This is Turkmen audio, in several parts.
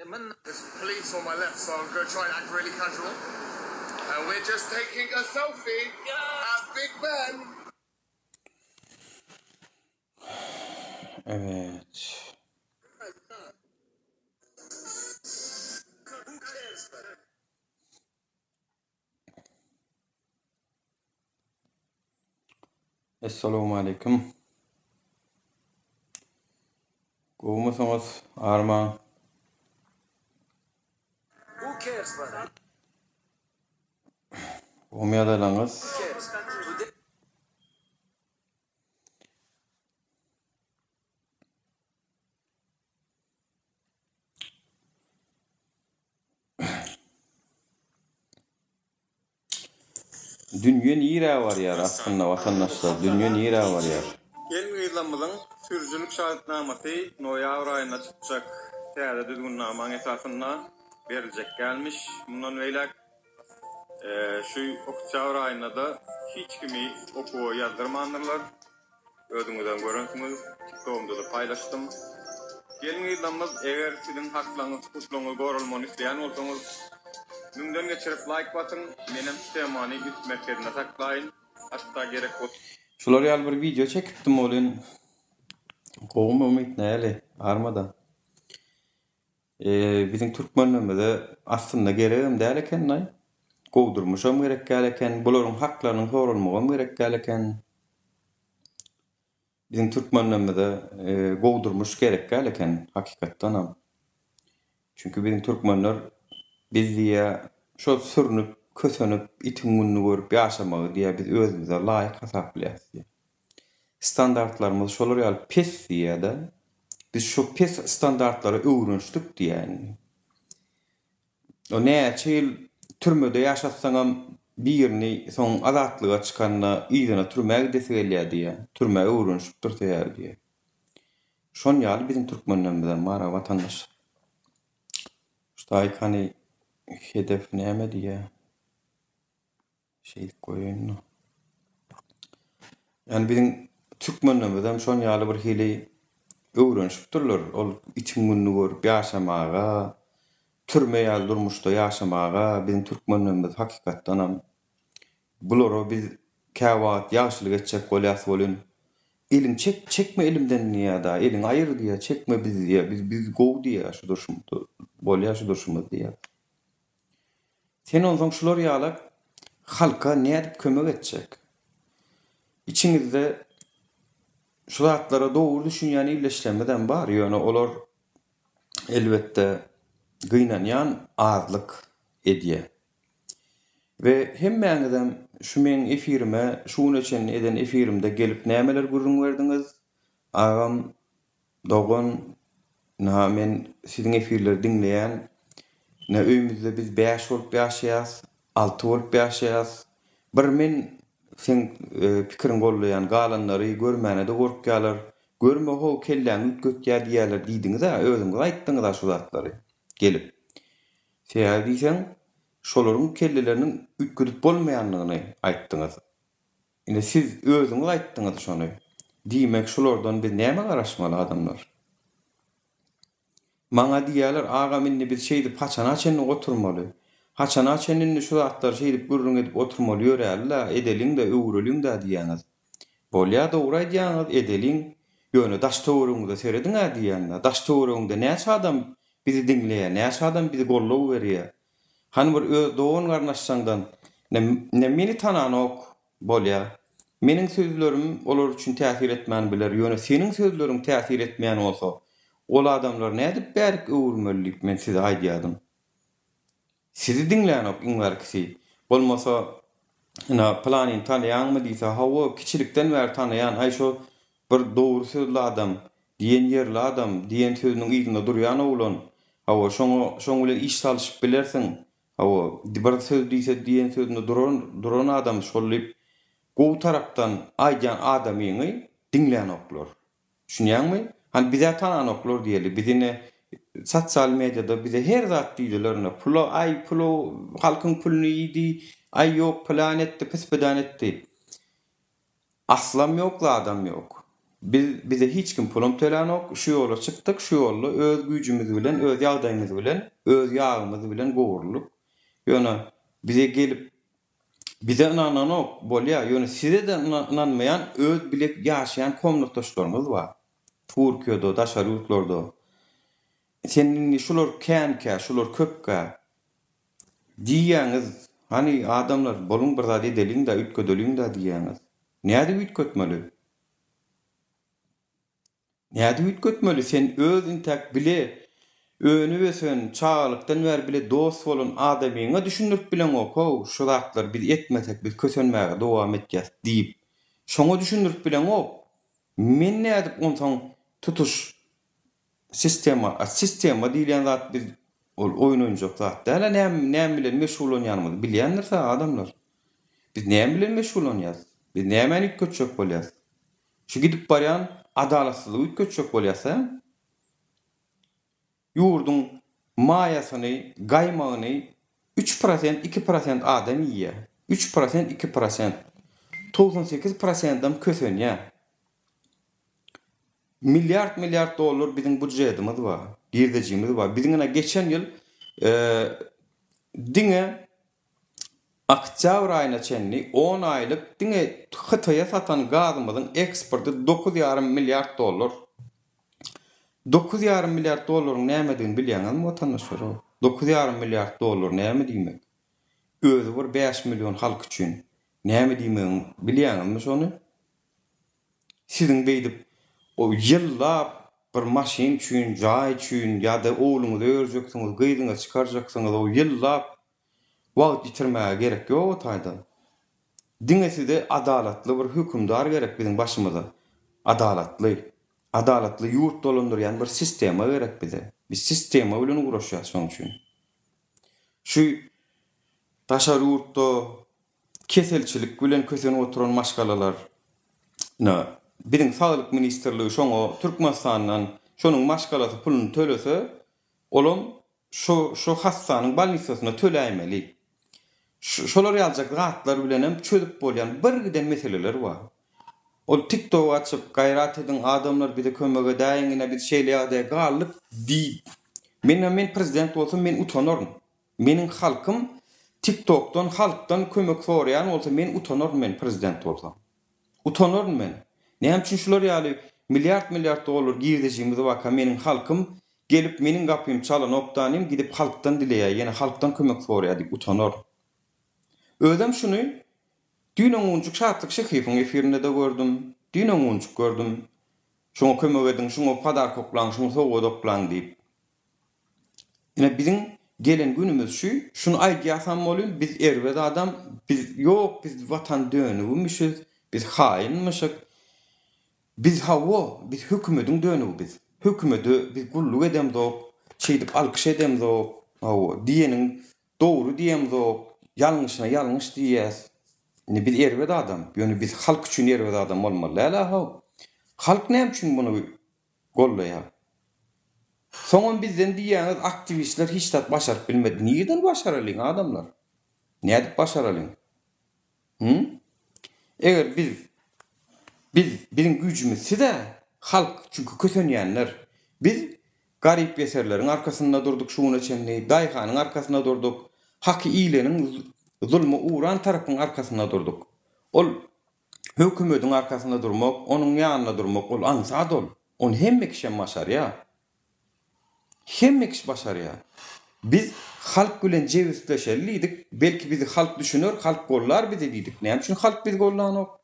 There's police on my left, so I'm gonna try and act really casual. And we're just taking a selfie at Big Ben. Evet. Essalawmaleýkim. Gowumysyňyz, armaň. Gowumy ýagdaýlaryňyz? Dünýe nirä barýar aslynda watandaşlar dünýe nirä barýar. Gelin-gyzlarymyzyň sürüjilik şahadatnamasy noýabr aýynda çykjak täze düzgünnamaň esasynda beriljek dälmiş. Mundan beýläk şu oktýabr aýynda-da hiç kimi okuwa ýazdyrmandyrlar. Özüňizem görensiňiz, TikTogymda-da paýlaşdym. Gelin-gyzlarymyz eger siziň haklaryňyz, hukuklaryňyz goralmagyny isleýän bolsaňyz, müňden geçirip laýk basyň, menem şu temany üns merkezinde saklaýyn, hatda gerek bolsa. Şular ýaly bir wideo çekipdim welin gowumy Umyt näli armada. Biziň türkmenlerimize aslynda geregem däl ekenlaý. Gowy durmuşam gerek däl eken, bularyň haklarynyň soralmagam gerek däl eken. Biziň türkmenlerimize gowy durmuş gerek däl eken hakykatdanam. Çünki biziň türkmenler biz diýýä şol sürnüp, kösenip, itiň gününi görüp ýaşamagy diýýä biz özümize laýyk hasaplaýas diýýä. Standartlarymyz şolar ýaly pes diýýä-de. Biz şo pes standartlara öwrenişdik diýýä indi. O näçe ýyl türmede ýaşatsaňam birini soň azatlyga çykanda yzyna türmä gidesi gelýä diýýä. Türmä öwrenişipdir sebäbi diýýä. Şon ýaly biziň türkmenlerimizem bar-a watandaşlar. Şu taýy hany hedef näme diýýä. Şeýdip goýaýyn-da. Ýani biziň türkmenlerimizem şon ýaly bir hili öwrenişipdirler. Ol itiň gününi görüp ýaşamaga, türme ýaly durmuşda ýaşamaga biziň türkmenlerimiz hakykatdanam bulara biz käwagt ýagşylyk etjek bolýas welin, eliňi çek, çekme elimden diýýär-de, eliňi aýyr diýýär, çekme bizi diýýär, biz biz gowy diýýär şu durşumyzda, bolýar şu durşumyz diýýär. Sen onsoň şular ýalak halka nädip kömek etjek? Içiňizde şu zatlara dogry düşünýän ildeşlerimizem bar, ýöne olar elbetde gynanýan azlyk edýär. We hemmäňizem şu meň efirime şu güne çenli eden efirimde gelip nämeler gürrüň berdiňiz? Agam Dogan, ynha men siziň efirleri diňleýän. Ine öýümizde biz bäş bolup ýaşaýas, alty bolup ýaşaýas. Bir men seň pikiriňi goldaýan, galanlary görmäne-de gorkýarlar. Görme how kelläňi üýtgetýär diýýärler diýdiňiz-ä, özüňiz aýtdyňyz-a şu zatlary gelip. Sebäbi diýseň, şolaryň kelleleriniň üýtgedip bolmaýandygyny aýtdyňyz. Ine siz özüňiz aýtdyňyz şony. Diýmek şulardan biz nämä garaşmaly adamlar? Maňa diýýäler agam indi biz şeýdip haçana çenli oturmaly? Haçana çenli indi şu zatlary şeýdip gürrüň edip oturmaly ýöräli-dä, edeliň-dä, öwreliň-dä diýýäňiz. Bolýa dogry aýdýaňyz, edeliň. Ýöne daş-töweregiňize serediň-ä diýýän-dä. Daş-töweregiňde näçe adam bizi diňleýär, näçe adam bizi goldaw berýär. Hany bir öz dogan-garyndaşlaňdan ne meni tananok bolýa. Meniň sözlerim olar üçin täsir etmän biler, ýöne seniň sözleriň täsir etmeýän bolsa, ol adamlary nädip bärik öwürmeli diýip men size aýdýadym. Sizi diňlänok iň bärkisi. Bolmasa, ynha, pylanyny tanaýaňmy diýse, hawa, kiçilikden bäri tanaýan, aý şo bir dogry sözli adam, diýen ýerli adam, diýen sözüniň yzynda durýan oglan. Hawa, şoňa, şoň bilen iş salyşyp bilersiň. Hawa, bir söz diýse diýen sözünde duran, duran adam şol diýip, gowy tarapdan aýdýan adamyňy diňlänoklar. Düşünýäňmi? Hany bizä tananoklar diýeli. Biz ine sosial mediada bize her zat diýdiler ine. Pula, aý pula, halkyň puluny iýdi, aý ýok pylan etdi, pis-pydan etdi. Aslam ýok zadam ýok. Biz bize hiç kim pulam tölänok, şu ýola çykdyk, şu ýolda öz güýjümiz bilen, öz ýagdaýymyz bilen, öz ýagymyz bilen gowruldyk. Ýöne bize gelip bize ynananok, bolýa, ýöne size-de ynanmaýan öz bile ýaşaýan komnatdaşlaryňyz bar. Türkiýede, daşary ýurtlarda. Sen indi şular känkä, şular köpkä diýýäňiz, hany adamlar boluň bir zat edeliň-dä, üýtgedeliň-dä diýýäňiz. Nädip üýtgetmeli? Nädip üýtgetmeli? Sen öz intäk bile önüp-ösen, çagalykdan bäri bile dost bolan adamyňa düşündirip bileňok-ow, şu zatlary biz etmesek biz kösenmäge dowam etýäs diýip. Şoňa düşündirip bileňok. Men nädip onsoň tutuş Sistema, a sistema diýilýän zat biz ol oýun oýunjak zat däl-ä näme näme bilen meşgullanýanymyzy bilýändiris-ä adamlar. Biz näme bilen meşgullanýas? Biz nämäni üýtgetjek bolýas? Şu gidip barýan adalatsyzlygy üýtgetjek bolýas-a? Ýurduň maýasyny, gaýmagyny 3%, 2% adam iýýär. 3%, 2%. 98 prosendem kösenýär. Milliard milliard dollar biziň budžetimiz bar, girdejimiz bar. Biziň ine geçen ýyl diňe oktýabr aýyna çenli on aýlyk diňe Hytaýa satan gazymyzyň eksporty 9,5 milliard dollar. 9,5 milliard dollaryň nämedigini bilýäňizmi watandaşlar? 9,5 milliard dollar näme diýmek? Özi bir 5 million halk üçin näme diýmegini bilýäňizmi şony? Siziň beýdip ýyllap bir maşyn üçin, jaý üçin ýa-da ogluňyzy öýerjeksiňiz, gyzyňyzy çykarjaksyňyz, o ýyllap wagt ýitirmäge gerek ýok o taýda. Diňe size adalatly bir hökümdar gerek biziň başymyza. Adalatly. Adalatly ýurt dolandyrýan bir sistema gerek bize. Biz sistema bilen ugraşýas şoň üçin. Şu daşary ýurtda keselçilik bilen kösenip oturan maşgalalar na biziň saglyk ministrligi şoňa Türkmenistandan şonuň maşgalasy puluny tölese olam şo şo hassanyň bolnisasyna töläýmeli. Şolar ýaljak zatlar bilenem çözüp bolýan bir giden meseleler bar. Ol tik tok açyp gaýrat ediň adamlar bize kömek edäýiň ine biz şeýle ýagdaýa galdyk diýip men men prezident bolsam men utanaryn. Meniň halkym tik tokdan halkdan kömek soraýan bolsa men utanaryn men prezident bolsam. Utanaryn men. Näme üçin şular ýaly milliard milliard dollar girdejimiz barka meniň halkym gelip meniň gapymy çalanokdanym gidip halkdan dileýär ýene halkdan kömek soraýar diýip utanaryn. Özem şuny düýn öňňunjyk Şatlyk Şyhyýewiň efirinde-de gördüm. Düýn öňňunjyk gördüm. Şuňa kömek ediň, şuňa podarka oklaň, şuňa sowgat oklaň diýip. Ine biziň gelen günümiz şu, şuny aýdýasam bolyn biz erbet adam, biz ýok biz watan dönügimişiz, biz haýynmyşyk. Biz hawa, biz hökümediň dönügi biz. Hökümede biz gulluk edemzok, şeýdip alkyş edemzok, hawa, diýeniň dogry diýemzok, ýalňyşyna ýalňyş diýýäs. Indi biz erbet adam, ýöne biz halk üçin erbet adam bolmaly däl-a-how. Halk näme üçin muny Gollaýar. Soňam bizden diýýäňiz aktiwistler hiç zat başaryp bilmedi. Nirden başaralyň adamlar? Nädip başaralyň? Hü? Eger biz biz biziň güýjümiz siz-ä, halk, çünki kösenýänler. Biz garyp-ýeserleriň arkasynda durduk şu güne çenli, daýhanyň arkasynda durduk, haky iýleniň zulma ugran tarapyň arkasynda durduk. Ol Hökümediň arkasynda durmak, onuň ýanynda durmak ol aňsat ol. Ony hemme kişem başarýar. Hemme kişi başarýar. Biz halk bilen jebisleşeli diýdik, belki bizi halk düşüner, halk gollar bizi diýdik. Näme üçin halk bizi gollanok?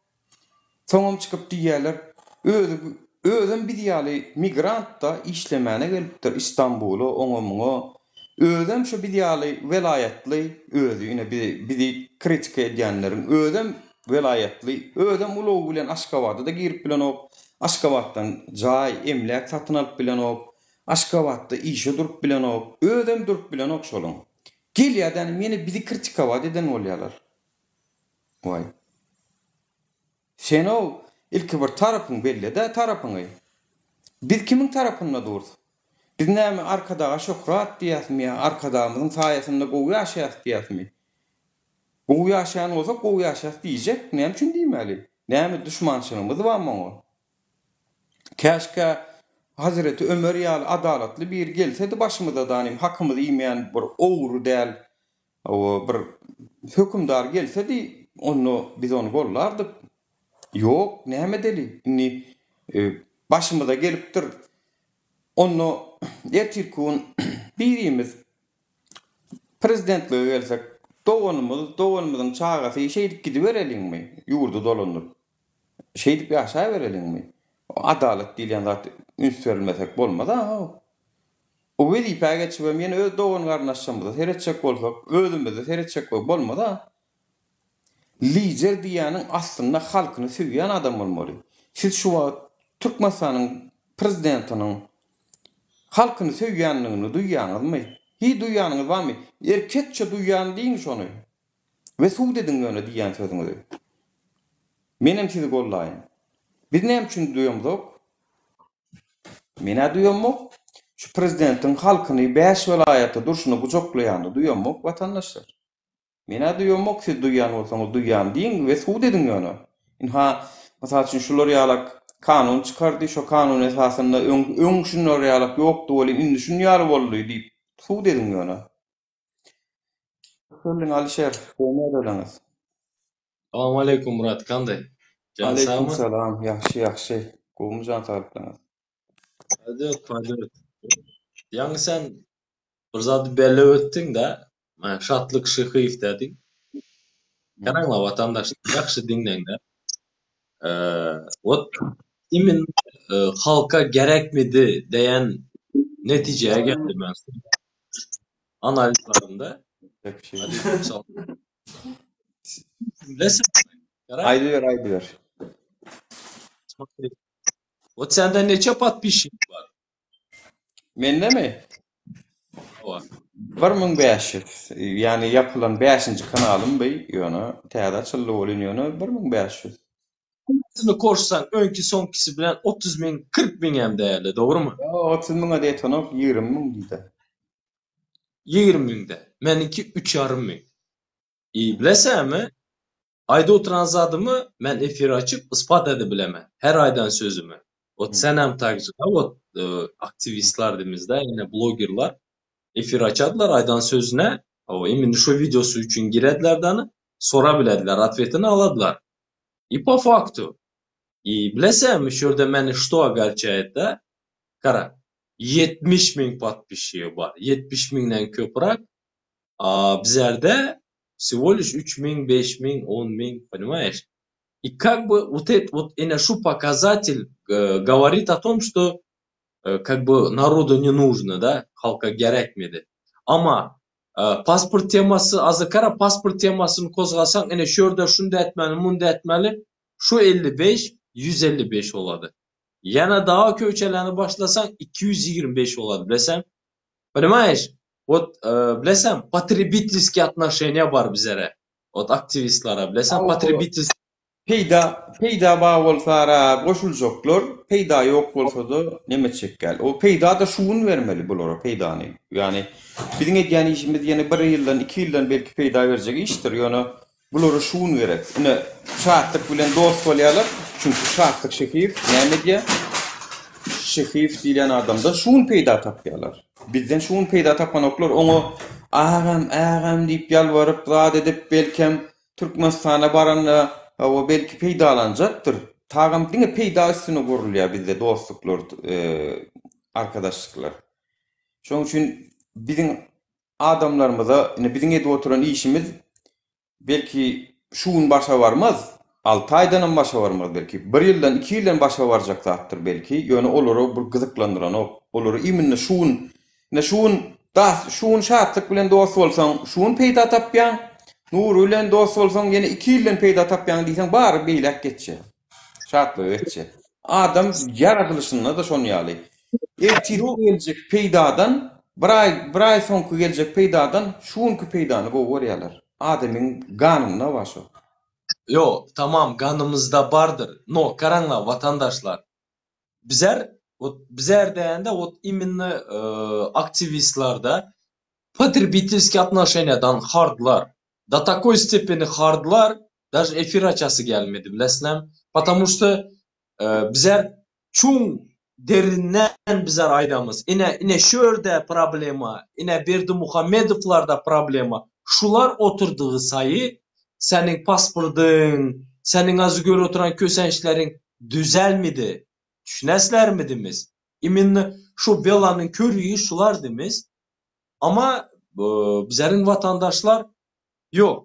Soňam çykyp diýýärler, özi özem biz ýaly migrant-da işlemäne gelipdir Istanbula, oňa-muňa. Özem şu biz ýaly welaýatly özi ine bizi bizi kritika edýänleriň özem welaýatly özem ulagy bilen Aşgabada-da girip bilenok, Aşgabatdan jaý, emläk satyn alyp bilenok, Aşgabatda işe durup bilenok, özem durup bilenok şolaň. Gelýädäni ýene bizi kritikowat eden bolýalar. Waý. Sen-ow, ilki bir tarapyň belle-dä tarapyňy. Biz kimiň tarapynda durus? Biz näme Arkadaga şöhrat diýýäsmi ýa Arkadagymyzyň saýasynda gowy ýaşaýas diýýäsmi? Gowy ýaşaýan bolsak gowy ýaşaýas diýjek, näme üçin diýmäli? Näme duşmançylygymyz barmy oňa? Käşgä Hazreti Ömer ýaly adalatly biri gelsedi başymyza danym hakymyzy iýmeýän bir ogry däl hawa bir hökümdar gelsedi onda biz ony gollardyk. Ýok näme edeli indi başymyza gelipdir. Onda ertirki gün birimiz prezidentlige gelsek doganymyz doganymyzyň çagasy şeýdip gidibereliňmi ýurdy dolandyryp. Şeýdip ýaşabereliňmi? Adalat diýilýän zat üns berilmesek bolmaz-a. O wezipä geçibem ýene öz dogan-garyndaşlarymyza seretjek bolsak, özümize seretjek bolsak bolmaz-a. Lider diýýäniň aslynda halkyny söýýän adam bolmaly. Siz şu wagt Türkmenistanyň prezidentiniň halkyny söýýändigini duýýaňyzmy? Hiý duýýanyňyz barmy? Erkekçe duýýan diýiň şony. We sud ediň ýöne diýýän sözüňizi. Menem sizi gollaýyn. Biz näme üçin duýamzok? Men-ä duýamok. Şu prezidentiň halkyny bäş welaýatda durşuna gujaklaýanyny duýamok watandaşlar. Men-ä duýamok, siz duýýan bolsaňyz duýýan diýiň we sud ediň ýöne. Ynha, mysal üçin şular ýalak kanun çykardy, şo kanun esasynda öň öň şular ýalak ýokdy welin indi şun ýaly boldy diýip sud ediň ýöne. Geldiň Alişer, gowy nädeleňiz? Salam aleýkum Murat kanday? Janyň Aleýkum sagmy? salam, ýagşy ýagşy. Gowumy jan saglyklaryňyz? Paýdöt paýdöt. Ýaňy sen bir zady belläp ötdüňdä, Mana Şatlyk Şyhyýew dädiň. Garaňla watandaşlar ýagşy diňleňdä. Wot imin halka gerekmidi diýen netijä geldim men. Analizlerimde. Aýdyber aýdyber. Wot sende neçe podpisçik bar? Mendemi? Hawa. 1500. Ýagny ýapylan bäşinji kanalym bu ýöne täze açyldy welin ýöne 1500. Hemmesini goşsaň öňki soňkysy bilen 30 müň 40 müňem däli dogrymy? Ýok 30 müňe-de ýetenok 20 müň diýdä. 20 müňde. Meniňki üç ýarym müň. I bilesämi aýda oturan zadymy men efir açyp yspat edibilemen her aýdan sözümi. Wot senem takže da wot aktiwistler diýmizda ýene blogerler efir açadylar aýdan sözüne hawa imенно şo wideosy üçin girediler dany sorabilediler otwetini aladylar. I po faktu. I bilesämi şu ýerde meni şto ogarçaýat da gara 70 müň podpisçigi bar 70 müňden köpürak a bizerde всего лишь 3000 5000 10000 понимаешь и как бы вот это вот ine şu показатель говорит о том что как бы народу не нужно da halka gerekmidi ama Pasport temasy azy gara pasport temasyny kozgasaň ine şu ýerde şunda etmeli munda etmeli şu 55 155 bolady. Ýene daha köçeläni başlasaň 225 bolady bilesem. Понимаешь? Вот bilesem potrebitelskiý otnoşeniýa bar bizere. Wot aktiwistlara bilesem potrebitelskiý Peýda, peýda bar bolsara goşuljaklar, peýda ýok bolsada neme etjekgäl. O peýda-da şu gün bermeli bulara peýdany. Ýagny biziň edýän işimiz ýene bir ýyldan, iki ýyldan belki peýda berjek işdir, ýöne bulara şu gün gerek. Ine, Şatlyk bilen dost bolýarlar, çünki Şatlyk Şehiýew näme edýär? Şehiýew diýlen adamdan şu gün peýda tapýarlar. Bizden şu gün peýda tapanoklar, oňa agam, agam diýip ýalbaryp, zat edip, belkem, Türkmenistana baranda hawa belki peýdalanjakdyr. Tagam diňe peýda üstüne gurulýar bizde dostluklar, arkadaşlyklar. Şonuň üçin biziň adamlarymyza indi biziň edip oturan işimiz belki şu gün başa barmaz, alty aýdanam başa barmaz belki, bir ýyldan, iki ýyldan başa barjak zatdyr belki, ýöne olary bir gyzyklandyranok. Olary iminne şu gün Ine şu gün das şu gün Şatlyk bilen dost bolsaň, şu gün peýda tapýaň, Nury bilen dost bolsaň ýene iki ýyldan peýda tapýaň diýseň bary beýläk geçýär. Şatlyga geçýär. Adam ýaradylyşynda-da şon ýaly. Ertirki geljek peýdadan bir aý bir aý soňky geljek peýdadan şu günki peýdany gowy görýärler. Adamyň ganynda bar şo. Ýok, tamam ganymyzda bardyr. No, garaňlar watandaşlar. Bizler wot bizler diýende wot iminno aktiwistlarda potrebitelskiý otnoşeniýadan hardlar. Do takoý stepeni hardlar, daže efir açasy gelmedi bilesizlermi? Potomu što bizler. Çuň derinden bizler aýdamyz. Ine, ine şu ýerde problema, ine Berdimuhamedowlarda problema. Şular oturdygy saýy seniň pasportyň, seniň azy görüp oturan kösençleriň düzelmedi. Düşüneslermi dimiz? Iminno şu belanyň körügi şular dimiz. Ama bizleriň watandaşlar ýok.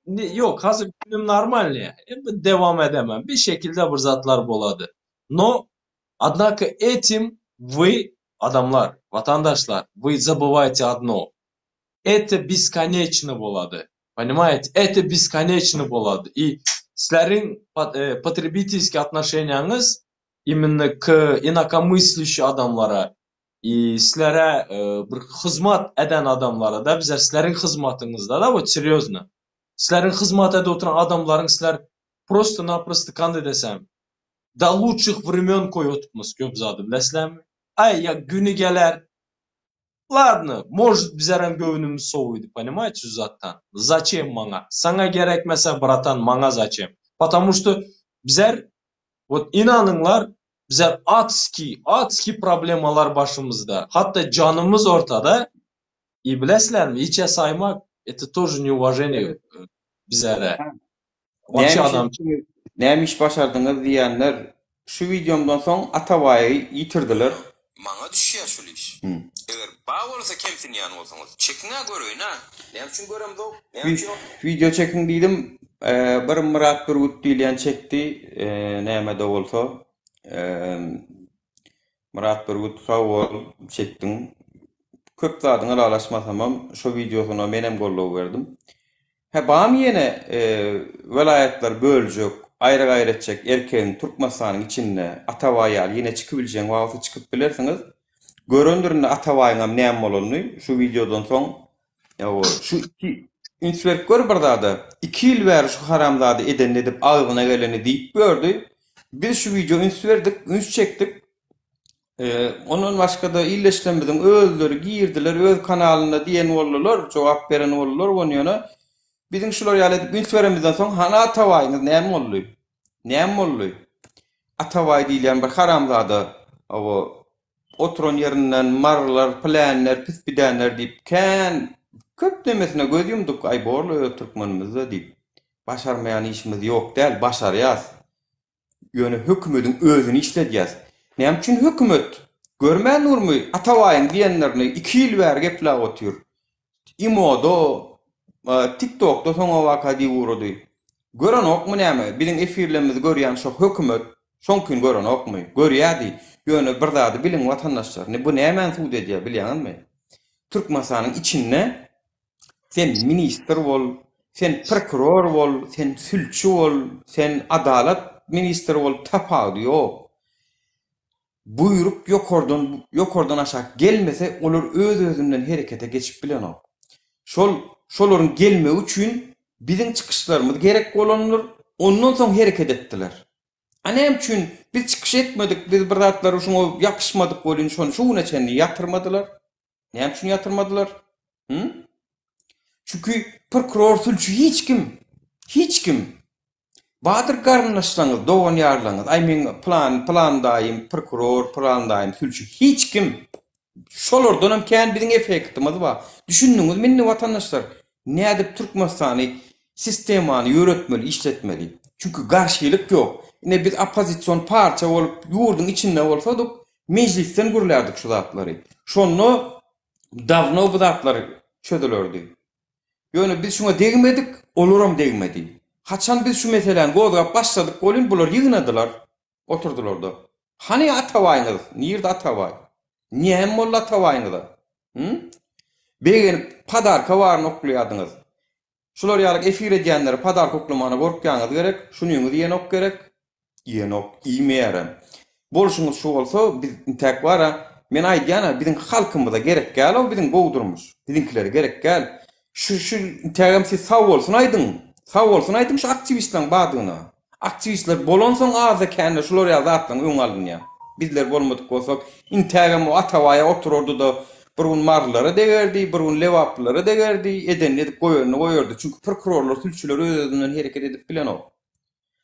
Ýok, hazir günüm normalny. Dewam edemem. Bir şekilde bir zatlar bolady. No, odnako etim вы, adamlar, watandaşlar, вы забываете одно. Это бесконечно bolady. Понимаете? Это бесконечно bolady. И sizleriň потребительский отношениyaňyz именно к инакомыслящий adamlara i sizlere bir hyzmat eden adamlara da bizler sizleriň hyzmatyňyzda da вот serýozno. Sizleriň hyzmat edip oturan adamlaryň sizler prosto-naprosto kanday desem do lучших времен koýup otypmyz köp zady bilesizlermi? Aý ýa güni geler Ladno, может bizlerem göwnümiz sowydy, понимаете, şu zatdan. Zaçem maňa? Saňa gerekmese bratan maňa zaçem? Потому что bizler вот inanyňlar bizler adskiý, adskiý problemalar başymyzda. Hatda janymyz ortada. I bilesizlermi, hiçe saýmak это тоже неуважение bizlere. Wapşe adam. Näme iş başardyňyz diýenler şu wideomdan soň Atabaýy ýitirdiler. Maňa düşýä şul iş. Eger bar bolsa kemsinýän bolsaňyz, çekiň-ä göreýin-ä. Näme üçin göremzok? Näme üçin ol. Wideo çekiň diýdim. Bir Myrat Bürgüt diýilýän çekdi. Näme-de bolsa. Myrat Bürgüt sag bol çekdiň. Köp zadyňa ylalaşmasamam şo wideosyna menem goldaw berdim. Hä bamy ýene welaýatlary böljek, aýry-gaýry etjek erkegiň Türkmenistanyň içinde Atabaý ýaly ýene çykybiljegiň bar bolsa çykyp bilersiňiz. Görendir indi Atabaýyňam näme bolanyny şu wideodan soň. Şu iki üns berip gör bir zada. Iki ýyl bäri şu haramzada edenini edip agzyna geleni diýip ýördi. Biz şu wideo üns berdik, üns çekdik. Ondan başga-da ildeşlerimiziň özleri girdiler, öz kanalynda diýen boldular, jogap beren boldular ony ýöne biziň şular ýaly edip üns beremizden soň hany Atabaýyňyz näme boldy? Näme boldy? Atabaý diýilýän bir haramzada hawa oturan ýerinden marylar, pylänler, pis-pidänler diýip kän köp nemesine göz ýumduk, aý borla öz türkmenimizde diýip. Başarmaýan işimiz ýok däl, başarýas. Ýöne hökümediň özüni işledýäs. Näme üçin hökümet görmän durmy Atabaýyň diýenlerini iki ýyl bäri gepläp otyr. Imoda, TikTokda soňabaka diýip ugrady. Görenokmy näme biziň efirlerimizi görýän şo hökümet şoňkyny görenokmy? Görýädi. Ýöne bir zady biliň watandaşlar bu nämäni subut edýär bilýäňizmi? Türkmenistanyň içinde Sen ministr bol, sen prokuror bol, sen sülçi bol, sen adalat ministri bol, tapawudy ýok. Buýruk ýokardan ýokardan aşak gelmese, olar öz-özünden herekete geçip bilenok. Şol şolaryň gelmegi üçin biziň çykyşlarymyz gerek bolandyr, ondan soň hereket etdiler. A näme üçin biz çykyş etmedik, biz bir zatlar şuňa ýapyşmadyk welin şony şu güne çenli ýatyrmadylar? Näme üçin ýatyrmadylar? Hı? Çünki prokuror, sülçi hiç kim. Hiç kim. Badyr garyndaşlaryňyz, dogan ýarlaryňyz, aý meň plan, plan daýym prokuror, plan daýym sülçi hiç kim. Şolardan hem kän biziň effektimiz bar. Düşündiňizmi indi watandaşlar? Nädip Türkmenistany sistemany ýöretmeli, işletmeli? Çünki garşylyk ýok. Ine biz oppozision partiýa bolup ýurduň içinde bolsadyk, Mejlisden gürlärdik şu zatlary. Şonda dawno bu zatlar çözülerdi. Ýöne biz şuňa degmedik, olaram degmedi. Haçan biz şu meseläni gozgap başladyk welin bular ýygnadylar, oturdylarda. Hany Atabaýyňyz, nirde Atabaý? Näme boldy Atabaýyňyza? Hü? Begenip podarka baryny oklaýardyňyz. Şular ýaly efir edýänlere podarka oklamana gorkýaňyz gerek, şunyňyz iýenok gerek? Iýenok, iýmeýärem. Bolşuňyz şu bolsa, biz intäk bar-a, men aýdýan-a, biziň halkymyza gerek däl-ow biziň gowy durmuş. Biziňkilere gerek däl. Şu, şu intägem siz sag bolsun aýdyň. Sag bolsun aýdyň şu aktiwistleriň bardygyna. Aktiwistler bolansoň azda-kände şular ýaly zatlaryň öňi alynýar. Bizler bolmadyk bolsak, intägem o Atabaýa oturardy-da, bir gün marylara degerdi, bir gün lebaplylara degerdi, edenini edip goýanyny goýardy. Çünki prokurorlar, sülçüler öz-özünden hereket edip bilenok.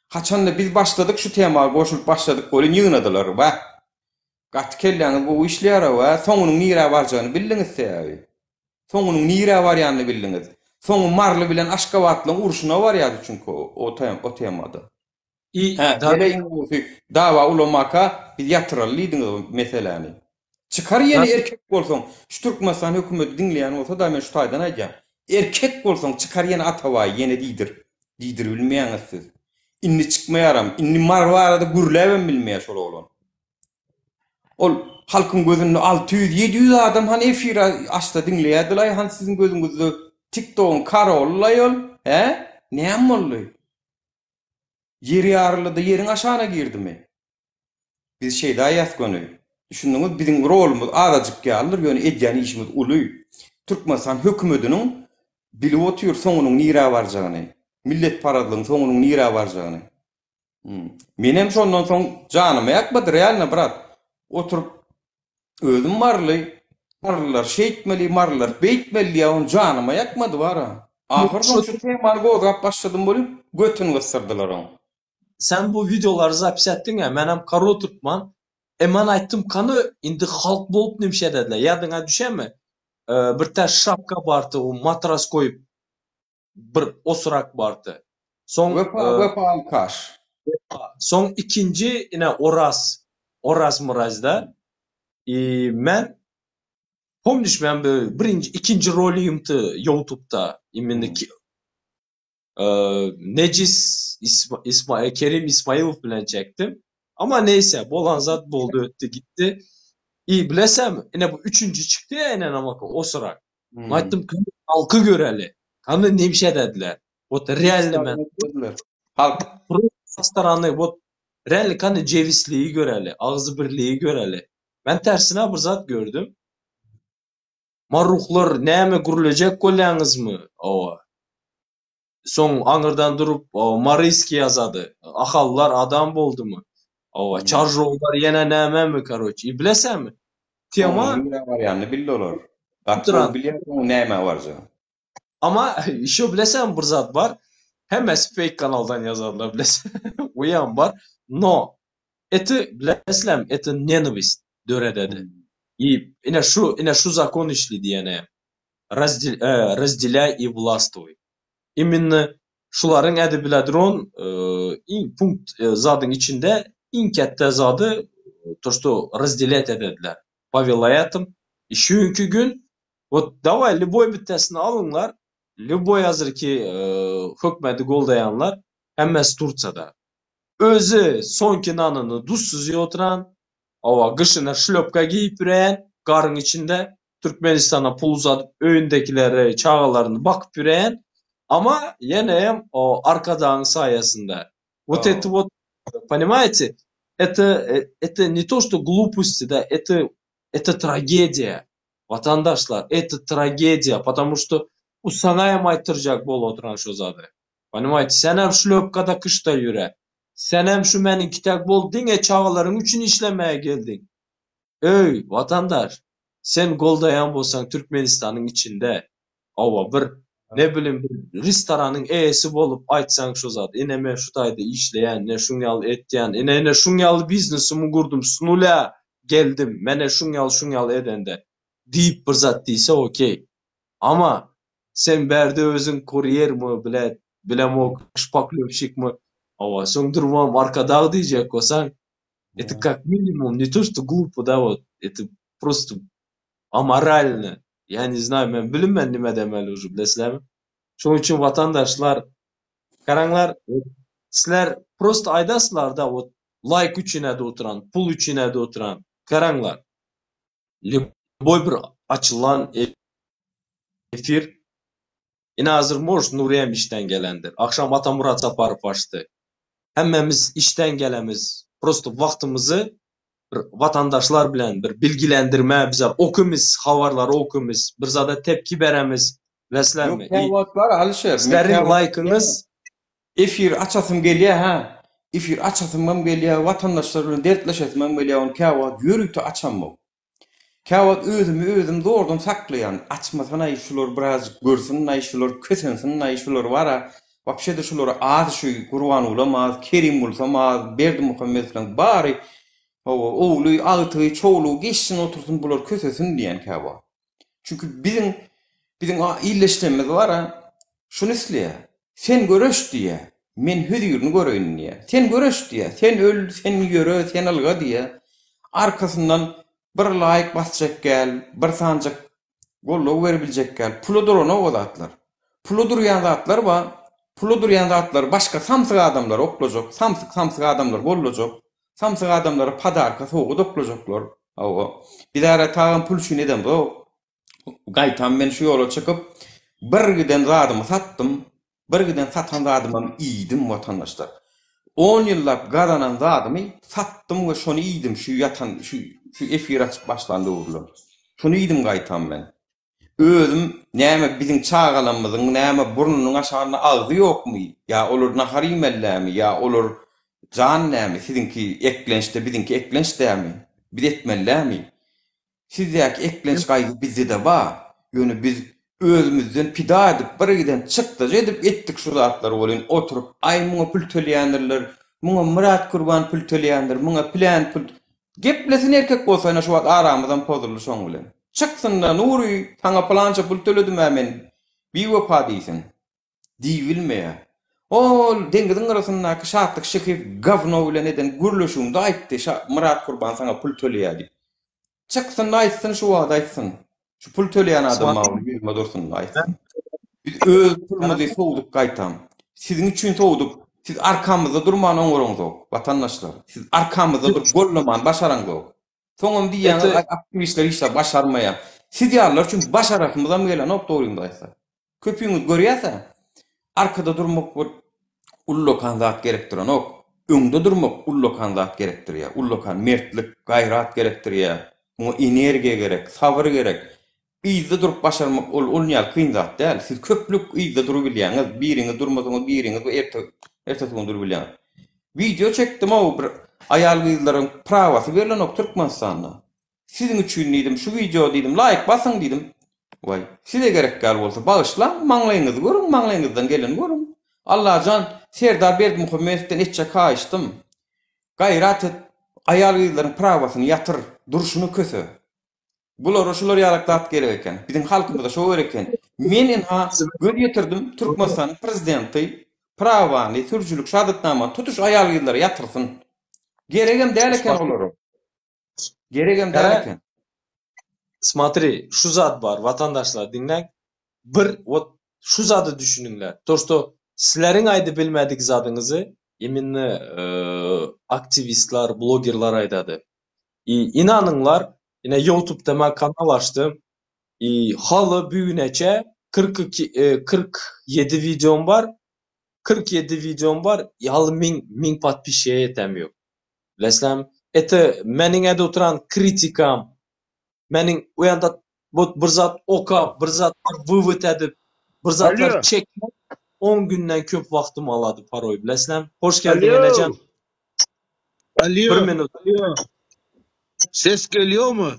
Haçanda biz başladyk şu tema goşulyp başladyk welin ýygnadylar. Wah. Gaty kelläňiz gowy işleýär-ow, hä? Soňunyň nirä barjagyny bildiňiz sebäbi. Soňunyň nirä barýanyny bildiňiz. Soňy Maryly bilen Aşgabatlyň urşuna barýardy çünki o temada. I Hä, hele iň gowusy dawa ulamaka biz ýatyraly diýdiňiz o meseläni. Çykar ýene erkek bolsaň, şu Türkmenistan hökümeti diňleýän bolsa-da men şu taýdan aýdýan. Erkek bolsaň çykar ýene Atabaýy ýene diýdir. Diýdiribilmeýäňiz siz. Indi çykmaýaram. Indi Mary barada gürläbem bilmeýär şol oglan. Ol halkyň gözünde 600, 700 adam hany efir açsa diňleýärdilaý, hany siziň gözüňizde TikTogyň karolylaý ol, hä? Näme boldy? Ýer ýaryldy-da ýeriň aşagyna girdimi? Biz şeýle aýýas göni. Düşündiňiz, biziň rolumyz azajyk ýalydyr, ýöne edýän işimiz uly. Türkmenistan hökümediniň bilip otyr soňunyň nirä barjagyny, milletparazlygyň soňunyň nirä barjagyny. Menem şondan soň janyma ýakmady realno brat. Oturyp özüm maryly, marylylar şeýtmeli, marylylar beýtmeli diýýär, ony janyma ýakmady bara. Ahyr soň şu temany gozgap başladym welin götüni gysdyrdylar oň. Sen bu wideolary zapis etdiň-ä, menem Karlo Türkman. E men aýtdym kany indi halk bolup nimşe edediler, ýadyňa düşemi? Bir tä şapka bardy, o matras goýup bir osurak bardy. Soň Wepa Wepa alkaş. Wepa. Soň ikinji ine Oraz. Oraz Myrazda. I men pomniş men bu birinji ikinji roligimdi Youtubda imенно Nejis Isma Kerim Ismailow bilen çekdim. Ama neýse bolan zat boldy ötdi gitdi. I bilesem ine bu üçünji çykdy ya ine namaka osurak. Aýtdym halky göreli. Hany nemşe dediler. Wot realny men. Halk. Со стороны wot realny kany jebisligi göreli, agzybirligi göreli. Men tersine bir zat gördüm. Marruhlar näme gürlejek bolýaňyzmy? Owa. Soň aňyrdan durup Maryski ýazady. Ahallar adam boldumy? Owa, Çarjowlar ýene nämemi, karoç. I bilesämi? Tema Nirä barýanyny bildi olar. Gaty gowy bilýär oň nämä barjagyny. Ama ýşo bilesämi bir zat bar. Hemmesi fake kanaldan ýazarlar bilesä. Oýam bar. No eti bilesizlermi eti nenawist dörededi. I ine şu ine şu zakon işli diýene. Razdelýaý i wlastwuý. Iminno şularyň ädibiladron iň punkt zadyň içinde iň kätde zady to što razdelýat edediler po welaýatam i şu günki gün wot daway lýuboý bittesini alyňlar lýuboý hazirki hökmedi goldaýanlar hemmesi Tursiýada özi soňki nanyny duzsuz iýip oturan hawa gyşyna şlýopka geýip ýüreýän garyň içinde Türkmenistana pul uzadyp öýündekileri çagalaryny bakyp ýüreýän ama ýene hem o Arkadagyň saýasynda wot eti wot ponimaýte eto eto ne to što gluposti da eto eto tragediýa watandaşlar eto tragediýa potomu što u saňa hem aýtdyrjak bolup oturan şo zady ponimaýte senem şlýopkada kyşda ýüre senem şu meniňki täk bol diňe çagalaryň üçin işlemäge geldiň öý watandaş Sen goldaýan bolsaň Türkmenistanyň içinde hawa bir ne bilim bir restoranyň eýesi bolup aýtsaň şu zat ine men şu taýda işleýän ine şuň ýaly etýän ine ine şuň ýaly biznesimi gurdum s nulýa geldim mene şuň ýaly şuň ýaly edende diýip bir zat diýse okey ama sen bärde özüň kurýermi blät bilemok şpaklýowşikmi hawa soň durubam arkadag diýjek bolsaň Это как minimum ne to что glupo da wot это prosto amoralno ýa ne znaýu men bilinmen nime demeli uje bilesizlermi şoň üçin watandaşlar garaňlar sizler prosto aýdasizlarda wot laýk üçin edip oturan pul üçin edip oturan garaňlar lýuboý bir açylan efir ine hazir может Nuryýam işden gelendir agşam Atamyrat Saparow açdy hemmemiz işden gelemiz prosto wagtymyzy bir watandaşlar bilen bir bilgilendirme bize okymyz habarlary okymyz bir zada tepki beremiz bilesizlermi Ýok käwagt bar Alyşer. Men sizleriň käwagt laýkyňyz efir açasym gelýär hä. Efir açasymam gelýär, watandaşlar bilen dertleşesimem gelýär, ony käwagt ýörite açamok. Käwagt özümi özüm zordan saklaýan, açmasanaý şular birazjyk görsün-aý, şular kösensin-aý, şular bar-a. Wapşe-de şulara az şu Gurbangulam az, Kerimgulsam az, Berdimuhamedowlaň bary hawa, ogly, agtygy, çowlugy geçsin otursyn bular kösesin diýýän käwagt. Çünki biziň biziň illeşdenimiz bar-a, şuny isleýär. Sen göreş diýýär, men hözirini göreýin diýýär. Sen göreş diýýär, sen öl, sen ýöre, sen ylga diýýär. Arkasyndan bir laýk basjak gel, bir sanjak goldaw beribiljek gel. Pula duranok o zatlar. Pula durýan zatlar bar. Pula durýan zatlary başga samsyk adamlar oklajak, samsyk samsyk adamlar gollajak. Samsyk adamlara podarka sowgat oklajaklar. Hawa. Bizara tagam pul üçin edemzok. Gaýtam men şu ýola çykyp bir giden zadymy satdym. Bir giden satan zadymam iýdim watandaşlar. On ýyllap gazanan zadymy satdym we şony iýdim şu ýatan şu şu efir açyp başlan döwürler. Şony iýdim gaýtam men. Özüm näme biziň çagalamyzyň näme burnunyň aşagynda agzy ýokmy ýa olar nahar iýmelilämi ýa olar jan näme siziňki eklençde biziňki eklenç dämi biz etmelilämi sizdäki eklenç gaýgy bizdede bar ýöne biz özümizden pida edip bir giden çykdajy edip etdik şu zatlary welin oturyp aý muňa pul töleýändirler muňa Myrat Gurban pul töleýändir muňa pylän pul Geplesin erkek bolsa ine şu wagt aramyzam pozuldy şoň bilen. Çyksynda Nury saňa pylança pul töledim-ä men biwepa diýsin. Diýibilmeýär. Ol deňiziň gyrasyndaky Şatlyk Şyhyýew gawno bilen eden gürleşiginde aýtdy Şa Myrat Gurban saňa pul töleýär diýip. Çyksynda aýtsyn şu wagt aýtsyn. Şu pul töleýän adam mawy ýüzüme dursun aýtsyn. Biz öz pulumyzy sowduk gaýtam. Siziň üçin sowduk. Siz arkamyzda durman oňaraňzok, watandaşlar. Siz arkamyzda durup gollamany başaraňzok. Soňam diýýäňiz aý aktiwistler hiç zat başarmaýar. Siz ýalylar üçin başarasymyzam gelenok dogrymyzy aýtsak. Köpüňiz görýäs-ä, arkada durmak bir ullakan zat gerekdirenok. Öňde durmak ullakan zat gerekdirýär. Ullakan mertlik, gaýrat gerekdirýär. Muňa energiýa gerek, sabyr gerek. Yzda durup başarmak ol ol ýaly kyn zat däl. Siz köplük yzda durubilýäňiz. Biriňiz durmasaňyz biriňiz bu erte ertesi gün durubilýäňiz. Wideo çekdim-ow bir aýal-gyzlaryň prawasy berlenok Türkmenistanda. Siziň üçin diýdim şu wideo diýdim laýk basyň diýdim. Waý, size gerek ýaly bolsa bagyşlaň, maňlaýyňyzy görüň, maňlaýyňyzdan geleni görüň. Allajan Serdar Berdimuhamedowdan etjek haýyşdym. Gaýrat et, aýal-gyzlaryň prawasyny ýatyr, durşuny köse. Bulara şular ýalak zat gerek eken. Biziň halkymyza şo gerek eken. Men ynha göz ýetirdim, Türkmenistanyň prezidenti prawany, sürüjilik şahadatnamany tutuş aýal-gyzlara ýatyrsyn. Geregem däl eken olara. Geregem däl eken. Smotri, şu zat bar, watandaşlar diňläň. Bir wot şu zada düşüniňler. To što sizleriň aýdyp bilmedik zadyňyzy iminno aktiwistler, blogerler aýdady. I inanyňlar, ine ýoutubda men kanal açdym. I haly bügüneçe 42 47 wideom bar. 47 wideom bar, haly 1000 1000 podpisçiýe ýetem ýok. Bilesizlermi? Ete meniň ede oturan kritikam, meniň o ýanda bot bir zat okap, bir zatlar wywod edip, bir zatlar Alo. çekmek on günden köp wagtymy alady poroý, bilesizlermi? Hoş geldiň Alo. enejan. Alo. Bir minut. Alo. Ses geliyor mu?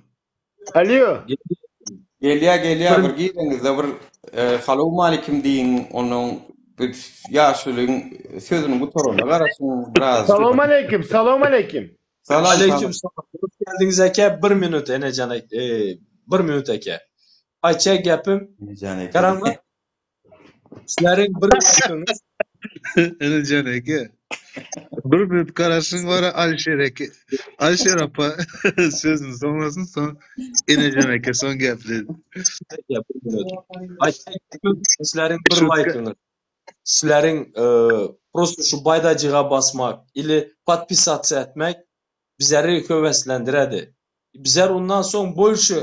Alo. Gelýär, gelýär bir gireňizde bir salowmalikim diýiň, onuň bir ýaşulyň sözüni gutaranyna garaşyň biraz. Salowmaleýkim, salowmaleýkim. Salam, Aleýkim salam. salam. Hoş geldiňiz eke. Bir minut enejan e, bir minut eke. Aýtjak gepim, Enejan eke. garaňlar. Sizleriň bir minutyňyz Enejan eke. Bir minut garaşyň bar Alişer eke. Alişer apa sözüni soňlasyn soň Enejan eke soň gepledi. Eke, bir minut. Aýtjak gepim sizleriň bir Şutka. laýkyňyz. Sizleriň e, prosto şu baýdajyga basmak ili podpisatsa etmek bizleri höweslendiredi. Bizler ondan soň bolşy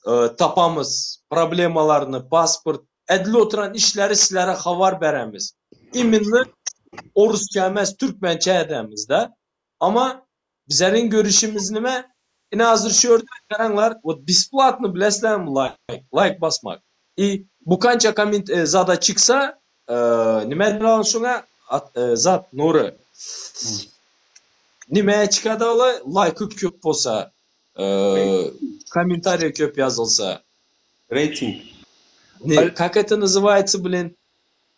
e, tapamyz problemalaryny, pasport, edil oturan işleri sizlere habar beremiz. Iminli orusça emes, türkmençe edemiz-de. Ama bizlerin görüşimiz nime? Ine hazır şu ýerde garaňlar, вот бесплатно bilesizlermi laýk, laýk basmak. I bu kança komment e, zada çyksa, e, nime diýilýär şoňa? At, e, zat, Nury. Nime çykady ola? Laýky köp bolsa, e, kommentariý köp ýazylsa. Reýting. Ne, как это называется, блин?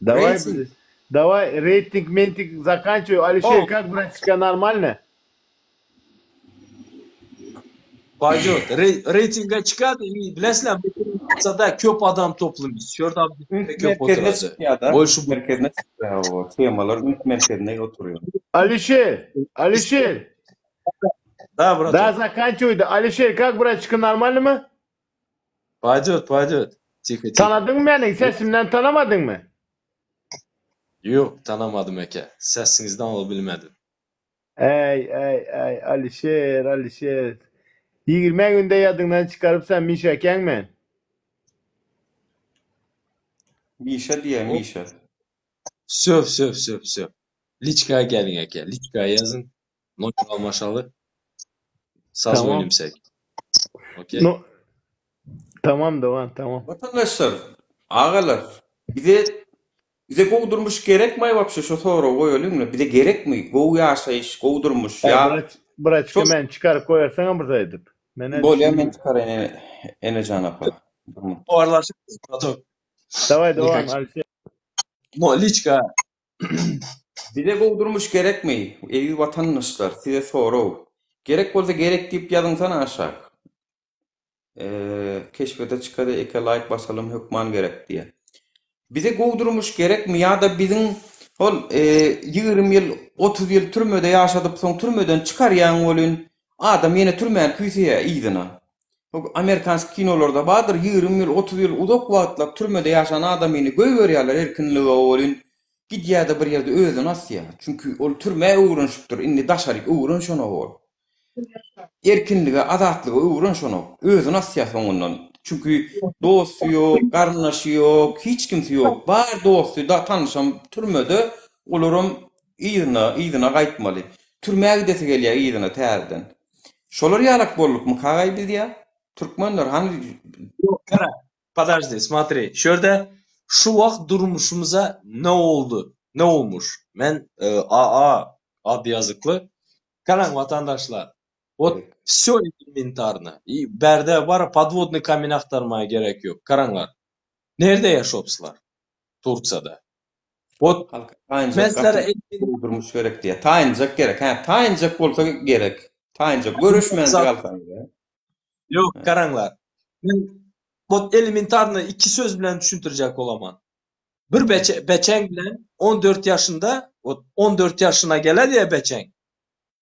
Давай Рейтинг. Daway reyting menting zakançiwaý Alişer kak bratişka normalno? Payjot reytinge çykady i bilesizler bu köp adam toplumyz şu ýerde Üns köp merkezine oturady. çykýada. Bolşy Üns merkezine çykýar o temalar üns merkezinde oturýar. Alişer, Alişer. Da brat. Da zakançiwaý da Alişer kak bratişka normalno mı? Payjot payjot. Tiko tiko. Tanadyňmy meni sesimden tanamadyňmy? Ýok tanamadym eke. Sesiňizden alyp bilmedim. Äý äý äý Alişer Alişer. 20 günde ýadyňdan çykaryp sen Mişa ekeň men. Mişa diýýär Mişa. Wsё wsё wsё wsё. Liçka geliň eke. Liçka ýazyň. Nomer almaşaly. Tamam. Sazwonimsek. Okey. No Tamam dogan tamam. Watandaşlar, agalar, bize bize gowy durmuş gerekmaý wapşe şo soragy goýalyňla bize gerekmi gowy ýaşaýyş gowy durmuş Äý ýa braç braçka şo meni çykaryp goýarsaňam bir zat edip. Menä bolýa men düşündim. çykaraýyn ene Enejan apa. Durmuş. Habarlaşarys bratok. Daway dogan Nikak. Alişer. No liçka. Bize gowy durmuş gerekmi eziz watandaşlar size sorag. Gerek bolsa gerek diýip ýazyňsana aşak. Keşbete çykady eke laýk basalym hökman gerek diýýär. Bize gowy durmuş gerekmi ýa-da biziň hol 20 ýyl 30 ýyl türmede ýaşadyp soň türmeden çykarýaň welin adam ýene türmäni küýseýär yzyna. Amerikanski kinolarda bardyr 20 ýyl 30 ýyl uzak wagtlap türmede ýaşan adamyny goýberýärler erkinlige welin gidýärde bir ýerde özüni asýar. Çünki ol türmä öwrenişipdir indi daşaryk öwrenişenok ol. Erkinlige, azatlyga öwrenşenok. Özüni asýar soňundan. Çünki dosty ýok, garyndaşy ýok, hiç kimsi ýok. Bar dosty da tanyşam türmede, olaram yzyna, yzyna gaýtmaly. Türmä gidesi gelýär yzyna täzeden. Şolar ýalak boldukmy kagaý biz ýa? Türkmenler hany Ýok, gara, podожди, смотри, şu ýerde şu wagt durmuşymyza ne oldy, ne olmuş? Men AA ad ýazykly Garaň watandaşlar. Wot wsyo elementarno. I bärde bar podwodny kamen agtarmaga gerek ýok. Garaňlar. Nerde ýaşopslar? Tursiýada. Wot Halka taýynjak gaty gowy durmuş gerek diýýär. Taýynjak gerek. Hä, taýynjak bolsa gerek. Taýynjak görüşmänjik alsaň. Ýok, garaňlar. Men wot elementarno iki söz bilen düşündirjek bolaman. Bir beçe, beçeň bilen 14 ýaşynda, wot 14 ýaşyna geledi ya beçeň.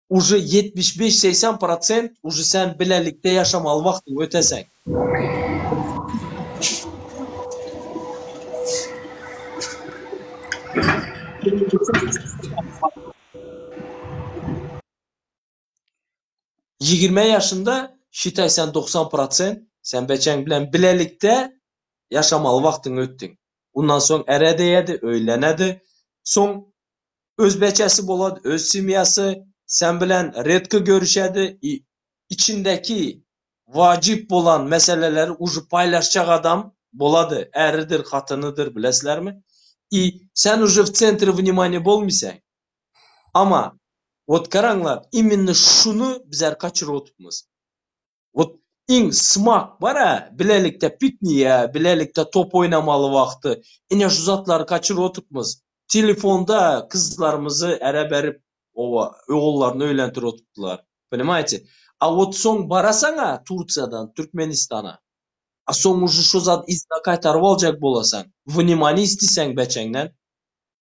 Uje 75-80 prosent uje sen bilelikde ýaşamaly wagtyň öteseň. 20 ýaşynda şitaý sen 90 prosent sen beçeň bilen bilelikde ýaşamaly wagtyň ötdüň. Undan soň ere deýedi, öýlenedi. Soň öz beçesi bolady, öz semýasy, sen bilen redko görüşedi i içindeki wajyp bolan meseleleri uje paýlaşjak adam bolady, äridir, hatynydyr, bilesizlermi? I sen uje w tsentri wнимaniýa bolmysaň. Ama wot garaňlar, iminno şuny bizler kaçyryp otupmyz. Wot iň smak bar-a, bilelikde pikniýe, bilelikde top oýnamaly wagty, ine şu zatlary kaçyryp otupmyz. Telefonda kyzlarymyzy äre berip, oba, ogullaryny öýlendirip otupdylar. Poнимаете? A wot soň barasaň-a Tursiýadan Türkmenistana, a soň uje şo zat yzyna gaýtaryp aljak bolasaň, wнимание isteseň beçeňden,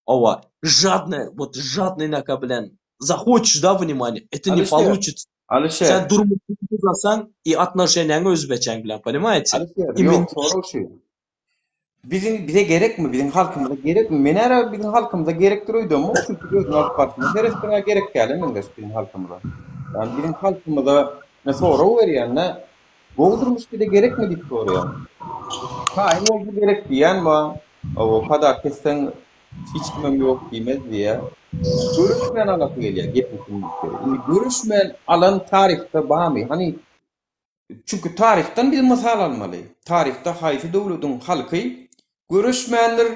Owa, žadny, wot žadnyý naka bilen zahoçeş da wнимание, eto ne Alyşer, poluçitsa. Alyşer. Sen durmuşyňy buzasaň i otnoşeniýaňy özbeçäň bilen, poнимаете? Alyşer, Imin ýok, sorag şu. Biziň bize gerekmi, biziň halkymyza gerekmi? Men ära biziň halkymyza gerekdir öýdemok, çünki özüni alyp barşyna seretseň-ä gerek däl meňzeş biziň halkymyza. Ýagny biziň halkymyza men sorag berýän-de, gowy durmuş bize gerekmi diýip soraýan. Taýyn bolsa gerek diýýän bar. Hawa, padak kesseň hiç kimem ýok diýmez diýýär. Görüşmän alasy gelýär gepiň tümmüsi. Indi görüşmän alan taryhda barmy? Hany çünki taryhdan biz mysal almaly. Taryhda haýsy döwlediň halky görüşmändir,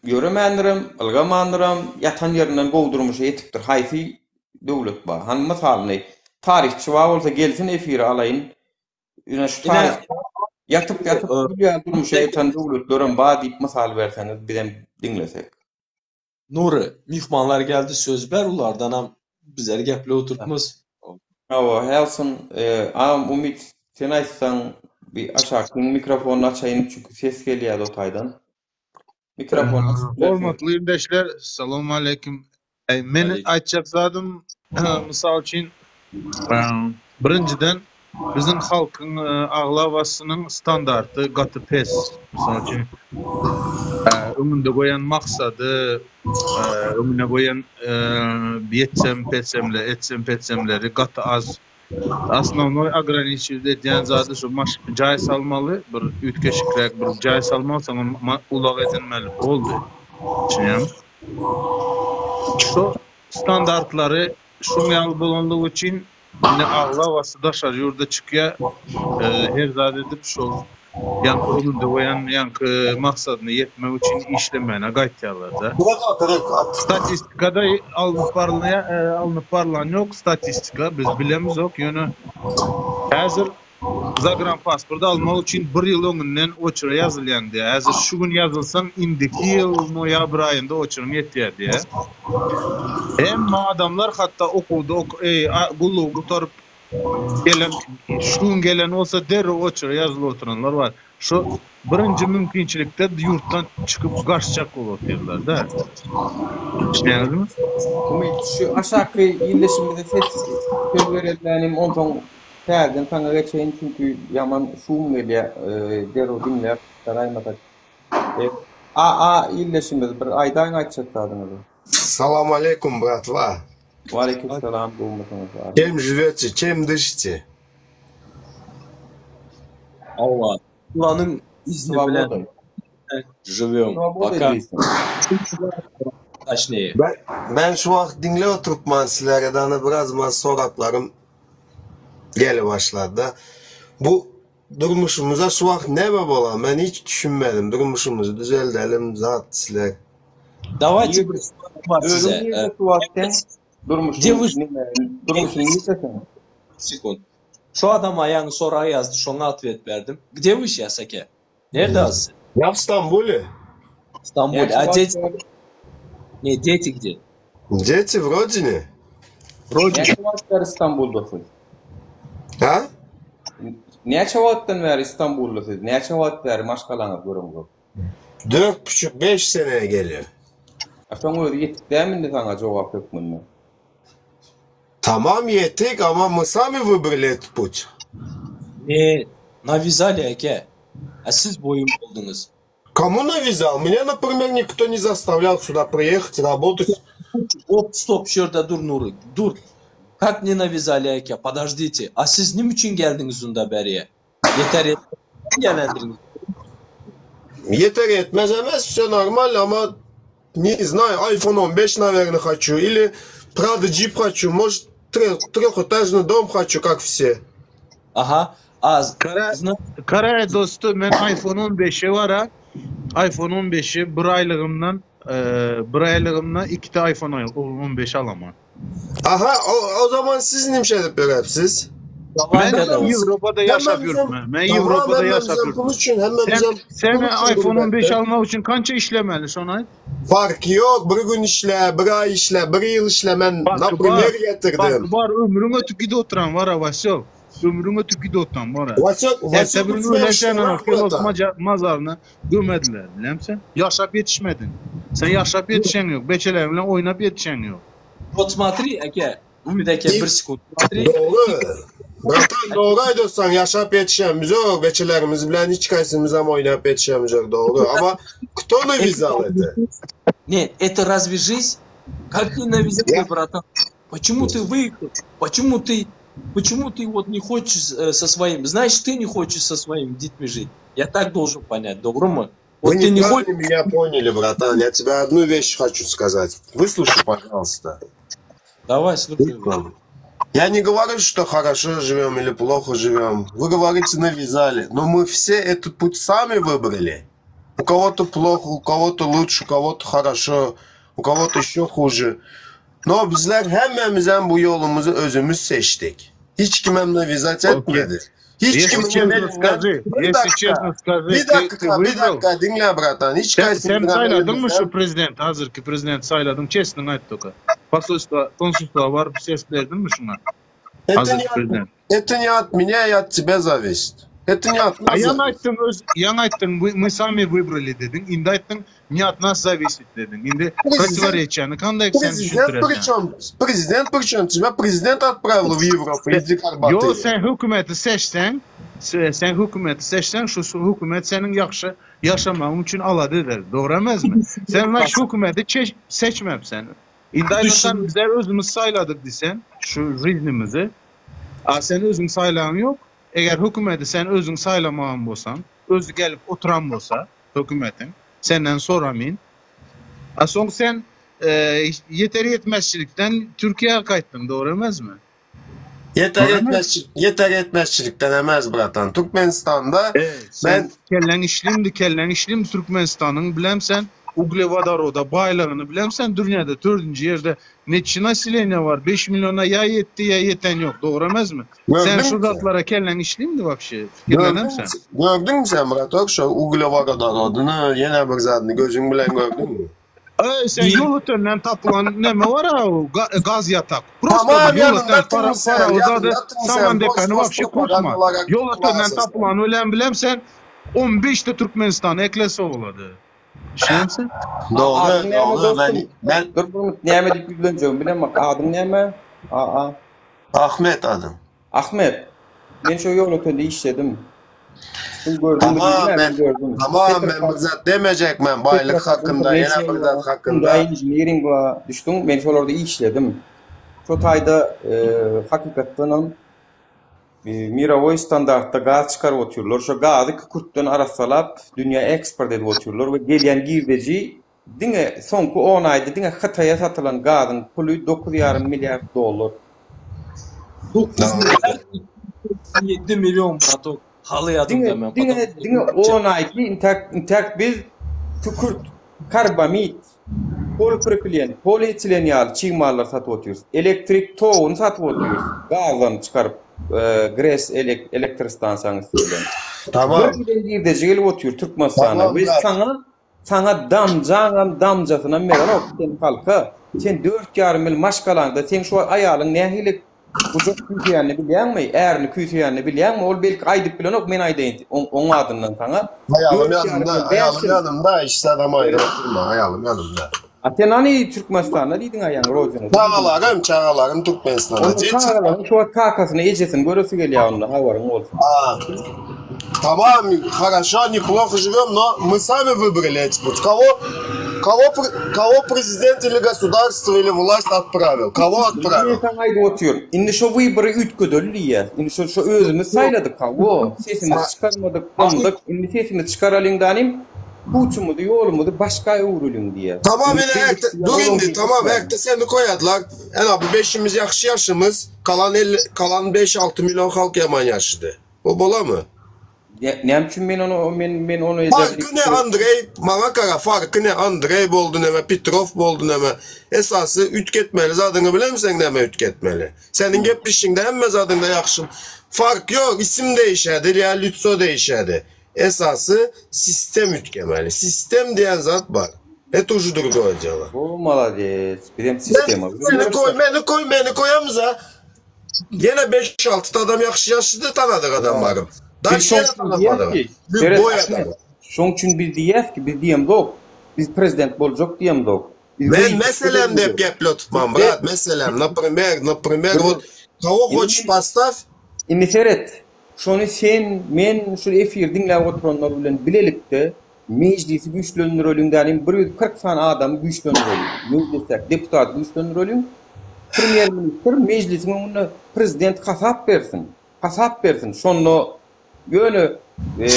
ýöremändirem, ylgamandyram, ýatan ýerinden gowy durmuşa ýetipdir. Haýsy döwlet bar? Hany mysalyny taryhçy bar bolsa gelsin efire alaýyn. Ine şu taryhda ýatyp ýatyp gül ýaly durmuşa ýeten döwletlerem bar diýip mysal berseňiz bizem diňlesek. Nury, myhmanlar geldi söz ber ulardanam bizler geple oturtmyz. Hawa, Helsin, agam Umyt sen aýtsaň bir aşakkyň mikrofonyny açaýyn çünki ses gelýärdi o taýdan. Mikrofony açyp bilersiňiz. Hormatly ildeşler, Salowmaleýkim. Men aýtjak zadym, mysal üçin, birinjiden, biziň halkyň aglabasynyň standarty gaty pes. Mysal üçin, öňünde goýan maksady, öňüne goýan ýetsem-petsemle, etsem-petsemleri gaty az. Osnownoý ograniçiwt edýän zady şu maş jaý salmaly, bir üýtgeşikräk bir jaý salmaly, soňam ulag edinmeli, boldy. Düşünýäňmi? Şu standartlary şuň ýaly bolanlygy üçin indi aglabasy daşary ýurda çykýa, her zat edip şol ýaňky öňünde goýan ýaňky maksadyna ýetmek üçin işlemäne gaýtýarlar-da. Statistikada alnyp barylýa alnyp barylan ýok statistika biz bilemizok ýöne häzir Zagranpasport almak üçin bir ýyl öňünden oçura ýazylýaň diýýär. Häzir şu gün ýazylsaň indiki ýyl noýabr aýynda oçuryň ýetýär diýýär. Hemme adamlar hatda okuwda ok gullugy gutaryp gelen şu gün gelen bolsa derrew oçura ýazylyp oturanlar bar. Şu birinji mümkinçilikde ýurtdan çykyp gaçjak bolup otyrlar-da. Düşünýäňizmi? Umyt şu aşaky ildeşimize ses söz berelmänim onsoň Täzeden saňa geçeýin çünki ýaman şum gelýä derrew diňläp çykaraýmasak. AA ildeşimiz bir aýdaýyň aýtjak zadyňyzy. Salam aleýkum bratwa. Waleýkim salam gowmysyňyz bar. Çem žiwete çem dyşite. Hawa Allanyň izni bilen žiwem Swoboda diýsin. Taşneýe. Ben şu wagt diňle oturypman sizlere dana biraz man soraplarym gele başlady. Bu durmuşymyza şu wagt näme bolan men hiç düşünmedim durmuşymyzy düzeldelim zat sizler. Dawayte bir soram bar Özüň size. nirde şu wagt sen? Durmuşyň durmuşyň nirde sen? Sekund. Şu adama ýaňy sorag ýazdy şoňa otwet berdim. Gde вы сейчас ake? Nerde az sen? Ya w Stambule. Stambule. A deti? Ne deti gde? Deti w rodine. Rodine. Näçe wagt bäri Stambulda siz? Ha? Näçe wagtdan bäri Stambulda siz? Näçe wagt bäri maşgalaňyzy göreňzok? Dört buçuk beş seneye geliyor. A şoň özi ýetik dämi indi saňa jogap hökmünde? Tamam ýetik ama мы sami выбрали этот путь. Ne навязали ake? A siz boýun bolduňyz. Кому навязал? Меня, например, никто не заставлял сюда приехать, работать. Hop stop şu ýerde dur Nury dur. Как не навязали ake? Подождите. A siz nime üçin geldiňiz unda bäriye? Ýeter ýetmez gelendiňiz. Yeter yetmez emez все нормально ama не знаю, iPhone 15, наверное, хочу. Или Prado Jeep хочу. Может, трехэтажный дом хочу, как все. Aha. Az. Kara, Karaý dosty men iPhone 15-i bar-a. iPhone 15-i bir aýlygymdan, bir aýlygymdan ikide iPhone 15 alaman. Aha, o, o zaman siz nimşe edip berepsiz? Men Ýewropada ýaşap ýörüpmen. Men Ýewropada ýaşap ýörüpmen. Pul üçin hemmemizem Sen sen iPhone 15 almak üçin kança işlemeli şony aýt? Farky ýok, bir gün işle, bir aý işle, bir ýyl işle men naprimer getirdim. Farky bar, ömrüň ötüp gidip oturan bar-a Wasýok. Ömrüň ötüp gidip oturan bar-a. Wasýok, Erse bir gün ölersen ana filos mazaryna gömediler, bilemsen. Ýaşap ýetişmediň. Sen ýaşap ýetişeň ýok, beçeler bilen oýnap ýetişeň ýok. Vot smotri, eke, Umyt eke bir sekund. Smotri. Dogry. Bratan dogry aýdýarsyň, ýaşap ýetişemiz ýok, beçelerimiz bilen hiç kaýsymyzam oýnap ýetişemiz ýok, dogry. Ama кто навязал это? Нет, это разве жизнь? Как не навязали, братан? Почему ты выехал? Почему ты, почему ты вот не хочешь э, со своим? Знаешь, ты не хочешь со своими детьми жить. Я так должен понять, dogrymy? Вот Вы ты не неправильно хочешь. меня поняли, братан. Я тебе одну вещь хочу сказать. Выслушай, пожалуйста. Давай, слушай. Я не говорю, что хорошо живем или плохо живем. Вы говорите, навязали. Но мы все этот путь сами выбрали. У кого-то плохо, у кого-то лучше, у кого-то хорошо, у кого-то еще хуже. Но bizler hemmemizem bu ýolumyzy özümiz seçdik. Hiç kimem навязать etmedi. Hiç Если kimiň hem честно elinden скажи, Bir если dakika, честно скажи, bir ты, ты dakika, bir выбрал? dakika diňle bratan. Hiç Sen, sen kaýsymyzyňam saýladyňmy elimizden şu prezident, hazirki prezident saýladyň, çesniňi aýt toka. Posolstwa, konsulstwa baryp ses berdiňmi şuňa? Это Hazirki не от, prezident. это не от меня и от тебя зависит. Это не от A нас ýaňy зависит. aýtdyň öz, ýaňy aýtdyň, мы, мы sami wybrali dediň, indi aýtdyň, ne от нас зависит dediň. Indi Prezident, противоречияny kandaýyk sen prezident düşündirersen? причем? Prezident причем? Тебя prezident отправил в Европу, иди Ýo, Карбаты. sen hökümeti seçseň, sen hökümeti seçseň, şu hökümet seniň ýagşy ýaşamagyň üçin alada eder. Dogry emesmi? Sen la şu hökümeti seçmepsen. Indi aýdasan bizler özümiz saýladyk diýsen, şu жизnimizi. A sen özüň saýlaň ýok. Eger hökümeti sen özüň saýlamagan bolsaň, özi gelip oturan bolsa hökümetiň, senden soramyn. A soň sen ýeter ýetmezçilikden Türkiýä gaýtdyň, dogry emesmi? Yeter Dogry emesmi? yetmezçilik, yeter yetmezçilikden emez bratan. Türkmenistanda Sen ben kelläň işlimdi, kelläň işlimdi Türkmenistanyň bilem sen uglewodoroda baýlygyny bilem sen dünýäde dördünji ýerde neçe naseleniýe bar 5 milliona ýa ýetdi ýa ýeten ýok dogry emesmi? Sen gördün şu mü sen? zatlara kelläň işlimdi wapşe pikirlenem Gördün mü sen. gördün mü sen brat? Şu uglevodorodunu yine bir zadını gözün bilen gördün mü? Eý sen ýol ötenden tapylan neme bar ha o gaz ýatak. Prosta Tamam bir ýol öten yanında para sen, para yanında uzady sen. saman Boş depeni boş wapşe propaganda kutma. olarak Ýol kulağa ötenden seslen. tapylan ölen bilem sen 15-de Türkmenistan eklese bolady. Düşünemsen? Doğru, Adyň näme doğru. dostum? Ben, ben Dur bir näme diýip ýüzlenjegimi bilemok. Adyň näme? A a. Ahmet adım. Ahmet. Men şu ýol ötende işledim. Sen gördüňmi Tamam diýdim, ben men gördüm. tamam ben bir zat demeyecek ben baylık hakkında, yine bir zat hakkında. Engineering wa düşdüm. Men şolarda işledim. Şo taýda e, hakykatdanam e, mirovoy standartda gaz çykaryp otyrlar. Şo gazy kükürtden arassalap dünýä eksport edip otyrlar we gelýän girdeji diňe soňky 10 aýda diňe Hytaýa satylan gazyň puly 9,5 milliard dollar. 9 milyar 7 milyon bratok. Haly ýadymda Diňe men. diňe diňe 10 aýky intäk intäk biz kükürt, karbamid, polipropilen, polietilen ýaly çig mallar satyp otyrys. Elektrik toguny satyp otyrys. Gazdan çykaryp e, GRES elek elektrostansiýanyň üstü bilen. Tamam. Bir giden girdeji gelip otyr Türkmenistana. Tamam, Biz brat. sana sana damjaňam damjasyna berenok sen halka. Sen 4,5 ýyl maşgalaňda sen şu aýalyň nähili gujak küýseýänini bilýäňmi? Ärini küýseýänini bilýäňmi? Ol belki aýdyp bilenok, men aýdaýyn on, oň adyndan sana. Ayalım 4,5 ýyl yanımda, 5 ayalım ýyl. yanımda, işte adam ayrı oturma, ayalım yanımda. A sen hani Türkmenistanda diýdiň aýaň Rodina. Çağalarım, çağalarım Türkmenistan'da. Onun çağalarym şu wagt kakasyny, ejesini göresi gelýär onda, habaryň bolsun. А, Tamam, хорошо, неплохо живем, но мы сами выбрали эти путь. Кого, кого, пр- кого президент или государство или власть отправил? Кого Men отправил? sana aýdyp otyryn. Indi şu wybory üýtgedeli diýýär. Indi şu şu özümiz saýladyk ha. O sesimizi çykarmadyk, dymdyk. Indi sesimizi çykaralyň danym. Puçumyzy, ýolumyzy başga öwrüliň diýýär. Tamam Indi yine ekte, dur indi tamam ekte seni koyadılar. En abi beşimiz yaxşı yaşımız, kalan 50, kalan 5-6 milyon halk yaman yaşıdı. O bola mı? Ne näme üçin men onu men men onu Farkı ne Andrey, bana kara farkı ne Andrey boldu neme, Petrov boldu neme. Esası ütketmeli, zadını bilir misin neme ütketmeli? Senin gepişinde hemme zadında yaxşı. Fark yok, isim değişedi, ya lütso değişedi. Esası sistem ütkemeli. Sistem diyen zat var. Это уже другое дело. O молодец. Bizim sistema. Beni koy, beni koy, beni koyamıza. Yine 5-6 adam yaxşı yaşlıdı tanıdık adamlarım. Biz Daş şoň yine üçin tanımadım. diýýäs ki, Lüboy Seret, adamı. Şoň üçin biz diýýäs ki, biz diýemzok. Biz prezident boljak diýemzok. Biz Ben bu- meselem dep gepli tutmam brat, meselem. Например, например, вот кого хочешь поставь, Indi seret. Şony sen, men şu efir diňläp oturanlar bilen bilelikde meclisi güýçlendireliň dänim 140 sany adamy güýçlendireliň. Mejlisde deputat güýçlendireliň. Premýer ministr mejlisiň öňünde prezident hasap bersin. Hasap bersin. Şonda ýöne e,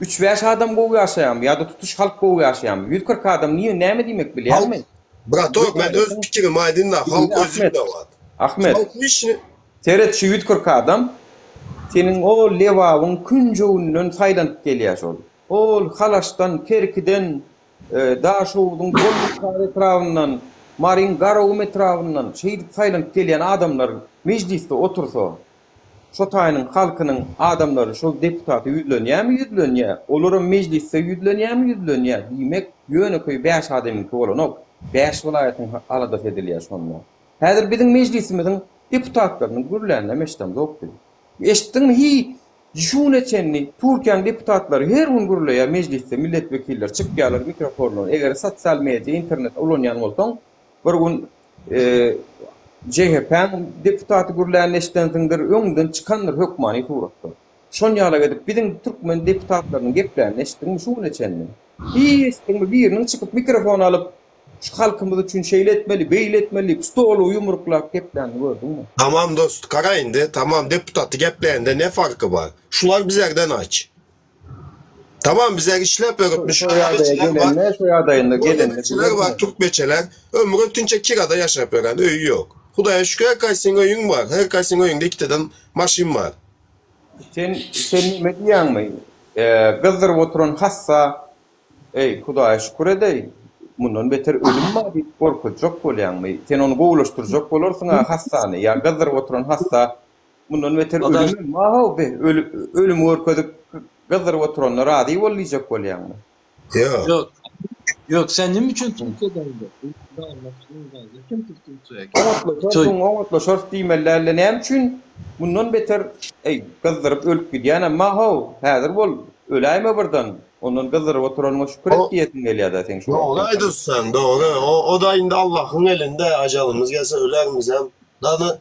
3-5 adam gowy ýaşaýam ýa-da tutuş halk gowy ýaşaýam. 140 adam niýe näme diýmek bilýärmi? Браток, men öz pikirim aydın da halk özü Ahmet. de var. Ahmet, Halk işini Seret şu 140 adam senin o Lewawyn künjöwünden saýlanyp gelýär şol. Ol Halaşdan, Kerkiden, e, Daşowudyň Golbukar etrabyndan, Marin Garagum etrabyndan şeýdip saýlanyp gelýän adamlar mejlisde otursa. Şo taýynyň halkynyň adamlary şol deputata ýüzlenýärmi ýüzlenýär, olaram mejlisde ýüzlenýärmi ýüzlenýär, diýmek ýönekeý bäş adamyňky bolanok, bäş welaýatyň aladasy edilýär şonda. Häzir biziň mejlisimiziň deputatlarynyň gürläninem eşidemzok biz. Eşitdiňmi hi şu güne çenli Türkiýäň deputatlary her gün gürleýär mejlisde milletwekilleri çykýarlar mikrofonlaryna eger sosial media internet ulanýan bolsaň bir gün JHP-niň deputaty gürlänini eşidensiňdir, öňünden çykandyr hökmany suratda. Şon ýalak edip biziň türkmen deputatlarynyň geplänini eşitdiňmi şu güne çenli? Hiç eşitdiňmi biriniň çykyp mikrofon alyp şu halkymyz üçin şeýle etmeli, beýle etmeli diýip stoly ýumruklap geplänini gördüňmi? Tamam dost gara indi tamam deputaty geplände ne farky bar? Şular bizerden aç. Tamam bize işläp öwretmiş. Şo ýagdaýa gelende, şo ýagdaýynda gelende Türkmençiler bar, türkmeçeler. Ömri ötünçe kirada ýaşap ýören, öýi ýok. Hudaýa şükür her kaýsyň öýüň bar, her kaýsyň öýüňde ikiden maşyn bar. Sen sen neme diýýäňmi? Gyzdyryp oturan hassa, Eý, Hudaýa şükür edeý, mundan beter ölüm bar diýip gorkuzjak bolýaňmy? Sen ony gowulaşdyrjak bolarsyň-a hassany, ýa gyzdyryp oturan hassa Mundan beter ölümem bar-how be, ölümi görkezip gyzdyryp oturanyna razy bol diýjek bolýaňmy? Ýok. Ýok. Ýok, sen nime üçin Türkiýeden Oňatlaşarsyň, oňatlaşarys diýmeli däldi. Näme üçin mundan beter, eý, gyzdyryp ölüp gidýänem bar-how, häzir bol, öläýme birden, ondan gyzdyryp oturanyňa şükür et diýesiň gelýär-dä seň şu Dogry wagtdan. aýdysyn, dogry. O-da indi Allahyň elinde, ajalymyz gelse ölermizem. Dany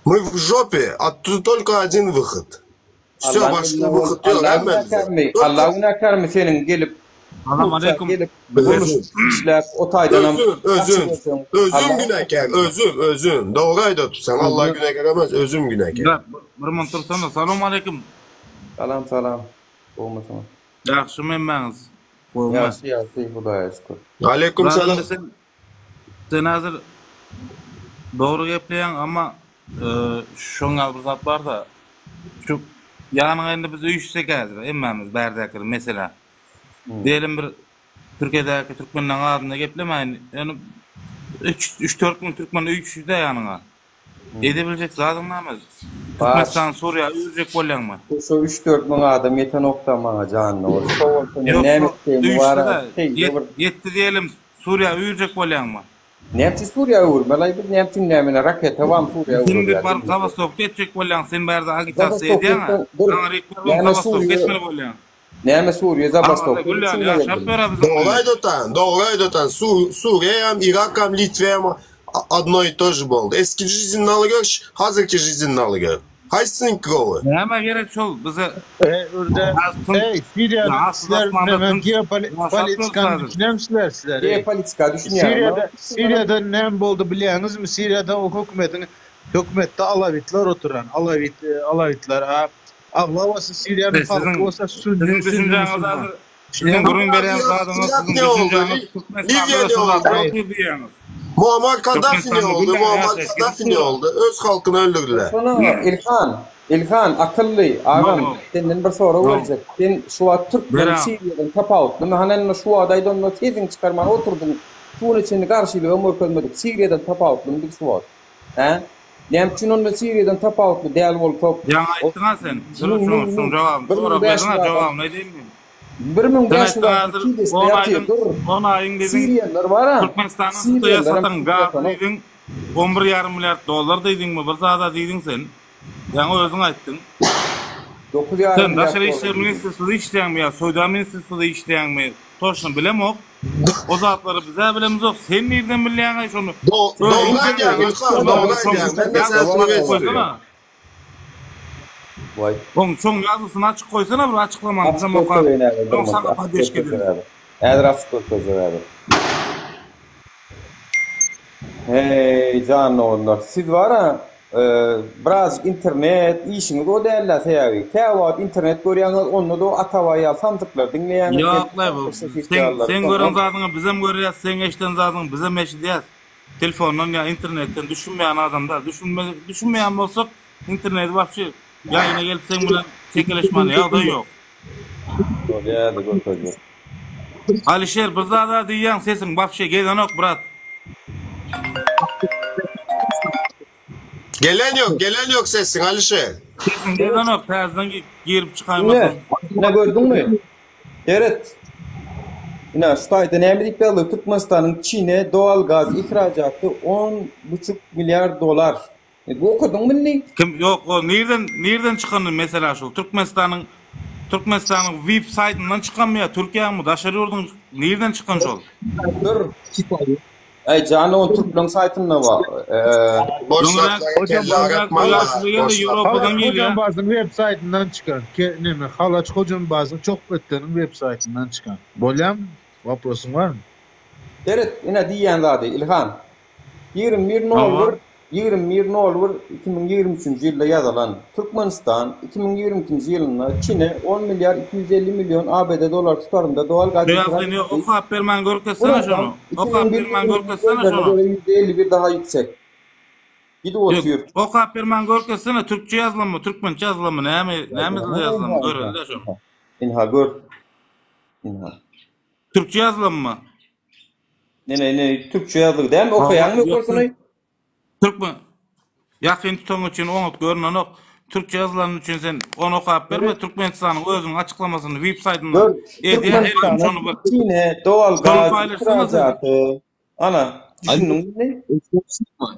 Мы в жопе, а тут только один выход. Все, Allaň başga elinde bol. wyhod ýok Allah hemmämize. günäkärmi? Только Allah günäkärmi seniň gelip Salam Turkiýa aleýkum. gelip Özüm. gurluşyk işläp o taýdanam Özüm, gaçyp özüm. ölseň Özüm Allah günäkär, özüm, özüm. Dogry aýdatypsyň. Allah günäkär emas, özüm günäkär. Murat, bir minut dursana. Salam aleýkum. Salam salam. Gowmysyňyz? Ýagşymy hemmäňiz? Gowmy? Ýagşy ýagşy Hudaýa şükür. Aleýkum Murat salam. indi sen Sen häzir dogry gepleýäň, amma şoň ýaly bir zat barda, şu ýanyňa indi biz üýşsek häzir hemmämiz bärdäkiler meselä. Diýelim bir Türkiýedäki türkmenleň adynda geplemäýin, ýöne üç, dört müň türkmen üýşdi-dä ýanyňa. Edebiljek zadyň näme? Türkmenistan Suriýa öwürjek bolýaňmy? Şo üç-dört müň adam ýetenokda maňa janyna bol. Şo bolsa men näme etjegimi bara şeýle bir. Ýetdi diýelim Suriýa öwürjek bolýaňmy? Näme üçin Suriýa öwürmeli biz näme üçin näme raketa barmy Suriýa Sen öwürýär. bir baryp zabastowka etjek bolýaň sen bärde agitasiýa edýäňä. Aňryk baryp zabastowka etmeli bolýaň. Näme Suriýa zabastowka üçin ýaşap ýör biziň Dogry aýdatan, dogry aýdatan. Suriýa hem, Irak hem, Litwa hem одно и то же boldy. Eski жизнь aly gör, hazirki жизнь aly gör. Haýsynyňky gowy? Näme gerek şol bize Eý ürde eý Siriýada sizler näme geopolitikany düşünemsiler sizler eý. Geopolitika düşünýäňmi? Siriýada Siriýada näme boldy bilýäňizmi? Siriýada o hökümetiň hökümetde alawitler oturan alawit alawitler a Aglabasy Siriýanyň halky bolsa sünni sünni musulman. Siziň gürrüň berýän zadyňyz siziň düşünjäňiz Türkmenistanda şu zat ýok diýip diýýäňiz. Muammar Kaddafi ne oldy? Muammar Kaddafi ne oldy? Öz halkyny öldürdiler. Ilhan, Ilhan akylly agam senden bir sorag berjek. Sen şu wagt türkmen Siriýadan tapawutlymy? Hany indi şu wagt aýdanda sesiňi çykarman oturdyň. Şu güne çenli garşylygam görkezmedik. Siriýadan tapawutlymy biz şu wagt? Hä? Näme üçin onda Siriýadan tapawutly däl bolsak? Ýaňy aýtdyň-a sen. Dur, şoň, şoň jogabyny sorag berdiň-a, jogabyny aýdaýyn men. 1500 adam Kilisde ýatyr, dur. On aýyň diýdiň. Siriýalylar bar-a. Türkmenistanyň Hytaýa satan gazy diýdiň, on bir ýarym milliard dollar diýdiňmi, bir zad-a diýdiň sen. Ýaňy özüň aýtdyň. Dokuz ýarym Sen milliard daşary dollar işler diýdiň. ministrstwada işleýäňmi ýa söwda ministrstwada işleýäňmi, toçno bilemok. O zatlary bizä bilemizok. Sen nirden bilýäňaý şony? Dogry aýdýaň Ilhan, dogry aýdýaň. Men de seni söýýän. Waý. Oň şoň ýazgysyny açyk goýsana bir açyklamany bizem okap. Soň saňa poddeşka ederis. Häzir açyp görkezjek häzir. Heý jan doganlar siz bara birazjyk internet işiňiz o dälda sebäbi käwagt internet görýäňiz onda-da o Atabaý ýaly samsyklary diňleýäňiz Ýoklaý bu seň seň gören zadyňy bizem görýäs seň eşiden zadyňy bizem eşidýäs telefondan ýa internetden düşünmeýän adam däl düşünme düşünmeýän bolsak interneti wapşe ýaýyna gelip seň bilen çekeleşmäne ýagdaý ýok. Bolýa-da görkezjek. Alişer bir zada diýýäň sesiň wapşe gelenok brat. Gelen ýok, gelen ýok sesiň Alişer. Sesiň gelenok, täzeden girip Ine, çykaýmasaň. ine gördüňmi? Seret. Ine, şu taýda näme diýip ýazylgy, Türkmenistanyň Çine doğal gaz ihrajaty on buçuk milliard dollar. E, bu okadyňmy indi? Kim ýok, o nirden nirden çykany mesela şul? Türkmenistanyň Türkmenistanyň web saýtyndan çykanmy ýa Türkiýäňmi, daşary ýurduň nirden çykan şol? Dur. Aý jan ol türkmen saýtynda bar. Boş zatlara kelle agyrtmaň boş Ýewropadan gelýär. Hojambazyň web saýtyndan çykan. Ke neme Halaç Hojambazyň Çohpetdeniň web saýtyndan çykan. Bolýamy? Waprosyň barmy? Seret ine diýýän zady Ilhan. 21 nol bir 21 nol bir 2023-nji ýylda ýazylan, Türkmenistan 2022-nji ýylynda Çine on milliard 250 million ABD dolary tutarynda doğal gaz Şu ihraç ýazgyny etdi. okap bermän Bu görkezsene rakam şony. Okap bermän 2001-nji görkezsene ýyllara şony. göre %51 daha yüksek. Gidip Ýok, otyr. okap bermän görkezsene türkçe ýazylanmy, türkmençe ýazylanmy, näme, näme dilde ýazylanmy göreli-dä şony. Ynha gör. Ynha. Türkçe ýazylanmy? Ine ine türkçe ýazdygy dämi okaýaňmy ýokarsyny? Türkmen Ýakyn tutanyň üçin oňat görünenok. Türkçe ýazylany üçin sen ony okap berme Türkmenistanyň özüniň açyklamasyny web saýtynda Gör edýär her gün şony bir Çine doğal şony gaz paýlaşsana sen. ihrajaty. Ana düşündiňmi?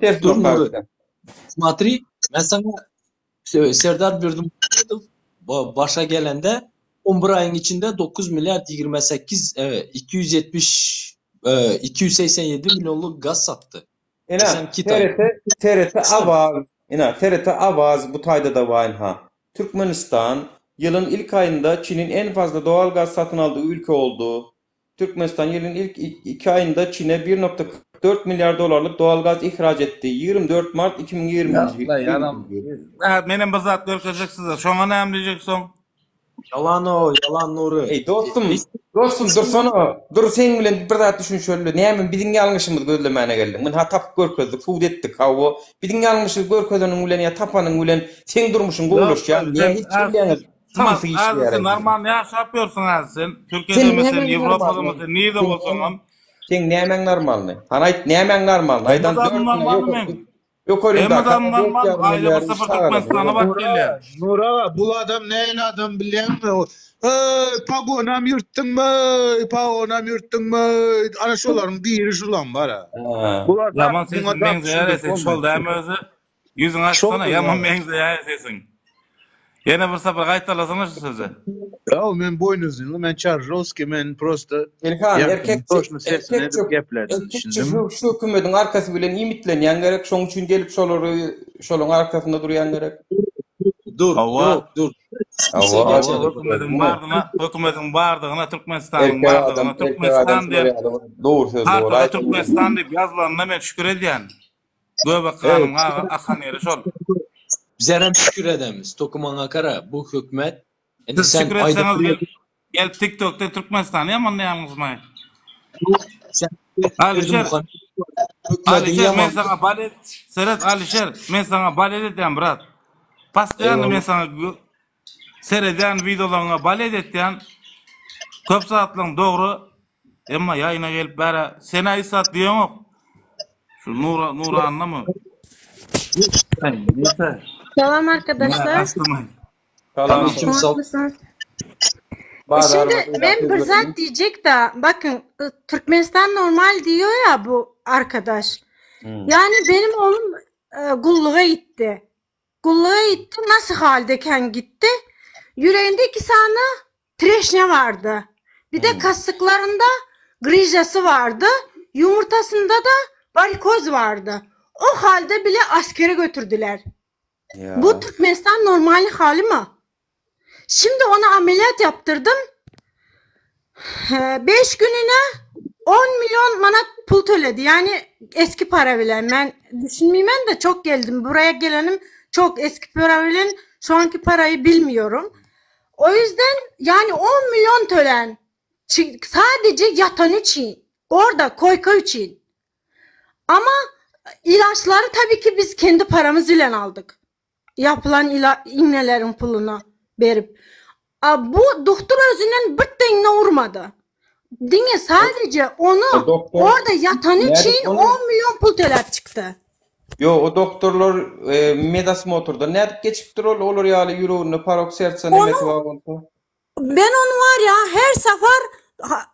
Tersini Dur okap Nury. sen. Смотри, men saňa Serdar Berdimuhamedow başa gelende 11 aýyň içinde 9 milliard 28 270 287 millionlyk gaz satdy. Ine, TRT, TRT Awaz, ine, TRT Awaz bu taýda-da bar ynha. Türkmenistan ýylyň ilk aýynda Çiniň en fazla doğal gaz satyn aldygy ülke oldu. Türkmenistan ýylyň ilk iki aýynda Çine 1.44 milliard dollarlyk doğal gaz ihraç etdi. 24 mart 2020-nji Ýa, ýaram. Menem bir zat görkezjek size. Şoňa näme diýjek soň? Ýalan o, ýalan Nury. Eý dostum, dostum dursana, dur seň bilen bir zat düşünşeli, näme biziň ýalňyşymyzy gözlemäne geldiň? Ynha tapyp görkezdik, subut etdik, hawa, biziň ýalňyşy görkezeniň bilen ýa tapanyň bilen seň durmuşyň gowulaşýar, näme hiç bilýäňiz, samsyk işleýär. Sen normal ýaşap ýörsüň häzir sen, Türkiýedemi sen, Ýewropadamy sen, nirde bolsaňam. Seň nämäň normalny? Hany aýt, nämäň normalny? Aýdan dört Ýokarynda Hemme zat normal, aýda bir sapar Türkmenistana baryp gelýär. Nur aga, bul adam nähili adam bilýäňmi? Eý, pagonam ýyrtdyňmy? Pagonam ýyrtdyňmy? Ana şolaryň biri şulam bar. Bular Ýaman sesiň meňzeýär sesiň şol dämi özi? Ýüzüňi açsana, ýaman meňzeýär sesiň. Ýene bir sapar gaýtalasana şu sözi. Ýa men boýnuzynly, men Çarjowskiý, men prosta Ilhan erkekçe erkekçe erkekçe şu şu hökümediň arkasy bilen iýmitlenýän gerek, şoň üçin gelip şolary şolaň arkasynda durýan gerek. Dur, ýok, dur. Hawa, hökümediň bardygyna, hökümediň bardygyna, Türkmenistanyň Erkek adam, bardygyna, erkek adam Türkmenistan şular diýip, ýaly dogry sözli kartada bolaýsa. Türkmenistan diýip ýazylanyna men şükür edýän. Göbek ganyň akan ýeri şol. Bizerem şükür edemiz. Tokumaňa gara bu hökümet indi Siz sen şükür aýda etseňiz gelip gelip TikTokda Türkmenistany ýamanlaýaňyzmy? Sen Alişer Alişer men saňa balet seret Alişer men saňa balet edýän brat. Postoýanno men saňa seredýän wideolaryňa balet etýän. Köp zatlaryň dogry. Emma ýaýyna gelip bärä senä hiç zat diýeňok. Şu Nura Nurannamy? Neyse. Salam arkadaşlar. Salam. Nasılsınız? Şimdi ben bir zat diyecek de bakın Türkmenistan normal diyor ya bu arkadaş. Hmm. Yani benim oğlum e, gulluğa gitti. Gulluğa gitti nasıl haldeyken gitti. Yüreğinde iki tane treşne vardı. Bir de hmm. kasıklarında grijası vardı. Yumurtasında da varikoz vardı. O halde bile askere götürdüler. Ya. Bu Türkmenistan normal hali mi? Şimdi ona ameliyat yaptırdım. 5 gününe 10 milyon manat pul töledi. Yani eski para bile. Ben düşünmeyeyim de çok geldim. Buraya gelenim çok eski para bile. Şu anki parayı bilmiyorum. O yüzden yani 10 milyon tölen sadece yatan için orada koyka için. Ama ilaçları tabii ki biz kendi paramız ile aldık. Yapılan ila iğnelerin pulunu berip. A, bu doktor özünden bir tane vurmadı. Dine sadece onu e, doktor, orada yatan için 10 milyon pul töläp çıktı. Ýok, o doktorlar medosmotrdan nädip geçipdir ol, olar ýaly ýüreginde parok sertsa nemesi bar bolsa? Men ony var ya her safar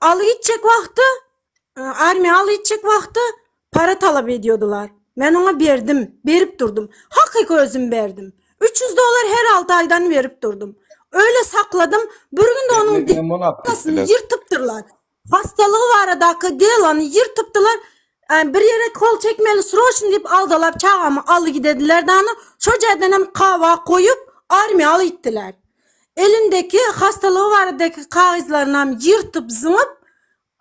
aly gitjek wagty, armiýa aly gitjek wagty para talap ediyordular. Men oňa berdim, berip durdum. Hakyky özüm berdim. 300 dollar her 6 aýdan berip durdum. Öyle sakladym. Bir gün de onuň delosunu ýyrtypdyrlar. Hastalygy baradaky delony ýyrtypdylar. Bir ýere kol çekmeli sroçny diýip aldalap çagamy aly gidediler dany. Şo ýerdenem kawa goýup armiýa aly gitdiler. Elindeki hastalygy baradaky kagyzlarynam ýyrtyp zyňyp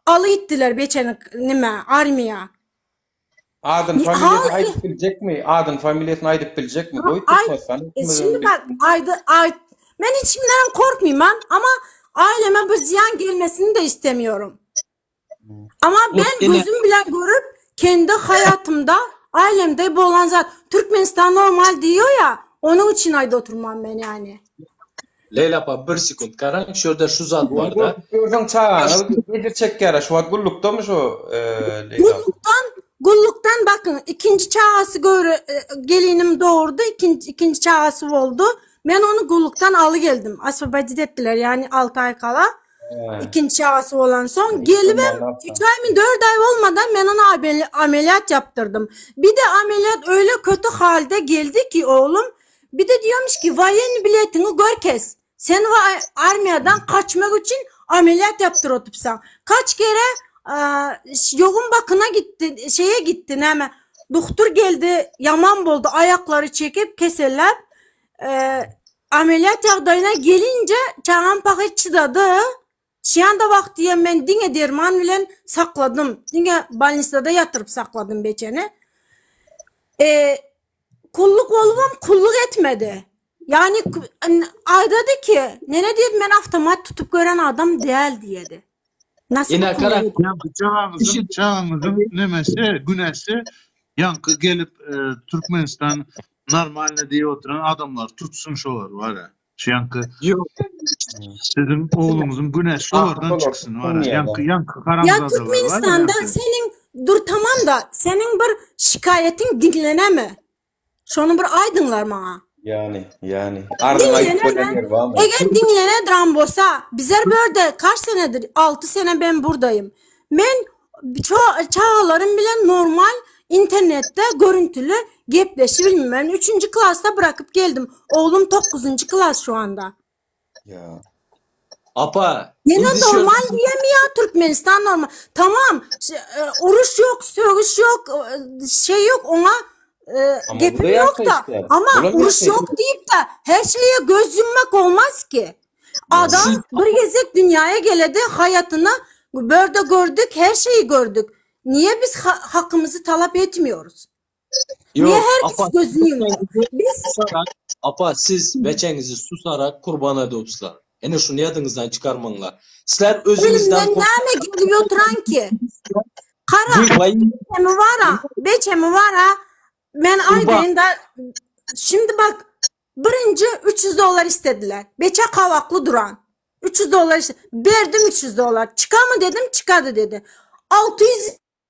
aly gitdiler beçeni nime armiýa. Adyny familiýasyny aýdyp biljekmi? Adyny familiýasyny aýdyp biljekmi? Goý Türkmenistan e, Şimdi bak aýdy aýt men hiç kimden korkmaýman ama aileme bir ziyan gelmesini de istemiyorum. Ama ben gözüm bilen görüp kendi hayatımda ailemde bolan zat Türkmenistan normal diyor ya onun için ayda oturmam ben yani. Leýla apa bir sekunt garaň şu ýerde şu zat barda. Görseň çagaňyz ejir çekýär şu wagt gullukdamy şu Leýla? Gullukdan gullukdan bakyň ikinji çagasy göwre gelinim dogurdy ikinji ikinji çagasy boldy. Men ony gullukdan aly geldim. Osvobodit etdiler ýagny 6 aý kala. Ikinji çagasy bolansoň gelibem 3 aý mi 4 aý bolmadan men ona ameliyat yapdyrdım. Bir de ameliyat öyle kötü halde geldi ki oğlum Bir de diyormuş ki waýenni biletiňi görkez. Sen armiýadan kaçmak üçin ameliyat yapdyr otypsaň. Kaç kere ýogyn bakyna gitdi, şeýe gitdi näme. Duhtur geldi, ýaman boldy, aýaklary çekip, keselläp, ameliyat ýagdaýyna gelince çagam pahyr çydady. Şýanda wagty hem men diňe derman bilen sakladym. Diňe bolnisada ýatyryp sakladym beçeni. E, Kulluk bolubam kulluk etmedi. Ýagny aýdady ki, nene diýdi men awtomat tutup gören adam däl diýedi. Nasıl Ine gara. Ýaňky çagaňyzyň çagaňyzyň nemesi günäsi ýaňky gelip Türkmenistan normalny diýip oturan adamlar tutsun şolar bara. Şu ýaňky Ýok. Siziň ogluňyzyň günäsi şolardan çyksyn bara. Ýaňky ýaňky haramzadalar. Ýa Türkmenistanda seniň dur tamam da seniň bir şikaýatyň diňlenemi? Şony bir aýdyňlar maňa. Ýani, ýani. Arzyňy aýdyp bolýan ýeri barmy? Eger diňlenedram bolsa, bizler bu ýerde kaç senedir? 6 sene ben burdaýym. Men çagalarym bilen normal internetde görüntüli gepleşibilmem. Men üçünji klasda bırakyp geldim. Oglum dokuzunjy klas şu anda. Ya. Apa. Yine normal diýemiýa Türkmenistan normal. Tamam, e, uruş yok, sögüş yok, e, şey yok ona e, gepim yok da. Ama uruş yok diýip de her şeye göz yummak olmaz ki. Adam bir gezek dünýaya geledi, hayatyny börde gördük, her şeyi gördük. Niye biz ha hakymyzy talap etmiyoruz? Yok, Niye herkes apa, gözünü yumuyor? Biz susarak, apa siz beçeňizi susarak kurban edipsizler. Ene şuny ýadyňyzdan çykarmaňlar. Sizler özüňizden Elimden näme gelip oturan ki? Kara, beçemi var beçemi var Men aýdaýyn da şimdi bak Birinji 300 dollar istediler. Beçe kavakly duran. 300 dollar iste berdim 300 dollar. Çykamy dedim, çykady dedi. 600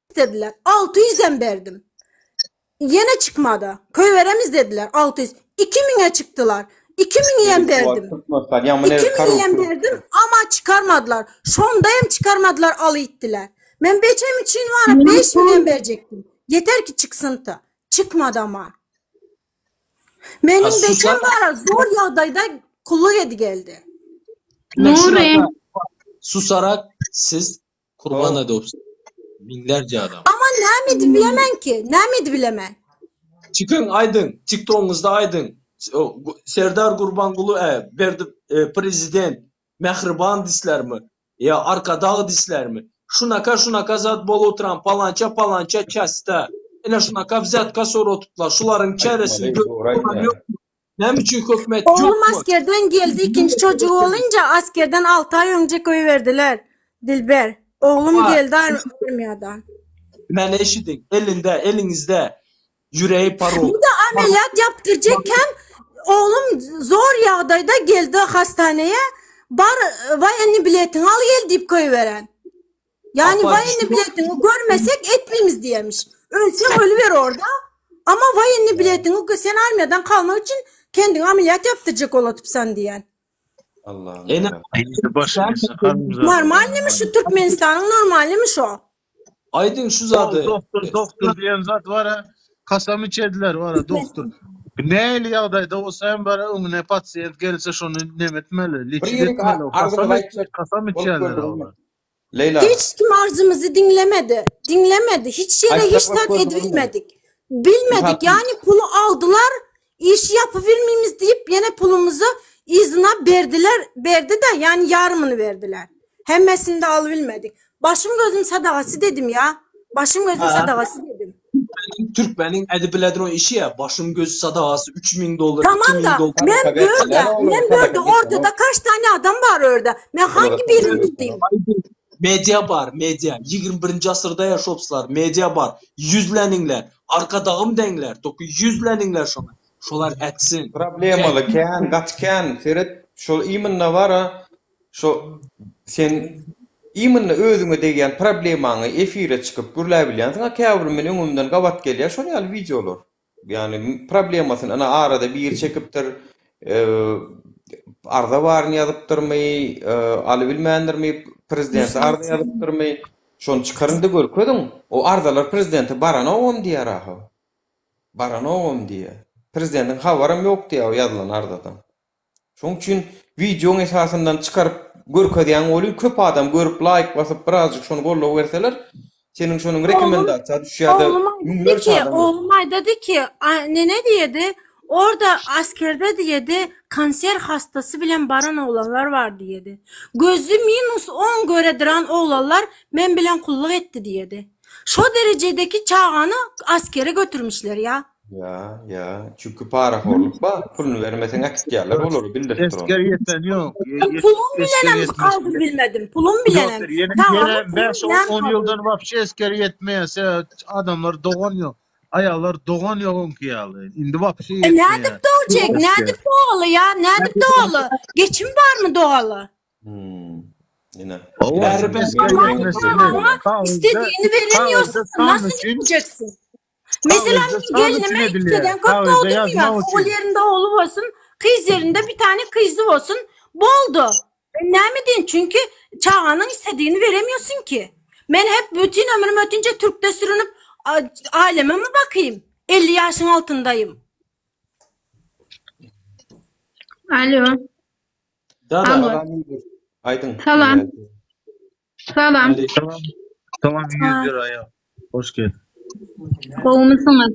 istediler. 600 hem berdim. Ýene çykmady. Köýberemiz dediler 600. 2000-e çykdylar. 2000 hem berdim. 2000 hem berdim ama çykarmadylar. Şonda hem çykarmadylar aly gitdiler. Men beçem üçin var 5000 hem berjekdim. Yeter ki çyksyn ta. Çykmady ama. Meniň beçem bara zor ýagdaýda kulluk edi geldi. Nury. Susarak siz kurban edipsiz. Müňlerce adam. Ama näme edip bilemen ki? Näme edip bilemen? Çykyň aýdyň, TikTogyňyzda aýdyň. Serdar Gurbanguly e, berdi e, prezident mähriban dislermi? Ýa arkadag dislermi? Şunaka şunaka zat bolup oturan palança palança çasda. Ine şunaka wzýatka soratyplar. Şularyň çäresini görüp oturan ýokmy? Näme üçin hökümet Oglum ýokmy? askerden geldi ikinji çocugy bolynca askerden 6 aý öňje goýberdiler Dilber. Oglum Apa, geldi armiýadan. Meni eşidiň, elinde, eliňizde ýüregi parol. Bu da ameliyat yaptıracakkem oğlum zor ýagdaýda geldi hastaneye. Bar waýenni biletiňi al gel diýip goýberen. Yani Apa, waýenni biletiňi görmesek etmemiz diýemiş. Ölseň ölüber orada. Ama woýenniý biletiňi sen armiýadan kalmak üçin kendiňi ameliyat ýapdyrjak bolatypsan diýýän. Allahym. Ene Normalnymy şu Türkmenistanyň normalnymy şo? Aýdyň şu zady. Doktor, doktor diýen zat bar a, kasam içediler bar a, doktor. Nähili ýagdaýda bolsa hem bar a, öňüne pasient gelse şony neme etmeli, Bir liçit ýerik etmeli. arzyňyzy Kasam aýtjak kasam bolup içýärler gördüňizmi? olar. Leýla. Hiç kim arzymyzy diňlemedi. Diňlemedi. Hiç ýere Aýtjak hiç bolup zat gördüňizmi? edibilmedik. Bilmedik. Mysal üçin. Ýani puly aldylar, işi ýapybilmimiz diýip ýene pulumyzy yzyna berdiler, berdi-de, ýani ýarymyny berdiler. Hemmesini de alybilmedik. Başym gözüm sadagasy dedim ya. Başym gözüm sadagasy dedim. Türkmeniň edibiledron işi ya başym göz sadagasy 3000 dollar Tamam 2000 da dollar. men börde, men börde ortada kaç tane adam var orada. Men hangi birini tutayım? Media bar, media. 21-nji asyrda ýaşapslar, media bar. Ýüzleniňler, arkadagym deňler, toky ýüzleniňler şoňa. Şolar etsin. Problemaly kän, gaty kän. Seret, şol imенно bar-a, Şo sen imенно özüňe degýän problemaňy efire çykyp gürläbilýänsiň a käbir men öňümden gabat gelýär şol ýaly wideolar. Ýagny problemasyny ina arada biri çekipdir arza baryny ýazypdyrmy alybilmändirmi prezidente arza ýazypdyrmy şony çykaryňda görkeziň o arzalar prezidente baranogam diýýär ahaw. Baranogam diýýär. Prezidentiň habaram ýok diýýär o ýazylan arzadan. Şoň üçin wideoň esasyndan çykaryp görkezýäň welin köp adam görüp laýk basyp birazjyk şony goldaw berseler seniň şonuň rekomendasiýa düşýärde Oglum aýtdy müňlerçe ki, adam görýär. oglum aýdady ki, nene diýedi, orda askerde diýedi, kanser hastasy bilen baran oglanlar bar diýedi. Gözi minus on görediran oglanlar men bilen kulluk etdi diýedi. Şo derejedeki çagany askere götürmişler ýa. Ýa, ýa, çünki parahorluk bar, puluny bermeseň äkitýärler olary bildirip duran. Esger ýeten ýok. Pulum bilenem kaldyr bilmedim, pulum bilenem. Ýokdur, ýene ýene 5-10 ýyldan wapşe esger ýetmeýär, sebäbi adamlar dogan ýok. Aýallar dogan ýok öňki ýaly. Indi wapşe E ýetmeýär. nädip dogjak, nädip dogaly ýa, nädip dogaly? Geçim barmy dogaly? Hmm. Ine. Bäri esger ýetmesin. Istediğini veremiyorsun, nasıl gideceksin? Mesela gelinime ikiden köp doldurmuyor. Oğul yerinde oğlu olsun, kız yerinde bir tane kızı olsun. Boldu. E, näme diýin? Çünki çaganyň istediğini veremiyorsun ki. Men hep bütün ömrüm ötünce Türk'te sürünüp aileme mi bakayım? 50 yaşın altındayım. Alo. Dada. Aýdyň. Salam. Salam. Salam. Salam 101 aýa. Hoş geldin. Gowumysyňyz?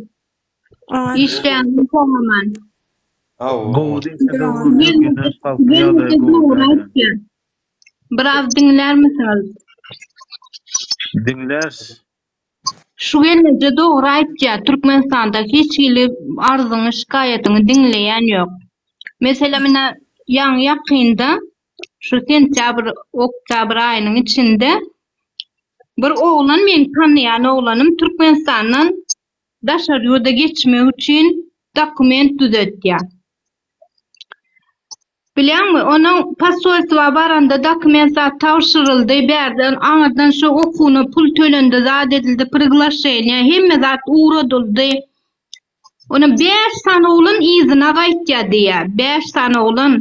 Işleýäňiz soňaman. Gowy diýse gowy. Biraz diňlärmisiňiz? Diňläris. Şu gelneje dogry aýtýar, Türkmenistanda hiç hili arzyňy, şikaýatyňy diňleýän ýok. Meselem ine ýaňy ýakynda şu sentýabr, oktýabr aýynyň içinde bir oglan meň tanaýan oglanym Türkmenistandan daşary ýurda geçmek üçin dokument düzetýär. Bilýäňmi, onuň posolstwa baranda dokument zat tabşyryldy, bärden aňyrdan şo okuwyna pul tölendi, zat edildi, priglaşeniýe, hemme zat ugradyldy. Onuň bäş sany oglan yzyna gaýtýar diýýär, bäş sany oglan.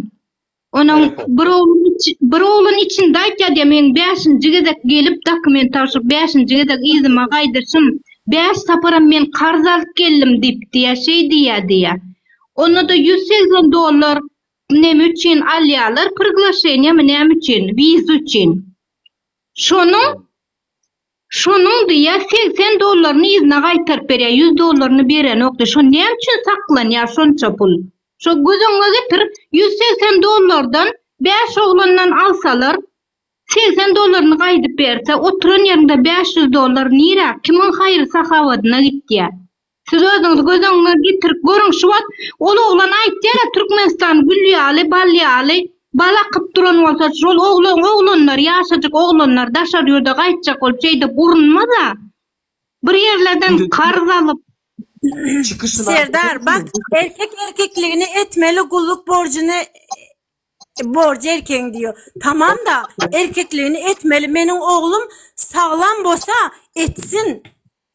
Onuň bir oglan bir oglan içinde aýtýar diýýär, meň bäşinji gezek gelip dokument tabşyryp, bäşinji gezek yzyma gaýdyşym, bäş saparam men karz alyp geldim diýip diýýär, şeý diýýär diýýär. Onda-da 180 dollar neme üçin alýarlar, priglaşeniýemi näme üçin, wiza üçin. Şonuň şonuň diýýär 80 dollaryny yzyna gaýtaryp berýär, 100 dollaryny berenok diýýär. Şo näme üçin saklanýar şonça pul? Şo göz öňüňe getir, 180 dollardan bäş oglandan alsalar, 80 dollaryny gaýdyp berse, oturan ýeriňde 500 dollar nirä, kimiň haýry-sahawadyna gitýär? Siz özüňizi göz öňüňe getirip görüň şu wagt ol oglan aýtýara Türkmenistan gül ýaly bal ýaly bal akyp duran bolsa şol oglan oglanlar ýaşajyk oglanlar daşary ýurda gaýtjak bolup şeýdip urunmaza bir ýerlerden karz alyp Serdar bak erkek erkekligini etmeli gulluk borjuny borjy erkegiň diýiyor. Tamam da erkekligini etmeli meniň oglum saglam bolsa etsin.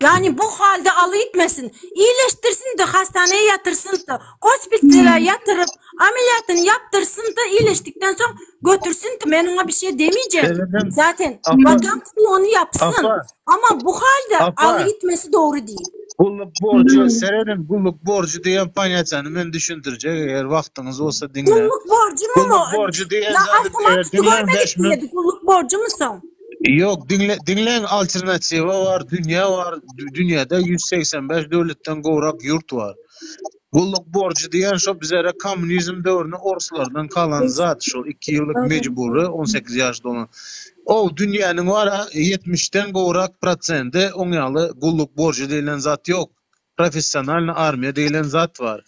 Yani bu halde alı gitmesin. İyileştirsin de hastaneye yatırsın da hospitale yatırıp ameliyatını yaptırsın da iyileştikten sonra götürsün de ben ona bir şey demeyeceğim. Seredin. Zaten Apa. vatan kulu onu yapsın. Apa. Ama bu halde Apa. alı gitmesi doğru değil. Gulluk borcu, seredin gulluk borcu diýen ponýatiýany men düşündirjek eger wagtyňyz bolsa diňle. Gulluk borcu mu Gulluk mu? borcu diýen Ya zady avtomat diňläň görmedik 5 minut. diýedi. Gulluk borcu musun? Ýok, diňle diňläň alternatiwa bar, dünýä bar. Dünýäde 185 döwletden gowrak ýurt bar. Gulluk borjy diýen şo bizere kommunizm döwründe orslardan kalan zat şol 2 ýyllyk mejbury 18 ýaş dolan. O dünýäniň bar-a 70-den gowrak prosendi oň ýaly gulluk borjy diýlen zat ýok. Professionalny armiýa diýlen zat bar.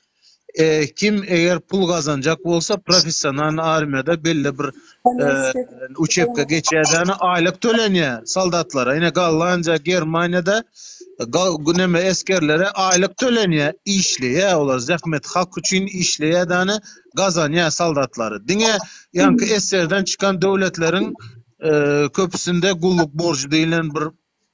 Kim eger pul gazanjak bolsa professionalny armiýada belli bir uçebka geçýär aýlyk tölenýär soldatlara. Ine Gollandiýa, Germaniýada neme esgerlere aýlyk tölenýär, işleýär olar zähmet haky üçin işleýär dany gazanýar soldatlary. Diňe ýaňky SSR-den çykan döwletleriň köpüsinde gulluk borjy diýlen bir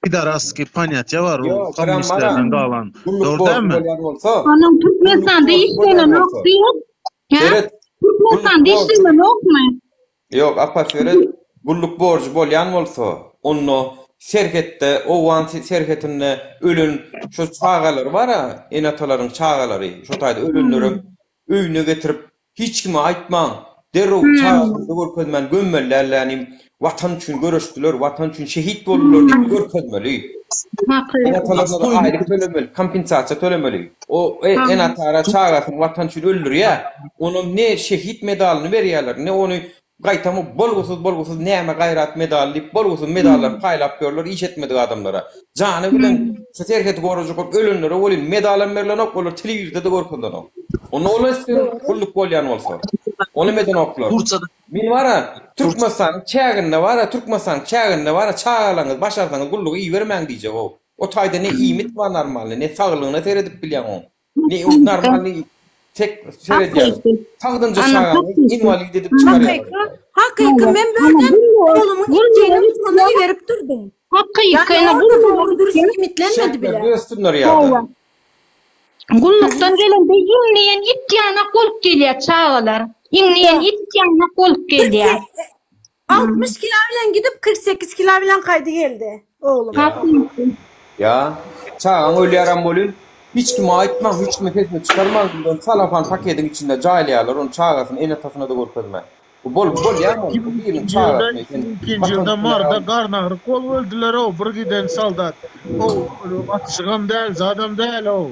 Pidaraski ponýatiýa bar o Ýok, kommunistlerden galan. Gulluk Dogry borjy dälmi? bolýan bolsa, Onuň gulluk Türkmenistanda borjy bolýan işlenenok bolsa. diýip, hä? Seret, gulluk Türkmenistanda borjy işlenenokmy? Ýok, apa seret, gulluk borjy bolýan bolsa, onda serhetde, owgan serhetinde ölen şo çagalary bar-a, ene-atalaryň çagalary, şo taýda ölenlerem öýüne getirip, Hiç kime aýtmaň, derrew çagasyny görkezmän gömmeli dällänim, Watan üçin göreşdiler, Watan üçin şehit boldular diýip görkezmeli. Ene-atalaryna-da aýlyk tölemeli, kompensasiýa tölemeli. O ene-atara çagasyny Watan üçin öldürýär, onam ne şehit medalyny berýärler, ne ony Gaýtam bolgusyz-bolgusyz näme gaýrat medaly diýip bolgusyz medallar paýlap ýörler iş etmedik adamlara. Jany bilen şu serheti gorajak bolup ölenlere welin medalam berlenok olar telewizorda-da görkezilenok. Onda ol etsin gulluk bolýan bolsa. Onam edenoklar. Men bara Türkmenistanyň çäginde bara Türkmenistanyň çäginde bara çagalaryňyzy başarsaňyz gulluga ibermäň diýjek-ow. O taýda ne iýmit bar normalny ne saglygyna seredip bilýäň oň. Ne o normalny tek seredýär. Sagdynja çagany inwalid edip çykarýar. Hakyky, hakyky men börden oglumyň gitjegini şonda iberip durdum. Hakyky, Yani orada dogry dürüst iýmitlenmedi bile. Şertler ösdünler ýa-da. Gullukdan gelende iňleýän it ýanak bolup gelýär çagalar. Iňleýän it ýanak bolup gelýär. 60 kilo bilen gidip 48 kilo bilen gaýdy geldi oglum. Ýa, çagaň ölýärem welin, hiç kime aýtmaň, hiç kime sesini çykarmaň diýip, ony salafan pakediň içinde jaýlaýarlar, ony çagasyny ene-atasyna-da görkezmän. Bu bolup bolýarmy ol? Bu biriniň çagasyny sen Ikinji ýylda Maryda garnagyryk bolup öldüler-ow, bir giden soldat. Ow, atyşygam däl, zadam däl-ow.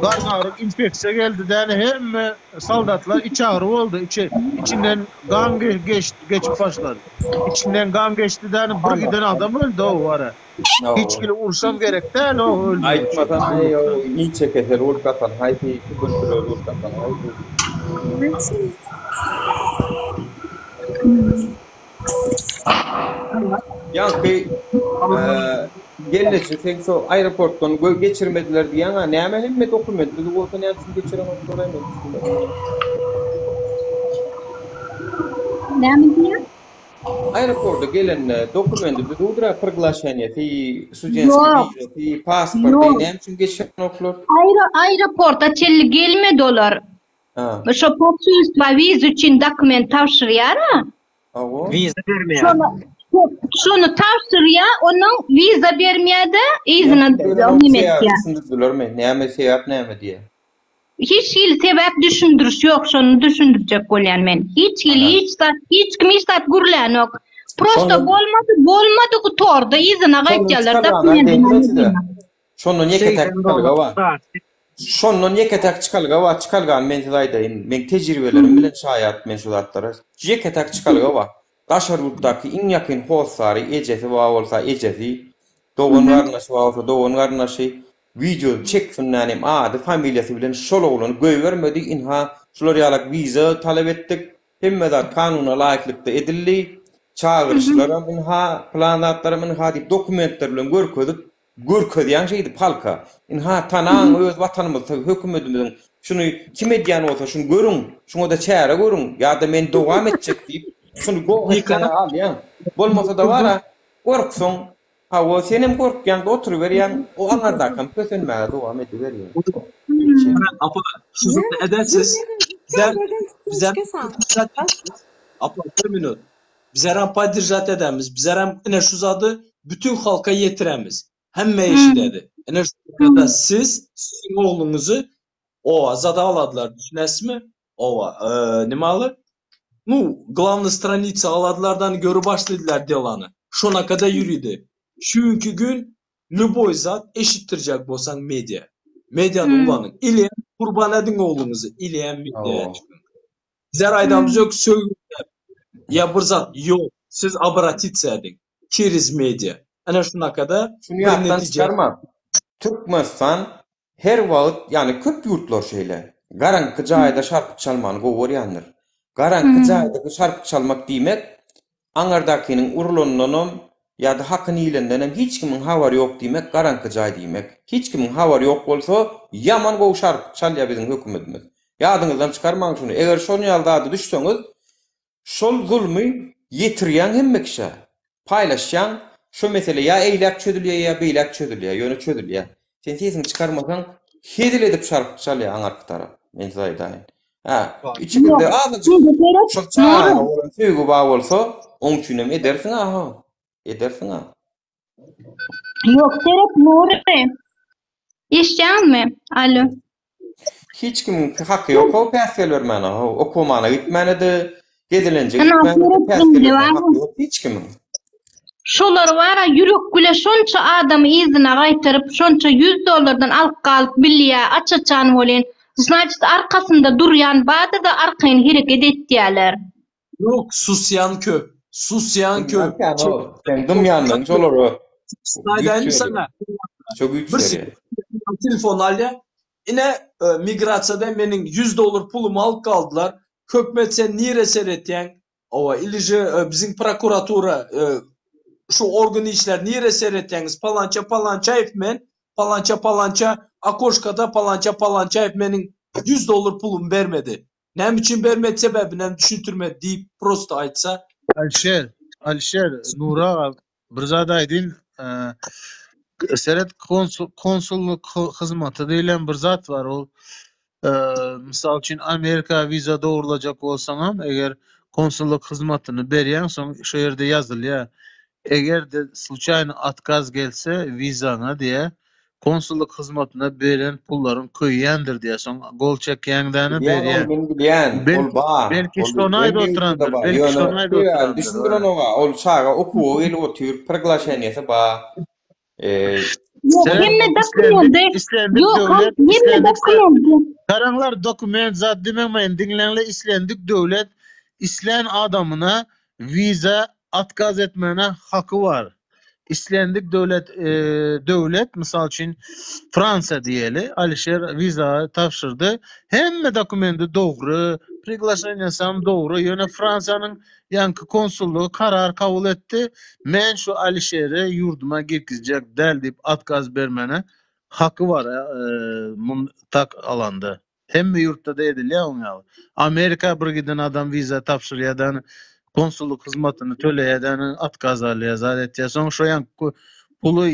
Garnagyryk infeksiýa geldi däne hemme soldatlar içagyry boldy içi içinden gan geç geçip başlady. İçinden gan geçdi däne bir giden adam öldi o wara. Hiç kili urşam gerek däl o öldü. Aýtmasaň eý o inçe kesel bolup ýatan haýsy tuberkuloz bolup ýatan haýsy. Ýaňky gelneje sen şo aeroportdan geçirmediler diýýäň-a näme hemme dokument düzüw bolsa näme üçin geçirenoklar men düşünmedim. Näme diýýäň? Aeroporta gelende dokumenti düzüwdir-ä priglaşeniýesi, studenskiý wizasy, pasporty näme üçin geçirenoklar? Aeroporta çenli gelmedi olar. Şo posulstwa wiza üçin dokument tabşyrýar-a. Hawa. Wiza bermeýär. Şony tabşyrýar, onuň wiza bermeýär-de, yzyna neme etýär. Düşündirdilermi? Näme sebäp näme diýýär? Hiç hili sebäp düşündiriş ýok, şony düşündirjek bolýan men. Hiç hili hiç zat, hiç kim hiç zat gürlänok. Prosta bolmady, bolmady gutardy, yzyna gaýtýarlar dokumentini. Şondan ýeke-täk çykalga bar. Şondan ýeke-täk çykalga bar, çykalgany men size aýdaýyn. Meň tejribelerim bilen şaýat men şu zatlara. Ýeke-täk çykalga bar. Daşary ýurtdaky iň ýakyn hossary, ejesi bar bolsa ejesi, dogan-garyndaşy bar bolsa dogan-garyndaşy wideo çeksin nänem ady, familiýasy bilen şol oglany goýbermedi, ynha şular ýalak wiza talap etdik, hemme zat kanuna laýyklykda edildi, çagyryşlaram ynha, pylan zatlaram ynha diýip dokumentler bilen görkezip Görkezýäň şeýdip halka. Ynha, tanaň öz watanymyzda hökümetimiziň şuny kim edýän bolsa şuny görüň, şuňada çäre görüň ýa-da men dowam etjek diýip, şuny goh etseň alýaň. Bolmasa-da bar-a, gorksaň. Hawa, senem gorkýaň-da oturyberýäň, o aňyrdakam kösenmäge dowam ediberýär. Apa, şu zady edersiz. Bizem, bizem Apa, bir minut. Bizerem podderžat edemiz. Bizerem ine şu zady bütün halka ýetiremiz. Hemme eşidedi. Ine şu barada siz, siziň ogluňyzy owa zada aladylar, düşünäsizmi? Owa, nime aly? Nu, glawny stranica aladylardan görüp başladylar delany. Şonakada ýüridi. Şu günki gün lýuboý zat eşitdirjek bolsaň media. Mediany ulanyň. Ilem gurban ediň ogluňyzy, ilem mediaýa çykyň. Bizler aýdamyz ýok sögüňler ýa bir zat ýok. Siz obratitsa ediň. Çerez media. Ene şunakada Şuny bir ýatdan netije. çykarma. Türkmenistan Her wagt, ýagny köp ýurtlar şeýle, garaňky jaýda şarpyk çalmany gowy görýändir. Garaňky jaýda şarpyk çalmak diýmek, aňardakynyň urulandanam ýa-da hakyny iýlendenem hiç kimiň habary ýok diýmek, garaňky jaý diýmek. Hiç kimiň habary ýok bolsa, ýaman gowy şarpyk çalýar biziň hökümetimiz. Ýadyňyzdan çykarmaň şuny. Eger şon ýaly zada düşseňiz, Şol zulmy ýetirýäň hemme kişä. Paýlaşýaň, şo mesele ýa eýläk çözülýär ýa beýläk çözülýär, ýöne çözülýär. Sen sesiňi çykarmasaň hezil edip şarpyk çalýar aňarky tarap. Men size aýdaýyn. Hä, içiňizde azajyk şol çagaňa bolan söýgi bar bolsa, oň üçinem edersiň-ä ho. Edersiň-ä. Ýok, seret Nury. Eşidýäňmi? Alo. Hiç kimiň haky ýok how päsgel bermäne how okumana gitmänede gezelenje Ynha gitmänede seret päsgel indi bermäne bar. haky ýok hiç kimiň. Şolar bara ýürek bile şonça adamy yzyna gaýtaryp şonça ýüz dollardan alyp galyp bilýä aç-açan welin znaçit arkasynda durýan bardyda arkaýyn hereket etýäler. Ýok susýan köp. Susýan Dymýan köp. kän o. Seň dymýanlygyň şolara güýç Aýdaýynmy berýär. saňa? Şo güýç Bir berýär. telefon alýa. Ine migrasiýada meniň 100 dollar pulumy alyp galdylar. Hökümet sen nirä seretýäň? Owa ili že biziň prokuratura şu organ işler nirä seretýäňiz? Palança Palançaýew men, palança palança okoşkada palança palançaýew meniň 100 dollar pulumy bermedi. Näme üçin bermedi sebäbinem düşüntirmedi diýip prosto aýtsa. Alişer, Alişer, Nury aga bir zat aýdyn, seret konsullyk hyzmaty diýlen bir zat bar ol mysal üçin Amerika wiza dogrulajak bolsaňam eger konsullyk hyzmatyny berýäň soň şo ýerde ýazylýar Eger-de sluçaýno otkaz gelse wizaňa diýä, konsullyk hyzmatyna beren pullaryň köýýändir diýä, soň gol çekýäňdäni Bilýän ol berýän. men bilýän ol Belki bar belki ol şony aýdyp hemme ýurtda oturandyr, bar belki ýöne şony aýdyp sebäbini oturandyr. düşündirenok-a ol çaga okuwa gelip otyr priglaşeniýesi bar Ýok, Seret hemme islendik dokumenty, islendik ýok, döwlet hemme islendik dokumenty. Garaňlar dokument zat diýmeň diňleňle islendik döwlet islän adamyna wiza otkaz etmäne haky bar. Islendik döwlet döwlet mysal üçin Fransiýa diýeli Alişer wiza tabşyrdy hemme dokumendi dogry priglaşeniýasam dogry ýöne Fransiýanyň ýaňky konsullygy karar kabul etdi men şu Alişeri ýurduma girkizjek däl diýip otkaz bermäne haky bar mun tak alanda. Hemme ýurtda-da edilýär oň ýaly. Amerika bir giden adam wiza tabşyrýar-da, konsullyk hyzmatyny töleýär-de, otkaz alýar, zat etýär. Soň şo ýaňky puly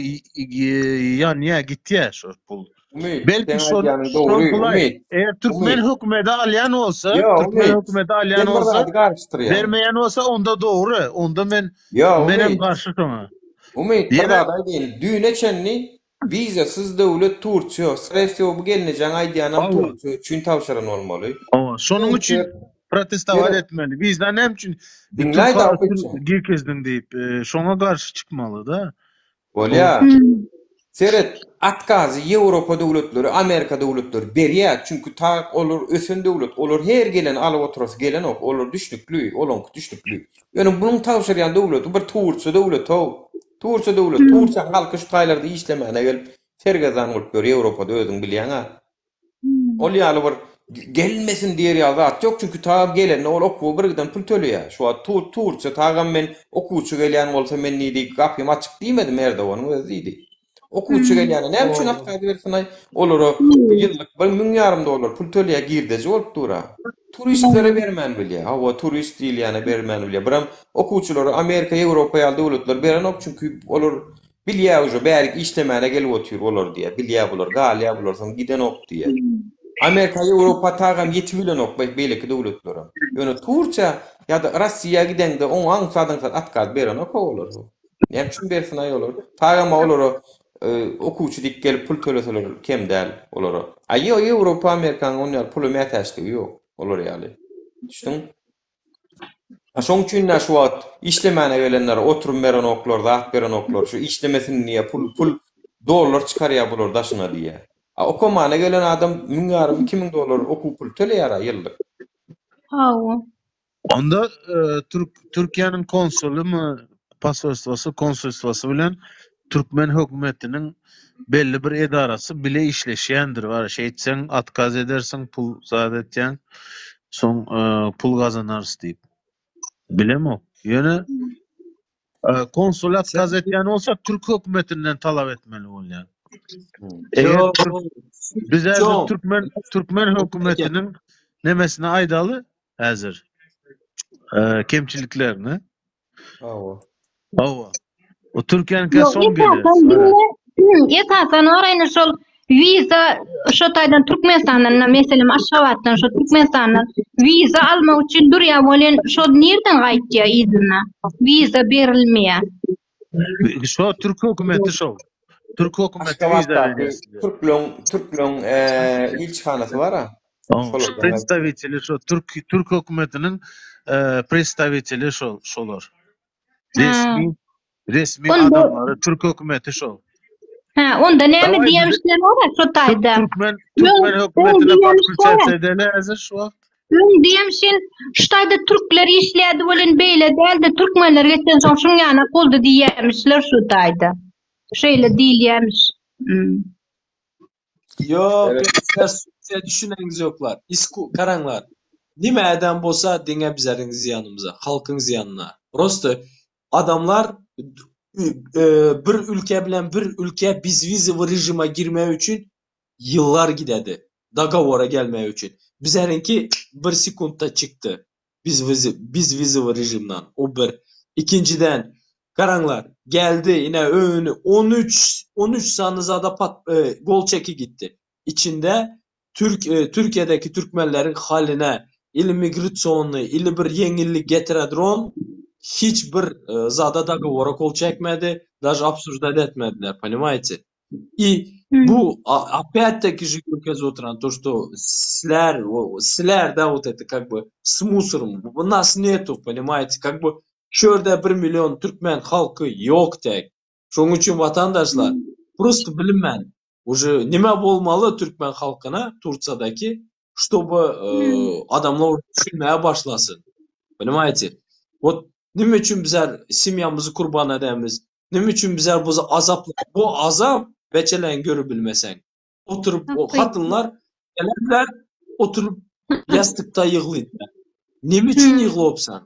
ýanýar, gitýär şo pul. Umyt, Belki seň şol aýdýanyň şol dogry, pula Umyt. eger türkmen Umyt. hökümeti alýan bolsa, Ýok, türkmen Umyt. hökümeti alýan Sen bir bolsa, zady garyşdyrýaň. bermeýän bolsa onda dogry. Onda men Ýok, menem Umyt. garşy şoňa. Umyt, bir Ýene zat aýdaýyn. Düýne çenli Wizasyz döwlet Tursiýa, sresiýa bu gelnejeň aýdýanam Hawa. Tursiýa üçin tabşyran bolmaly. Hawa, şonuň üçin Tursiýa protestowat Ýöne etmeli. Wiza näme üçin Diňläýdä Türka okyjy. girkezdiň diýip, şoňa garşy çykmaly-da. Bolýa. Seret, atgazy Ýewropa döwletleri, Amerika döwletleri berýä, çünki tak olar ösen döwlet, olar her geleni alyp oturasy gelenok, olar düşnükli, olaňky düşnükli. Ýöne bunuň tabşyrýan döwleti bir Tursiýa döwleti-ow. Tursiýa döwlet, Tursiýanyň halky şu taýlarda işlemäne gelip sergezdan bolup ýör Ýewropada özüň bilýäň-ä. Ol ýaly bir gelmesin diýer ýaly zat ýok, çünki tagam gelende ol okuwa birgiden pul töleýär. Şu wagt Tur Tursiýa tagam men okuwçy gelýän bolsa men diýdi gapym açyk diýmedim Erdoganyň özi diýdi. Okuwçy gelýäne näme üçin otkaz bersin-aý? Olara ýyllyk bir müň ýarym dollar pul töleýär girdeji bolup dur-a. Turistlere bermän bilýär. Hawa, turist diýilýäne bermän bilýär. Biram okuwçylara Amerika, Ýewropa ýaly döwletler berenok, çünki olar. Bilýä uje bärik işlemäne gelip otyr olar diýä. Bilýä bular galýa bular soň gidenok diýä. Amerika Ýewropa tagam ýetibilenok beýleki döwletlere. Ýöne Turkiýa ýa-da Rossiýa gideňde oňa aňsat-aňsat otkaz berenok-a olar. Näme üçin bersin-aý olar? Tagam-a olara okuwçy diýip gelip pul töleseler kem däl olara. A Ýewropa Amerikanyň on ýaly pula mätäçligi ýok olar ýaly. Düşdüň? A şoň üçin-dä şu wagt işlemäne gelenlere oturum berenoklar, zat berenoklar, şu işlemesin diýýä, pul, pul, dollar çykarýar bular daşyna diýýä. A okamana gelen adam müň ýarym, 2000 dollar okuw puly töleýär-ä ýyllyk. Hawa. Onda türk Türkiýäniň konsulymy, posolstwosy, konsulstwosy bilen türkmen hökümetiniň belli bir edarasy bile işleşýändir. Bar şeýtseň otkaz edersiň, pul zat etýäň, soň pul gazanarys diýip. Bilemok. Ýöne konsul otkaz etýän bolsa türk hökümetinden talap etmeli bolýar. Eger biz häzir türkmen türkmen hökümetiniň nemesini aýdaly häzir kemçiliklerini. Hawa. Hawa. O Türkiýäniňkä soň geler. Esasan bar indi şol wiza şo taýdan Türkmenistandan meselem Aşgabatdan şo Türkmenistandan wiza almak üçin durýar welin şol nirden gaýtýar yzyna? Wiza berilmeýär. Şo türk hökümeti şol. Türk hökümeti wiza berýär. Türkleň türkleň ilçihanasy bar-a. Predstawiteli şo türk türk hökümetiniň predstawiteli şol şolar. Resmi resmi adamlary türk hökümeti şol. Ha, onda näme diýmişler ora şo taýda. Türkmen türkmen hökümetine podключаться edeli häzir şu wagt. Öň diýmişin şu taýda türkler işleýärdi welin beýle däldi türkmenler geçen soň şuň ýanak boldy diýýärmişler şu taýda. Şeýle diýilýärmiş. Hmm. Ýok, sizler size düşüneňiz ýoklar. Isku garaňlar. Nime eden bolsa diňe bizleriň zyýanymyza, halkyň zyýanyna. Prosto adamlar bir ülke bilen bir ülke bezwizowy režime girmek üçin ýyllar gidedi. Dogovora gelmek üçin. Bizleriňki bir sekuntda çykdy. Bezwizowy režimden. O bir. Ikinjiden Garaňlar, geldi, ine öňüni 13, 13 sany zada pat, e, gol çeki gitdi. Içinde Türk, e, Türkiýedäki türkmenleriň halyna ili migrasionny, ili bir ýeňillik getiredron hiç bir e, zada dogovora gol çekmedi, daže obsуждать etmediler, понимаете? И bu опять-таки же görkezip oturan то, что sizler, sizler да вот это как бы с мусором, у нас нету, понимаете, как бы Şu ýerde bir million türkmen halky ýok tek. Şoň üçin watandaşlar prosto bilinmän уже nime bolmaly türkmen halkyna Tursiýadaky ştoby adamlar düşünmäge başlasyn. Понимаете? Вот nime üçin bizler semýamyzy kurban edemiz? Nime üçin bizler bu azap bu azap beçeleň görüp bilmeseň. Oturyp o hatynlar gelerler oturyp ýassykda ýyglydylar. Neme üçin ýyglopsan?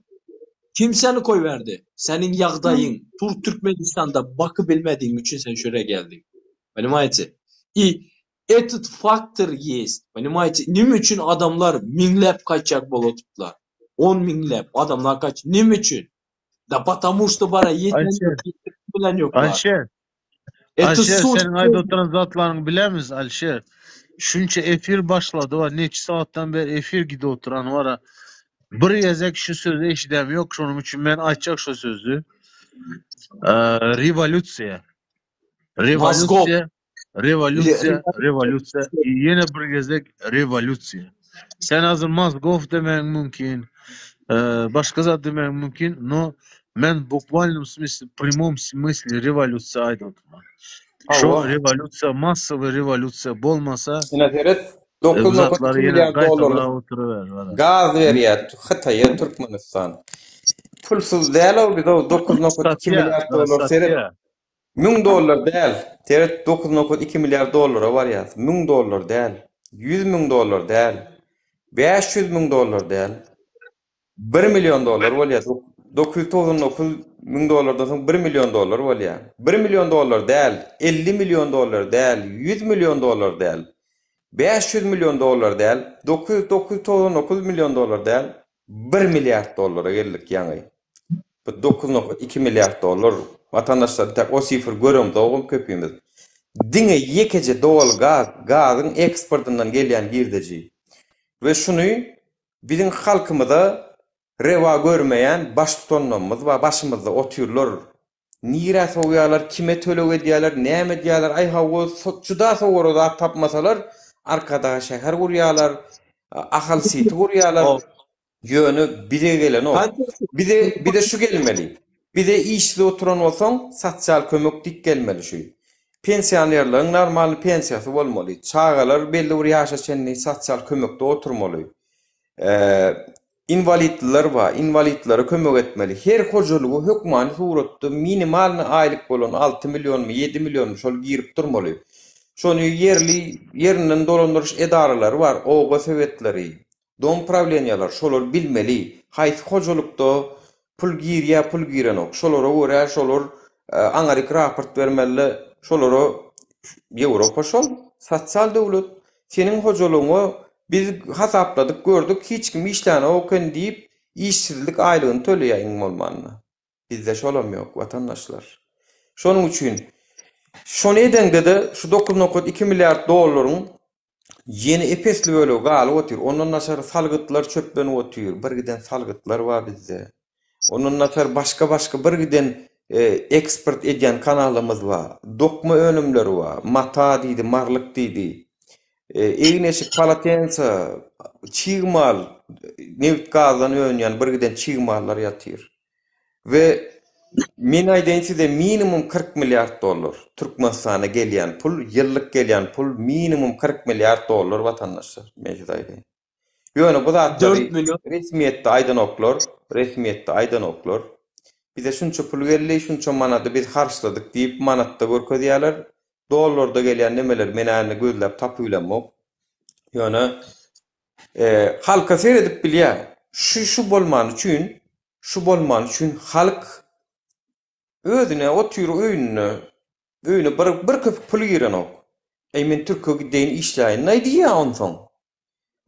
Kim seni koýberdi? Seniň ýagdaýyň tur Türkmenistanda baky bilmedigiň üçin sen şöre geldiň. Понимаете? И этот faktor есть. Понимаете? Neme üçin adamlar müňläp gaçjak bolup On müňläp adamlar gaç. Neme üçin? Da потому что bara ýeten bilen ýoklar. Alişer, Alişer seniň aýdyp oturan zatlaryňy bilemiz Alişer. Şunça efir başlady bar neçe sagatdan beri efir gidip oturan bara. Bir gezek şu sözi eşidem ýok şonuň üçin men aýtjak şu sözi. Rewolýusiýa. Rewolýusiýa. Rewolýusiýa, rewolýusiýa, ýene bir gezek rewolýusiýa. Sen hazir mozgov demegiň mümkin, başga zat demegiň mümkin, no men bukvalnom smysle, prямом smysle rewolýusiýa aýdyp otyrman. Şo rewolýusiýa, massowy rewolýusiýa bolmasa, Ine seret, 9.2 milliard dollarlyk gaz berýär Hytaýa Türkmenistan. Pulsuz däl-ow biz-ow 9.2 milliard dollar seret. 1000 dollar däl, seret 9.2 milliard dollara barýas. 1000 dollar däl, 100 müň dollar däl, 500 müň dollar däl, 1 million dollar bolýar. 999 müň dollardan soň 1 million dollar bolýar. 1 million dollar däl, 50 million dollar däl, 100 million dollar däl, 500 million dollar däl, 999 million dollar däl, 1 milliard dollara geldik ýaňy. Bu 9.2 milliard dollar. Watandaşlar tek o sifr göremzogam köpimiz. Diňe ýekeje doly gaz, gazyň eksportyndan gelýän girdeji. We şuny biziň halkymyza rewa görmeýän baştutanlarymyz bar, başymyzda otyrlar. Nirä sowýarlar, kime töleg edýärler, näme edýärler, aý hawa, juda sowara zat tapmasalar, Arkadaga şäher gurýarlar, Ahal siti gurýarlar. Ýöne bize gelenok. Bize bize şu gelmeli. Bize işsiz oturan bolsaň, sosial kömek dik gelmeli şu. Pensionerleriň normalny pensiýasy bolmaly. Çagalar belli bir ýaşa çenli sosial kömekde oturmaly. Inwalidliler bar, inwalidlere kömek etmeli. Her hojalyga hökmany suratda minimalny aýlyk bolan 6 millionmy, 7 millionmy şol girip durmaly. Şony ýerli ýerinden dolandyryş edaralary bar, oba sowetleri, dom prawleniýalar şolar bilmeli. Haýsy hojalykda pul girýär, pul girenok. Şolara görä şolar aňaryk raport bermeli. Şolara Ýewropa şol sosial döwlet. Seniň hojalygyňa biz hasapladyk gördük hiç kim işlänok eken diýip işsizlik aýlygyny töleýär iň bolmanda. Bizde şolam ýok watandaşlar. Şonuň üçin şony edeňde-de şu 9.2 milliard dollaryň ýene ep-esli bölegi galyp otyr. Ondan daşary salgytlar çöplenip otyr. Bir giden salgytlar bar bizde. Ondan daşary başga-başga bir giden eksport edýän kanalymyz bar. Dokma önümleri bar. Mata diýdi, marlyk diýdi. Egin-eşik, polotensa, çig mal, nebit-gazdan önýän bir giden çig mallar ýatyr. We men aýdaýyn size minimum 40 milliard dollar Türkmenistana gelýän pul, ýyllyk gelýän pul minimum 40 milliard dollar watandaşlar, men size aýdaýyn. Ýöne bu zatlary resmiýetde aýdanoklar, resmiýetde aýdanoklar. Bize şunça pul geldi, şunça manady biz harçladyk diýip manatda görkezýärler. Dollarda gelýän nemeleri men-ä indi gözläp tapybilemok. Ýöne halka seredip bilýär. Şu şu bolmany üçin, şu bolmany üçin halk Özüne otyr öýünde. Öýüne bir bir köpük pul girenok. Eý men türke gideýin işläýin-laý diýýä onsoň.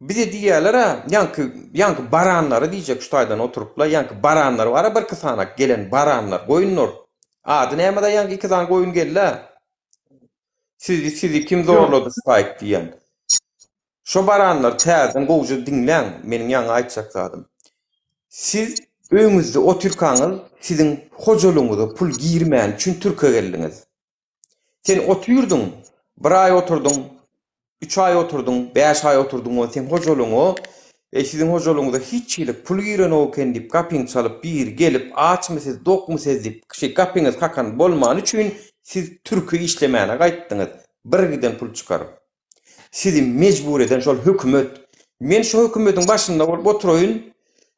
Bize diýýäler-ä, ýaňky ýaňky baranlary diýjek şu taýdan oturyp-la, ýaňky baranlar bar-a birki sanak gelen baranlar, goýunlar. Ady näme-de ýaňky iki sany goýun geldi-ä. Sizi sizi kim zorlady şu taýyk diýýän. Şo baranlar täzeden gowja diňläň meniň ýaňy aýtjak zadym. Siz öýüňizde otyrkaňyz siziň hojalygyňyza pul girmäni üçin türke geldiňiz. Sen otyrdyň, bir aý oturdyň, üç aý oturdyň, bäş aý oturdyň we seň hojalygyňa e siziň hojalygyňyza hiç hili pul girenok eken diýip gapyňy çalyp biri gelip açmy siz dokmy siz diýip şeý gapyňyzy kakan bolmany üçin siz türke işlemäne gaýtdyňyz bir giden pul çykaryp. Sizi mejbur eden şol hökümet. Men şu hökümetiň başynda bolup oturaýyn,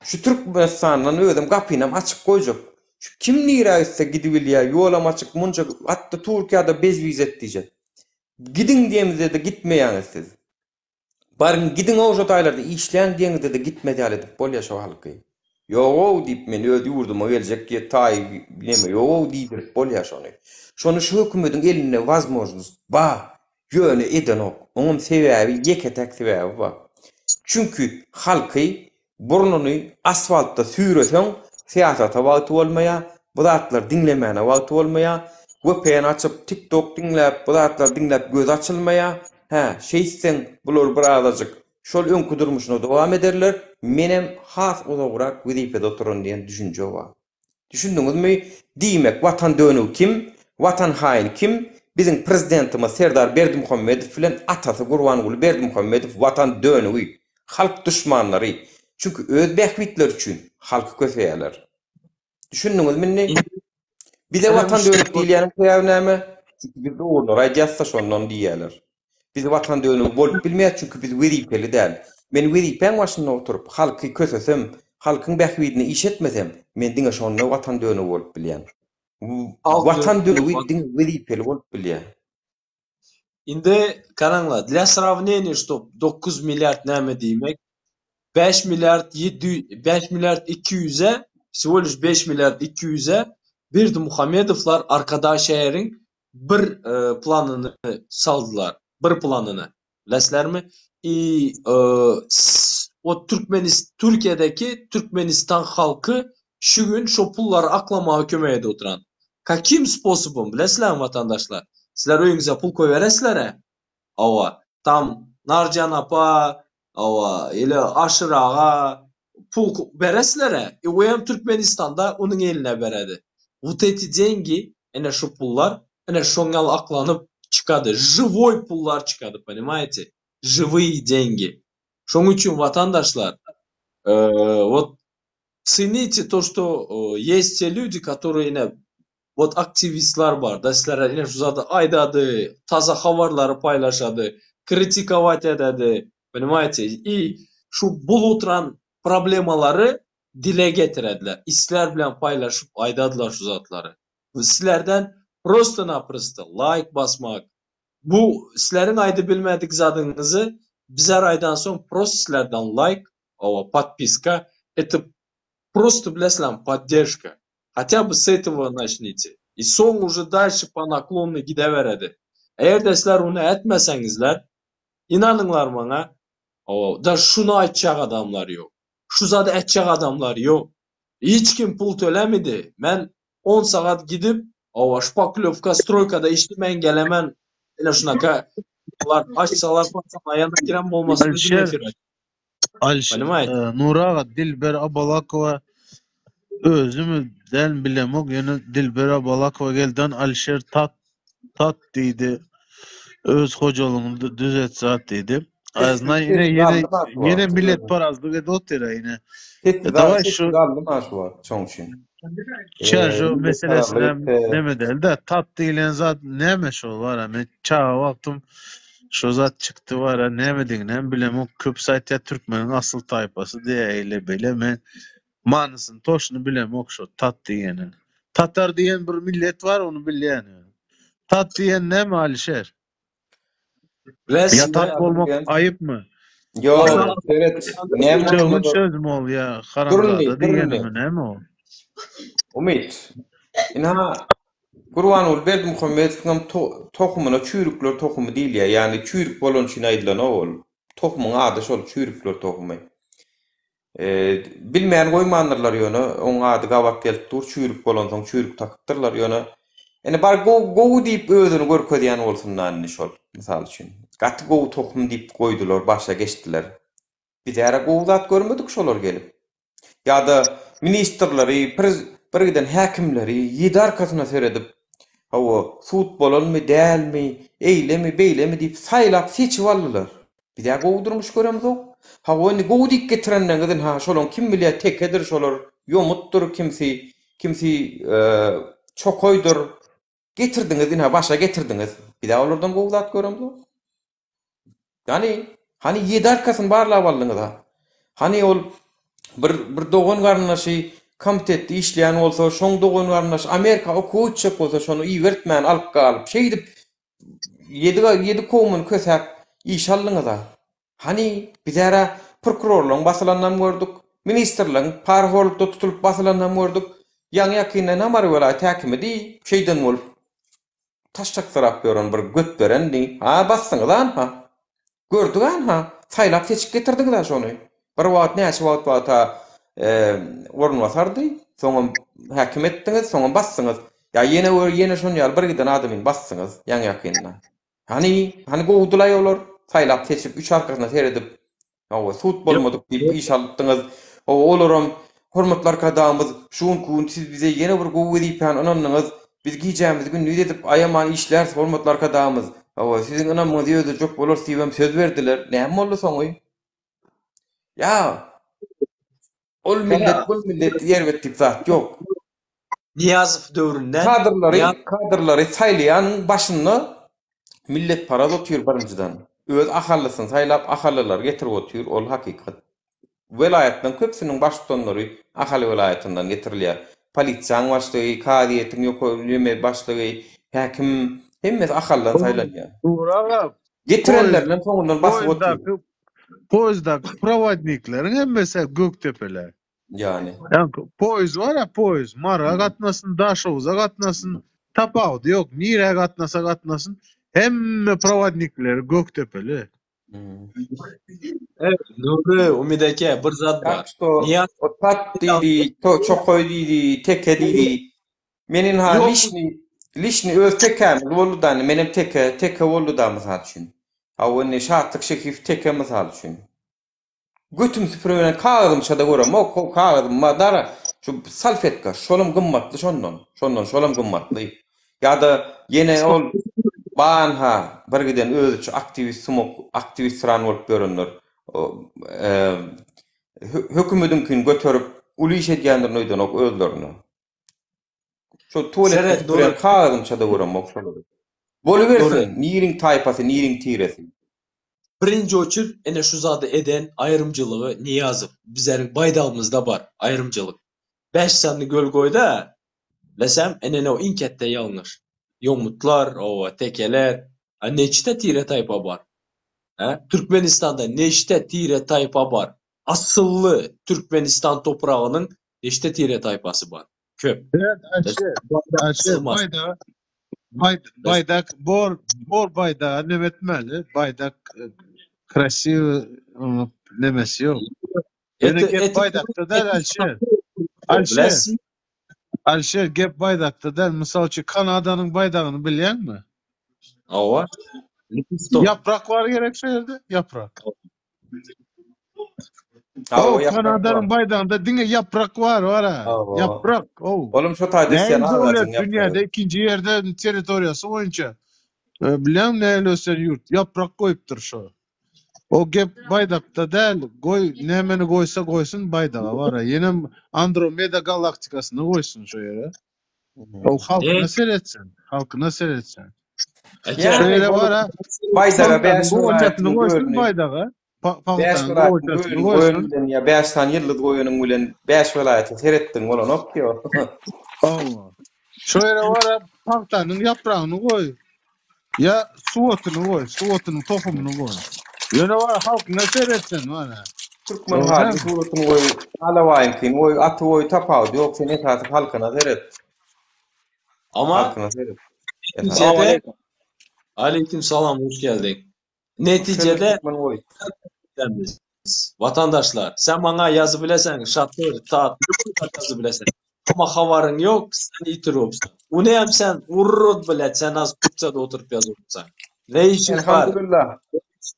şu Türkmenistandan özüm gapynam açyk goýjak. Şu kim nirä gitse gidibilýär, ýolam açyk, munça hatda Türkiýede bez wiza et diýjek. Gidiň diýemizde-de gitmeýäňiz siz. Baryň gidiň-ow şo taýlarda işläň diýeňizde-de gitmez ýaly edip bolýar şo halky. Ýog-ow diýip men öz ýurduma geljek diýe taý neme ýog-ow diýdirip bolýar şony. Şony şu hökümediň elinde wazmožnost bar. Ýöne edenok. Oňam sebäbi ýeke-täk sebäbi bar. Çünki halky burnuny asfaltda süýreseň syýasata wagty bolmaýar, bu zatlary diňlemäne wagty bolmaýar, vpn açyp tiktok diňläp bu zatlary diňläp gözi açylmaýar. Hä, şeýtseň bular birazajyk şol öňki durmuşyna dowam ederler, menem has uzagrak wezipede oturaryn diýen düşünje bar. Düşündiňizmi? Diýmek, watan dönügi kim? Watan haýyny kim? Biziň prezidentimiz Serdar Berdimuhamedow bilen atasy Gurbanguly Berdimuhamedow watan dönügi, halk duşmanlary. Çünki öz bähbitleri üçin halky köseýärler. Düşündiňizmi indi? Bize watan dönük diýilýäniň sebäbi näme? Çünki biz dogrulary aýdýasda şondan diýýärler. Biz watan dönügi bolup bilmeýäs çünki biz wezipeli däl. Men wezipäň başynda oturyp halky kösesem, halkyň bähbidine iş etmesem, men diňe şonda watan dönügi bolup bilýän. Watan dönügi diňe wezipeli bolup bilýär. Indi garaňlar, dla sravneniýa ştob 9 milliard näme diýmek? 5 milliard 7 5 milliard 200-e, всего lişь 5 milliard 200-e Berdimuhamedowlar Arkadag şäheriň bir planyny saldylar, bir planyny. Bilesizlermi? I o Türkmenis Türkiýedeki Türkmenistan halky. Şu gün şo pullary aklamaga kömek edip oturan. Kakim sposobom bilesizlermi watandaşlar? Sizler öýüňize pul koýberesizler-ä? Hawa, tam Narjan apa, hawa, ili Aşyr aga pul beresizler-ä? I oýam Türkmenistanda onuň eline beredi. Wot eti dengi, ene şu pullar, ene şoň ýaly aklanyp çykady. Živoý pullar çykady, ponimaýete? Žiwyý dengi. Şoň üçin watandaşlar, wot Цените to što ýest te lýudi kotoryý ine wot aktiwistlar bar da sizlere ine şu zady aýdady taza habarlary paýlaşady kritikowat ededi ponimaýte i şu bul oturan problemalary dile getirediler i sizler bilen paýlaşyp aýdadylar şu zatlary sizlerden prosto naprosto laýk basmak bu sizleriň aýdyp bilmedik zadyňyzy bizler aýdansoň prosto sizlerden laýk Hawa podpiska это prosto bilesizlermi podderşka hatya by s этого naçnite i soň uje dalşi po naklonnyý gideberedi egerde sizler ony etmeseňizler ynanyňlar maňa hawa daž şuny aýtjak adamlar ýok şu zady etjek adamlar ýok hiç kim pul tölemidi men on sagat gidip hawa şpaklýowka stroýkada işlemen gelemen ine şunaka açsalar paçsalar ýa giren bolmasa özüm efir açýan. Alişer, Понимаете? Nury aga Dilber Abalakowa özümi däl bilemok ýöne Dilber Abalakowa gelden Alişer tat tat diýdi öz hojalygyny düzet zat diýdi. Aznaý ine Sessiz ýene galdy ma şu ýene wagt. milletparazlyk edip otyr ine. Sessiz Daway sessiz şu galdy ma şu wagt şoň üçin. Çä şu Milletparazlyk meselesine etse neme däl-de tat diýlen zat näme şol bara men çaga wagtym Şo zat çykdy bara nämediginem bilemok köpüsi aýtýar türkmeniň asyl taýpasy diýýär eýle beýle men manysyny toşny bilemok şo tat diýeniň. Tatar diýen bir millet bar ony bilýän ýöne. Tat diýen näme Alişer? Ýa tat bolmak aýypmy? Ýok seret näme Çöwün bolanda sözmi ol ýa Durundy haramzada durundy diýenimi näme ol? Umyt ynha Gurbanguly Berdimuhamedowyňam tohumyna çüýrükler tohumy diýilýär. Ýagny çüýrük bolany üçin aýdylanok ol. Tohumyň ady şol çüýrükler tohumy. Bilmän goýmandyrlar ýöne oň ady gabat gelip dur çüýrük bolansoň çüýrük takypdyrlar ýöne indi bar gowy diýip özüni görkezýän bolsunda indi şol mysal üçin. Gaty gowy tohum diýip goýdular başa geçdiler. Bizäre gowy zat görmedik şolar gelip. Ýa-da ministrleri, bir giden häkimleri ýedi arkasyna seredip, hawa, sud bolanmy, dälmi, eýlemi, beýlemi diýip saýlap seçip aldylar. Biz-ä gowy durmuş göremzok. Hawa, indi gowy diýip getirenleriňiz ynha, şolaň kim bilýär tekedir şolar, ýomutdyr kimsi, kimsi çokaýdyr. Getirdiňiz, ynha, başa getirdiňiz. Biz-ä olardan gowy zat göremzok. Hany, hany ýedi arkasyny barlap aldyňyz-a? Hany ol bir bir dogan-garyndaşy komitetde işleýän bolsa, şoň dogan-garyndaşy Amerika okuwa gitjek bolsa, şony ibertmän alyp galyp, şeýdip ýedi ýedi kowumyny kösäp işe aldyňyz-a? Hany, bizär-ä prokurorlaryň basylanynam gördük, ministrleriň parahorlukda tutulyp basylanynam gördük. Ýaňy-ýakynda ynha Mary welaýat häkimi diý, şeýden bolup Taş çaksyrap ýören bir göt berendi. Ha, basdyňyz anha. Gördük anha. Saýlap-seçip getirdiňiz-ä şony. Bir wagt näçe wagt wagta orunbasardy, soňam häkim etdiňiz, soňam basdyňyz. Ýa ýene gör, ýene şon ýaly bir giden adamyny basdyňyz ýaňy-ýakynda. Hany, hany gowudylaý olar? Saýlap-seçip, üç arkasyna seredip, Hawa, sud bolmadyk diýip iş alypdyňyz. Hawa, olaram, Hormatly Arkadagymyz, şu günki gün siz bize ýene bir gowy wezipäni ynandyňyz. Biz gijämizi gündiz edip, aýaman işläris, hormatly Arkadagymyz. Hawa, siziň ynamyňyzy ödejek bolarys diýibem söz berdiler. Näme boldy soňy? Ýa, ol millet, bul millet erbet diýip zat ýok. Nyýazow döwründen Kadrlary, kadrlary saýlaýanyň başynda milletparaz otyr birinjiden. Öz ahallysyny saýlap ahallylary getirip otyr, ol hakykat. Welaýatlaryň köpüsiniň baştutanlary Ahal welaýatyndan getirilýär. Polisiýaň başlygy, kazyýetiň ýokary neme başlygy, häkim hemmesi Ahaldan saýlanýar. Nury aga, Getirenlerinden soňundan basyp otyr. poýezdaky poýezdaky prowodnikleriň hemmesi Gökdepeli. Ýany. Ýaňky poýez bar-a, poýez. Mara gatnasyn, Daşoguza gatnasyn, tapawudy ýok. Nirä gatnasa gatnasyn, hemme prowodnikleri Gökdepeli. Ey, Nurly, Umid eke, bir zat bar. Tak şto, o tat diýdi, to çokoý diýdi, teke diýdi. Men ynha Ýok. lişni, lişni öz tekämiz boldy-da indi, menem teke, teke boldy-da mysal üçin. Hawa indi Şatlyk Şekiýew teke mysal üçin. Götüm süpüriberen kagyzymça-da göremok, ho kagyzym bar dara, şu salfetka, şolam gymmatly şondan, şondan şolam gymmatly. Ýa-da ýene ol banha bir giden özüçe aktiwist sumok, aktiwistran bolup ýörenler. Hökümediňkini göterip uly iş edýändirin öýdenok özlerine. Şo tuwaletde Seret, süpürýän Nury. kagyzymça-da göremok şolary. Bolubersin, niriň taýpasy, niriň tiresi. Birinji oçur ene şu zady eden aýrymçylygy Nyýazow. Bizleriň baýdagymyzda bar aýrymçylyk. Bäş sany göl goýda bilesem ene o iň ketde ýalňyş. Ýomutlar, oba tekeler, a neçde tire taýpa bar. Hä? Türkmenistanda neçde tire taýpa bar. Asylly Türkmenistan topragynyň neçde tire taýpasy bar. Köp. Evet, Ayşe, Ayşe, baýdaga, baý, baýdak, bor, bor baýdaga neme etmeli, baýdak krasiwy, nemesi ýok. Ýöne gep baýdakda däl, Alişer. Alişer, Alişer, gep baýdakda däl. Mysal üçin, Kanadanyň baýdagyny bilýäňmi? Hawa. Ýaprak bar gerek şo ýerde, ýaprak. Hawa, Ow, ýaprak Kanadanyň bar. baýdagynda diňe ýaprak bar, bar-a. Hawa. Ýaprak, ow. Olam şo taýda ösýän Nähili döwlet agajyň dünýäde ýapragy. ikinji ýerde territoriýasy boýunça. E, Bilýäňmi nähili ösen ýurt? Ýaprak goýupdyr şo. O gep baýdakda däl, goý nämeni goýsa goýsun baýdaga bar-a. Ýenem Andromeda galaktikasyny goýsun şo ýere. O halkyna seretsin, halkyna seretsin. Şo Ýagny ýere bolup bar-a. baýdaga Pagtanyň 5 gowaçasyny welaýatynyň goýsun gölüni baýdaga. 5 Pagtanyň welaýatyň gowaçasyny gölüni goýanyň goýsun. bilen ýa 5 sany ýyldyz goýanyň bilen 5 welaýata seretdiň bolanok ki o. Hawa. Şo ýere bar-a pagtanyň ýapragyny goý. Ýa suwotyny goý, suwotynyň tohumyny goý. Ýöne bar halkyna seretsin bar-a. Türkmen halyň suratyny goý, alabaýyňkyny goý, aty goý tapawudy ýok, sen esasy halkyna seret. Ama Halkyna seret. netijede Aleyküm salam, hoş geldiň. Netijede Watandaşlar, sen maňa ýazyp bileseň, şatyr, tat, ýazyp bileseň. Amma habaryň ýok, sen ýitiripsiň. Ony hem sen urrut bilet, sen az kupçada oturyp ýazypsyň. Ne işiň bar? Elhamdülillah.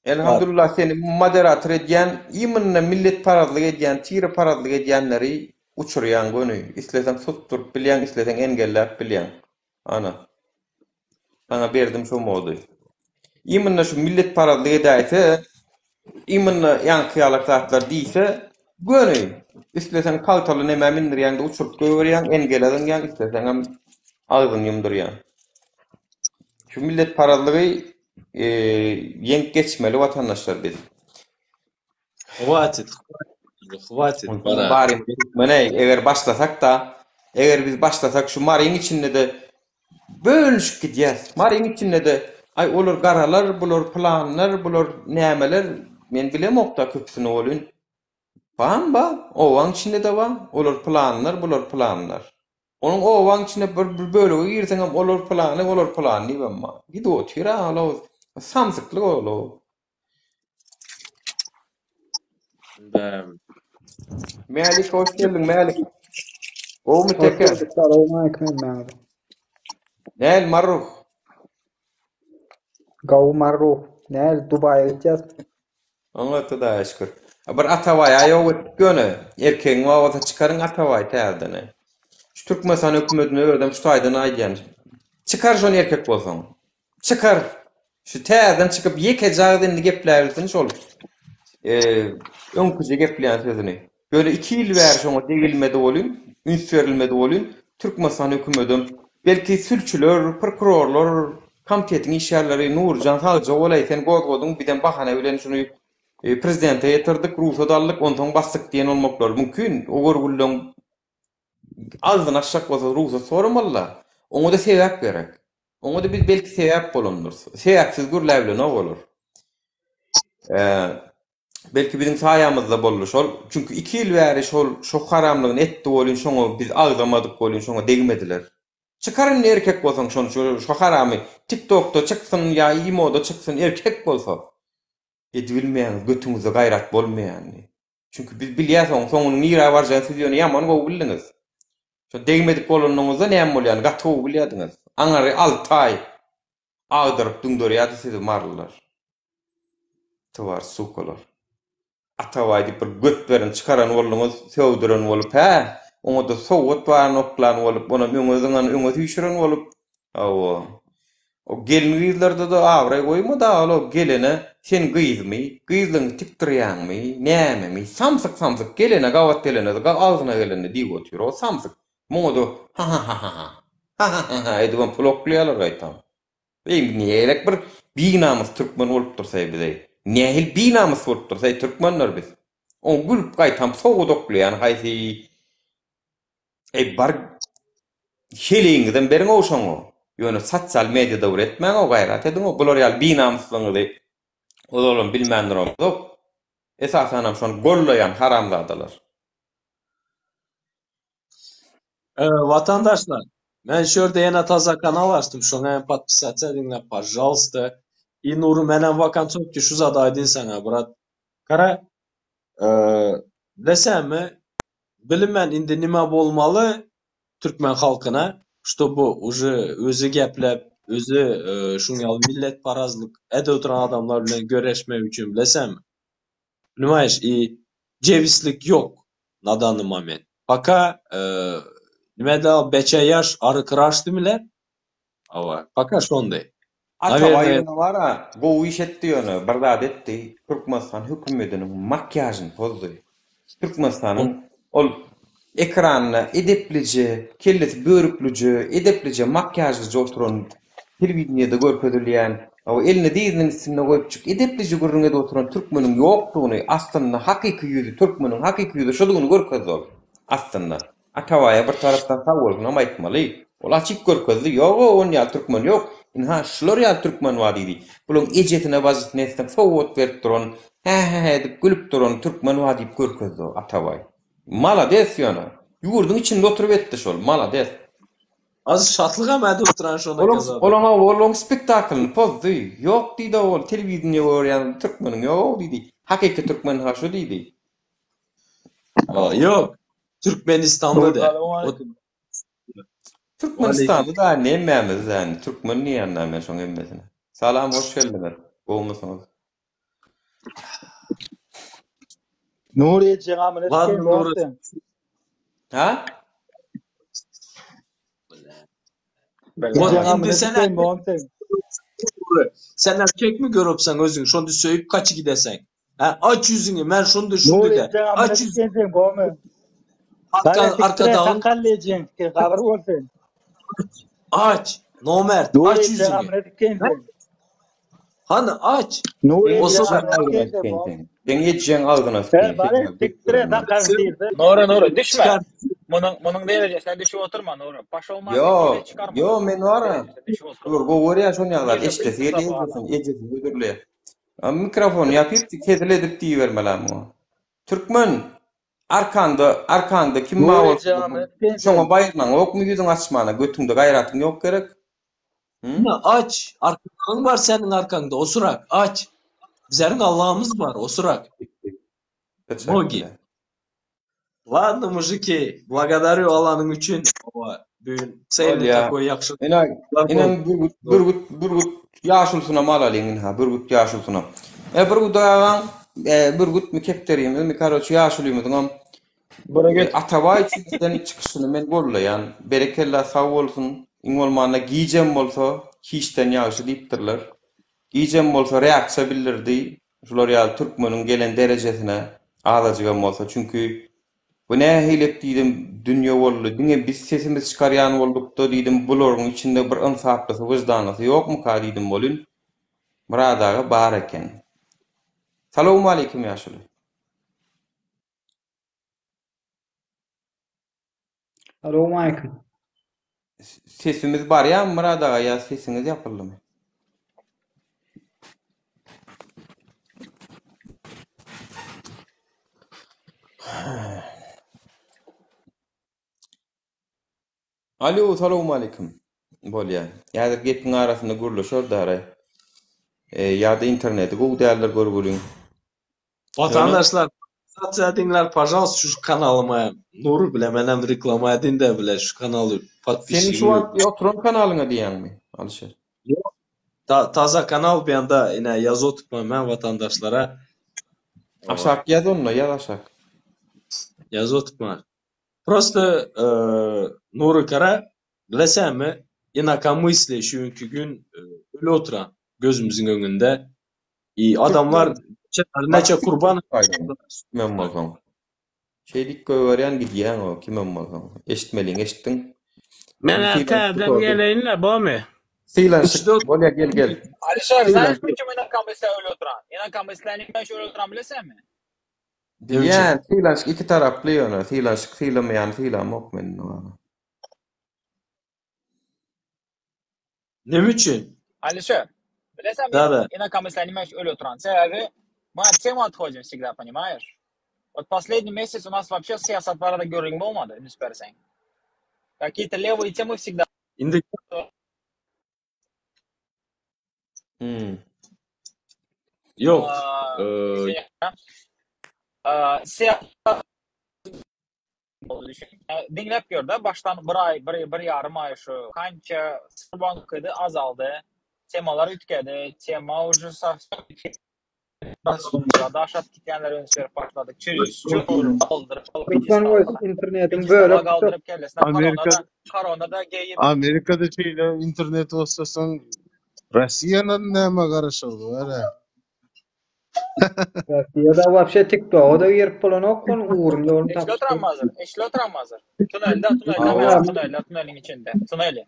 Elhamdülillah seni moderator edýän, imенно milletparazlyk edýän, tireparazlyk edýänleri uçurýaň göni. Isleseň susduryp bilýäň, isleseň engelläp bilýäň. Ana. Saňa berdim şo mody. Imенно şu milletparazlyk edäýse, imенно ýaňky ýalak zatlar diýse, göni isleseň paltaly nämä mindirýäň-de uçuryp goýberýäň, engele zyňýaň, isleseňem agzyny ýumdurýaň. Şu milletparazlygy ýeňip geçmeli watandaşlar biz. Hwatit, hwatit, Onsoň barymyz türkmen-eý, eger başlasak-da, eger biz başlasak şu Maryň içinde-de bölünişip gidýäs. Maryň içinde-de, aý olar garalar, bular pylanlar, bular nämeler, men bilemok-da köpüsini welin. Bam ba, obaň içinde-de bar, olar pylanlar, bular pylanlar. Onuň obaň içinde bir bir bölege girseňem olar pylany, olar pylany diýibem bar. Gidip otyr-a ol-ow, samsyklyk ol-ow. Mälik hoş geldiň Mälik. Gowmy teke? Salowmaleýkim hemmäňize. Näl Marruh? Gowy Marruh. Näl Dubaýa gitýäs. Oňat Hudaýa şükür. Bir Atabaý aý ýok etdik ýöne. Erkegiň bar bolsa çykaryň Atabaý täzeden. Şu Türkmenistan hökümetine özem şu taýdan aýdýan. Çykar şony erkek bolsaň. Çykar. Şu täzeden çykyp ýekeje agyz indi gepläbilsin şol öňküje gepleýän sözüni. Ýöne iki ýyl bäri şoňa degilmedi welin, üns berilmedi welin, Türkmenistan hökümedem, belki sülçüler, prokurorlar, komitetiň işgärleri Nurjan sagja bolaý sen gozgadyň bizem bahana bilen şuny prezidente ýetirdik, rugsat aldyk, onsoň basdyk diýen bolmaklary mümkin. O görgülileň agzyny açjak bolsa rugsat soramalyda. Oňa-da sebäp gerek. Oňa-da biz belki sebäp bolandyrys. Sebäpsiz gürläbilenok olar. Belki biziň saýamyzda boldy şol. Çünki iki ýyl bäri şol şo haramlygyny etdi welin şoňa biz agzamadyk welin şoňa degmediler. Çykar indi erkek bolsaň şony şo haramy tiktokda çyksyn ýa imoda çyksyn erkek bolsa. Edibilmeýäňiz, götüňizde gaýrat bolmaýanyny. Çünki biz bilýäs oň soňunyň nirä barjagyny siz ýöne ýaman gowy bildiňiz. Şo degmedik bolanyňyzda näme bolýanyny gaty gowy bilýärdiňiz. Aňary alty aý agdaryp düňderýärdi sizi marylylar. Twar sukalar. Atabaý diýip bir göt beren çykaran bolduňyz, sögdüren bolup, hä? Oňa-da sowgat baryny oklan bolup, onam öňe zyňan, öňe süýşüren bolup. Hawa. O gelin-gyzlarda-da abraý goýma-da, ol gelene sen gyzmy, gyzlygyňy tikdirýäňmi, nämemi, samsyk-samsyk gelene gabat gelene agzyna gelenini diýip otyr, o samsyk. Muňa-da ha-ha-ha-ha-ha, ha-ha-ha-ha edibem pul oklaýarlar gaýtam. Eý, nähilek bir binamys türkmen bolup dursaý biz-eý. Nähili binamys bolup dursaý türkmenler biz. Oňa gülüp gaýtam sowgat oklaýan haýsy Eý bar heleýiňizem beriň-ow şoňa. Ýöne sosial mediada bir etmäň-ow gaýrat ediň-ow bular ýaly binamyslygyňyzy ozalam bilmän duramzok. Esasanam şony gollaýan haramzadalar. Watandaşlar, men şu ýerde ýene taza kanal açdym, şoňa hem podpisatsa ediňler, pažalsta. I Nury menem w okonçowki şu zady aýdyn saňa, brat. Gara, bilesäňmi, bilinmän indi nime bolmaly türkmen halkyna, ştoby uje özi gepläp, özi şuň ýaly milletparazlyk edip oturan adamlar bilen göreşmek üçin bilesäňmi? Ponimaýeş, i jebislik ýok na danny moment. Poka nime da beçe ýaş ary kraş dimiler. Hawa, poka şondy. Atabaý ýöne bara gowy iş etdi ýöne bir zat etdi Türkmenistan hökümediniň makýažyny pozdy. Türkmenistanyň ol ekranda edeplije, kellesi börüklije, edeplije makýažlyja oturan telewideniýede görkezilýän, hawa, elini dyzynyň üstünde goýupjyk edeplije gürrüň edip oturan türkmeniň ýokdugyny, aslynda hakyky ýüzi, türkmeniň hakyky ýüzi şudugyny görkezdi ol, aslynda. Atabaýa bir tarapdan sag bolsunam aýtmaly. Ol açyk görkezdi, ýog-ow, on ýaly türkmen ýok, ynha, şular ýaly türkmen bar diýdi. Bulaň ejesine-bajysyna etseň sowgat berip duran, hä-hä-hä edip gülüp duran türkmen bar diýip görkezdi ol, Atabaý. Malades ýöne. Ýurduň içinde oturyp etdi şol, malades. Az şatlygam edip oturan şona Olaň, olaň, olaň spektaklyny pozdy. Ýok diýdi ol, telewideniýe görýän türkmeniň ýog-ow diýdi. Hakyky türkmen ha şu diýdi. Ýok, Türkmenistanly däl. Türkmenistanly da hemmämiz däl, türkmen diýýän men şoň hemmesine. Salam, hoş geldiňiz. Gowumysyňyz? Nury ejeň amyny Ladno Nury. Ha? Ejeň amyny sikeýin sen. Sen erkekmi görüpseň özüň şonda söýüp kaçy gideseň. Ha aç ýüzüňi men şonda şundy de. Aç ýüzüňi. Arka arkadagyň sakal ejeň gabyr bolsun. Aç nomert aç ýüzüňi. Hany aç. Seň ejeň agzyna sikeýin. Nura Nura düşme. Munuň munuň derejesine düşüp oturma Nura. Paşol ma. Ýo, ýo men wara. Dur gowy görýän şony ýaly zat. Eşidesi gelýär ejesini, ejesini hödürleýär. Mikrofony ýapyp hezil edip diýibermeli muňa. Türkmen arkaňda arkaňda kim bar bolsa şoňa baýyrnaňokmy ýüzüň açmana götüňde gaýratyň ýok gerek. Ine aç, arkadagyň bar seniň arkaňda osurak, aç. Bizleriň Allahymyz bar, osurak. Bogi. Ladno, mужики, благодарю alanyň üçin. Owa, bu gün цельный такой ýagşy. Ine, ine Bürgüt, Bürgüt, Bürgüt ýaşulysynam alalyň ynha, Bürgüt ýaşulysynam. E, Bürgüt agaň, e, Bürgütmi, kepderimizmi, karoçe, ýaşulymyzyňam Bürgüt. Atabaý üçin eden çykyşyny men gollaýan. Berekella sag bolsun. Iň bolmanda gijem bolsa hiçden ýagşy diýipdirler. Gijem bolsa reaksiýa bildirdi. Şular ýaly türkmeniň gelen derejesine azajygam bolsa çünki bu nähilek diýdim dünýe boldy diňe biz sesimizi çykarýan boldukda diýdim bularyň içinde bir ynsaplysy wyždanlysy ýokmuka diýdim welin Myrat aga bar eken. Salowmaleýkim ýaşuly. Salowmaleýkim. Sesimiz barýarmy Myrat aga ýa sesiňiz ýapyldymy? Alo, salowmaleýkim. Bolýar. Häzir gepiň arasynda gürleşer dara. Ýa-da interneti gowy däldir görgüliň. Watandaşlar podpisatsa ediňler pažalst şu kanalyma Nury bile menem reklama edin-de bile şu kanaly Seniň şu podpisçigi wagt oturan kanalyňa diýýäňmi Alyşir? Ýok taza kanal bu ýanda ine ýazyp oturman men watandaşlara. Aşak ýaz onda ýaz aşak. Ýazyp oturman. Prosto Nury kara bilesämi inakomysliýe şu günki gün öli oturan gözümiziň öňünde I adamlar näçe kurban Kimem bolsaň. Şeýdip goýberýän gidýäň o kimem bolsaň. Eşitmeliňi eşitdiň. Men täzeden geleýin-le, bomy? Sylanşyk bolýa gel gel. Alişer, znaýyş kim inakomysliýe öli oturan? Inakomysliýe näme üçin öli oturan bilesenmi? Bilýän, sylanşyk iki taraply ýöne, sylanşyk sylamaýany sylamok men indi wala. Neme üçin? Alişer, bilesenmi Da da. inakomysliýe näme üçin öli oturan? Sebäbi мы от темы отходим всегда, понимаешь? Вот последний месяц у нас вообще syýasat barada gürrüň bolmady, üns berseň. Какие-то левые темы всегда. Indi Hmm. Ýok. Diňläp gör-de, başdan bir aý, bir, bir ýarym aý şu kança bankydy azaldy, temalar üýtgedi, tema uje sowsem daş atyp gitýänlere üns berip başladyk. Türkmen voice internetiň bölek galdyryp kellesine Amerika korona da geýip Amerikada şeýle internet bolsa soň Rossiýadan näme garaşyldy bar-a? Rossiýada wapşe TikToga-da girip bolanok onuň ugruny ýoluny Eşle tapyp. oturan hazir, eşle oturan hazir. Tunelde, tunelde, Hawa. tunelde, tuneliň içinde, tuneli.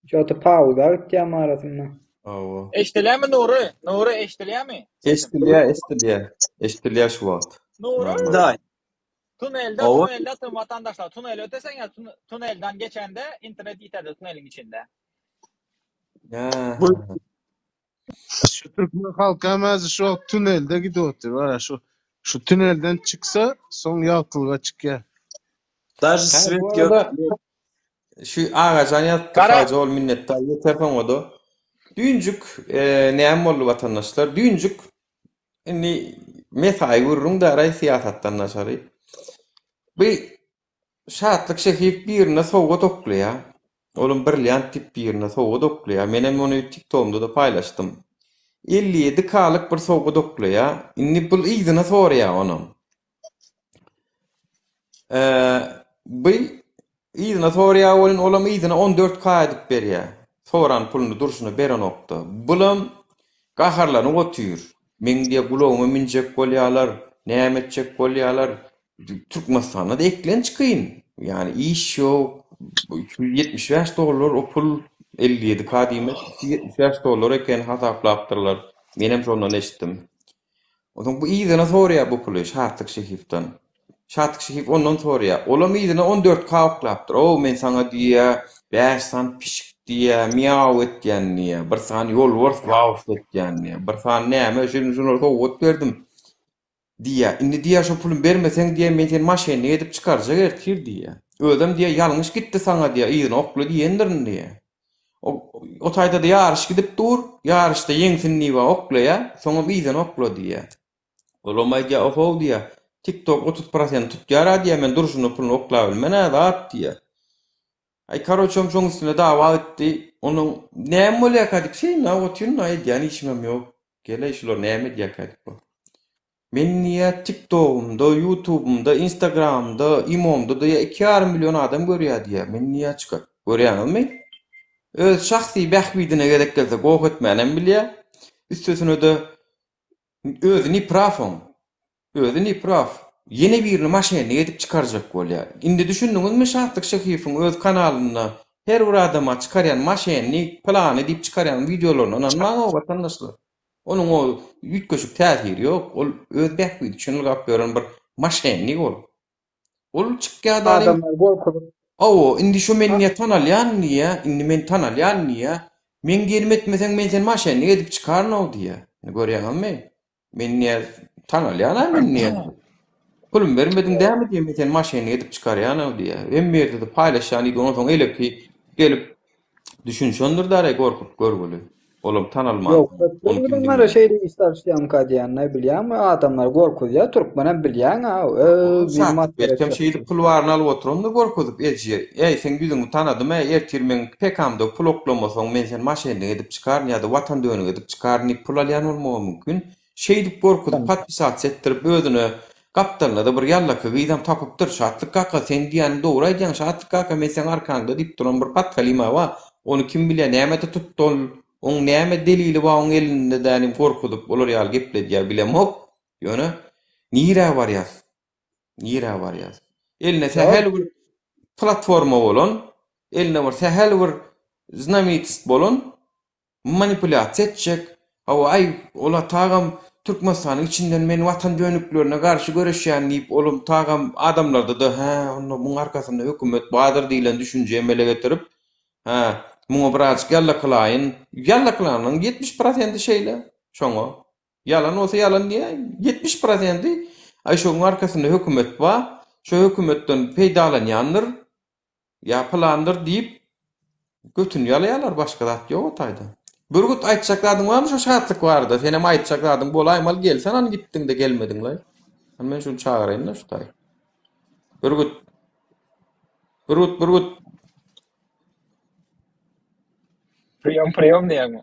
Şo-da pauza gitýäm arasynda. Hawa. Eşdilýärmi Nury? Nury eşdilýärmi? Eşdilýär, eşdilýär. Eşdilýär şu wagt. Nury? Daý. Tunelde, Hawa. tunelde tüm watandaşlar, tunel öteseň ýa tunelden geçende internet ýitedi tuneliň içinde. Bu Şu türkmen halky hem häzir şu wagt tunelde gidip otyr. Bara şu şu tunelden çyksa soň ýagtylyga çykýar. Daže Hä, svet bu gör. arada şu Agajan ýazypdyr, Gara. sagja bol minnetdar ýeter soňa-da. Düýnjük e, näme boldy watandaşlar? Düýnjük indi mesaýy gürrüň daraý syýasatdan daşary. Bu Şatlyk Şehiýew birine sowgat oklaýar. Olam brilliant diýip birine sowgat oklaýar. Menem ony TikTogymda-da paýlaşdym. 57 K-lyk bir sowgat oklaýar. Indi bul yzyna soraýar onam. Bu yzyna soraýar welin olam yzyna 14 K edip berýär. Soran puluny durşuna berenokda. Bulam gaharlanyp otyr. Meň diýýär gulagyma münjek bolýarlar, näme etjek bolýarlar. Türkmenistanda-da eklenç kyn. Ýani iş ýok. 275 dollar o pul 57 K diýmek 275 dollar eken hasaplapdyrlar. Menem şondan eşitdim. Onsoň bu yzyna soraýar bu puly Şatlyk Şehipden. Şatlyk Şehip ondan soraýar. Olam yzyna 14 K oklapdyr. O men saňa diýýär, 5 sany pişik diýýär, miýaw etýän diýýär. Bir sany ýolbars waws etýän diýýär. Bir sany näme, şuny şuny sowgat berdim. Diýýär. Indi diýýär şo pulumy bermeseň diýýär, men seni maşennik edip çykarjak ertir diýýär. Özem diýýär, ýalňyş gitdi saňa diýýär, yzyna okla diýendirin diýýär. O, o taýda-da ýaryş gidip dur, ýaryşda ýeňsin diýip oklaýar, soňam yzyna okla diýýär. Olam aýdýar, ohow diýýär, TikTok 30 prosent tutýar-a diýýär, men durşuna puluny oklabilmen-ä zat diýýär. Aý karoçem şoň üstünde dawa gitdi. Onuň näme bolýarka diýip synlap otyryn-da edýän işimem ýok. Geleý şular näme edýärkä diýip bak. Men diýýär TikTogymda, YouTubymda, Instagramda, Imomda diýýär 2,5 million adam görýär diýýär. Men diýýär çykyp. Görýäňizmi? Öz şahsy bähbidine gezek gelse goh etmänem bilýär. Üstesine-de Özi nipraw oň. Özi nipraw. Ýene birini maşennik edip çykarjak bolýar. Indi düşündiňizmi Şatlyk Şehiýewiň öz kanalynda her bir adama çykarýan maşennik, pylany diýip çykarýan wideolaryna ynanmaň o watandaşlar. Onuň o üýtgeşik täsiri ýok. Ol öz bähbidi üçin ylgap ýören bir maşennik ol. Ol çykýar dalim. Adamlar gorkuzyp. Hawa, indi şu men niýe tanalýan diýýä, indi men tanalýan diýýä. Meň diýenimi etmeseň men seni maşennik edip çykaryn-ow diýýä. Indi görýäňizmi? Men niýe tanalýan-a men niýe. Pulumy bermediň dämi diýýä, men seni maşennik edip çykarýan-ow diýýä. Hemme ýerde-de paýlaşýan diýdi, ondan soň eleki gelip. Düşünşendir daraý gorkup görgüli. Olam tanalman. Ýok, köp kim diňleýär. Şeýle iş salyşýamyka diýýän, näme bilýäňmi, adamlar gorkuzýar, türkmenem bilýäň-ä, öý, bir Şatlyk belkem şeýdip pul baryny alyp oturandyr gorkuzyp eje. Äý, seň ýüzüňi tanadym-äý, ertir meň pekamda pul oklamasaň, men seni maşennik edip çykaryn ýa-da watan dönügi edip çykaryn diýip pul alýan bolmagam mümkin. Şeýdip gorkuzyp podpisasiýa etdirip özüne gapdalynada bir ýallaka gyzam tapypdyr Şatlyk kaka sen diýýäniň dogry aýdýaň Şatlyk kaka men seň arkaňda diýip duran bir patgalyma bar ony kim bilýär nämede tutdy ol oň näme delili bar oň elinde dänim gorkuzyp olar ýaly gepledýär bilemok ýöne nirä barýas nirä barýas eline sähel bir platforma bolan eline bir sähel bir znamenitost bolan manipulýasiýa etjek, hawa aý ol-a tagam Türkmenistanyň içinden men watan dönüklerine garşy göreşýän diýip olam tagam adamlarda-da hä onda muň arkasynda hökümet bardyr diýlen düşünje emele getirip hä muňa birazjyk ýallakylaýyn, ýallakylanyň 70 prosendi şeýle şoňa ýalan bolsa ýalan diýäý 70 prosendi aý şoň arkasynda hökümet bar şo hökümetden peýdalanýandyr Ýa pylandyr diýip götüni ýalaýarlar başga zat ýok o taýda. Bürgüt aýtjak zadyň barmy şu şatlyk barada senem aýtjak zadyň bolaýmaly gelsen hany gitdiňde gelmediňlaý. Hany men şuny çagyraýynda şu taý. Bürgüt. Bürgüt bürgüt. Priýom priýom diýýäňmi?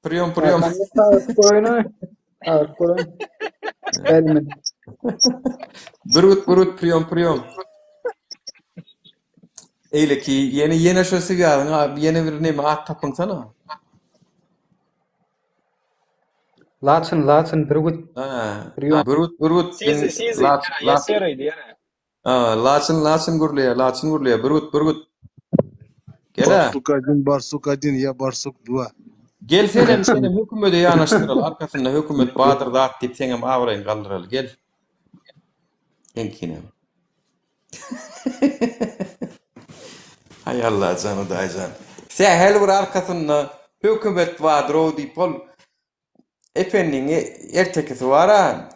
Priýom priýom. Çagyryp goýun-aý. Çagyryp goýun. Gelme. Bürgüt bürgüt priýom priýom. Eýleki ýene ýene şu swýazyň ýene bir neme at tapynsana. Laçyn laçyn bürgüt. Ha. Bürgüt bürgüt. Sizi sizi. Ýa seredi ýene. Laçyn laçyn gürleýär, laçyn gürleýär. Bürgüt, bürgüt. Gel-ä. Barsuk один, barsuk один, я barsuk два. Gel senem, senem hökümede ýanaşdyraly, arkasynda hökümet bardyr zat diýip seňem abraýyňy galdyraly. Gel. Seňkinem. Haý Allajan, Hudaýjan. Sähel bir arkasynda hökümet bardyr-ow diýip ol Ependiň ertekisi bar-a,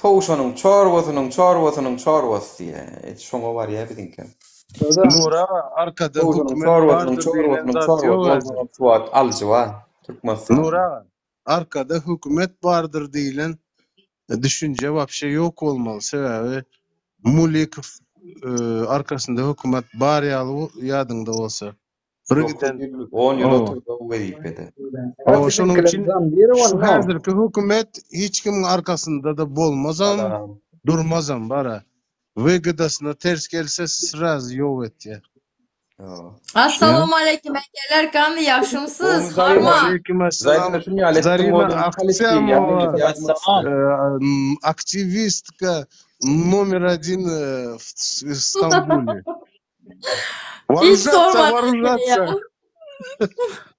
Towşanyň çorbasynyň çorbasynyň çorbasy diýýä. Et şoňa barýa biziňkem. Nur aga arkada Towşanyň hökümet çorbasynyň bardyr diýlen çorbasynyň zat çorbasy ýok häzir. bolmagyň şu wagt alyjy bar Türkmenistanda. Nur aga arkada hökümet bardyr diýlen düşünje wapşe ýok bolmaly sebäbi Mulikow arkasynda hökümet bar ýaly ýadyňda bolsa. Bir giden 10 ýyl oturdy o wezipede. Hawa, şonuň üçin şu häzirki hökümet hiç kimiň arkasynda-da bolmazam, durmazam bara. Wygodasyna ters gelse srazy ýok etýär. Assalamu aleýkum ekeler kany ýagşymsyz harman. Aleýkum assalam. Zarina Ahtiamowa aktiwistka nomer odin w Stambule. Hiç Вооружаться, sormadık вооружаться. ya.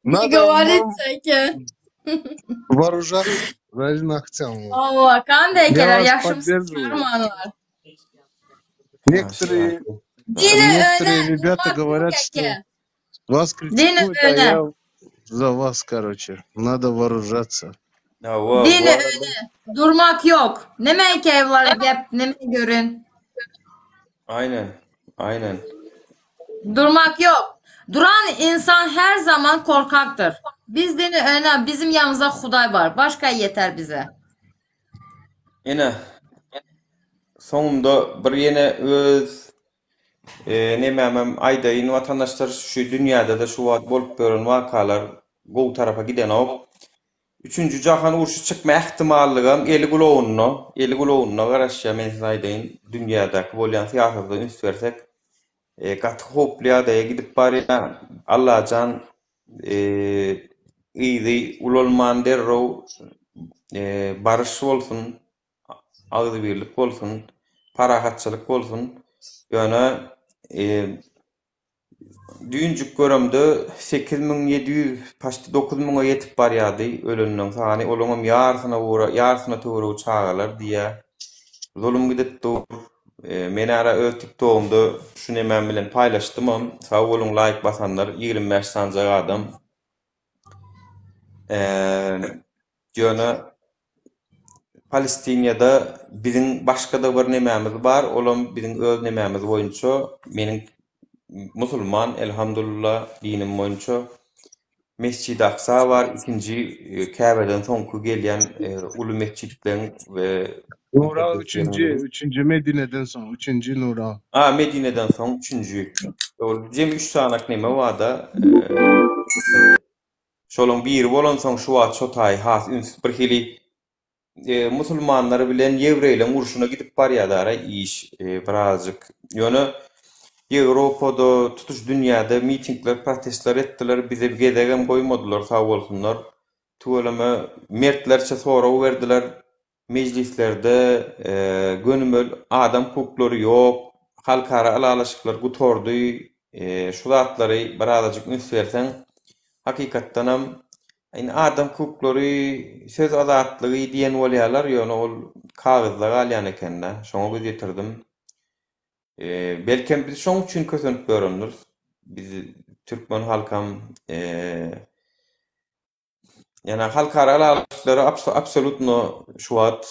Ne Надо говорится eke. вооружаться. Zarina Ахтямова. Allah kany Я ekeler вас ýagşymsyz поддерживаю. harmanlar. Некоторые, Dine некоторые öne ребята durmak yok говорят, что eke. вас Dine критикуют, а öne. я за вас, короче. Надо вооружаться. Hawa, bu Dine arada öne. Durmak yok. Neme eke evlere gep, neme görün. Aynen. Aynen. Durmak yok. Duran insan her zaman korkaktır. Biz dini öne, bizim yanımızda Huday var. Başka yeter bize. Ine, soňunda bir ýene öz e, nemämem aýdaýyn watandaşlar şu dünýäde-de şu wagt bolup ýören wakalar gowy tarapa gidenok. Üçünji jahan urşy çykma ähtimallygam eli gulagynda, eli gulagynda garaşýar men size aýdaýyn dünýädäki bolýan syýasata üns bersek e, gaty howply ýagdaýa gidip barýar. Allajan e, yzy ulalman derrew e, baryş bolsun, agzybirlik bolsun, parahatçylyk bolsun. Ýöne e, Düýnjük göremde 8700, paçti 9000-e ýetip barýardy ölenleň sany, olaňam ýarsyna gowra, ýarsyna töweregi çagalar diýýär. Zulum gidip dur. Men ara öz tiktogymda şu nemäm bilen paýlaşdymam. Sag boluň laýk basanlar, 25 sanjak adam. Ýöne Palestinýada biziň başga-da bir nemämiz bar, olam biziň öz nemämiz boýunça meniň. musulman elhamdulillah dinim boýunça. Mesjidi Aksa bar, ikinji Käbeden soňky gelýän uly metjitleň we Nura üçünji, üçünji Medineden soň, üçünji Nura. A, Medineden soň üçünji. Dogry, jemi üç sanak neme barda. Şolaň biri bolansoň şu wagt şo taýy has üns bir hili musulmanlar bilen ýewreýleň urşuna gidip barýadara iş birazjyk. Ýöne Ýewropada, tutuş dünýäde mitingler, protestler etdiler, bize gezegem goýmadylar sag bolsunlar. Tüweleme mertlerçe sorag berdiler. Mejlislerde gönümel adam hukuklary ýok, halkara ylalaşyklar gutardy, şu zatlary birazajyk üns berseň, hakykatdanam indi adam hukuklary, söz azatlygy diýen bolýarlar, ýöne ol kagyzda galýan ekende, şoňa göz ýetirdim. Belkem biz şoň üçin kösenip ýörendiris. Biz türkmen halkam Ýöne halkara ylalaşyklary absolýutno şu wagt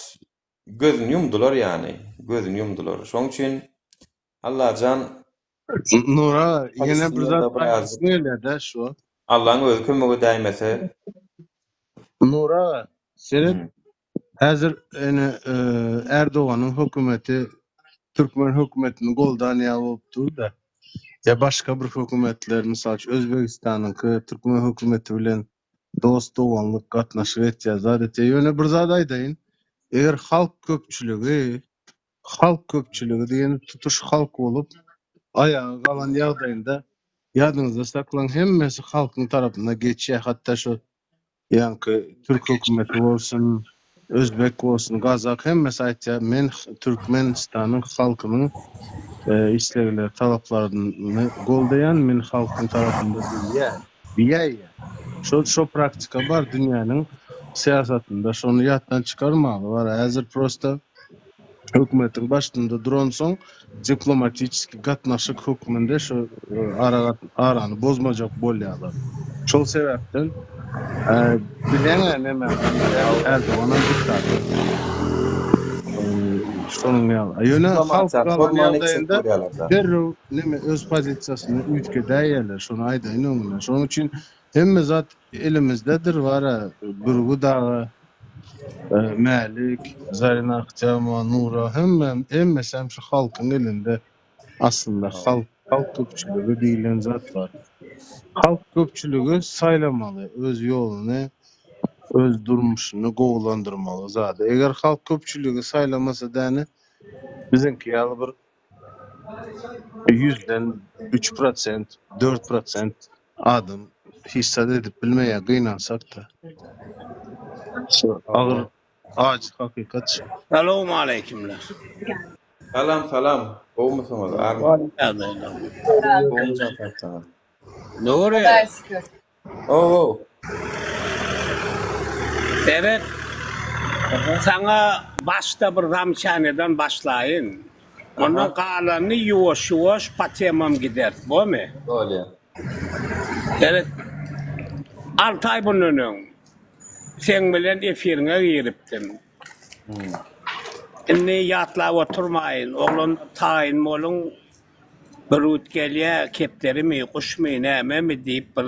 gözüni ýumdular ýany, gözüni ýumdular. Şoň üçin Allajan Nura ýene bir zat aýdasym gelýär-dä şu wagt. Allaň özi kömek edäýmese. Nura seret häzir ene Erdoganyň hökümeti türkmen hökümetini goldan ýaly bolup dur-da. Ýa başga bir hökümetler, mysal üçin, Özbegistanyňky türkmen hökümeti bilen dost-doganlyk gatnaşyk etýär, zat etýär. Ýöne bir zat aýdaýyn, eger halk köpçüligi, halk köpçüligi diýen tutuş halk bolup aýaga galan ýagdaýynda, ýadyňyzda saklaň, hemmesi halkyň tarapynda geçýär, hatda şu Ýaňky türk hökümeti bolsun, özbek bolsun, gazak hemmesi aýtýar, men Türkmenistanyň halkynyň islegleri, talaplaryny goldaýan, men halkyň tarapynda diýýär. Diýäýýär. Şol şo praktika bar dünýäniň syýasatynda, şony ýatdan çykarmaly bar. Häzir prosta hökümetiň başynda duransoň diplomatiçeskiý gatnaşyk hökmünde şu ara arany bozmajak bolýarlar. Şol sebäpden bileňä neme Erdoganam diktator. Şonuň ýaly. Ýöne halk galan ýagdaýynda derrew neme öz pozisiýasyny üýtgedäýýärler. Şony aýdaýyn öňünden. Şonuň üçin hemme zat elimizdedir bara Bürgüt aga Mälik, Zarina Ahtýamowa, Nura hemme hemmesem şu halkyň elinde aslynda halk halk köpçüligi diýilen zat bar. Halk köpçüligi saýlamaly öz ýoluny, öz durmuşyny gowulandyrmaly zady. Eger halk köpçüligi saýlamasa däne biziňki ýaly bir ýüzden üç prosent, dört prosent adam hiç zat edip bilmeýär gynansakda. Şu agyr ajy hakykat şu. Salowmaleýkimler. Salam salam gowmysyňyz army Ýagdaýlar. Gowmy jan sagçaňyz. Nury. Hudaý şükür. Ow. Seret, saňa başda bir zamçaneden başlaýyn. Ondan galanyny ýuwaş-ýuwaş po temam gideris, bormy? Bolýar. Seret, alty aý bundan öň seň bilen efiriňe giripdim. Indi ýatlap oturmaýyn, oglanlar taýyn boluň, Bürgüt gelýä, kepderimi, guşmy, nämemi diýip bir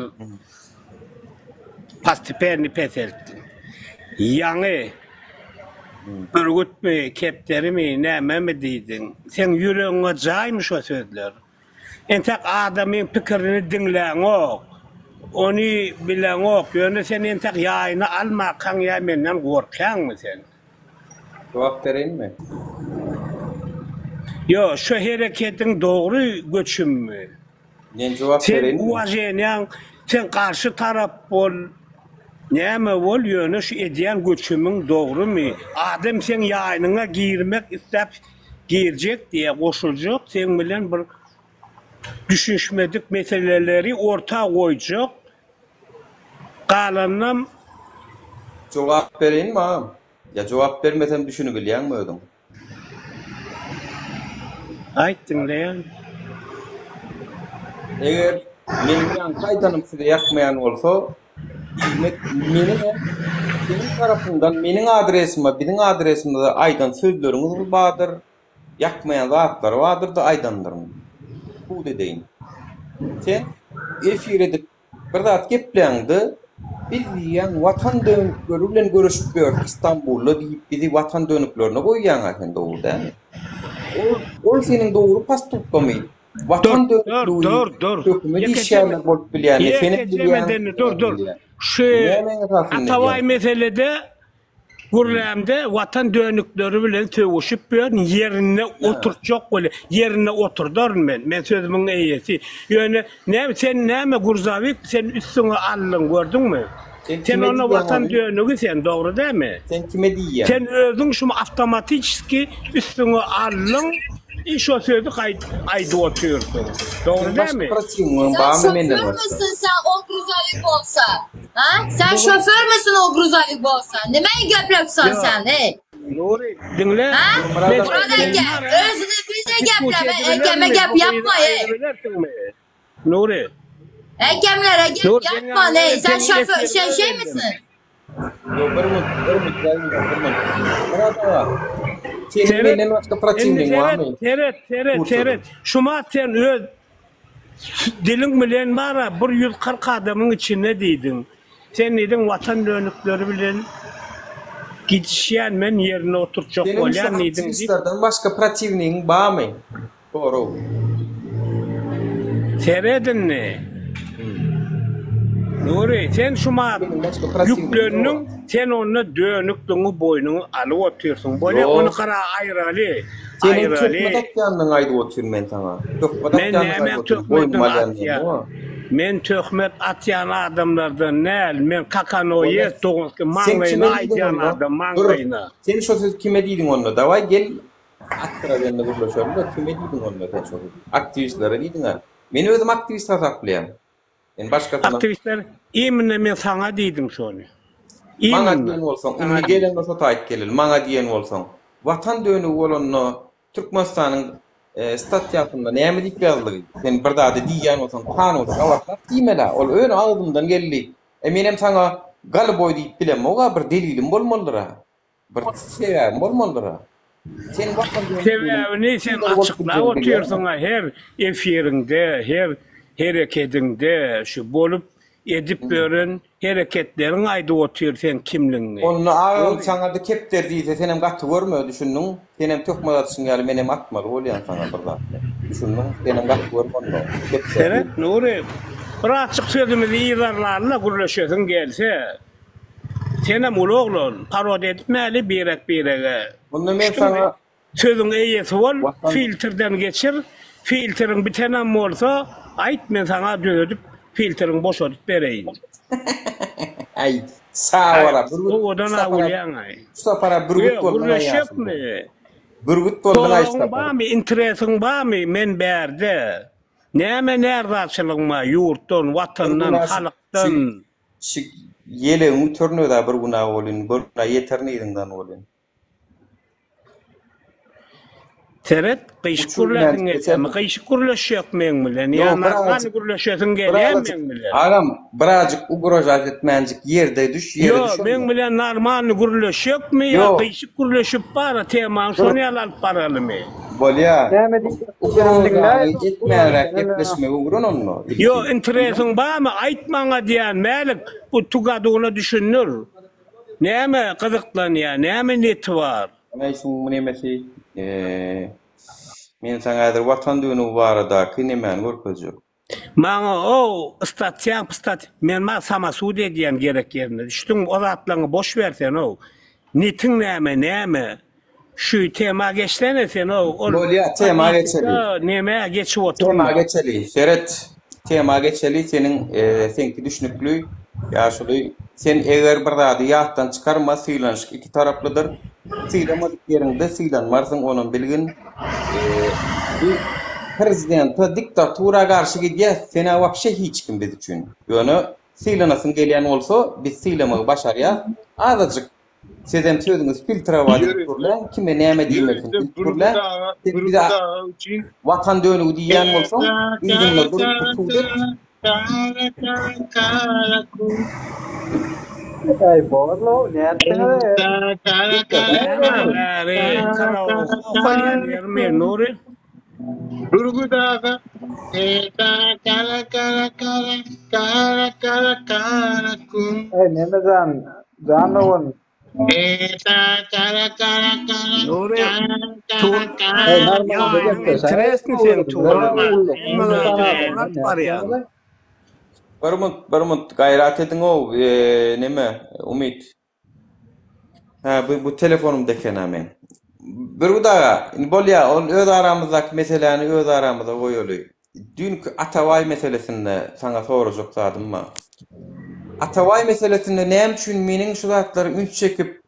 postepenny peseltdiň. Ýaňy bürgütmi, kepderimi, nämemi diýdiň. Seň ýüregiňe jaýmy şo sözler? Entek adamyň pikirini diňläňok. Ony bileňok. Ýöne sen entek ýaýyny almakaň ýa menden gorkýaňmy sen? Jogap bereýinmi? Ýo, şo hereketiň dogry göçümmi? Men jogap Sen bereýinmi? uwaženiýaň, sen garşy tarap bol, näme bol, ýöne şu edýän göçümiň dogrymy? Adam seň ýaýynyňa girmek isläp girjek diýä, goşuljak, seň bilen bir düşünişmedik meseleleri orta goýjak, Galanynam. Jogap bereýinmi agam? Ýa jogap bermesem düşünibilýäňmi özüň? Aýt diňleýän. Eger meniň ýaňky aýdanym size ýakmaýan bolsa, diýmek meniňem seniň tarapyňdan meniň adresime, biziň adresimize aýdan sözleriňiz bardyr, ýakmaýan zatlary bardyr-da aýdandyryn. Subut edeýin. Sen efir edip bir zat gepläňde biz diýýäň watan dönükleri bilen göreşip ýörüs Istanbulda diýip bizi watan dönüklerine goýýaň-a sen dogry dälmi? Ol ol seniň dogry postupkamy? Watan Dur, dur, dönükligi dur, dur. hökümet Ýekeje işgärleri bolup bilýärmi? Senem ýekeje bilýäň, medeni, dur, menem dur. bilýän. Şu Nämäň esasynda Atabaý edýäň? meselede Gürlämde watan dönükleri bilen sögüşip ýörün, ýerinde oturtjak bolýa, ýerinde oturdaryn men, men sözümiň eýesi. Ýöne näme sen näme gurzawik sen üstüňe aldyň gördüňmi? Sen Sen kime onda diýýäň watan ony? dönügi sen dogry dälmi? Sen kime diýýäň? Sen özüň şumy awtomatiçeski üstüňe aldyň i şo sözi gaýt aýdyp otyrsyň. Dogry Seň başga dälmi? protiwnigiň Sen barmy menden şoför başga? müsün sen o gruzawik bolsa? Ha? Sen şoför müsün o gruzawik bolsa? Nimäni gepläpsan Ýok. sen ey? Nury diňle. Ha? Men Murat sen eke, bar a özüni bil de geple, diskussiýa ekeme edibilermi? gep Bu gyzy yapma ey. aýyrybilersiňmi? Nury. Ekemlere gep Dur sen yapma ýaňy ey. Sen seň şoför, efiriňi sen şey öwrendim. misin? Ýok, bir minut, bir minut, bir minut. Murat aga, seniň Seret, menden başga indi protiwnigiň seret, barmy? seret, seret, Russiýada. seret. Şumat sen öz diliň bilen bara bir 140 adamyň içinde diýdiň. Sen diýdiň watan dönükleri bilen gidişýän men ýerine oturtjak Seniň şu bolýan diýdiň diýip. aktiwistlerden başga protiwnigiň barmy? Sorag. Seret indi. Nury, sen şumat ýüklendiň, sen onda dönükligiňi boýnuňa alyp otyrsyň. Bolýa, ony Ýok. gyra aýraly. Seniň Aýraly. töhmet atýandygyňy aýdyp otyryn men saňa. Töhmet Men atýandygyňy näme aýdyp otyryn, töhmedini boýnuma alýan atýan? diýen. Men töhmet atýan adamlardan däl. Men Bolýa. kakanoýes doganski Sen maňlaýyna kime diýdiň aýdýan onda? adam, Dur. maňlaýyna. Sen şo sözi kime diýdiň onda? Dawaý gel Atdyra bende gürleşeli-de, kime diýdiň onda sen şo sözi? Aktiwistlere diýdiň-ä. Men özüm aktiwist hasaplaýan. Men başgasyna. Aktiwistler, imенно men saňa diýdim şony. Maňa Imенно. diýen bolsaň, Saňa indi diýdim. gelende şo taýyk geleli. Maňa diýen bolsaň, Watan dönügi bolanda Türkmenistanyň statýasynda näme diýip ýazylgy? Sen bir zady diýýän bolsaň, kanuna gabatlap diýmel-ä. Ol öne agzymdan geldi. E menem saňa galyboý diýip bilemok-a, bir delilim bolmalydyr-a. Bir sebäbim bolmalydyr-a. Sen watan Sebäbini sen açyklap otyrsyň-a her efiriňde, her herekediňde şu bolup edip ýören hereketleriň aýdyp otyr seň kimligiňi. Onda agam saňada kepderi diýse senem gaty görme düşündiň senem töhmet atyşyň ýaly menem atmaly bolýan saňa bir zat düşündiň senem gaty görme onda kepderi Seret Nury birazjyk sözümizi yzarlaly-da gürleşesiň gelse. Senem uly oglan, parod etmäli birek birege. Onda men saňa Sözüň eýesi bol, Watan. filtrden geçir, filtriň bitenem bolsa aýt men saňa düzedip filtriňi boşadyp bereýin. Äý, sag bol-a, bürgüt, şu Owadan-a sapara, gülýäň-aý. şu sapara bürgüt Ýok, bolduň-aý ýaşuly. gürleşjekmi? Bürgüt bolduň-aý şu Soragyň sapar. barmy, interesiň barmy, men bärde. Näme närzaçylygyň bar ýurtdan, Bir watandan, gün-ä şu, şu halkdan? Şu ýelegiň üternöz-ä bir günä bolyn, bir günä ýeterin yzyňdan bolyn. Seret, gyşyk Uçurman gürläsiň gelýärmi? geçersiň. Gyşyk gürleşjek meň bilen ýa Ýok, normalny birazajyk, gürleşesiň gelýärmi birazajyk, meň bilen? agam, birazajyk ugrožat etmänjik ýerde düş, ýere Ýok, düş meň onda. bilen normalny gürleşjekmi ýa Ýok, gyşyk gürleşip bar, temany dur, şony ýaly alyp baralymy? bolýa. Näme diýjek bolýanyny Ugrožany diňläýdim, etmänräk gürleşelim ýa. gepleşmegi öwren onda, ilki. Ýok, interesiň barmy, aýt maňa diýýän, Mälik, bu tugadygyna düşündir. Näme gyzyklanýar, näme neti bar? Näme şuň bu nemesi? Men saňa häzir Watan dönügi baradaky nemäni görkezjek. Maňa o statýaň pstat men maňa samasud edýän gerek ýerinde düşdüňmi o zatlaňy boş ber sen ow netiň näme näme şu tema geçsene sen ow ol Bolýa tema geçeli. politika nämä geçip Tema oturma. geçeli. Seret tema geçeli seniň seňki düşnükli ýaşuly sen eger bir zady ýatdan çykarma sylanyşyk iki taraplydyr. Sylamadyk ýeriňde sylanmarsyň onam bilgin. Bu prezidente diktatura garşy gidýäs senä wapşe hiç kim biz üçin. Ýöne sylanasyň gelýän bolsa biz sylamagy başarýas. Azajyk sizem sözüňizi filtrować edip gürläň kime näme diýmelisin bilip gürläň. Sen bize watan dönügi diýýän bolsaň yzyňda durup tutup et. Äý borlow nätdiňiz eý. Näme bäri karaoke okalýan ýermi Nury? Bürgüt aga Eta kara kara kara kara kara kara kum. Eý neme jan jan dogan. Eta kara kara kara Nury kara Tur kara Eý kara. normalde ýaýynyň gepleşäý. interesni sen Turan hemme zady dogry alyp barýaň. Bir munt, bir munt gaýrat ediň-ow, neme, Umyt. Hä, bu bu telefonumda eken-ä meň. Bürgüt aga, indi bolýa, ol öz aramyzdaky meseläni öz aramyza goýaly. Düýnki Atabaý meselesinde saňa sorajak zadym bar. Atabaý meselesinde näme üçin meniň şu zatlara üns çekip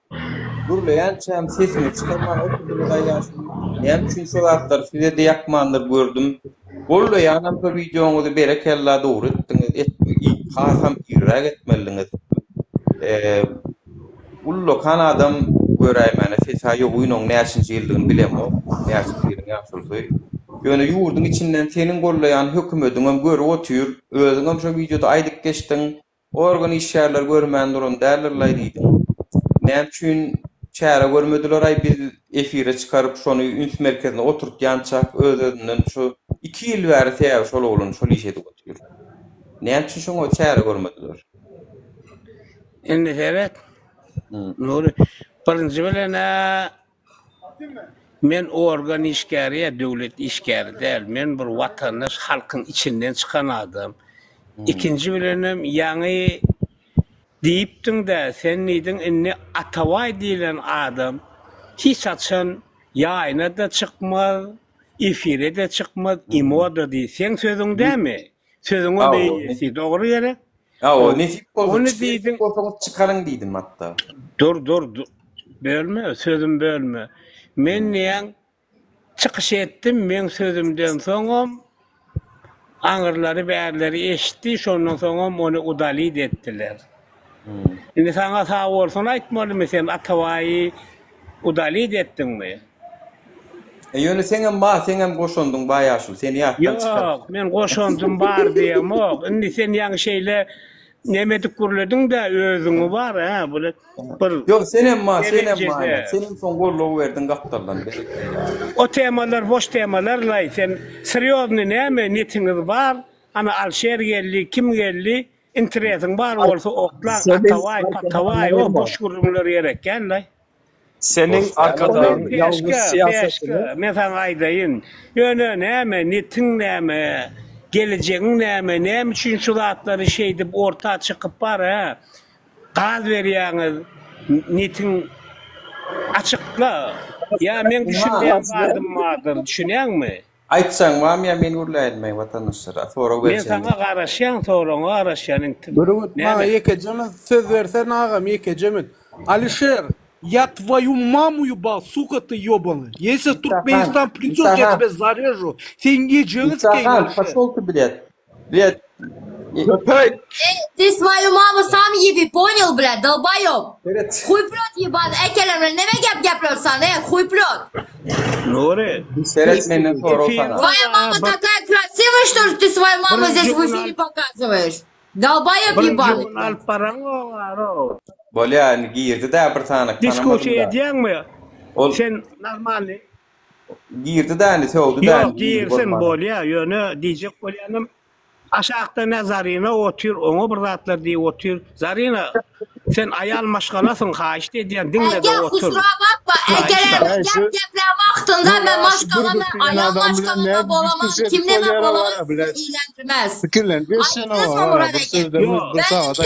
gürleýänçäm sesiňi çykarman oturdyňyz-aý ýaşuly? Näme üçin şo zatlary size-de ýakmandyr gördüm. Goldaýanam şo wideoňyzy berekella dogry etdiňiz et hasam irräk etmelidiňiz. Ullakan adam göräýmäne sesa ýogynoň näçinji ýyldygyny bilemok näçinji ýylyň ýaşulusy. Ýöne ýurduň içinden seniň gollaýan hökümediňem görüp otyr özüňem şo wideoda aýdyp geçdiň Organ işgärleri görmän duran däldirlaý diýdiň. Näme üçin çäre görmediler-aý biz efire çykaryp şony üns merkezine oturtýançak öz-özünden şu iki ýyl bäri sebäbi şol oglan şol işi edip otyr. Näme üçin şoňa çäre görmediler? Indi seret. Nury, birinji bilen-ä Men organ işgäri ýa döwlet işgäri däl. Men bir watandaş, halkyň içinden çykan adam. Ikinji bilenem ýaňy diýipdiň-dä, sen diýdiň indi Atabaý diýlen adam hiç haçan ýaýyna-da çykmaz, efire-de çykmaz, imo-da diý. Seň sözüň dämi? Sözüňem eýesi, dogry gerek? Hawa, nesip bolsa, Ony diýdiň. Bolsaňyz çykaryň diýdim hatda. Dur, dur, bölme, sözüm bölme. Men diýýän, çykyş etdim, meň sözümden soňam aňyrlary bärleri eşitdi, şondan soňam ony udalit etdiler. Indi saňa sag bolsun aýtmalymy, sen Atabaýy udalit etdiňmi? E ýöne seňem bar, seňem goşandyň bar ýaşuly, seni ýatdan çykar. Ýok, men goşandym bar diýemok. Indi sen ýaňy şeýle neme edip gürlediň-dä, özüňi bar, hä, bile bir Ýok, senem bar, senem bar, senem soň goldaw berdiň gapdaldan, berekella. O temalar boş temalar-laý, sen serýoznyý näme netiňiz bar, ana Alşer geldi, kim geldi, interesiň bar bolsa okla, Atabaý, Patabaý, o boş gürrüňler gerek däl-laý. Seniň arkadagyň ýalňyş syýasatyny. Men saňa aýdaýyn. Ýöne näme, netiň näme, gelejegiň näme, näme üçin şu zatlary şeýdip orta çykyp bar, hä? Gaz berýäňiz, netiň açykla. Ýa meň düşünmeýän zadym bardyr, düşünýäňmi? Aýtsaň barmy ýa men gürläýinmi watandaşlara sorag Men berseň. saňa garaşýan soragyňa garaşýan intim. Bürgüt maňa ýekeje minut söz bersene agam ýekeje minut. Alişer ya tvoyu mamu ýubal suka ty ýobany. Ýesi Türkmenistan pridýot ya tebe zarežu. Seň ejeňi sikeýin Isahan Alişer. poşol ty blýat. Blýat. Köpek. Ты свою маму сам еби, понял, блядь, долбоеб? Хуйплет ебан, ekeler bilen neme gep geplersan, e, хуйплет. Nury. Seret menden sorag sana. Твоя мама такая красивая, что ли, ты свою маму здесь в эфире показываешь? Долбоеб Birinji ебаный. gün alyp baraňok. Bolýa indi girdi-dä bir sany Diskussiýa tanamadym-da. edýäňmi? Ol Sen normalny. Girdi-dä indi sögdi-dä Ýok, indi girdi girsin bolmana. bolýa, ýöne diýjek bolýanym Aşakda nä Zarina otyr oňa bir zatlar diýip otyr. Zarina sen aýal maşgalasyň haýyşt edýän diňlede Eger otyr. kusura bakma ekeler gep geplän wagtynda men maşgalama aýal maşgalama bolamam kimle men bolamam sizi ilgilendirmez. Pikirlenip geçsene Aýtdyňyzmy o Murat bir eke? sözlerimiz bir sagada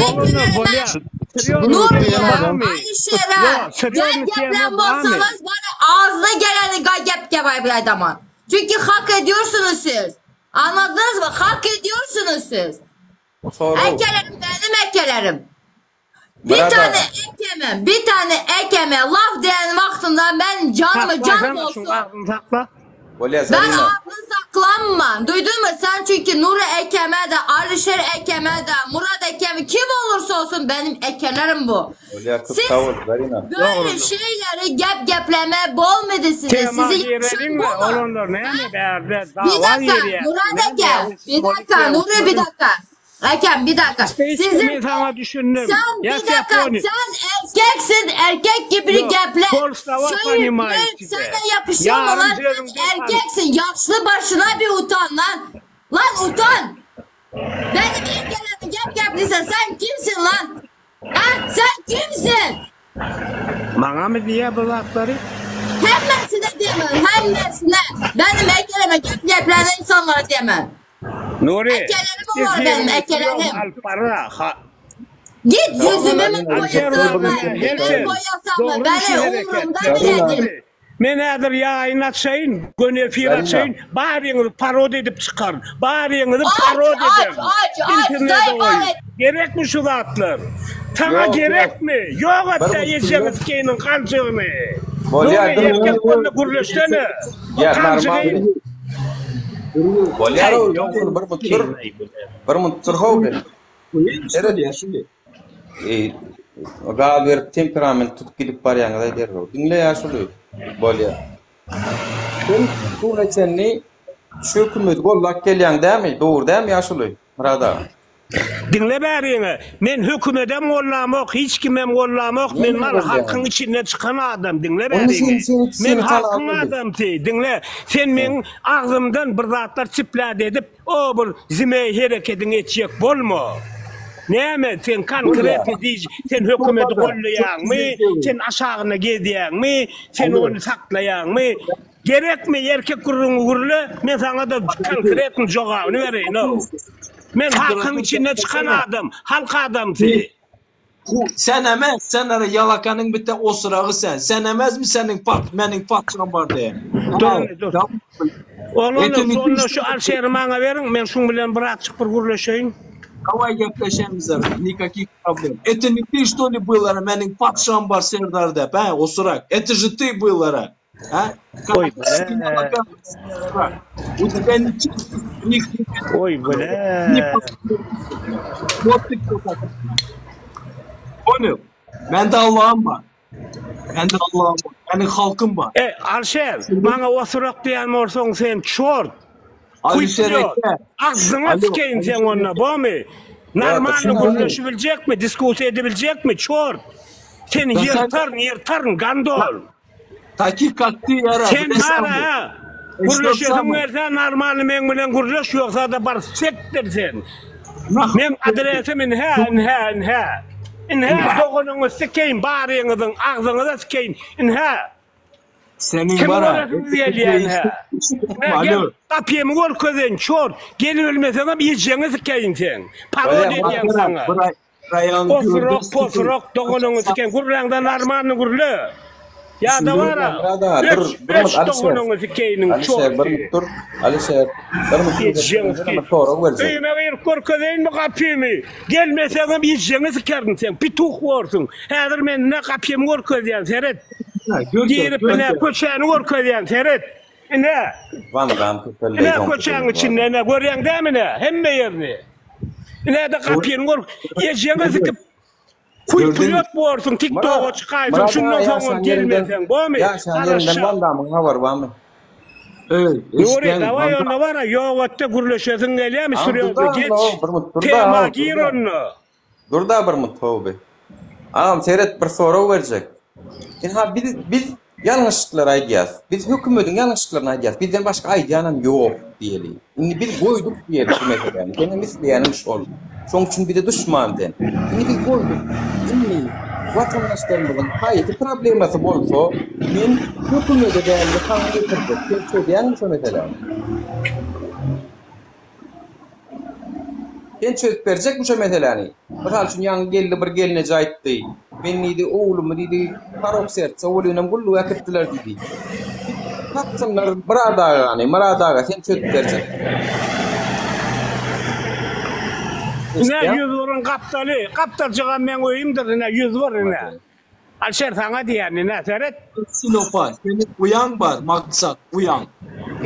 Nuriye, Alişer'e gep geplän bolsaňyz bana agzyna geleni gep gep aýdaman. Çünki hak ediyorsunuz siz. Anladınız mı? Hak ediyorsunuz siz. Ekelerim benim ekelerim. Bir Murad tane aga. ekeme, bir tane ekeme laf diyen vaktında ben canımı can Saklasana olsun. şuň agzyny sakla. Bolýa Ben Zarina. ağzını saklanma. Duydun mu? Sen çünkü Nuri Ekeme de, Alişer Ekeme de, Murat Ekeme kim olursa olsun benim ekelerim bu. Bolýa köp Siz sag bol Zarina. böyle şeyleri gep gepleme bolmadı size. Tema Sizi yakışan gireliňmi? bu mu? Olanlar näme bärde Bir dawa dakika girýär. Murat Eke. Bir dakika Nuri bir dakika. Ekem bir dakika. Sizin Sizin men saňa düşündim. sen Ya bir dakika Yaponiýa. sen erkek. Erkeksin erkek gibi Ýok, geple. polslova Söýüp ponimaýu möýüp size. sana yapışıyor mu Ýarym lan? Sen sözüňden erkeksin yaşlı başına bir utan lan. Lan utan. Benim erkelerimi gep gepliyse sen kimsin lan? Ha? Sen kimsin? Maňamy diýýär bu zatlary? Hemmesine diýemem, hemmesine. Benim ekeleme gep gepleyen insanlara diýemem. Nuri, Ekelerim olar benim, efiriňi ekelerim. alyp barra. Ha, Git yüzüme mi Alişer koyasan oglum, mı? her Ben sen. koyasan mı? Dogry Beni şu hereket. umurumda bile değil. Men häzir ýaýyn açaýyn, göni efir Zarina. açaýyn, baryňyzy parod edip çykaryn. Baryňyzy Aç, parod aç, ederin. aç, aç, Internete zayıf goýun. et. Gerekmi şu zatlar? Saňa Ýok, ýok. gerekmi? Ýok Bir etde mut ejeňi dur. sikeýiniň ganjygyny. Bolýar, Nuri dur. erkek bolma gürleşsene. O Ýa, ganjygy normalny. Bolýar, Häý, ýok, bir mut dur. Bir mut dur, how bir. Seret. Eý, gaz berip temperament tutup gidip barýaňyz-aý derrew. Diňle ýaşuly. Bolýa. Sen şu güne çenli şu hökümeti gollap gelýäň dämi? Dogry dämi ýaşuly? Myrat aga. Diňle bäriňi, men hökümedem gollamok, hiç kimem gollamok, men Näme bar golýaň? halkyň içinden çykan adam, diňle Onda sen bäriňi. seni Men seni halkyň tanalmaly. adamsy, diňle. Sen meň agzymdan bir zatlar çiplät edip, O bir zimeý herekediňi etjek bolma. Näme sen konkretny diý sen hökümeti gollaýaňmy, sen aşagynda gezýäňmi, sen ony saklaýaňmy? Gerekmi erkek gürrüňi gürle, men saňa-da konkretny jogabyny bereýin-ow. Men halkyň içinden çykan adam, halk adamsy. Hu, sen emez, sen ara ýalakanyň bitte osuragy sen. Sen emezmi seniň pat, meniň patyşam bar diýen. Dur, Ha, dur. tamam. Oglanlar, Eti şonda şu Alşeri maňa beriň, men şuň bilen birazjyk bir gürleşeýin. Daway gepleşemiz ara, nikakih problem. Eti ne ty что ли byl ara, meniň patyşam bar Serdar dep, hä, osurak. Eti же ty byl ara. Hä? Oý, Kaka, bile. U тебя ни ни Oý, ни bile. Вот ты кто такой. Понял? Mende Allah'ım bar. Mende Allah'ım bar. Meniň halkym bar. Ey, Alşer, maňa osurak diýen bolsaň sen çort. Alişer Kuýup eke. Agzyňa Alo, sikeýin sen Alişer onda, eke. bomy? Normalny Ýa, gürleşibiljekmi, diskusiýa edibiljekmi, çort? Seni Da sen ýyrtaryn, ýyrtaryn, gandol. Takih kak ty ýara, Sen bilesenmi? bar-a, gürleşesiň Eşitsemmi? gelse normalny meň bilen gürleş, ýogsa-da bar sekdir sen. Nah, Meň adresim inhä, inhä, inhä. Inhä doganyňy sikeýin baryňyzyň agzyňyza sikeýin, inhä. Seniň Kimi bara. göresiňiz gelýä inhä. Inhä gel, Alo. gapymy görkezeýin, çor. Gelibilmeseňem ejeňi sikeýin seň. Parol Bolýa, edýän saňa. Bir aý, bir aýagyň Osurok, posurok, doganyňy siken, gürläňde normalny gürle. Ýa-da bara, Myrat aga, dur, öç, bir minut, öç Alişer. doganyňy sikeýiniň Alişer, bir çorty. minut dur. Alişer, bir minut dur. Ejeňi Ben sikeýin. bir sorag berjek. Öýüme girip görkezeýinmi gapymy? Gelmeseňem ejeňi sikerin seň, pituh borsuň. Häzir men ine gapymy görkezýän, seret. Girip ine köçäni görkezýän, seret. Ine. Wandam köpeldi. Ine köçäň içinde ine görýäň dämi ine hemme ýerini. Ine-de gapyny gör. Ejeňi sikip kuý pulýot borsuň tiktoga çykaýsyň şundan soňam gelmeseň bomy? Ýaşan ýerinden Wandamyň habary barmy? Öý, Nuri dawaý onda bara ýogatda gürleşesiň gelýämi sürýozny geç. Tema gir onda. Durda bir mut howby. Agam seret bir sorag berjek. Ynha biz biz ýalňyşlyklary aýdýas. Biz hökümediň ýalňyşlyklaryny aýdýas. Bizden başga aýdýanam ýok diýeli. Indi biz goýduk diýeli şu meseläni. Seňem isleýäniň şol. Şoň üçin bize duşman sen. Indi biz goýduk. Indi watandaşlarymyzyň haýsy problemasy bolsa men hökümede dälde saňa getirjek. Sen çözýäňmi şo meseläni? Sen çözüp berjekmi şo meseläni? Mysal üçin ýaňy geldi bir gelneje aýtdy. Men diýdi oglumy diýdi parok sertse welinem gulluga äkitdiler diýdi. Tapsynlar Myrat agany, Myrat aga sen çözüp berjek. Ine 101-iň gapdaly, gapdaljygam meň öýümdir ine 101 ine. Alişer saňa diýýän ine seret. Silopa seniň uýaň bar Maksat uýaň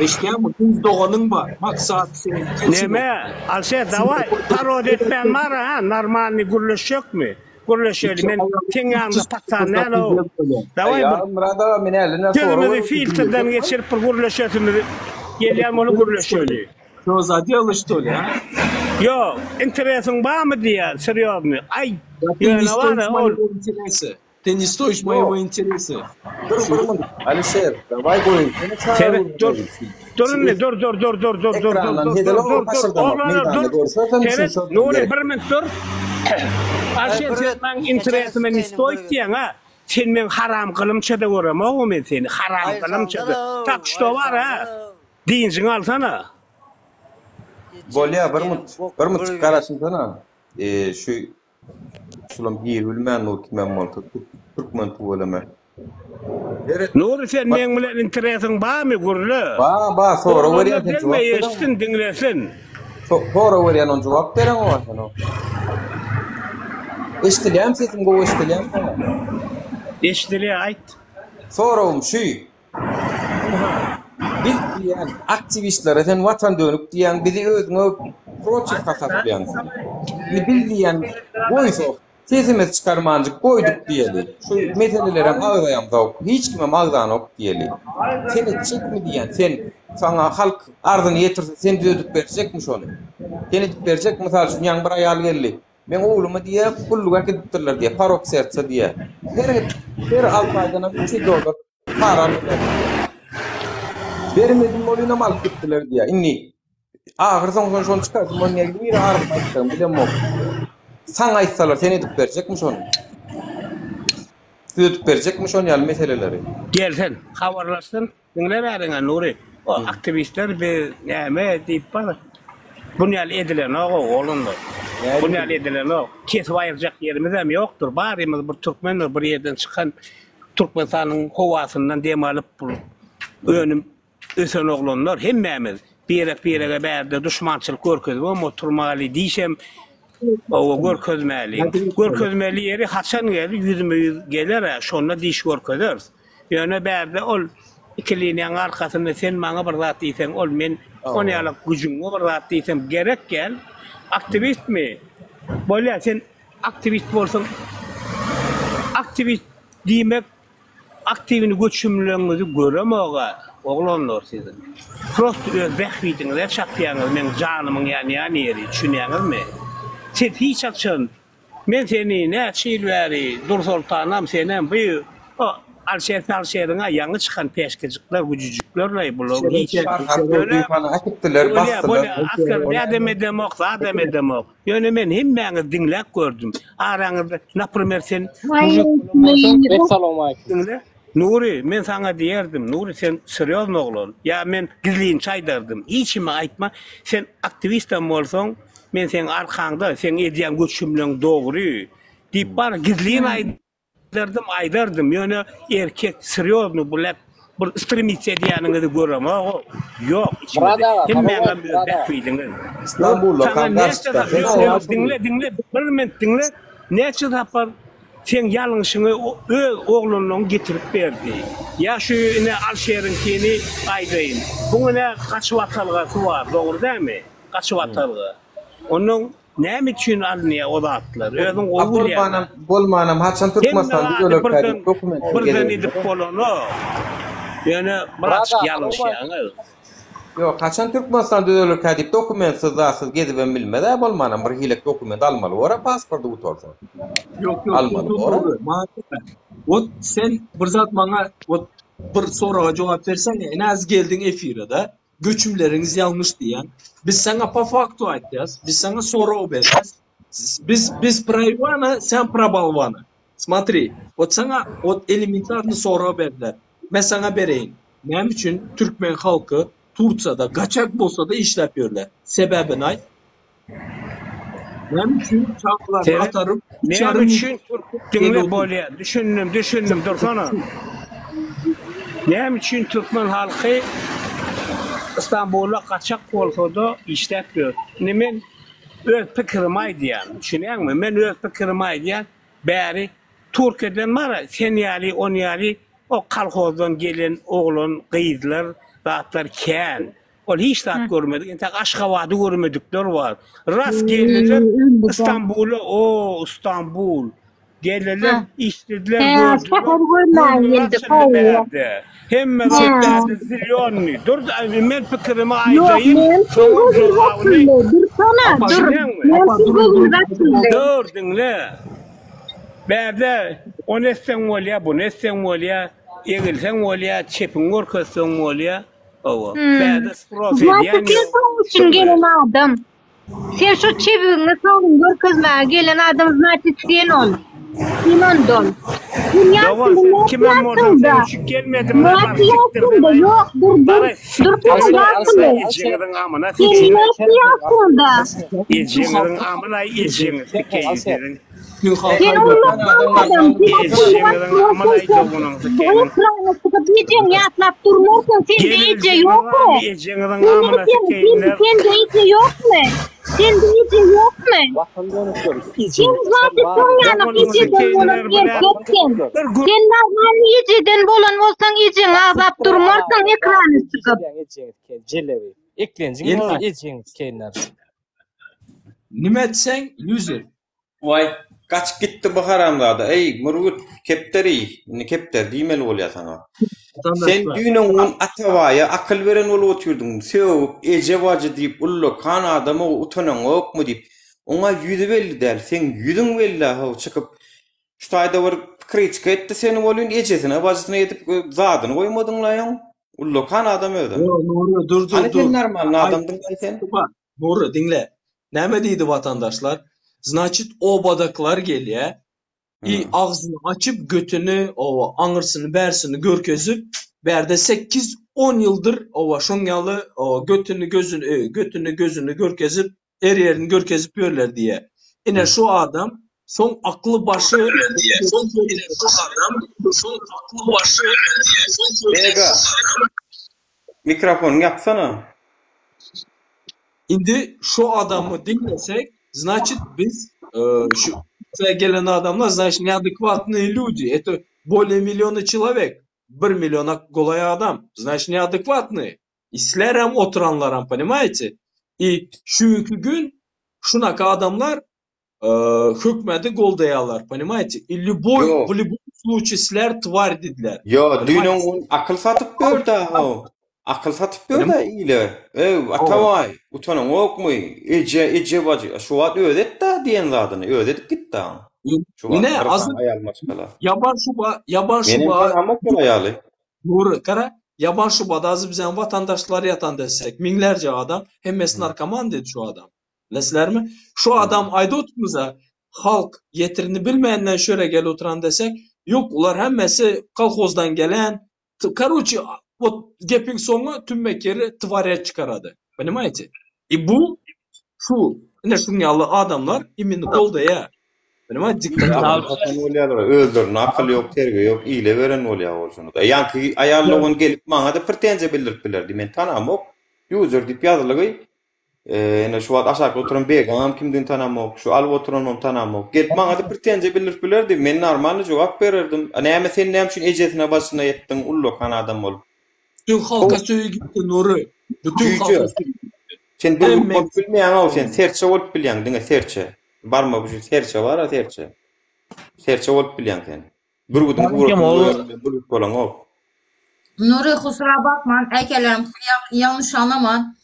eşdýäňmi gyz doganyň bar Maksat seniň keçiň. Neme Alişer daway parod etmän bar ha normalny gürleşjekmi gürleşeli men seň ýanyňda patsan däl ow daway bir Myrat aga men äli näme sözümizi filtrden geçirip bir gürleşesimiz gelýän bolup gürleşeli. Şo zadelo şto li a? Ýok interesiň barmy diýýän serýozny aý ýöne bar ol. Ты не стоишь моего интереса. Dur bir minut. Alişer, daway goý. Seret, dur. Dur indi, dur, dur, dur, dur, dur, dur, dur, dur, dur, dur, dur, oglanlar, dur. Seret, Nuri, bir minut dur. Alişer, sen meň interesime ne stoýt diýýäň, ha? Sen meň haram gylymça-da göremog-a men seni, haram gylymça-da. Tak şto bar, ha? Dynjyňy alsana. Bolýa, bir minut, bir minut garaşynsana. Şu Şulam giribilmän dur kimem bolsa türkmen tüweleme. Seret. Nury sen meň bilen interesiň barmy gürle. Ba ba sorag berýän sen jogap ber. Eşitsin diňlesin. Sorag berýän on jogap beren o sen o. Eşdilýämi sesim gowy eşdilýämi saňa? Eşdilýär aýt. Soragym şu. Biz diýýän aktiwistlere sen watan dönük diýýäň, bizi özüňe protiv hasaplaýaň sen. Indi biz diýýän goýsak, sesimizi çykarmanjyk goýduk diýeli. Şu meselelerem agzaýamzok, hiç kimem agzanok diýeli. Sen etjekmi diýýän, sen saňa halk arzyny ýetirse sen düzedip berjekmi şony? Sen edip berjekmi? Mysal üçin ýaňy bir aýal geldi. Meň oglumy diýýär, gulluga äkidipdirler diýýär, porok sertsa diýýär. Her her alty aýdanam 300 dollar para alýarlar diýýär. Bermedim bolynam alyp gitdiler diýýär. Indi ahyr soň soň şony çykardym, ony nägile nirä arzymy aýtjagymy bilemok. Saňa aýtsalar sen edip berjekmi şony? Düzedip berjekmi şon ýaly meseleleri? Gelsin, habarlaşsyn. Diňle bäriňe Nury. O aktiwistler biz näme diýip bar. Bun ýaly edilenok oglanlar. Bun ýaly edilenok. Kesip aýyrjak ýerimizem ýokdur. Barymyz bir türkmendir bir ýerden çykan Türkmenistanyň howasyndan dem alyp bir önüm ösen oglanlar hemmämiz. Birek birege bärde duşmançylyk görkezibem oturmaly diýşem Hawa görkezmäli. Görkezmeli ýeri haçan gelir ýüzme ýüz geler-ä şonda diş görkezeris. Ýöne bärde ol iki liniýaň arkasynda sen maňa bir zat diýseň ol men ony ýalak güjüňe bir zat diýsem gerek gel. Aktiwistmi? Bolýa sen aktiwist bolsaň aktiwist diýmek aktiwini göçümleňizi göremoga oglanlar siziň. Prosto öz bähbidiňize çapýaňyz meň janymyň ýanýan ýeri düşünýäňizmi? Siz hiç haçan Men seni näçe ýyl bäri Dursoltanam senem bu o Alşer salşeriňä ýaňy çykan peşkejikler güjüjiklerleý bulaň hiç ýöne äkitdiler basdylar askar nädem edemok zadam edemok ýöne men hemmäňizi diňläp gördüm araňyzda naprimer sen mužik bolan bolsaň diňle Nury men saňa diýerdim Nury sen serýozny oglan ýa men gizlinçe aýdardym hiç kime aýtma sen aktiwistem bolsaň Men seň arkaňda, seň edýän göçümleň dogry diýip bar gizlin aýdardym, aýdardym. Ýöne erkek serýozny bu lep bir stremits edýäniňizi göremog-ow. Ýok içiňizde. Hemmäňem öz bähbidiňiz. Istanbulda Saňa näçe sapar, diňle, diňle, bir minut diňle. Näçe sapar seň ýalňyşyňy öz oglanlaryň getirip berdi. Ýa şu ine Alşeriňkini aýdaýyn. Buň ine gaçyp atalgasy bar, dogry dälmi? Gaçybatalga. Onnoň näme üçin alynýar o zatlar? Özüň gowy bilýäň. Bolmanam, bolmanam haçan Türkmenistan düzelerkä diýip dokumentler Birden edip bolanok. Ýöne birazjyk ýalňyşýaňyz. Ýok, haçan Türkmenistan düzelerkä diýip dokumentsiz zatsyz gezibem bilmez-ä bolmanam bir hilek dokument almaly bor-a pasporty gutarsa. Ýok, ýok, Almaly bor-a. Wot sen bir zat maňa wot bir soraga jogap berseň, ine az geldiň efire-de. Göçümleriňiz ýalňyş diýýän. Biz saňa po faktu aýtýas. Biz saňa sorag berýäs. Biz biz pro Iwana, sen pro bolwana. Smotri, wot saňa wot elementarny sorag berdiler. Men saňa bereýin. Näme üçin türkmen halky Tursiýada gaçak bolsada işläp ýörler? Sebäbini aýt. Näme üçin çagalaryny ataryp, Näme üçin diňle bolýa, düşündim, düşündim, dursana. Näme üçin türkmen halky Istanbulda gaçak bolsa-da işläp ýör? Indi men öz pikirimi aýdýan, düşünýäňmi? Men öz pikirimi aýdýan, bäri Türkiýeden bar-a, sen ýaly, on ýaly o kolhozdan gelen oglan, gyzlar, zatlar kän. Ol hiç zat görmedik. Entek Aşgabady görmedikler bar. Ras geldiler Istanbula, o Istanbul. Geldiler, işlediler, gördüler. Bärde. Hemme zat bärde zilýonni. Dur, men pikirimi aýdaýyn. Soň jogabyny. Dursana, dur. Dur, diňle. Bärde ony etseň bolýa, buny etseň bolýa, egilseň bolýa, çepiňi görkezseň bolýa. Hawa. Bärde spros Znaçy edýän sen ýok. şoň üçin gelen adam. Sen şu çebigiňi sagyňy görkezmäge gelen adam znaçit sen ol. Sen ondan. Sen Dogan ýaşyňda sen kimem bolsaň sen nätýärsiňda? üçin gelmedim la bar sikdir Nätýärsiňda? sen Ýok dur dur. Bara Dur sikdir sen sen ýaşuly. ejeňiziň amyna Sen sikeýin. nätýärsiňda? Ejeňiziň amyna ejeňizi sikeýin siziň. Sen ullakan adam. Sen Ejeňiziň amyna doganyňyzy Bu sikeýin. ekrana çykyp ejeňi ýatlap durmarsyň. Sende eje ýokmy? Ejeňiziň Sen amyna sen sikeýinler. sende eje ýokmy? Sende eje ýokmy? Sen zady soň ýanak ejeden bolan erkek sen. Sen normalny ejeden bolan bolsaň ejeňi agzap durmarsyň ekrana çykyp. Jelebi. Eklenjiň Ýene- ejeňi sikeýinler. Nime etseň loser. Waý, gaçyp gitdi bu haramzada. Eý, mürgüt, kepderi, indi kepderi diýmeli bolýar saňa. Sen düýn-öň gün Atabaýa akyl beren bolup otyrdyň. Sögüp, eje-bajy diýip, ullakan adama utanaňokmy diýip. Oňa ýüzi belli däl, seň ýüzüň belli-ä how, çykyp şu taýda bir kritika etdi seni welin, ejesine-bajysyna edip zadyny goýmadyň-laý oň. Ullakan adam özem. Ýok, Nury, dur, dur, Hany dur. sen normalny adamdyň-laý sen? Nury, diňle. Näme diýdi watandaşlar? Znaçit obadakylar gelýä i agzyny açyp götüni oba aňyrsyny bärsini görkezip bärde sekiz on ýyldyr oba şoň ýaly oba götüni gözüni götüni gözüni görkezip her ýerini görkezip ýörler diýýä. Ine şu adam soň akly başy Mega. Mikrofonyňy ýapsana. Indi şu adamy diňlesek, znaçit biz şu gelen adamlar znaçit neadekvatnyý lýudi, eto bolее milliona çelowek, bir milliona golaý adam, znaçit neadekvatnyý. Islerem oturanlaram ponimaýete. I şu günki gün şunaka adamlar hökmedi goldaýarlar, ponimaýete. I lýuboý Ýok. w lýubom sluçi sizler twar diýdiler. Ýo, düýn-öň gün akyl satyp ýördi-ä how. Akyl satyp ýördi-ä ile. Ew, Atabaý, utanaňokmy? Eje, eje bajy. Şu wagt özi etdi-ä diýen zadyny, özi edip gitdi-ä. Şu wagt Ine, bir azyr sany aýal maşgala. Ýaban şuba, ýaban Menem şuba. tanamok ol aýaly. Nury, gara, ýaban şubada azy biziň watandaşlar ýatan desek, müňlerce adam, hemmesi narkoman diýdi şu adam. Bilesizlermi? Şu adam aýdyp otyrmyza, halk ýetirini bilmänden şöre gelip oturan desek, ýok, ular hemmesi kolhozdan gelen, karoçi, wot gepiň soňy tümmek ýeri twarýat çykarady. Ponimaýte? I bu şu ine şuň ýaly adamlar imенно goldaýar. Ponimaýte, diktator. Akyl satan bolýarlar, özlerinde akyl ýok, terbiýe ýok, ile beren bolýar ol şony. Ýaňky aýal dogan gelip maňa-da pretenziýa bildirip bilerdi. Men tanamok. User diýip ýazylygy. Ine şu wagt aşakda oturan Begaňam kimdigini tanamok, şu alyp oturanam tanamok. Gelip maňa-da pretenziýa bildirip bilerdi. Men normalny jogap bererdim. A näme sen näme üçin ejesine başyna ýetdiň ullakan adam bolup. Bütün halka söýgi gitdi Nury. Bütün halka Jüýje. söýgi gitdi. Sen bürgüt Hemme bolup bilmeýäň-ow sen serçe bolup bilýäň diňe serçe. Barma şu serçe bar-a serçe. Serçe bolup bilýäň sen. Bürgüdiň Kim suratyny ol? gören bilen bürgüt bolaňok. Nuri kusura bakma ekelerim yanlış anlama.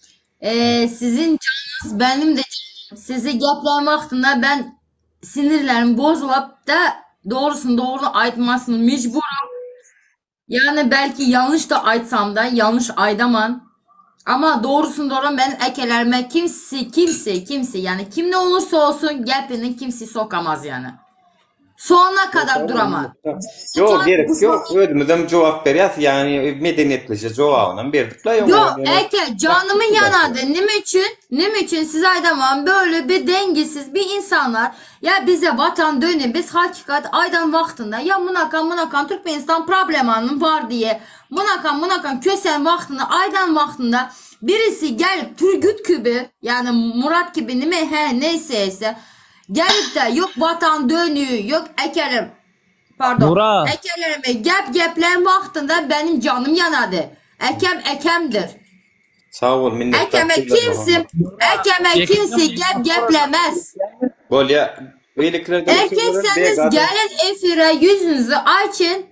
Ee, sizin canınız benim de canım. Sizi gepleyen vaktinde ben sinirlerim bozulup da doğrusunu doğru aytmasını mecburum. Yani belki yanlış da aytsam da yanlış aydaman. Ama doğrusunu doğru ben ekelerime kimse kimse kimse yani kim ne olursa olsun gepini kimse sokamaz yani. Sonuna kadar duramaz. Ýok, gerek ýok. Özümizem jogap berýäs, ýagny medeniýetlije jogabynam berdik-le ýoň. Yok eke canımı yanadı. Nim için? Nim için size aydamam böyle bir dengesiz bir insanlar ya bize vatan dönün biz hakikat aydan vaktinde ya munakan munakan Türkmenistan problemanın var diye munakan munakan kösen vaktinde aydan vaktinde birisi gelip Turgut gibi yani Murat gibi nime he neyse ise gelip de yok vatan dönüyor yok ekerim pardon Murat. ekelerime gep geplen vaktinde benim canım yanadı. Ekem ekemdir. Sag bol, minnetdar. Ekeme kimse, ekeme kimse gep geplemez. Bolýa. Beýlekilerden Erkekseniz gelin efire yüzünüzü açın.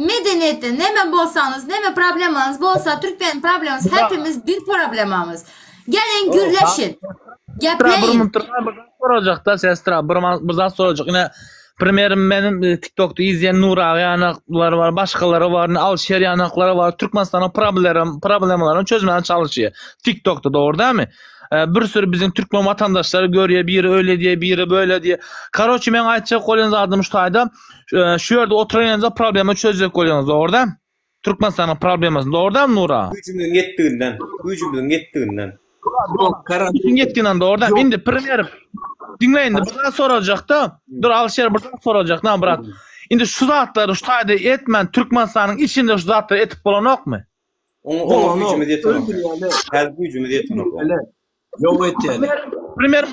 Medeniyette neme bolsanız, neme probleminiz bolsa, Türkmen problemimiz, hepimiz bir problemimiz. Gelin gürleşin. Sestra bir Gepleyin. minut bir zat sorajak da sestra bir bir zat sorajak. Ine. Primerim meniň e, TikTokda izleýän Nur aga ýanaklar bar, başgalary bar, Alşer ýanaklary bar. Türkmenistanyň problem problemalaryny çözmäge çalyşýar. TikTokda dogry dälmi? E, bir sürü biziň türkmen watandaşlary görýär, biri öyle diýýär, biri böyle diýýär. Karoçi men aýtjak bolýan zadym şu taýda, e, şu ýerde oturan problema çözjek bolýaňyz, dogry dälmi? Türkmenistanyň problemasyny dogry dälmi Nur aga? Güýjümiziň ýetdiginden, güýjümiziň ýetdiginden. Güýjüň ýetdiginden dogry dälmi? Indi primer diňle indi bir zat sorajakda. Dur Alişer bir zat sorajak na brat. Indi şu zatlary şu taýda etmän Türkmenistanyň içinde şu zatlary etip bolanokmy? Oňa oňa güýjümiz ýetenok. Häzir güýjümiz ýetenok. Ýok etýäli. Primer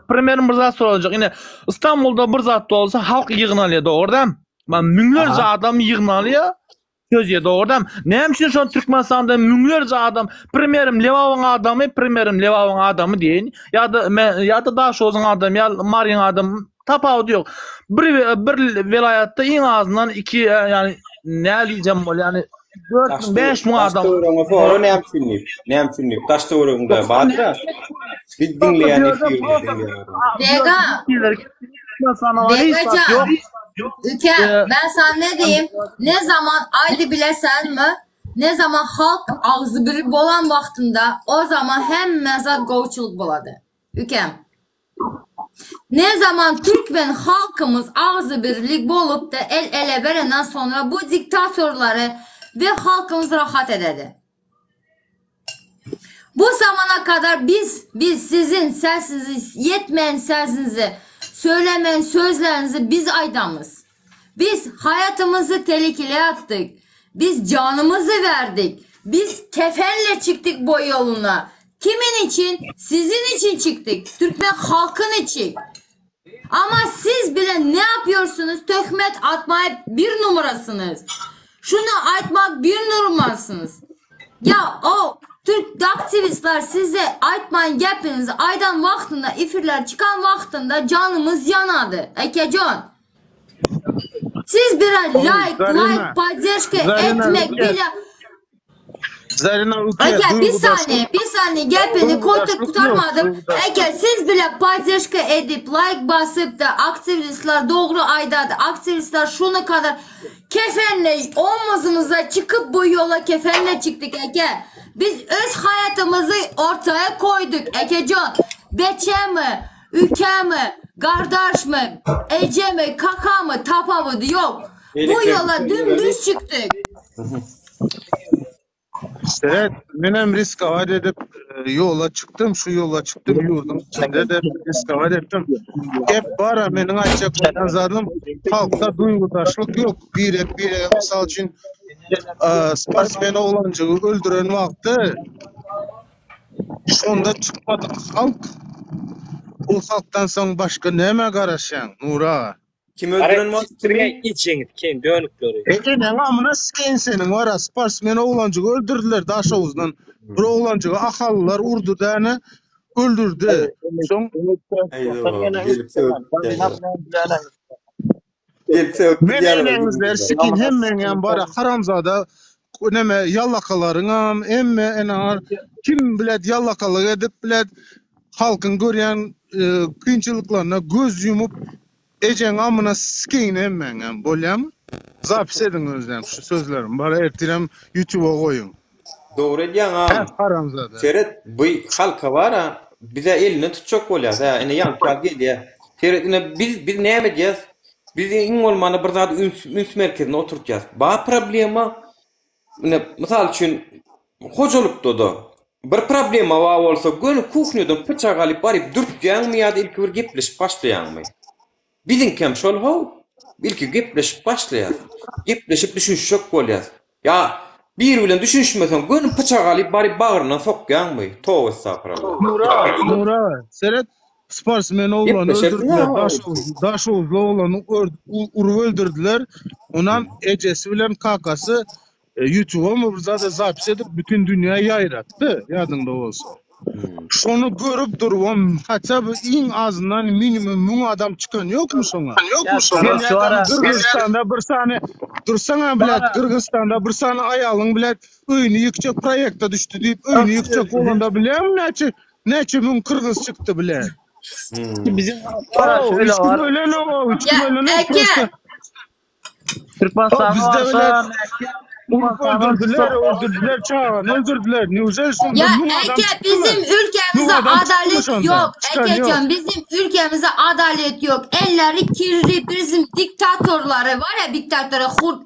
Primer bir zat sorajak. Ine Istanbulda bir zat bolsa halk ýygnalýar dogry dälmi? Man müňlerce adam ýygnalýar. Çözýär dogry dälmi? Näme üçin şol Türkmenistanda müňlerce adam, primerim Lebabyň adamy, primerim Lebabyň adamy diýeýin, ýa-da ýa-da Daşozuň adamy, ýa Maryň adamy tapawudy ýok. Bir bir welaýatda iň azyndan iki ýagny näme diýjem bolýar, ýagny 4000 5000 adam. Daş-töweregiňe sora näme üçin diýip. Näme üçin diýip. Daş-töweregiňde bardyr-a. Biz diňleýän efirimizi diňleýän adam. Vega. Vegacan. Üke ben sana ne diyeyim? Ne zaman aydı bilesen mi? Ne zaman halk ağzı bir bolan vaxtında o zaman hemme zat govçuluk boladı. Ükem. Ne zaman Türkmen halkımız ağzı birlik bolup da el ele verenden sonra bu diktatörleri ve halkımız rahat ededi. Bu zamana kadar biz, biz sizin sesinizi, yetmeyen sesinizi, söylemeyen sözlerinizi biz aydamız. Biz hayatımızı tehlikeye attık. Biz canımızı verdik. Biz kefenle çıktık boy yoluna. Kimin için? Sizin için çıktık. Türkmen halkın için. Ama siz bile ne yapıyorsunuz? Töhmet atmaya bir numarasınız. Şunu atmak bir numarasınız. Ya o Türk aktivistler size atmayın gepinizi aydan vaktinde ifirler çıkan vaktinde canımız yanadı. Ekecan. Siz birer like, like, поддержка etmek bile Zarina ülke Eke bir saniye, bir saniye gel beni koltuk kurtarmadım. Eke siz bile поддержка edip like basıp da aktivistler doğru aydadı. Aktivistler şunu kadar kefenle omuzumuza çıkıp bu yola kefenle çıktık Eke. Biz öz hayatımızı ortaya koyduk Ekecan. Beçe mi, ülke mi, kardeş mi, Ece mi, kaka mı, tapa mı yok. Bu yola dümdüz çıktık. Seret, menem riskowat edip e, ýola çykdym, şu ýola çykdym, ýurduň içinde de riskowat etdim. Gep bara meniň aýtjak bolýan zadym, halkda duýgudaşlyk ýok. Birek birege mysal üçin e, sportsmen oglanjygy öldüren wagty şonda çykmadyk halk. Bu halkdan soň başga nämä garaşýaň, Nury aga? Kim öldüren bolsa kimi? Içiňi sikeýin dönükleri. E eneň amyna sikeýin seniň wara sportsmen oglanjygy öldürdiler Daşoguzdan bir oglanjygy ahallylar urdy däne öldürdi soň Men eneňizleri sikin hemmeňem bara haramzada neme ýallakalaryňam hemme eneňer kim bilet ýallakalyk edip bilet halkyň görýän kynçylyklaryna göz ýumup Ejeň amyna sikeýin hemmäňem bolýamy? Zapis ediň özem şu sözlerimi bara ertirem ýutuba goýuň. Dogry edýäň agam. Hä haramzada. Seret bu halka bara bize elinden tutjak bolýas hä ine ýaňky ýaly gelýä. Seret ine biz biz näme edýäs? Biz iň bolmanda bir zady üns üns merkezine oturtýas. Bar problema ine mysal üçin hojalykda-da bir problema bar bolsa göni kuhnýadan pyçak alyp baryp dürtýäňmi ýa-da ilki bir gepleşip başlaýaňmy? Biziňkem şol how, ilki gepleşip başlaýas. Gepleşip düşünişjek bolýas. Ýa biri bilen düşünişmeseň göni pyçak alyp baryp bagryndan sokýaňmy? Toba estagfurallah. Nura, Nura, seret, sportsmen oglany öldürdiler, Daşoguzly oglany urup öldürdiler. Onam ejesi bilen kakasy Ýutuba bir zada zapis edip bütün dünýä ýaýratdy, ýadyňda bolsa. Şony görüp durubam haça by iň azyndan minimum 1000 adam çykan ýokmy şoňa? Sen Gyrgyzystanda bir sany dursaňa bilet Gyrgyzystanda bir sany aýalyň bilet öýüni ýykjak proýekte düşdi diýip öýüni ýykjak bolanda bilýäňmi näçe näçe müň kyrgyz çykdy bilet. Biziň şöyle var. Ya Eke Türkmenistan'a Bizde öyle varsa öldürdüler, öldürdüler çağanı öldürdüler. Neujel şonda Ya müň adam Eke çykdymy? bizim Müň ülkemize adam çykdymy adalet şonda? yok. Çykan yok. Ekecan bizim ülkemize adalet yok. Elleri kirli bizim diktatörleri var ya diktatörü Hur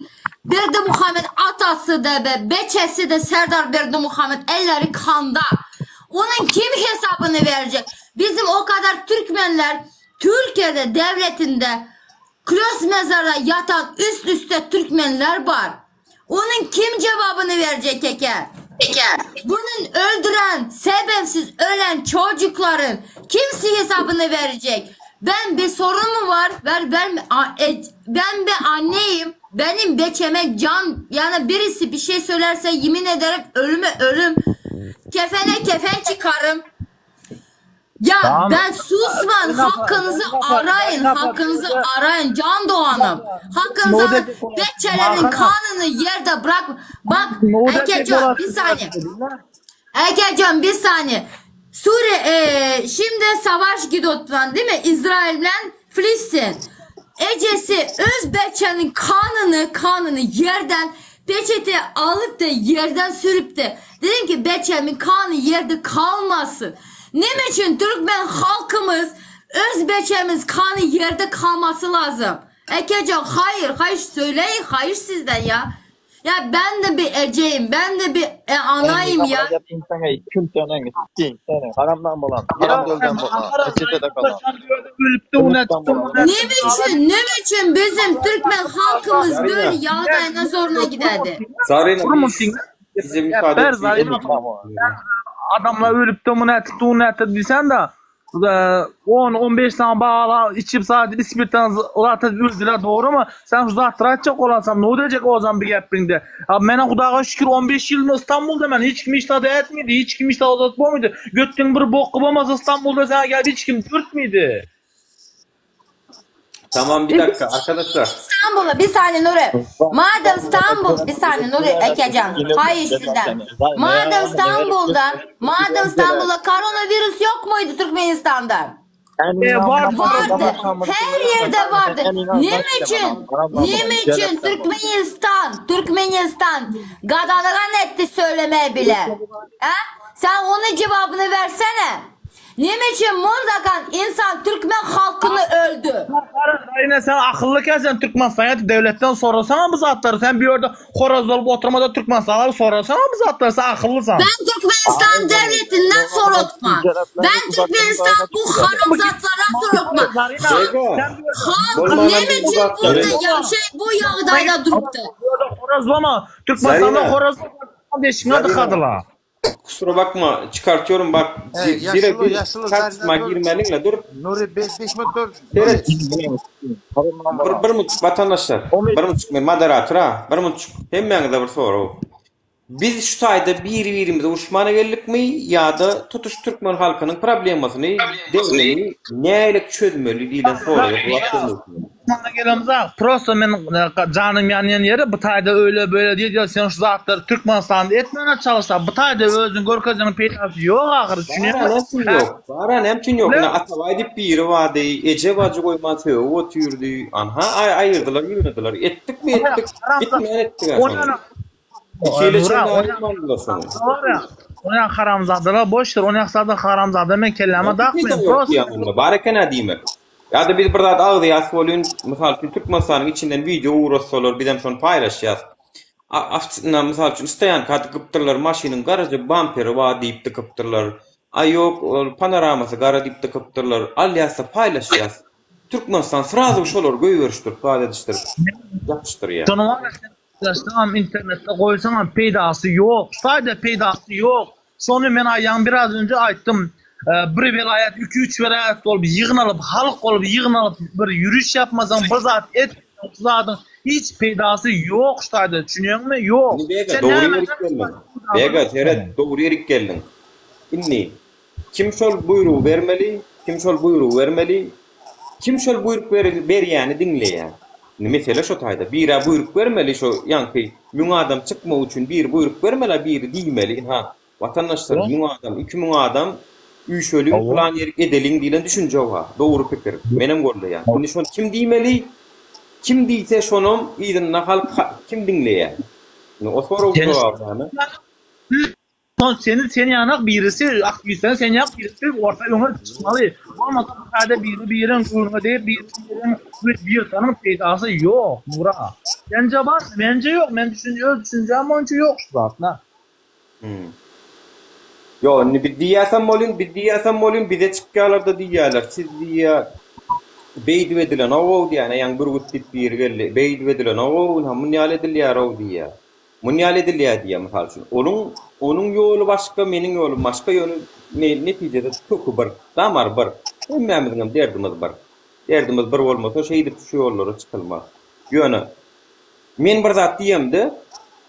Berdimuhammed atası da be beçesi de Serdar Berdimuhammed elleri kanda. Onun kim hesabını verecek? Bizim o kadar Türkmenler Türkiye'de devletinde Klos mezara yatan üst üste Türkmenler var. Onun kim cevabını verecek Eke? Bunun öldüren, sebepsiz ölen çocukların kimse hesabını verecek? Ben bir sorun mu var? Ver ben e, ben bir anneyim. Benim beçeme can yani birisi bir şey söylerse yemin ederim ölüme ölüm. Kefene kefen çıkarım. Ya Tamam. ben susman Ne yapar? hakkınızı Ne yapar? arayın Ne yapar? hakkınızı arayın Can Doğan'ım. Hakkınızı arayın. Beçelerin kanını yerde bırak. Bak Ekecan bir saniye. Ekecan bir saniye. Suriye e, şimdi savaş gidiyor değil mi? İsrail'le Filistin. Ecesi Özbeçe'nin kanını kanını yerden peçete alıp da yerden sürüp de dedim ki Beçe'min kanı yerde kalmasın. Ne için Türkmen halkımız Özbeçemiz kanı yerde kalması lazım. Ekecan hayır hayır söyleyin hayır sizden ya. Ya ben de bir Ece'yim ben de bir e, anayım ya. Ne için ne için bizim Türkmen halkımız böyle yağdayına zoruna giderdi. Zarina bize müsaade Ber et. Zarina. Adamlar ölüp de bunu etip de onu etip diyorsan da 10-15 tane bağla içip sadece ispirtten zaten öldüler doğru mu? Sen şu zatları açacak olansan ne olacak o zaman bir gepinde? Ya mene Hudağa şükür 15 yıl İstanbul'da ben hiç kim hiç tadı etmedi, hiç kim hiç tadı uzatmamıydı. Göttün bir bok kıvamaz İstanbul'da sana geldi hiç kim dürtmedi. Tamam bir dakika arkadaşlar. İstanbul'a bir saniye Nuri. Madem İstanbul bir saniye Nuri Ekecan. Hayır sizden. Madem İstanbul'da madem İstanbul'da koronavirüs yok muydu Türkmenistan'da? E, var Vardı. Her yerde vardı. Ne için? Ne için Türkmenistan, Türkmenistan gadalagan etti söylemeye bile. Ha? Sen onun cevabını versene. Ne için mundakan insan Türkmen halkını öldü? Yine sen akıllı kelsen Türkmenistan devletten sorasana bu zatları. Sen bir yerde horoz olup oturmada Türkmenistanları sorasana bu zatları. Sen akıllısan. Ben Türkmenistan devletinden sorutma. Ben Türkmenistan bu haramzatlara sorutma. Halk ne için burada ya şey bu yağdayda durdu? Horoz olma. Türkmenistan'da Zarina. horoz deşine Zarina. tıkadılar. Kusura bakma çıkartıyorum bak. He, Di- yaşlı, Direkt bir yaşlı tartışma Zarina dur. girmelinle dur. Nuri 5 5 mi dur? Evet. Bir, bir mutçuk vatandaşlar. Bir mutçuk men moderator ha. Bir mutçuk. Hemmäňize bir soru. Biz şu taýda bir-birimize uruşmana geldik mi ýa-da tutuş Türkmen halkynyň problemasyny derdini nälik çözmeli diýlen soraga jogap bermek. Sana gelemiz ha. Prosto men e, canım yanyan yeri bu tayda öyle böyle diye diyor. Sen şu zatları Türkmenistan'da etmene çalışsa bu tayda özün görkezinin peydası yok ahırı. Bara näme üçin yok? Bara näme üçin yok? Ine Atabaý diýip biri bardy, Eje bajy goýman sögüp otyrdy. Anha aý aýyrdylar, ýygnadylar. Etdikmi etdik, etmän etdik ha şony. Iki ýyla çenli aýyrmandylar şony. Oňa haramzadalar boşdur. Oňa zaten haramzada men kelleme dakmayın. Yok Prosto diýen Bar eken ha diýmek. Ýa-da biz bir zat agzaýas bolýan, mysal üçin Türkmenistanyň içinden wideo ugrasalar, bizem şony paýlaşýas. Aslynda mysal üçin stoýanka dykypdyrlar, maşynyň garaja bamperi bar diýip dykypdyrlar. A ýok, ol panoramasy gara diýip dykypdyrlar. Alýas-da paýlaşýas. Türkmenistan srazu şolary goýberişdirip, zat edişdirip ýapyşdyrýar. Şonuň var ya internette koysan peydası yok. Sadece peydası yok. Şonu men aýan biraz önce aýtdym. E, bir vilayet, 2-3 vilayet bolup ýygnalyp, halk bolup ýygnalyp bir ýürüş yapmasan, bir zat et, zadyň hiç peydası yok ştaýda. Düşünýäňmi? Yok. Bega Sen dogry näme ýerik geldiň. Bega seret dogry ýerik geldiň. Indi kim şol buýrugy bermeli, kim şol buýrugy bermeli, kim şol buýruk berýäni diňleýär. Indi mesele şo taýda. Biri buýruk bermeli şo ýaňky 1000 adam çykmak üçin biri buýruk bermeli, biri diýmeli. Ha, watandaşlar 1000 adam, 2000 adam. Üýşeliň, pylan ýerik edeliň diýlen düşünje bar. Dogry pikir. Menem goldaýan. Indi şony kim diýmeli? Kim diýse şonam yzynda halk kim diňleýär? Indi o soragyň jogaby näme? Son seni sen ýanak birisi aktiwistler sen ýak birisi orta öňe çykmaly. Bolmasa bu taýda biri biriň göwnüne degip biri biriň göt ýyrtanyň peýdasy ýok Nura. Sence bar mence ýok men düşünje öz düşünjäm boýunça ýok şu zatlar. Hmm. Ýok indi biz diýýäsem bolýn biz diýýäsem bolýn bize çykýalarda diýýäler siz diýýä beýdip edilenok-ow diýýän ýaňy bürgüt diýip biri geldi beýdip edilenok-ow ynha munýaly edilýär-ow diýýä. Muny ýaly edilýär diýýär, mysal üçin. Onuň, onuň ýoly başga, meniň ýolum başga, ýöne netijede köki bir, damary bir. Hemmämiziňem derdimiz bir. Derdimiz bir bolmasa, şeýdip şu ýollara çykylmaz. Ýöne men bir zat diýemde,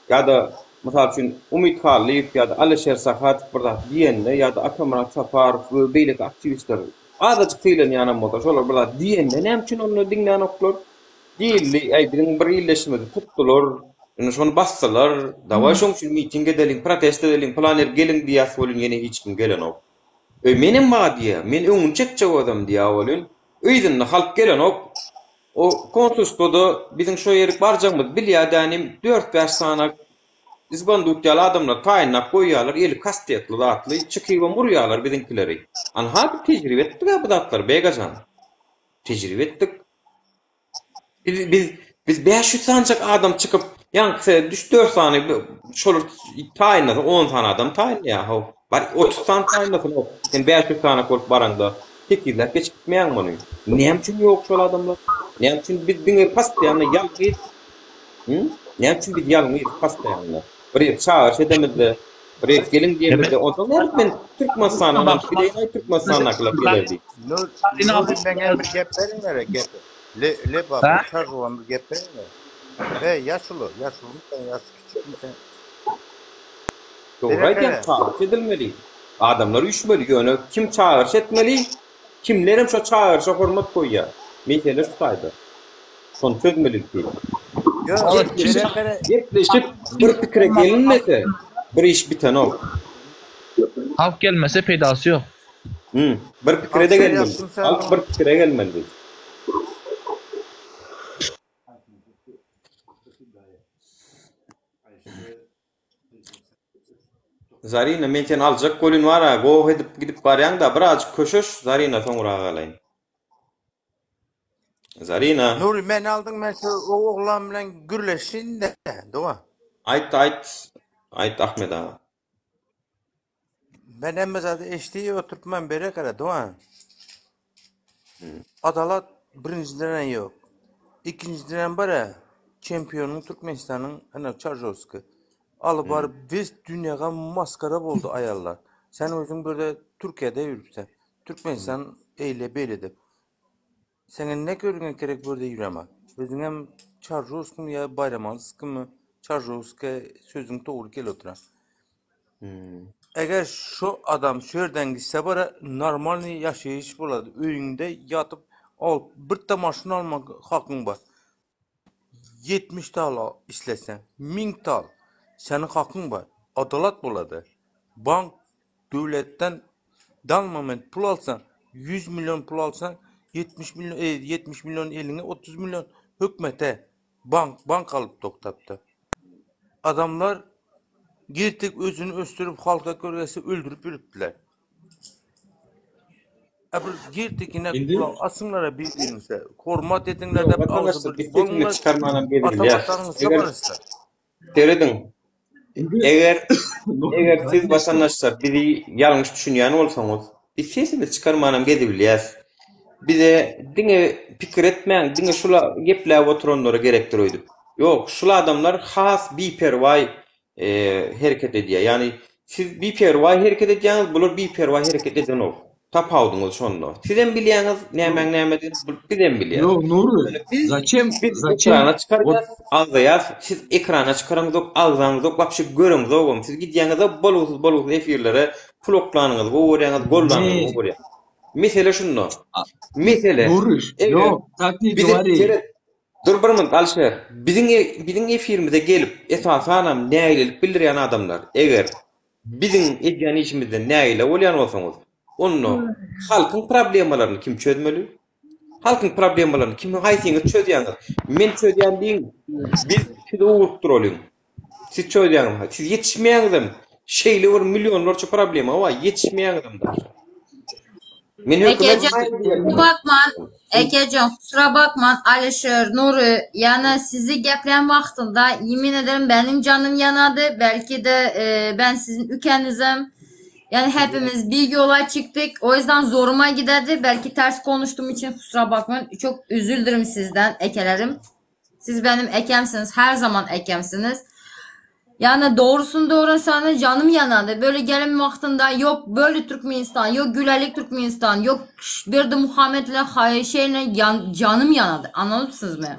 ýa-da, mysal üçin, Umyt Hallyýew ýa-da Alyşer Sahatow bir zat diýende, ýa-da Atamyrat Saparow we beýleki aktiwistler azajyk sylanýanam bolsa, şolar bir zat diýende, näme üçin onda diňlänoklar? Diýildi, äý biziň bir ildeşimizi tutdular, indi şony basdylar, dawaý şoň üçin miting edeliň, protest edeliň, pylan ýere geliň diýýäs welin ýene hiç kim gelenok. Öý menem maňa diýýär, men öňüni çekjek özem diýýär welin, yzynda halk gelenok. O konsulstwoda biziň şo ýerik barjagymyzy bilýär dänim, dört-bäş sany izbandut ýaly adamlar taýynlap goýýarlar, eli kastetli zatly, çykybam urýarlar biziňkileri. Anha biz tejribe etdik-ä bu zatlary, Begajan. Tejribe etdik. Biz biz biz 500 sanjak adam çykyp, ýaňky üç-dört sany şolar taýynlasa 10 sany adam taýynlaýar how. Bar 30 sany taýynlasyn o. Sen 500 sany bolup baraňda tekizläp geçip gitmeýäň muny. Näme üçin ýok şol adamlar? Näme üçin biz diňe postoýanno ýalňyz? Hı? Näme üçin biz ýalňyz postoýanno? Bir ýer çagyryş edemizde, bir ýer geliň diýemizde, onsoň nädip men Türkmenistana ynanyp gideýin-aý Türkmenistandakylar geler diýip. Nur, Nuri meňe bir gep beriňere gep. Le, le baba, çarjuwan bir gep beriňere. He, ýaşuly, ýaşulymy sen, ýaşy kiçikmi sen? Dogry aýdýaň, çagyryş edilmeli. Adamlar üýşmeli, ýöne kim çagyryş etmeli, kimlerem şo çagyryşa hormat goýýar. Mesele şu taýda. Şony çözmeli ilki. Gepleşip, bir pikire gelinmese, bir iş bitenok. Halk gelmese peýdasy ýok. Hum, bir pikire-de gelmeli. Halk bir pikire gelmeli biz. Zarina men seni aljak welin bar-a, goh edip gidip barýaň-da, birazjyk köşeş, Zarina soňra galaýyn. Zarina. Nury meni aldyň men şu oglan bilen gürleşin-de, doga. Aýt, aýt, aýt Ahmet aga. Men hemme zady eşidip oturypman berekara dogan. Adalat birinjiden ýok. Ikinjiden bara çempionyň Türkmenistanyň ana Çarjowski. Alyp baryp biz dünýäge maskara boldy aýallar. Sen özüň birde Türkiýede ýürüpsen. Türkmenistan eýle beýle dip. Seňe ne görgün gerek bu ýerde ýüreme. Özüňem Çarjowskimi ýa Baýramalskymy Çarjowskä sözüň dogry gelip oturan. Eger şu adam şu ýerden gitse bara normalny ýaşaýyş bolady. Öýüňde ýatyp al birde maşyn almak hakyň bar. 70 tal al isleseň, 1000 tal. Seniň hakyň bar. Adalat bolady. Bank döwletden dan moment pul alsaň, 100 million pul alsaň, 70 million, e, 70 million eliňe, 30 million hökmete. Bank, bank alyp toktapdy. Adamlar girtik özüni ösdürip halka görgesi öldürip ýürüpdiler. A bir girtikine Indi gulak asynlara bir-birinize. Hormat ediňler dep Vatandaşlar agzybir biz sesimizi bolunlar. çykarmanam Ata gezilýär. watanyňyza Eger baryslar. serediň. Eger eger siz vatandaşlar bizi ýalňyş düşünýän bolsaňyz, biz sesimizi çykarmanam gezibilýäs. Bize diňe pikir etmäň, diňe şul gepläp oturanlara gerekdir öýdüp. Ýok, şul adamlar has biperwaý hereket edýär. Ýagny siz biperwaý hereket edýäňiz, bular biperwaý hereket edenok. Tapawudyňyz şonda. Sizem bilýäňiz nämäň nämedigini, bizem bilýäs. Ýok, Nury, Ýöne biz zaçem, biz zaçem, ekrana ot çykarýas, agzaýas, siz ekrana çykaraňyzok, agzaňyzok, wapşe göreňzogam. Siz gidýäňiz-de bolgusyz bolgusyz efirlere pul oklanyňyzy gowy görýäňiz, gollanyňyzy Ne? gowy görýäňiz. Mesele şunda. Mesele, Nury, eger ýok, tak ne bize gowari. seret, dur bir minut Alyşer, biziň biziň efirimize gelip, esasanam nägilelik bildirýän adamlar, eger biziň edýän işimizden nägile bolýan bolsaňyz, Onda halkyň problemalaryny kim çözmeli? Halkyň problemalaryny kim haýsyňyz çözýäňiz? Men çözýän diýiň. Biz sizi ugrukdyralyň. Siz çözýäňiz. Siz ýetişmeýäňizem. Şeýle bir millionlarça problema bar, ýetişmeýäňizem daşa. Men hökümet Ekejan bakman, Ekejan kusura bakman Alişer, Nury, yani sizi gepleyen wagtynda yemin ederim benim canım yanadı. Belki de e, ben sizin ülkenizim. Yani hepimiz bir yola çıktık. O yüzden zoruma giderdi. Belki ters konuştuğum için kusura bakmayın. Çok üzüldürüm sizden ekelerim. Siz benim ekemsiniz. Her zaman ekemsiniz. Yani doğrusunu doğru sana canım yanardı. Böyle gelin vaktinde yok böyle Türkmenistan, yok Gülelik Türkmenistan, yok bir de Muhammed'le şeyle yan, canım yanardı. Anladınız mı?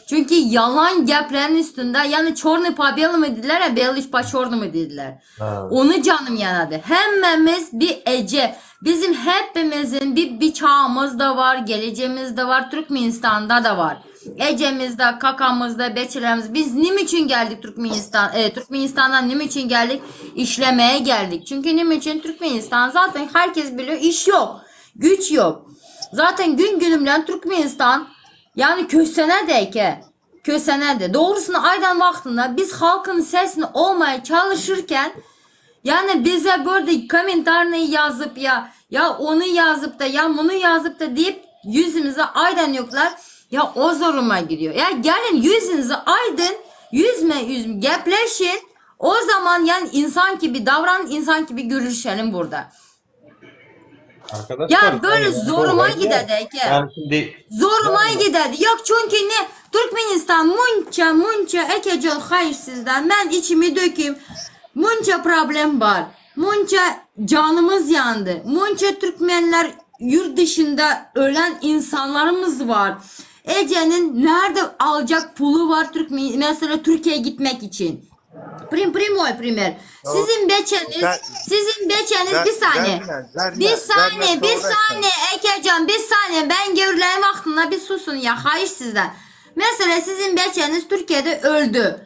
Çünkü yalan geplerin üstünde yani çorny по белому dediler ya белый по çornomu dediler. Onu canım yanadı. Hemmemiz bir ece. Bizim hepimizin bir, bir çağımız da var, geleceğimiz de var, Türkmenistan'da da var. Ecemizde, kakamızda, beçelerimiz. Biz nim için geldik Türkmenistan, e, Türkmenistan'dan nim için geldik? İşlemeye geldik. Çünkü nim için Türkmenistan zaten herkes biliyor iş yok. Güç yok. Zaten gün günümle Türkmenistan yani kösene de ki kösene de. Doğrusunu aydan vaktinde biz halkın sesini olmaya çalışırken yani bize böyle komentarını yazıp ya ya onu yazıp da ya bunu yazıp da deyip yüzümüze aydan yoklar. Ya o zoruma gidiyor. Ya gelin yüzünüzü aydın, yüzme yüz gepleşin. O zaman yani insan gibi davranın, insan gibi görüşelim burada. Arkadaşlar, Ya böyle yani zoruma doğru gider ki. Yani şimdi Zoruma gider. Yok çünkü ne? Türkmenistan munça munça ekecel hayır sizden. Ben içimi dökeyim. Munça problem var. Munça canımız yandı. Munça Türkmenler yurt dışında ölen insanlarımız var. Ece'nin nerede alacak pulu var Türkmen mesela Türkiye'ye gitmek için. Prim primoy primer. Sizin beçeniz, Sen- sizin beçeniz Zer- bir saniye. Zermine, Zermine, Bir saniye, Zermine bir sonra saniye Ekecan, bir saniye. Ben gevrilerin vaktinde bir susun ya, hayır sizden. Mesela sizin beçeniz Türkiye'de öldü.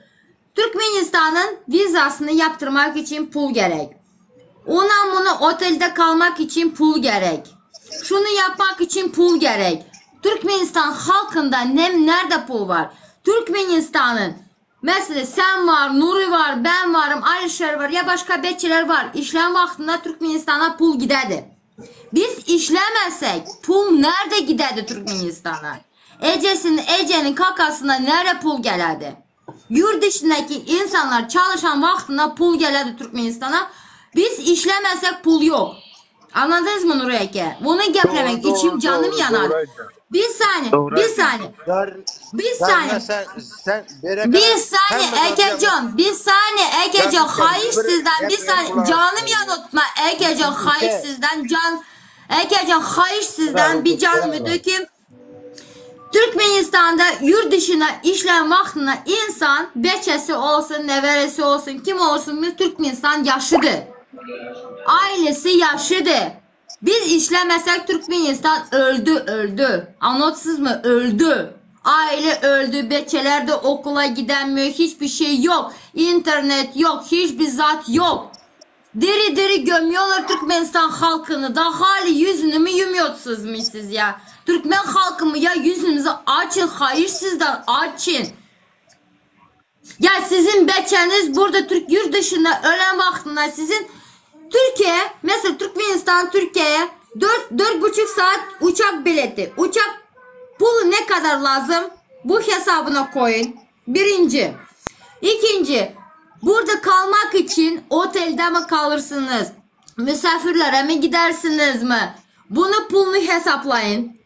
Türkmenistan'ın vizasını yaptırmak için pul gerek. Ona bunu otelde kalmak için pul gerek. Şunu yapmak için pul gerek. Türkmenistan halkında nem nerede pul var? Türkmenistan'ın mesela sen var, Nuri var, ben varım, Alişer var ya başka bekçiler var. İşlem vaktinde Türkmenistan'a pul giderdi. Biz işlemezsek pul nerede giderdi Türkmenistan'a? Ecesinin, Ece'nin kakasına nerede pul gelerdi? Yurt dışındaki insanlar çalışan vaktinde pul gelerdi Türkmenistan'a. Biz işlemezsek pul yok. Anladınız mı Nuri Eke? Bunu geplemek Doğru, içim doğru, canım doğru, yanar. doğru aydan. Bir saniye, Doğru bir aydan. saniye. Zar, Bir Zermine saniye. sen sen bere Bir kadar saniye hemme Ekecan, bir saniye Ekecan, Can hayır bir sizden, bir gepleyen saniye kulağı canım yanıltma Ekecan, hayır Ülke. sizden, can Ekecan, hayır sizden bir canımı dökeyim. Türkmenistan'da yurt dışına işlem vaktinde insan beçesi olsun, neveresi olsun, kim olsun biz Türkmenistan yaşıdır. Ailesi yaşıdır. Biz işlemesek Türkmenistan öldü öldü. Anlatsız mı? Öldü. Aile öldü, beçeler de okula gidemiyor, hiçbir şey yok. İnternet yok, hiçbir zat yok. Diri diri gömüyorlar Türkmenistan halkını. Daha hali yüzünü mü yumuyorsunuz mu siz ya? Türkmen halkı mı ya yüzünüzü açın, hayır sizden açın. Ya sizin beçeniz burada Türk yurt dışında ölen vaktinde sizin Türkiye mesela Türkmenistan Türkiye'ye 4 4,5 saat uçak bileti. Uçak pulu ne kadar lazım? Bu hesabına koyun. Birinci. İkinci, burada kalmak için otelde mi kalırsınız? Misafirlere mi gidersiniz mi? Bunu pulunu hesaplayın.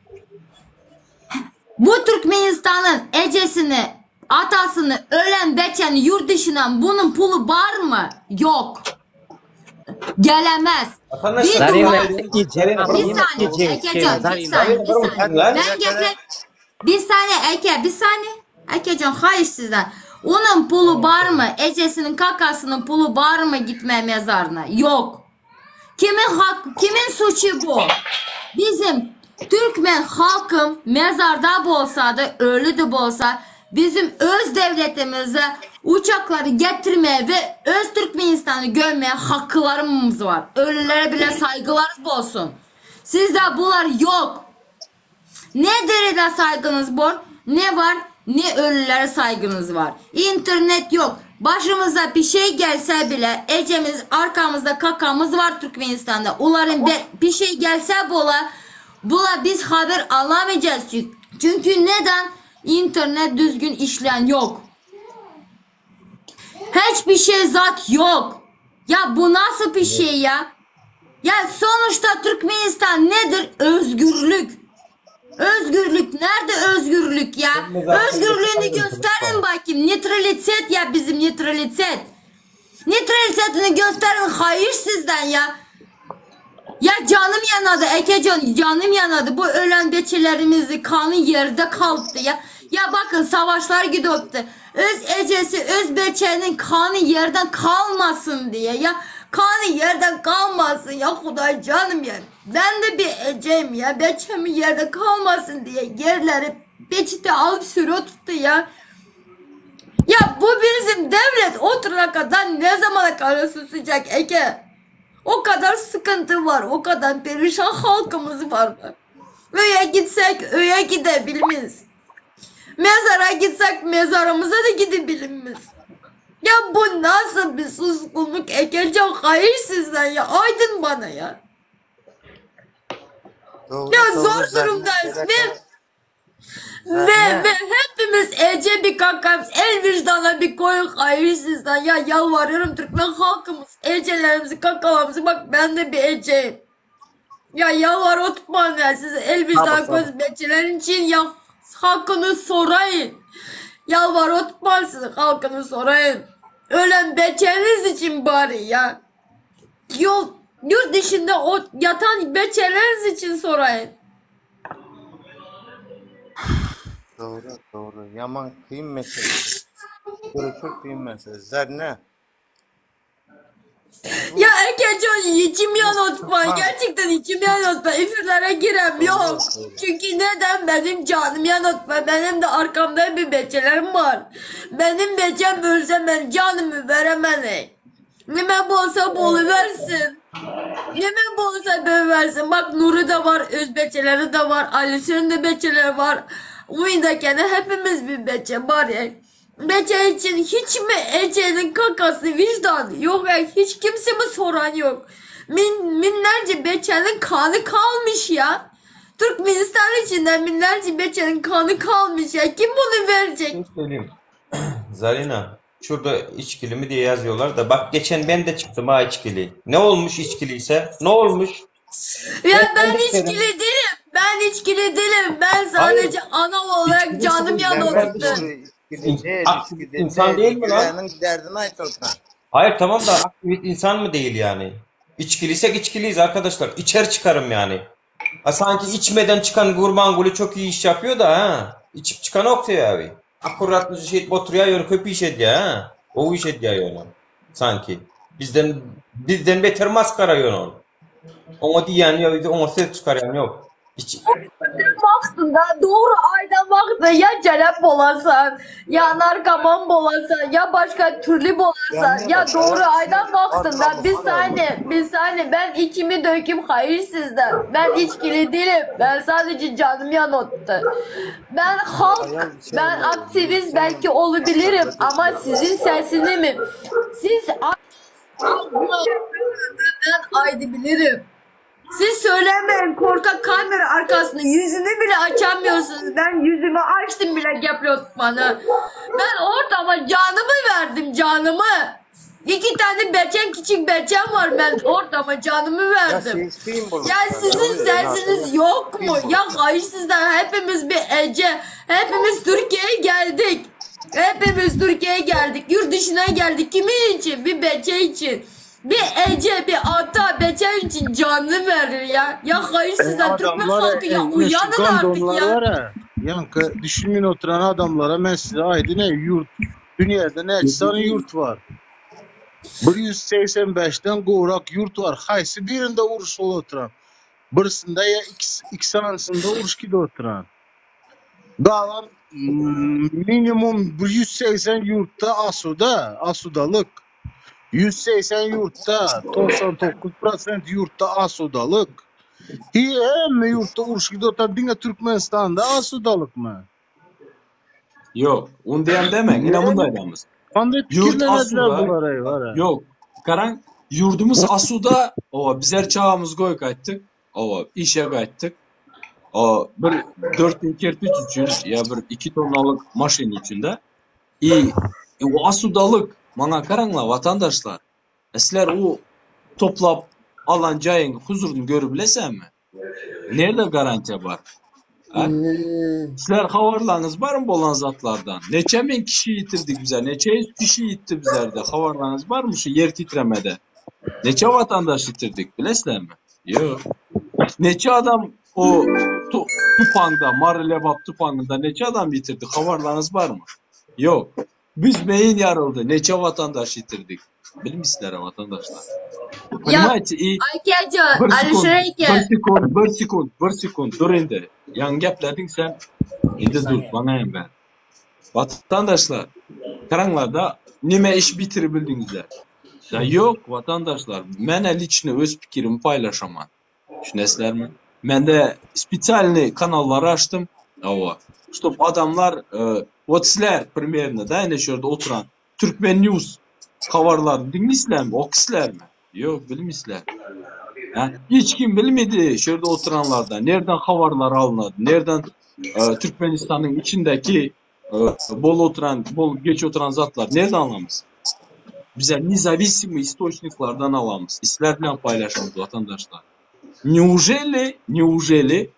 Bu Türkmenistan'ın ecesini, atasını, ölen beçeni yurt dışından bunun pulu var mı? Yok. Gelemez. Bir Vatandaşlar dua. Bir saniye Ekecan, bir saniye, bir saniye. Ben getir. Bir saniye Eke, bir saniye. Ekecan, hayır sizden. Onun pulu var mı? Ecesinin kakasının pulu var mı gitmeye mezarına? Yok. Kimin hak, kimin suçu bu? Bizim Türkmen halkım mezarda bolsa da ölü de bolsa bizim öz devletimize Uçaklary getirmeye ve öz Türkmenistan'ı gömmeye haklarımız var. Ölülere bile saygılarız bolsun. Sizde bular yok. Ne derede saygınız var, ne var, ne ölülere saygınız var. İnternet yok. Başımıza bir şey gelse bile ecemiz arkamızda kakamız var Türkmenistan'da. Onların bir şey gelse bula, bula biz haber alamayacağız. Çünkü neden? İnternet düzgün işleyen yok. Hiçbir şey zat yok. Ya bu nasıl bir şey ya? Ya sonuçta Türkmenistan nedir? Özgürlük. Özgürlük. Nerede özgürlük ya? Özgürlüğünü gösterin bakayım. Neutralitet ya bizim neutralitet. Neutralitetini gösterin hayır sizden ya. Ya canım yanadı Ekecan canım yanadı. Bu ölen beçelerimizi kanı yerde kalktı ya. Ya bakın savaşlar gidiyordu. Öz ecesi öz beçenin kanı yerden kalmasın diye ya. Kanı yerden kalmasın ya Huday canım ya. Ben de bir ecem ya. Beçemi yerde kalmasın diye yerleri peçete alıp sürüyor tuttu ya. Ya bu bizim devlet oturana kadar ne zamana kadar susacak Eke? O kadar sıkıntı var, o kadar perişan halkımız var. Öye gitsek öye gidebilmeyiz. Mezara gitsek mezarımıza da gidebilmeyiz. Ya bu nasıl bir suskunluk Ekecan hayır sizden ya aydın bana ya. Doğru Ya doğru zor Zarine durumdayız gerek ve var. ve Zarine ve hepimiz Ece bir kakamız el vicdana bir koyun hayır sizden ya yalvarıyorum Türkmen halkımız Ecelerimizi kakalarımızı bak ben de bir Ece'yim. Ya yalvar oturtmayın ya size el sabır vicdan sabır. koyun beçelerin için ya hakkını sorayım. Yalvar oturtmayın size hakkını sorayım. Ölen beçeniz için bari ya. Yol yurt dışında o yatan beçeleriniz için sorayım. Doğru doğru. Yaman kıyım meselesi. Görüşür kıyım meselesi. Zarine bu Ya Ekecan içim bu yanıltma. Türkmen Gerçekten içim yanıltma. İfirlere girem doğru yok. doğru. Çünkü neden benim canım yanıltma. Benim de arkamda bir beçelerim var. Benim beçem ölse ben canımı veremem. Nime bolsa bolu versin. Nime bolsa bol versin. Bak Nuri de var, öz beçeleri de var, Alişan'ın de beçeleri var. Uyundaki de hepimiz bir beçe var ya. Beçe için hiç mi Ece'nin kakası vicdanı yok ya hiç kimse mi soran yok. Min, minlerce beçenin kanı kalmış ya. Türkmenistan içinden binlerce beçenin kanı kalmış ya. Kim bunu verecek? Şey söyleyeyim. Zarina, şurada içkili mi diye yazıyorlar da bak geçen ben de çıktım ha içkili. Ne olmuş içkiliyse? Ne olmuş? Ya Ben, ben ben de içerim. içkili değilim. Ben içkili değilim. Ben Hayır, sadece ana olarak içkiliyse canım ben yandı Sen kardeşim. oturdu. doğru içkili İn- değil, Aktivist içkili insan değil. değil mi lan? Yüreğinin derdini aytılsan. Hayır tamam da aktivist insan mı değil yani? İçkiliysek içkiliyiz arkadaşlar. İçer çıkarım yani. Ha sanki içmeden çıkan Gurbanguly çok iyi iş yapıyor da ha. İçip çıkan Oktay abi. Akkuratlı şey oturuyor yönü köpü iş ediyor ha. O iş ediyor yönü. Sanki. Bizden bizden beter maskara yönü. Ona diyen yok, ona ses çıkaran yok. İç, Vaxtında doğru ayda vaxtında ya celep bolasan, ya narkoman bolasan, ya başka türlü bolasan, Yani ya bak doğru evet aydan vaxtında arkamı bir var saniye, bir saniye ben içimi döküm hayır sizden. Ben içkili değilim. Ben sadece canım yanottu. Ben halk, Ayal ben şey aktivist belki olabilirim ama sizin sesini mi? Siz ben aydı bilirim. Siz söylemeyin korkak kamera arkasında yüzünü bile açamıyorsunuz. Ben yüzümü açtım bile Geplot bana. Ben ortama canımı verdim canımı. İki tane beçem küçük beçem var ben ortama canımı Ya verdim. şey kıyım Ya bulursan sizin doğru sesiniz nasıl yok mu? kıyım Ya bulursan. hayır sizden hepimiz bir Ece. Hepimiz Türkiye'ye geldik. Hepimiz Türkiye'ye geldik. Yurt dışına geldik. Kimin için? Bir Beçe için. Bir Ece, bir Ata, Beçe için canını verir ya. Ya hayır E, sizden Türkmen adamlar halkı e, ya yine şu uyanın artık gandonlar ya. var ya. Yankı düşünmeyin oturan adamlara ben size aydın ne yurt. Dünyada ne tane yurt var. 185'ten gorak yurt var. Haysi birinde uruş ol oturan. Birisinde ya iki, iki sansında uruş gidi oturan. Galan minimum 180 ýurtda asuda, asudalyk. 180 ýurtda, 99 prosent ýurtda asudalyk. Hemme ýurtda uruş gidip otyr, diňe Türkmenistanda asudalykmy? Ýok, ony diýen demäň, ine munday aýdamyz. Onda Ýurt pikirlenediler asuda. bular eý bara. Ýok, garaň, ýurdumyz asuda, owa, bizler çagamyzy goýup gaýtdyk, owa, işe gaýtdyk. O bir 4000 kerpiç üçin ýa bir 2 tonnalyk maşyn üçin-de. I o asudalyk, maňa garaňlar, watandaşlar. Sizler o toplap alan jaýyň huzuryny görüp bilesämi? Nirede garantiýa bar? A? Sizler habarlaryňyz barmy bolan zatlardan? Neçe min kişi ýitirdik bize? Neçe ýüz kişi ýitdi bizlerde? Habarlaryňyz barmy şu ýer titremede? Neçe watandaş ýitirdik bilesizlermi? Ýok. Neçe adam o tupanda, Mary-Lebap tupangynda neçe adam ýitirdik? Habarlaryňyz barmy? Ýok. Büzmeýin ýaryldy, neçe watandaş ýitirdik? Bilmisizler-ä watandaşlar. Понимаете, и Aýkejan, bir sekund, Alişer eke. bir sekund, bir sekund, bir sekund, dur indi. Ýaňy geplediň sen, indi dur, maňa hem ber. Watandaşlar, garaňlarda nime iş bitirip bildiňizler? Da ýok, watandaşlar, men-ä liçno öz pikirimi paýlaşaman. Düşünesizlermi? Mende spesialnyý kanallar açdym. Hawa. Ştob adamlar, wot sizler primerno da ine şu ýerde oturan Türkmen News habarlaryny diňleýsizlermi, okysizlermi? Ýok, bilmeýsizler. Hä? Hiç kim bilmedi şu ýerde oturanlardan nerden habarlar alynady, nerden Türkmenistanyň içindäki bolup oturan, bolup geçip oturan zatlary nerden alamyz? Bize nezawisimyý istoçniklardan alamyz. Isler bilen paýlaşamyz watandaşlar. Neujeli, neujeli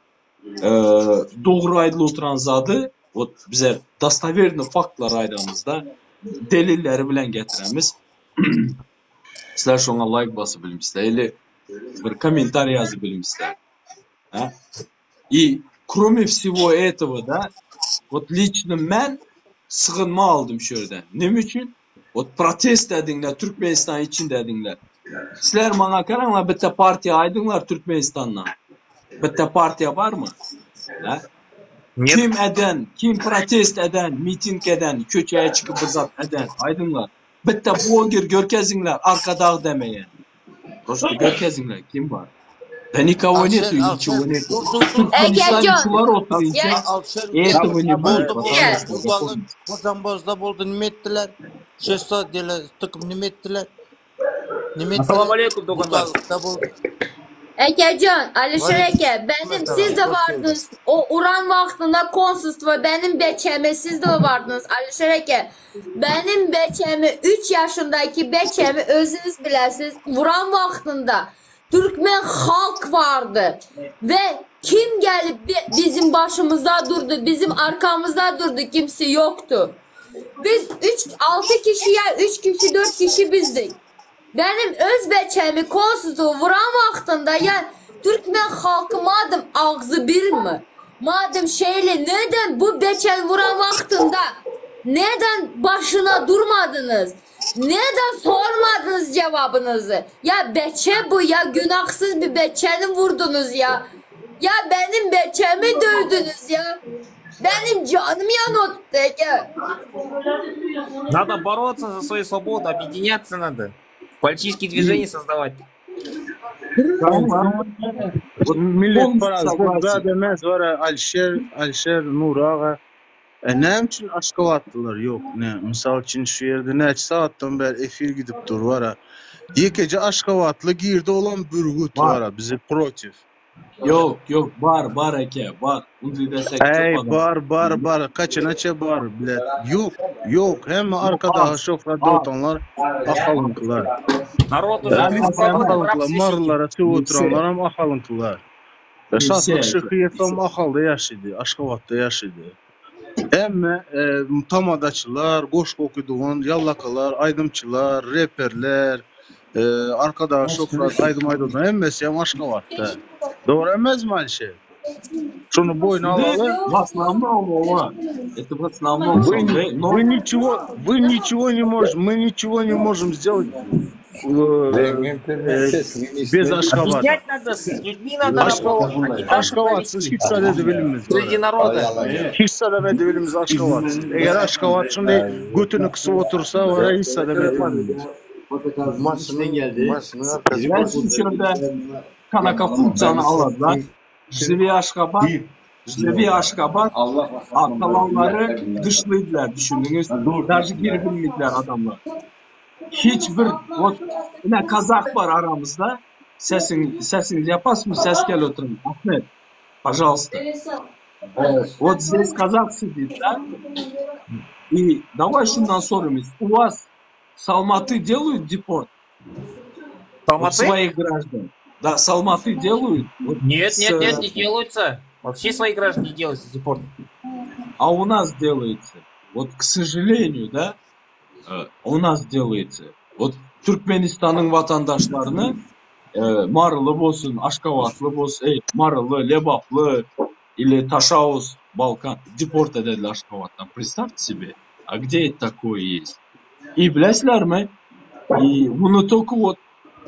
dogry aýdylyp oturan zady wot bize dostowernyý faktlary aýdamyzda delilleri bilen getiremiz. Sizler şoňa laýk basyp bilmişler ili bir kommentariý ýazyp bilmişler. Ha? I krome wsego etogo da wot liçno men sygynma aldym şu ýerden. Neme üçin? Wot protest ediňler Türkmenistan içinde ediňler. Sizler maňa garaňlar bitte partiýa aýdyňlar Türkmenistandan. Bitte partiýa barmy? Ha? Kim eden, kim protest eden, miting eden, köçäye çykyp bir zat eden aýdyňlar. Bitte bloger görkeziňler Arkadag demeýän. Prosto görkeziňler kim bar. Da nikogo netu Alşer, niçego Alşer, netu. dur, dur, dur. Türkmenistanda Egecan. şular oturynça Ya этого ne будет Boldy, boldy. vatandaşlar Gurbanly, zapomните. Gurjanbozda boldy, nime etdiler? Şeşsa dele tıkıp nime etdiler? Nime etdiler? Assalamu aleykum doganlar. Gurbanlykda boldy. Ekecan, Alişer Waleýkim eke, benim siz salam, de hoş geldiň. vardınız. O Uran vaktinde konsulstva benim beçeme siz de vardınız Alişer eke. Benim beçemi 3 yaşındaki beçemi özünüz bilesiniz. Vuran vaktinde Türkmen halk vardı. Ve kim gelip bizim başımızda durdu, bizim arkamızda durdu kimse yoktu. Biz 3 6 kişiye 3 kişi 4 kişi bizdik. Benim öz beçemi konsultu vuran vaktinde ya Türkmen halkı madem ağzı bir mi? Madem şeyle neden bu beçen vuran vaktinde neden başına durmadınız? Neden sormadınız cevabınızı? Ya beçe bu ya günahsız bir beçeni vurdunuz ya. Ya benim beçemi dövdünüz ya. Benim canım yanıyor ya. Надо бороться за свою свободу, объединяться надо. Политические движения создавать. Millet paraz zat emez bara Alişer Alişer Nury aga e näme üçin aşgabatlylar ýok ne mysal üçin şu ýerde näçe sagatdan bäri efir gidip dur bara ýekeje aşgabatly girdi olam bürgüt bara bizi protiv. Ýok ýok bar bar eke bar undy desek köp Äý adam. bar bar bar kaçanaça bar bilet ýok ýok hemme arkadaga şöhrat otanlar ahalyňkylar. Narod уже Ahalyňkylar marylara sögüp oturanlaram ahalyňkylar. Şatlyk Şyhyýewem Ahalda ýaşady Aşgabatda ýaşady. Hemme tamadaçylar goşgy okydygan ýallakalar aýdymçylar reperler Arkadaga şöhrat aýdym aýdylan hemmesi hem Aşgabatda. Dogry emesmi Alişer? Şuny boýun alaly. W osnovnom owa. Это в osnovnom Вы, şonda. вы ничего, вы ничего не можете, мы ничего не можем сделать. Bez Aşgabat. Объяснять надо, с людьми надо работать. Агитацию Aşgabatsyz провести hiç zat edibilmez. Среди народа. Hiç zat edibilmez Aşgabatsyz. Eger Aşgabat şunday götüni kysyp otursa, ora hiç zat edibilmez. Maşynyň maşynyň arkasy Gelsin şurada kanaka funksiýany alarlar. Živi Aşgabat, Živi Aşgabat kalanlary dışlaýdylar düşündiňiz. Daže girebilmediler adamlar. Hiç bir вот ine kazak bar aramyzda. Sesiň sesiňizi ýapasmy? Ses gel oturyň. Ahmet, пожалуйста. Вот здесь казах сидит, да? И давай şundan sorayım. У вас с Алматы делают депорт? С Вот Алматы? своих граждан. Да, с Алматы делают. Вот Нет, с, нет, нет, не делаются. Вообще свои граждане не делаются депорт. А у нас делается. Вот, к сожалению, да, э, у нас делается. Вот Türkmenistanyň watandaşlaryny e, Maryly bolsun, Aşgabatly bolsun, ey, Maryly, Lebaply или Taşauz, Balkan deport edediler Aşgabatdan. Представьте себе, а где это такое есть? И bilesilermi? И bunu только вот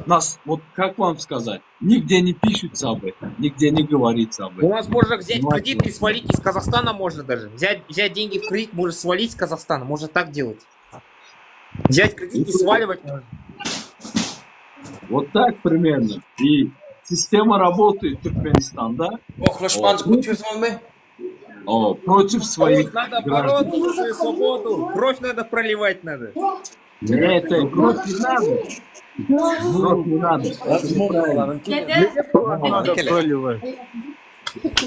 нас, вот как вам сказать, нигде не пишется об этом, нигде не говорится об У этом. нас можно взять Понимаете? кредит и свалить из Казахстана можно даже. Взять, взять деньги в кредит, можно свалить из Казахстана. Можно так делать. Взять кредит и сваливать можно. Вот так примерно. И система работает в Туркменистанда Ohlaşmanjyk otyrsyňyzmy? о, против своих Надо граждан. бороться за свою свободу. Кровь надо проливать надо. Нет, это кровь не надо. Кровь не надо. Это неправильно. Надо проливать.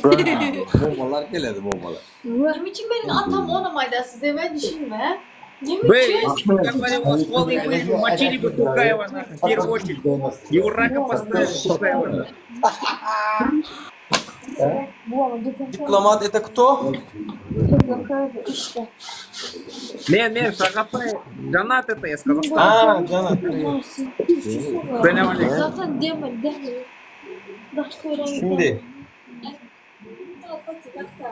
Bombalar geledi bombalar. Nime için benim atam onamaydı size ben düşünme. Nime Б, için? если бы говорил, у вас полный были бы, мочили бы Тукаева нахуй, в первую очередь. Его рака поставили Тукаева. Diplomat это кто? İşte. Мен, мен, Шагапай, Жанат это я с Казахстана. А, Жанат. Selam aleyküm. Zaten deme deme. Başka öğrenci. Şimdi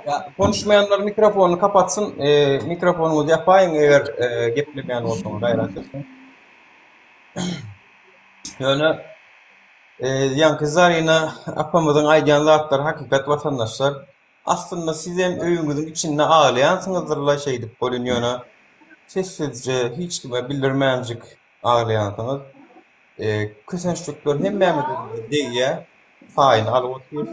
ya, konuşmayanlar mikrofonu kapatsyn. E, mikrofonuňyzy ýapaýyň eger e, geplemeýän bolsaňyz gaýrat ediň. Ýöne e, ýaňky Zarina apamyzyň aýdýan zatlary hakykat watandaşlar. Aslynda siz hem öýüňiziň içinde aglaýansyňyzdyrla şeýdip bolun ýöne sessizje hiç kime bildirmänjik aglaýansyňyz. E, kösençlikler hemmämize degýär. Paýyny alyp otyrys.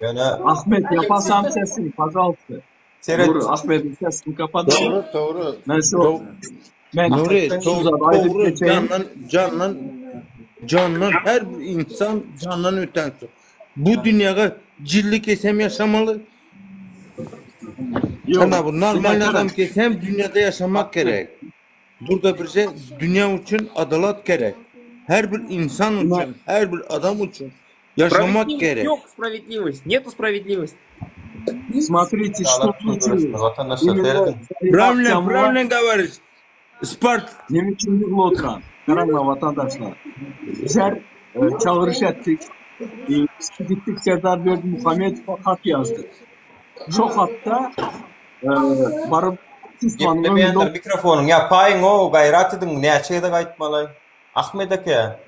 Ýöne Ahmet yapasam sesini, пожалуйста. Seret. Nuri, Ahmet'in sesini kapat. Doğru, doğru. Ben şu Doğru. ben Nuri, şu doğru, zat aýdyp doğru. geçeýin. Candan, candan, candan her bir insan candan ötensin. Bu dünyada cilli kesem yaşamalı. Yok. Sana bu Bir normal dakika. adam kesem dünyada yaşamak gerek. Burada bir şey dünya için adalet gerek. Her bir insan için, her bir adam için yaşamak Справедливость gerek. yok справедливость. Нету справедливости. Смотрите, что случилось. Watandaşlar Именно serediň. Zarina Правильно, Akhtyamova правильно говоришь. Spart Neme üçin ýygly oturan? Garaňla watandaşlar. Bizler e, çagyryş etdik. E, biz gittik Serdar Berdimuhamedow'a hat ýazdyk. Şo hatda e, baryp Sismanyň öňünde Geplemeýänler mikrofonyň ýapaýyň o gaýrat ediň näçe gezek aýtmaly. Ahmet aka.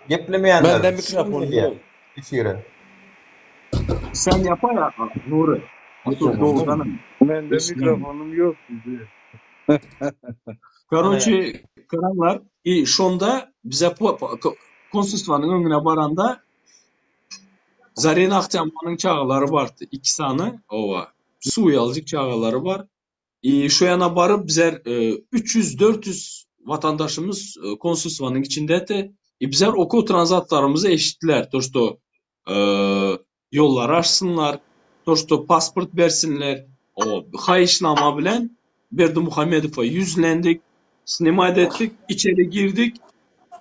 Geplemeýänler. Bende mikrofon Gelýär. yok. Efire. Sen yapar ya Nuri. Otur doğrudanım. Mende Eşitmem. mikrofonum yok dedi. Короче, karanlar i şonda bize po- po- konsulstwanyň öňüne baranda Zarina Akhtyamowanyň çagalary bardy. Iki sany owa. Suw ýalyjyk çagalary bar. I şu ýana baryp bizer e, 300-400 watandaşymyz e, konsulstwanyň içindedi. I bizer oku oturan zatlarymyzy eşitdiler. To что e, ýollary açsynlar, to что pasport bersinler. O haýyşnama bilen Berdimuhamedowa ýüzlendik, snimat etdik, içeri girdik.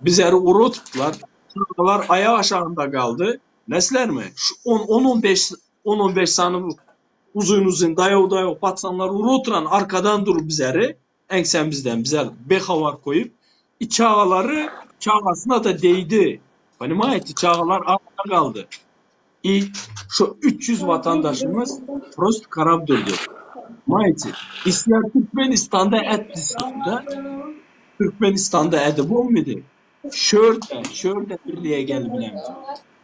Bizleri uruttular. Çagalar ayağı aşağında kaldı. Nesler mi? Şu 10-15 10-15 sany uzun uzun dayaw dayaw patsanlar uruturan arkadan durup bizleri eňsemizden bize behavar koyup çağaları çağasına da değdi. Понимаете? Çağalar arkada kaldı. I şu 300 vatandaşımız prost karab durdu. Понимаете? İster Türkmenistan'da et de Türkmenistan'da edip olmadı. Şörde, şörde birliğe geldi bilemizok.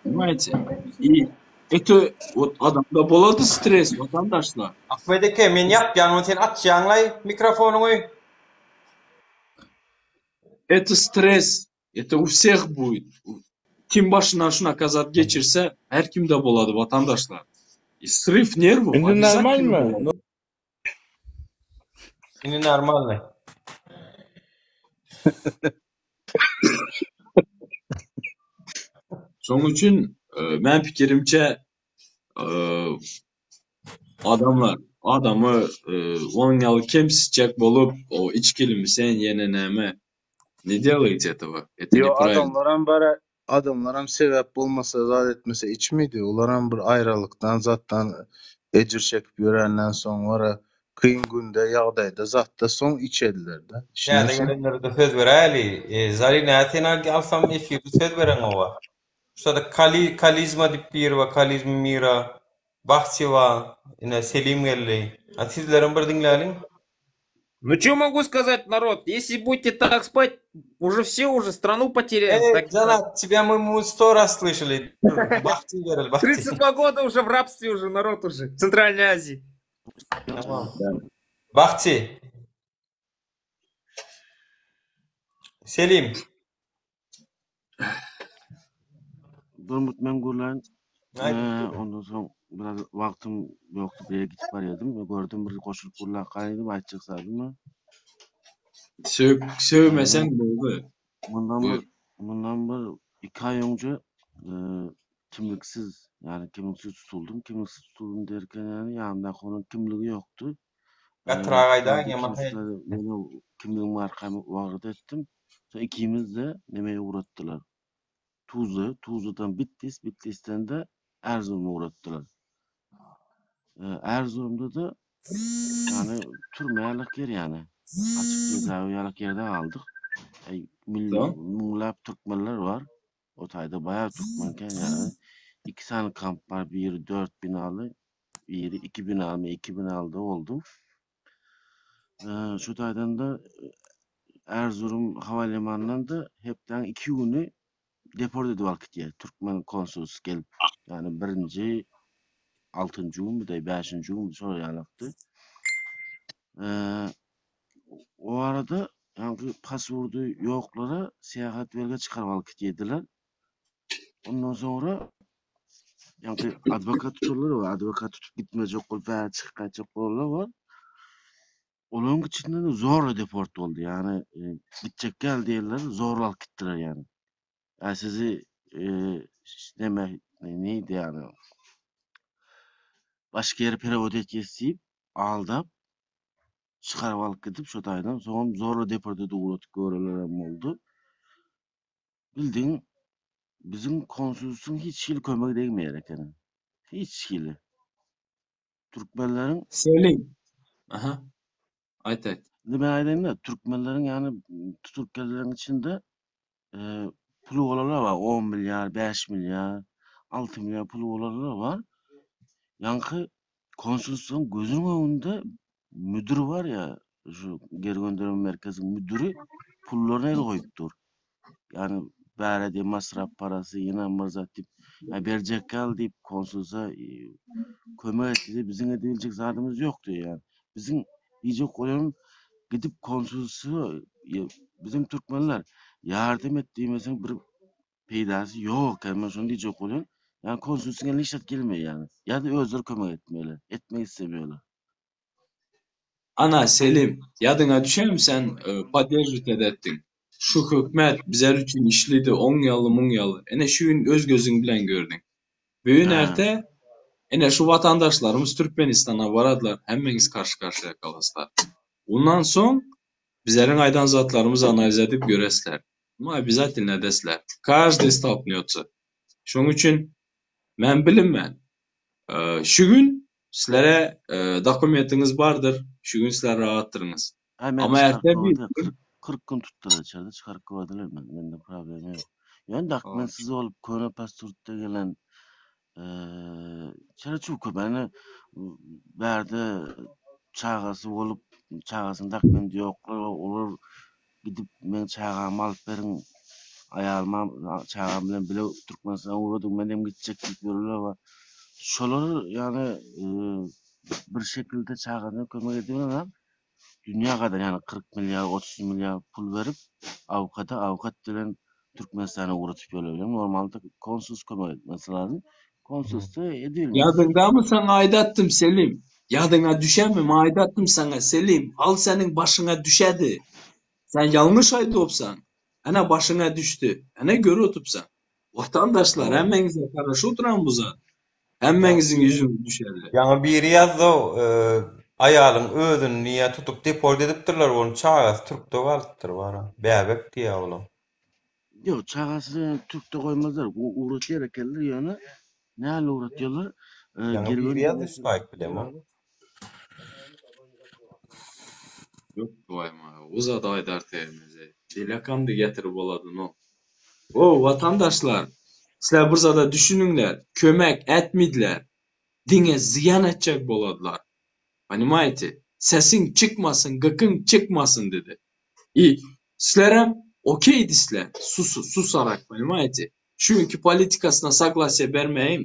Понимаете? И это вот adamda bolady stres watandaşlar. Ahmet eke men ýapýan ony sen açýaňlaý mikrofonyňy. Это stres, это u всех будет. Kim başyndan şunaka zat geçirse her kimde bolady watandaşlar. И sryw nerwów Indi obязательно normalmy? bolady. Indi normalny. Şonuň üçin meň pikirimçe adamlar adamy onuň ýaly kemsitjek bolup o içgilimi sen ýene näme ne delajte этого это Ýo nepravильno. adamlaram bara adamlaram sebäp bolmasa zat etmese içmedi. Olaram bir aýralykdan zatdan ejir çekip ýörenden soň bara kyn günde ýagdaýda zatda soň içediler-de. Täze Düşünýärsiň? gelenlere-de söz beräýeli. Zarina sen alsam efirde söz bereňowa. Şurada Kali Kalizma diýip biri bar, Kalizma Mira, Bahçi bar, ine Selim geldi. A sizlerem bir diňläliň. Ну что могу сказать, народ? Если будете так спать, уже все, уже страну потеряем. Ey, Так и так. Janat, тебя мы, мы сто раз слышали. Bahçi bereli, Bahçi. 32 года уже в рабстве уже народ уже. В Центральной Азии. Tamam. Bahçi. Selim. Durmut men gürlän. Aýt. Ee, ondan soň biraz wagtym ýokdy bir ýere gidip barýardym. Gördüm bir goşulyp gürläp gaýdym aýtjak zadymy. Sög sögmeseň boldy. Mundan Buyur. bir mundan bir iki aý öňce e, kimliksiz yani kimliksiz tutuldum. Kimliksiz tutuldum derken yani ýanymdaky onuň kimligi ýokdy. Ee, Gatyrak aýdaýyň ben de ýaman haý. kimliksiz men kimligim arkamy wagrat etdim. Soň ikimiz de nemeye uğratdylar. Tuzla, Tuzla'dan Bitlis, Bitlis'ten de Erzurum'a uğrattılar. Ee, Erzurum'da da yani türme ýalyk ýer yani. Açık cezaevi ýalyk ýerde aldyk. Ey, Tamam. müňläp türkmenler var. O tayda bayağı Türkmenken yani. İki tane kamp var. Biri dört binalı, biri iki binalı, men iki binalıda oldum. Ee, şu taydan da Erzurum havalimanından da hepden iki günü deport edip alyp gitýär. Türkmen konsolusy gelip yani birinji altynjy günmi de bäşinji günmi şol ýalykdy. Ee, o arada yani pasporty ýoklara syýahat belge çykaryp alyp gitýärdiler. Ondan sonra yani advokat tuturlar var. Advokat tutup gitmeyecek bolup bäri çykyp gaýtjak bolanlar var. Olaryň içinden de zorla deport boldy. Yani e, gitjek gel diýerler, zorla alyp gitdiler yani. Yani sizi e, neme neydi yani? Başka yere perevod etjek diýip aldap çykaryp alyp gidip şo taýdan soňam zorla deport edip ugradyp göreler hem boldy. Bildiň biziň konsulsyň hiç hili kömegi degmeýär eken. Hiç hili. Türkmenleriň Selim. Aha. Aýt aýt. Indi men aýdaýyn da, türkmenleriň ýany türkmenleriň içinde e, puly bolanlar bar. 10 milyar, 5 milyar, 6 milyar puly bolanlar bar. Ýaňky konsulsyň gözüniň öňünde müdür var ya, şu geri gönderme merkeziniň müdürü pullaryny el goýup dur. Yani bäre diýip masraf parasy ýene bir zat diýip, ya berjek gal diýip konsulsa e, kömek et diýip biziň edebiljek zadymyz ýok diýär yani. Biziň diýjek bolýanym gidip konsulsa e, bizim türkmenler yardım et diýmeseň bir peýdasy ýok. Yani men şony diýjek bolýan. Yani konsulsyň eline hiç zat gelmeýär yani. Ýa-da özleri kömek etmeli. Etmek istemiyorlar. Ana Selim, ýadyňa düşemi sen e, podдерживать edetdiň. Şu hökümet bizler üçin işledi, oň ýaly, muň ýaly. Ene şu gün öz gözüň bilen gördüň. Bugün Ha. erte ene şu vatandaşlarymyz Türkmenistana baradylar, hemmeňiz karşı karşıya kalaslar. Ondan soň bizleriň aýdan zatlarymyzy analiz edip göresler. Ama обязательно edesler. Каждый столкнется. Şoň üçin men bilinmen. E, şu gün sizlere e, dokumentiňiz bardyr. Şu gün sizler rahatdyrňyz. Ha men Ama çykaryp erte bir goýdular. 40 40 gün tutdular içeride çykaryp goýdular men. Mende problem ýok. Ýöne dokumentsiz bolup köne pasportda gelen eee içeri çok köp. Yani bärde çagasy bolup çagasynyň dokumenti ýoklar, olar gidip men çagamy alyp beriň. Aýalymam, çagam bilen bile Türkmenistana ugradyk, men hem gitjek diýip ýörenler bar. Şolar ýagny bir şekilde çagasyna kömek edibenem dünýä gadar ýagny 40 milliard, 30 milliard pul berip awukata, awukat bilen Türkmenistana ugratyp ýörler. Normalda konsuls kömek etmesi lazym. Konsulsda edilmez. Ýadyňdamy saňa aýdatdym Selim. Ýadyňa düşemi men aýdatdym saňa Selim al seniň başyňa düşedi. Sen ýalňyş aýdypsaň. Ene başyňa düşdi. Ene görüp oturpsaň. Watandaşlar hemmeňize garaşyp oturan bu zat. Hemmeňiziň ýüzüňiz düşedi. Ýaňy biri ýazdy aýalyň özüni diýýä tutup deport edipdirler onuň çagasy türkde galypdyr bara bäbek diýýä olam. Ýok çagasyny türkde goýmazlar ugratýar ekenler ýöne näl ugratýarlar Ýaňy biri ýazdy şu taýyp bilemok. Ýok goýma o zady aýdar tämize. Delakamdy getirip bolady no. O watandaşlar sizler bir zada düşüniňler kömek etmidiler diňe zyýan etjek boladylar ponimaýte sesiň çykmasyn gykyň çykmasyn didi i sizlerem okeydi sizler sus susarak ponimaýte çünki politikasyna saglasiýa bermäýin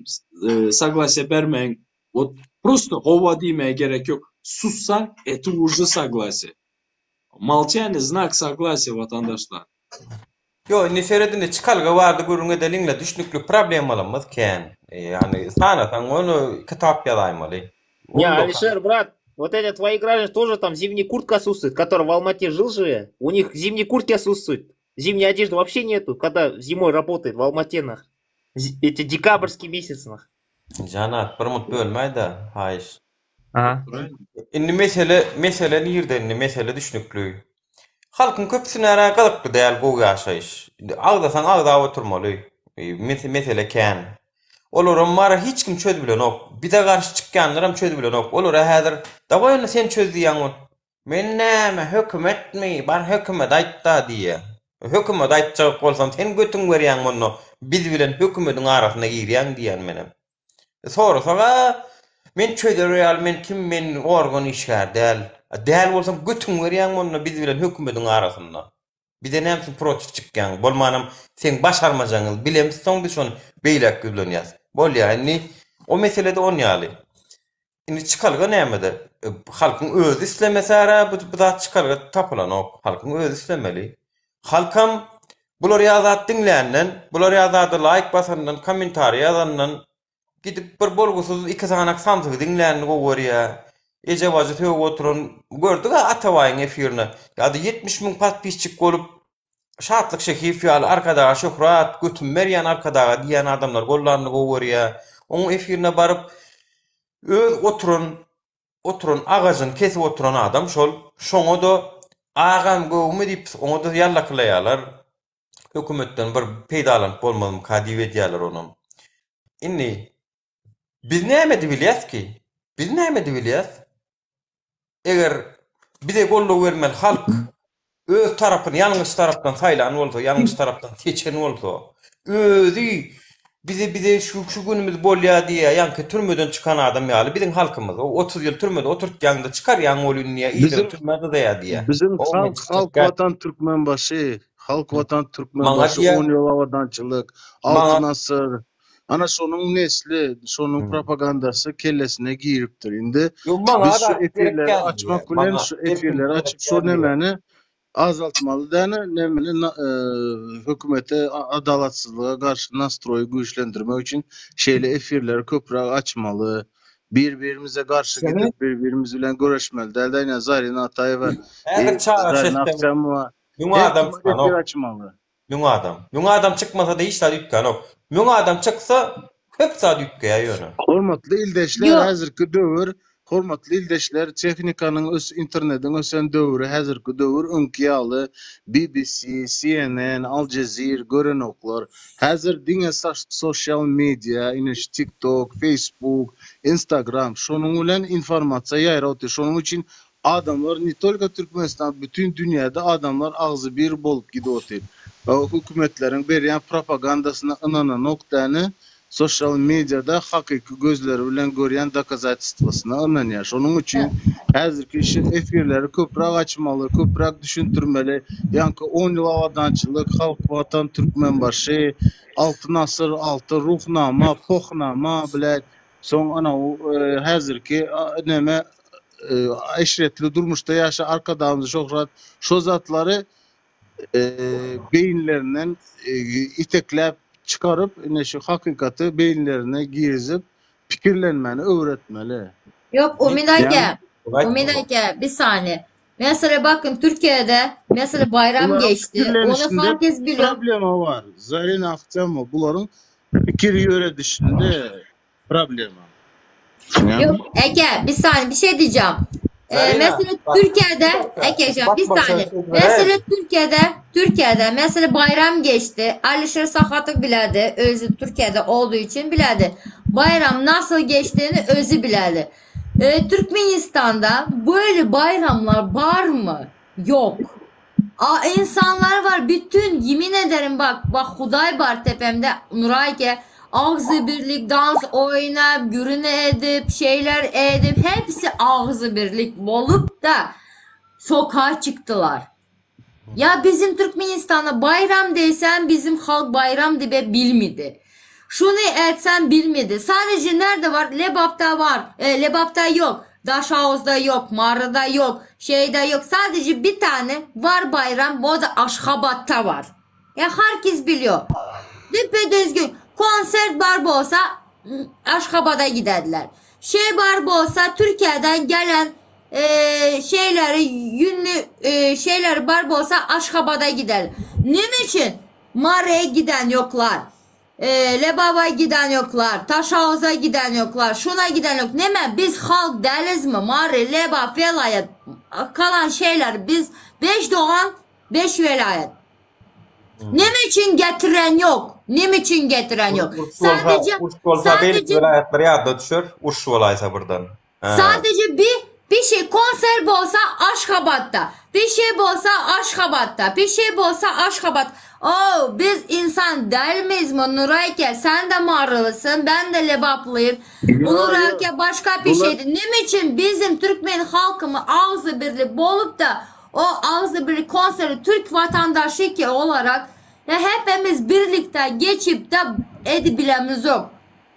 saglasiýa bermäýin wot prosto howa diýmäge gerek ýok sussaň eti uje saglasiýa molçaniýe znak saglasiýa watandaşlar. Ýok indi seret indi çykalga barada gürrüň edeliňle düşnükli problemalarymyz kän. Ýagny sanasaň ony kitap ýazaýmaly. Не, Алишер, брат, вот эти твои граждане тоже там зимняя куртка отсутствует, который в Алмате жил же, у них зимние куртки отсутствуют, зимней одежды вообще нету, когда зимой работает в Алмате, нах. Эти декабрьский месяц, нах. Janat, bir mut bölmäýdä, haýyş. Aha. Indi mesele, mesele nirde indi, mesele düşnükli. Halkyň köpüsine ärä gyzykly däl gowy ýaşaýyş. Indi agzasaň agzap oturmaly. Mesele kän. Olaram bar hiç kim çözübilenok. Bize garşy çykýanlaram çözübilenok. Olara häzir dawaý onda sen çöz diýýäň ol. Men näme hökümetmi, bar hökümete aýtda diýýä. Hökümete aýtjak bolsam sen götüň berýäňmi onda biz bilen hökümediň arasyna girýäň diýýän menem. Sorasaga men çözer ýaly men kim men organ işgär däl. Däl bolsaň götüň berýäňmi onda biz bilen hökümediň arasynda. Bize näme üçin protiv çykýaň? Bolmanam seň başarmajagyňyzy bilemizsoň soň biz şony beýläk ýüzlenýäs. Bolýa indi o meselede on ýaly. Indi çykalga nämede? Halkyň özi islemese-ä bu zat çykalga tapylanok. Halkyň özi islemeli. Halkam bular ýaly zat diňländen, bular ýaly zada laýk basandan, kommentariý ýazandan Gidip bir bolgusyz iki sanak samsygy diňlänini gowy görýä. Eje-bajy sögüp oturan gördük-ä Atabaýyň efirine. Ýa-da 70 müň podpisçik bolup Şatlyk Şehiýew ýaly Arkadaga şöhrat, götüm berýän Arkadaga diýýän adamlar gollanyny gowy görýä. Oň efirine baryp öz oturan oturan agajyny kesip oturan adam şol. Şoňa-da agam gowumy diýip oňa-da ýallakylaýarlar. Hökümetden bir peýdalanyp bolmazmyka diýip edýärler onam. Indi biz näme edibilýäs ki? Biz näme edibilýäs? Eger bize goldaw bermeli halk öz tarapyny ýalňyş tarapdan saýlan bolsa, ýalňyş tarapdan seçen bolsa, özi bize bize şu şu günümiz bolýar diýýär, ýaňky türmeden çykan adam ýaly biziň halkymyz. O 30 ýyl türmede oturtýaň-da çykarýaň ol indi diýýär, yzyna Bizim türmä dyzaýar diýýär. Bizim O men halk çykjak halk däl. watan Türkmenbaşy, halk watan Maňa Türkmenbaşy diýýär, on ýyl abadançylyk, maňa Altyn asyr. Ana şonuň nesli, şonuň propagandasy kellesine giripdir. Indi Ýok, maňa biz şu azatlyk gerek efirleri däl açmak diýýär. bilen Maňa şu erkinlik efirleri gerek açyp şu däl diýýär. nemeni azaltmaly däne, nemeni hökümete adalatsyzlyga garşy nastroýy güýçlendirmek üçin şeýle efirleri köpräk açmaly. Bir-birimize garşy Seni gidip, bir-birimiz bilen göreşmeli däl-de, ine Zarina Ataýewa, häzir çaga Zarina çekseň Ahjamowa müň her adam kim efir çykanok. açmaly. Müň adam. Müň adam çykmasa-da hiç zat üýtgänok. Müň adam çyksa, köp zat üýtgeýär ýöne. Hormatly ildeşler Ýok. häzirki döwür Hormatly ildeşler tehnikanyň ös internediň ösen döwri häzirki döwür öňki ýaly BBC, CNN, Al Jazeer görenoklar. Häzir diňe sosial media ine şu TikTok, Facebook, Instagram şonuň bilen informasiýa ýaýrap otyr. Şonuň üçin Adamlar ne tolko Türkmenistan bütin dünýäde adamlar agzybir bolup gidip otyr. Hökümetleriň berýän propagandasyna ynananok däne. Sosial mediada hakyky gözleri bilen görýän dokazatelstwosyna ynanýar. Şonuň üçin häzirki şu efirleri köpräk açmaly, köpräk düşündirmeli. Ýaňky on ýyl abadançylyk, Halk Watan Türkmenbaşy, Altyn asyr, Altyn Ruhnama, Pohnama blät, soň ana häzirki neme eşretli durmuşda ýaşa Arkadagymyz şöhrat şo zatlary beýinlerinden itekläp çykaryp, ine şu hakykaty beýinlerine girizip, pikirlenmäni öwretmeli. Yok Umid aka, Umid aka bir saniye. Mesela bakın Türkiye'de mesela bayram Bularyň geçti. Onu pikirlenişinde herkes biliyor. problema bar. Zarina Ahtamowa bularyň pikir ýöredişinde problema. Yok Eke bir saniye bir şey diyeceğim. Ee, Zarina, mesela bak, Türkiye'de bir dakika. Eke şu an bir Bakma sen saniye. söz vereyim. Mesela Türkiye'de Türkiye'de mesela bayram geçti. Alişer Sahatov biledi. Özü Türkiye'de olduğu için biledi. Bayram nasıl geçtiğini özü biledi. Ee, Türkmenistan'da böyle bayramlar var mı? Yok. A insanlar var bütün yemin ederim bak bak Huday var tepemde Nurayke ağzı birlik dans oynayıp gürüne edip şeyler edip hepsi ağzı birlik olup da sokağa çıktılar. Ya bizim Türkmenistan'da bayram desen bizim halk bayram diye bilmedi. Şunu etsen bilmedi. Sadece nerede var? Lebap'ta var. E, Lebap'ta yok. Daşhauz'da yok. Marı'da yok. Şeyde yok. Sadece bir tane var bayram. O da Aşhabat'ta var. Ya herkes biliyor. Düpedüzgün konser var olsa Aşhabad'a giderler. Şey var olsa Türkiye'den gelen e, şeyleri yünlü e, şeyler var olsa Aşhabad'a gider. Ne için? Mare'ye giden yoklar. E, Lebaba giden yoklar. Taşağız'a giden yoklar. Şuna giden yok. Neme biz halk deriz mi? Mare, Leba, Velayet kalan şeyler biz beş doğan beş velayet. Ne için getiren yok? Ne için getiren yok? Uruş bolsa, Sadece uruş bolsa beýleki sadece welaýatlar ýadyna düşer, uruş bolaýsa birden. Hä. Sadece bir bir şey konser bolsa Aşgabatda, bir şey bolsa Aşgabatda, bir şey bolsa Aşgabat. Oh, biz insan değil miyiz mi Nurayke? Sen de Marılısın, ben de Lebaplıyım. Yo, yo. Nurayke başka bir Bular şeydi. Ne için bizim Türkmen halkımı ağzı birlik bolup da o ağzı birlik konseri Türk vatandaşı ki olarak ya hepimiz birlikte geçip de edebilemiz yok.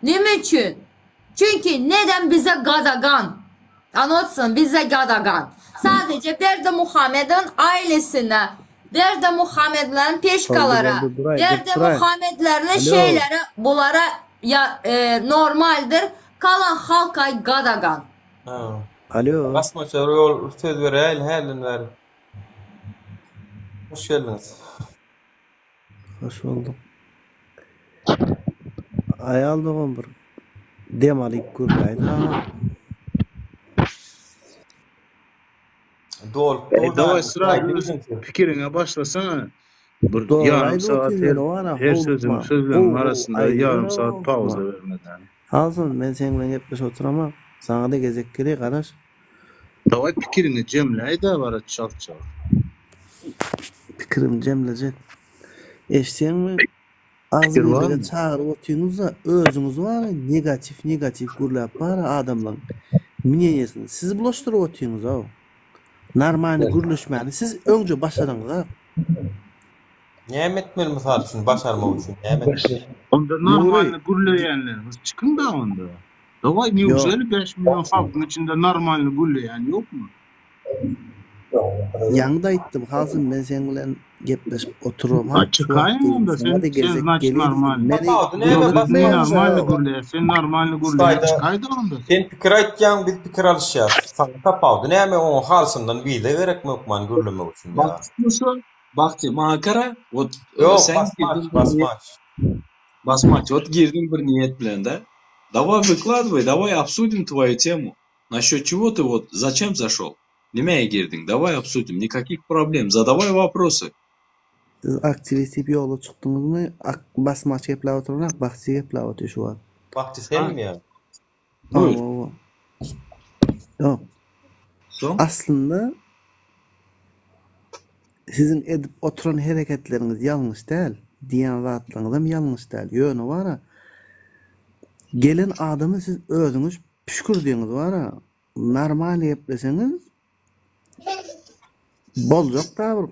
Ne için? Çünkü neden bize gadagan? Anlatsın bize gadagan. Sadece Berdi Muhammed'in ailesine, Berdi Muhammed'lerin Boldy peşkalara, boldy duraý dur Berdi duraý. Muhammed'lerin Alo. şeylere bulara ya e, normaldir. Kalan halka gadagan. Ha. Alo. Basmaçlar ýol söz beräýeli hälden bäri. Hoş geldiňiz. Hoş bulduk. Aýal dogan bir dem alyp gürläýin aga. Dolup E, dur daway da srazu öz pikiriňe başlasana. Bir Dogry ýarym aýdyp sagat otyr her ýöne bar-a her sözüň howlukma. sözlemiň Gowy gowy arasynda aýdyber ýarym sagat howlukma. pauza bermeden. Alsyn men seň bilen gepleşip oturamok. Saňa-da gezek geli garaş. Daway pikiriňi jemläý-dä bara çalt-çalt. Pikirimi jemlejek. Eşitýäňmi? Pikir Agzybirlige barmy? çagyryp otyňyzda özüňiz bara negatiw negatiw gürläp bara adamlaň mneniýesini siz bulaşdyryp otyňyzow. Normalny gürleşmäni siz öňje başaryňyzak. Näme etmeli mysal üçin başarmak üçin näme etmeli? Onda Nury normalny gürleýänleriňiz çykyň-da onda. Daway Ýok. neujeli 5 million halkyň içinde normalny gürleýän ýokmy? Ýaňy-da aýtdym, Hazym men seň bilen gepleşip oturamok A şu wagt çykaýyň diýdim. onda sen Saňa-da sen gezek znaçt geler diýdim. normalny. Meni Tapawudy näme Biz basmaç? nenormalny gürleýäs sen normalny gürleýäň Şaýda çykaýda onda. sen pikir aýtýaň biz pikir alyşýas. Saňa tapawudy näme oňa halysyndan wiza gerekmi hökman gürlemek üçin ýa? Bagty bolsa, Bagty maňa gara, вот e, Ýok sen basmaç girdiň bir niýet basmaç. basmaç, вот girdiň bir niýet bilen da. Давай выкладывай, давай обсудим твою тему. Насчет чего ты вот, зачем зашел? Nimäge girdiň? Давай обсудим, никаких проблем, задавай вопросы. Siz aktiwist diýip ýola çykdyňyzmy? Ak basmaç gepläp oturanok, Bagty gepläp otyr şu wagt. Bagty Ha, senmi ýa? buyur. Hawa, hawa. Ýok. Soň? Aslynda siziň edip oturan hereketleriňiz ýalňyş däl, diýýän zatlaryňyzam ýalňyş däl. Ýöne bara. Gelen adamy siz özüňiz püşkürdiňiz bara normalny gepleseňiz boljak da bir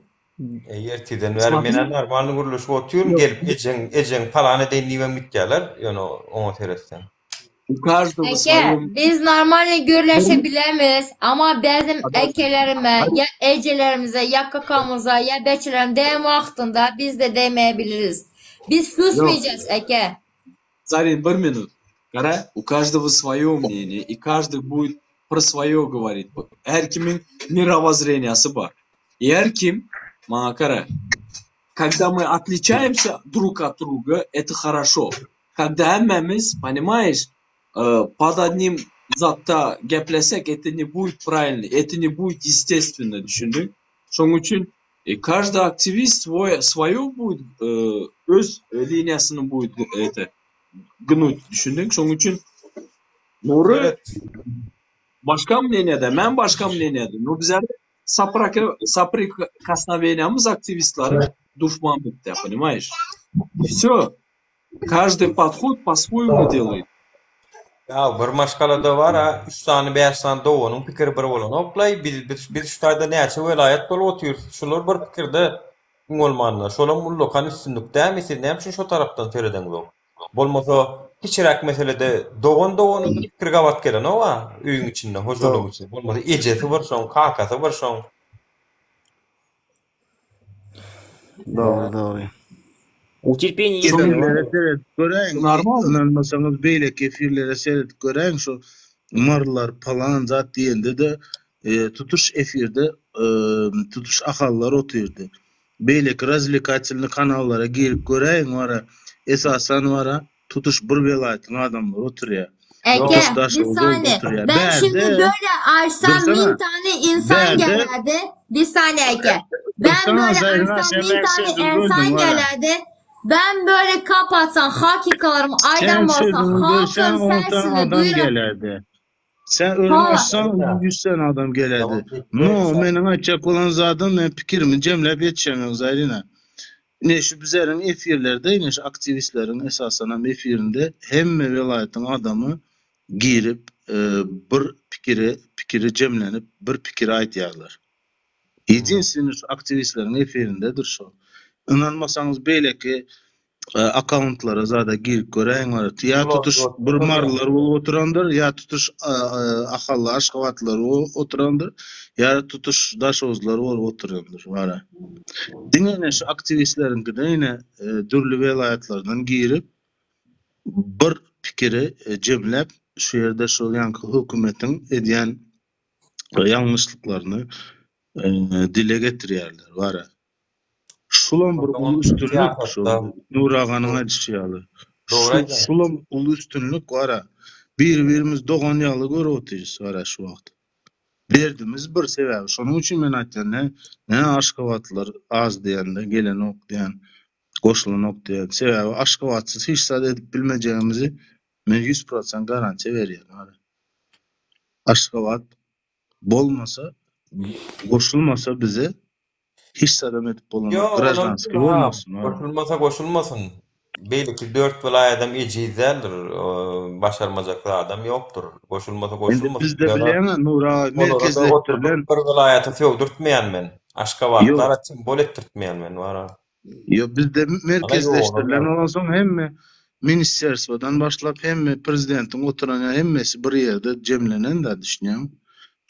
Eý ertirden bäri menä normalny gürleşip otyryn gelip ejeň ejeň palan edeýin diýibem gitýäler ýöne oňa seretseň. U każdogo Eke, svoje biz normalny gürleşebilemiz ama bizim ekelerime ya ecelerimize ya kakamıza ya beçelerime değme wagtynda biz de değmeyebiliriz. Biz Yok. susmayacağız Eke. Zarin, bir minut. Gara, у каждого свое мнение, и каждый будет про свое говорить. Her kimin мировоззрениясы bar. И her kim, maňa gara, когда мы отличаемся друг от друга, это хорошо. Когда hemmämiz, понимаешь, э, под одним zatda geplesek, это не будет правильно, это не будет естественно, düşündiň? Şonuň üçin e, каждый активист свой, свое будет, э, öz liniýasyny будет это gnuť, düşündiň? Şonuň üçin Nury Seret. başga мнениеде, men başga мнениеде. Но bizler соприкосновениямыз aktiwistleriň duşman bitdi, понимаешь? И все. Каждый подход по-своему делает. Ýa bir maşgalada bar-a, üç sany, bäş sany doganyň pikiri bir bolanok-laý. Biz biz biz şu taýda näçe welaýat bolup otyrys. Şular bir pikirde iň bolmanda. Şolam ullakan üstünlik dälmi? Siz näme üçin şo tarapdan seredeňzok? Bolmasa kiçiräk meselede dogan dogana pikiri gabat gelenok-a öýüň içinde, hojalygyň içinde. Bolmasa ejesi bir şoň, kakasy bir şoň. Dogry dogry. U terpeniýe Şu ýetmez. Efirlere seredip göräýiň. Normal. Ynanmasaňyz beýleki efirlere seredip göräýiň şu marylar palan zat diýende-de e, tutuş efirde e, tutuş ahallar otyrdy. Beýleki razwlekatelnyý kanallara girip göräýiň wara esasan wara tutuş bir welaýatyň adamlary oturýar. Eke Tutuş bir Daşoguz saniye. oturýar. Ben şimdi Bärde böyle açsam dursana. bin tane insan Bärde gelirdi. Bir saniye Eke. Ben dursana böyle Zayrina açsam sen bin meň tane sözümi böldüň insan wara. gelirdi. Ben böyle kapatsam hakikalarımı Sen aydan basam sözüňi bölseň halkın 10 sany sesini adam duyurup gelerdi. Sen ölüm Ha, açsaň 100 sany adam gelerdi. No, meniň aýtjak bolan zadym men pikirimi jemläp ýetişemok Zayrina. Ine şu bizleriň efirlerde ine şu aktiwistleriň esasanam efirinde hemme welaýatyň adamy girip e, bir pikiri pikiri jemlenip bir pikiri aýdýarlar. Единственный şu aktiwistleriň efirindedir şo. Ynanmasaňyz beýleki e, akkauntlara zada girip göräýiň bar. Ýa tutuş bir marylar bolup oturandyr, ýa tutuş e, e, ahally aşgabatlylar bolup oturandyr, ýa tutuş daşoguzlar bolup oturandyr bara. Diňe ine şu aktiwistleriňkide ine e, dürli welaýatlardan girip bir pikiri e, jemläp şu ýerde şol ýaňky hökümetiň edýän e, ýalňyşlyklaryny e, dile getirýärler bara. Şulam bir uly üstünlik şu Nur aganyň aýdyşy ýaly. Dogry Şu aýdýaň. şulam uly üstünlik bara. Bir-birimiz dogan ýaly görüp otyrys bara şu wagt. Derdimiz bir sebäbi. Şonuň üçin men aýtýan, ne ne Aşgabatlylar az diýende gelenok diýen, goşulanok diýen. Sebäbi Aşgabatsyz hiç zat edip bilmejegimizi men 100% garantiýa berýän bara. Aşgabat bolmasa, goşulmasa bize hiç zadam edip bolanok. Ýok, olam Graždanskiý ha, bolmasyn bara. goşulmasa goşulmasyn. Beýleki dört welaýadam ejiz däldir. Başarmajak zadam ýokdur. Goşulmasa Indi goşulmasyn. bizde Ýöne bilýäňä Nur aga olara-da oturdyp merkezleşdirilen bir welaýata sögdürtmeýän men. Ýok. Aşgabatlara simbol etdirtmeýän men bara. Ýok bizde Ana ýoguny merkezleşdirilen ýaly. bolansoň hemme ministerstwodan başlap hemme prezidentiň oturan ýeri hemmesi bir ýerde jemlenen da düşünýäňmi?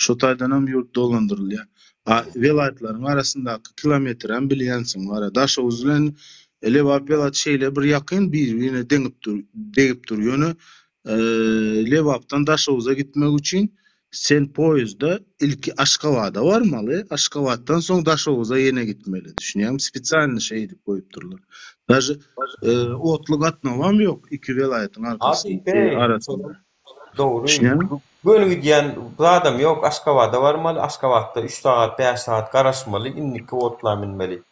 Şo taýdanam ýurt dolandyrylýar. A welaýatlaryň arasyndaky kilometrem bilýänsiň bara. Daşoguz bilen Lebap welaýaty şeýle bir ýakyn bir-birine deňip dur, degip dur. Ýöne e, Lebapdan Daşoguza gitmek üçin sen poýezdde ilki Aşgabada barmaly, Aşgabatdan soň Daşoguza ýene gitmeli. Düşünýäňmi? Spesialny şeý edip goýupdyrlar. Daže e, otly gatnawam ýok iki welaýatyň arkasynda, Hakyky, e, arasynda. Dogry. Düşünýäňmi? Göni gidýän zadam ýok. Aşgabada barmaly, Aşgabatda 3 sagat, 5 sagat garaşmaly, indiki otla münmeli.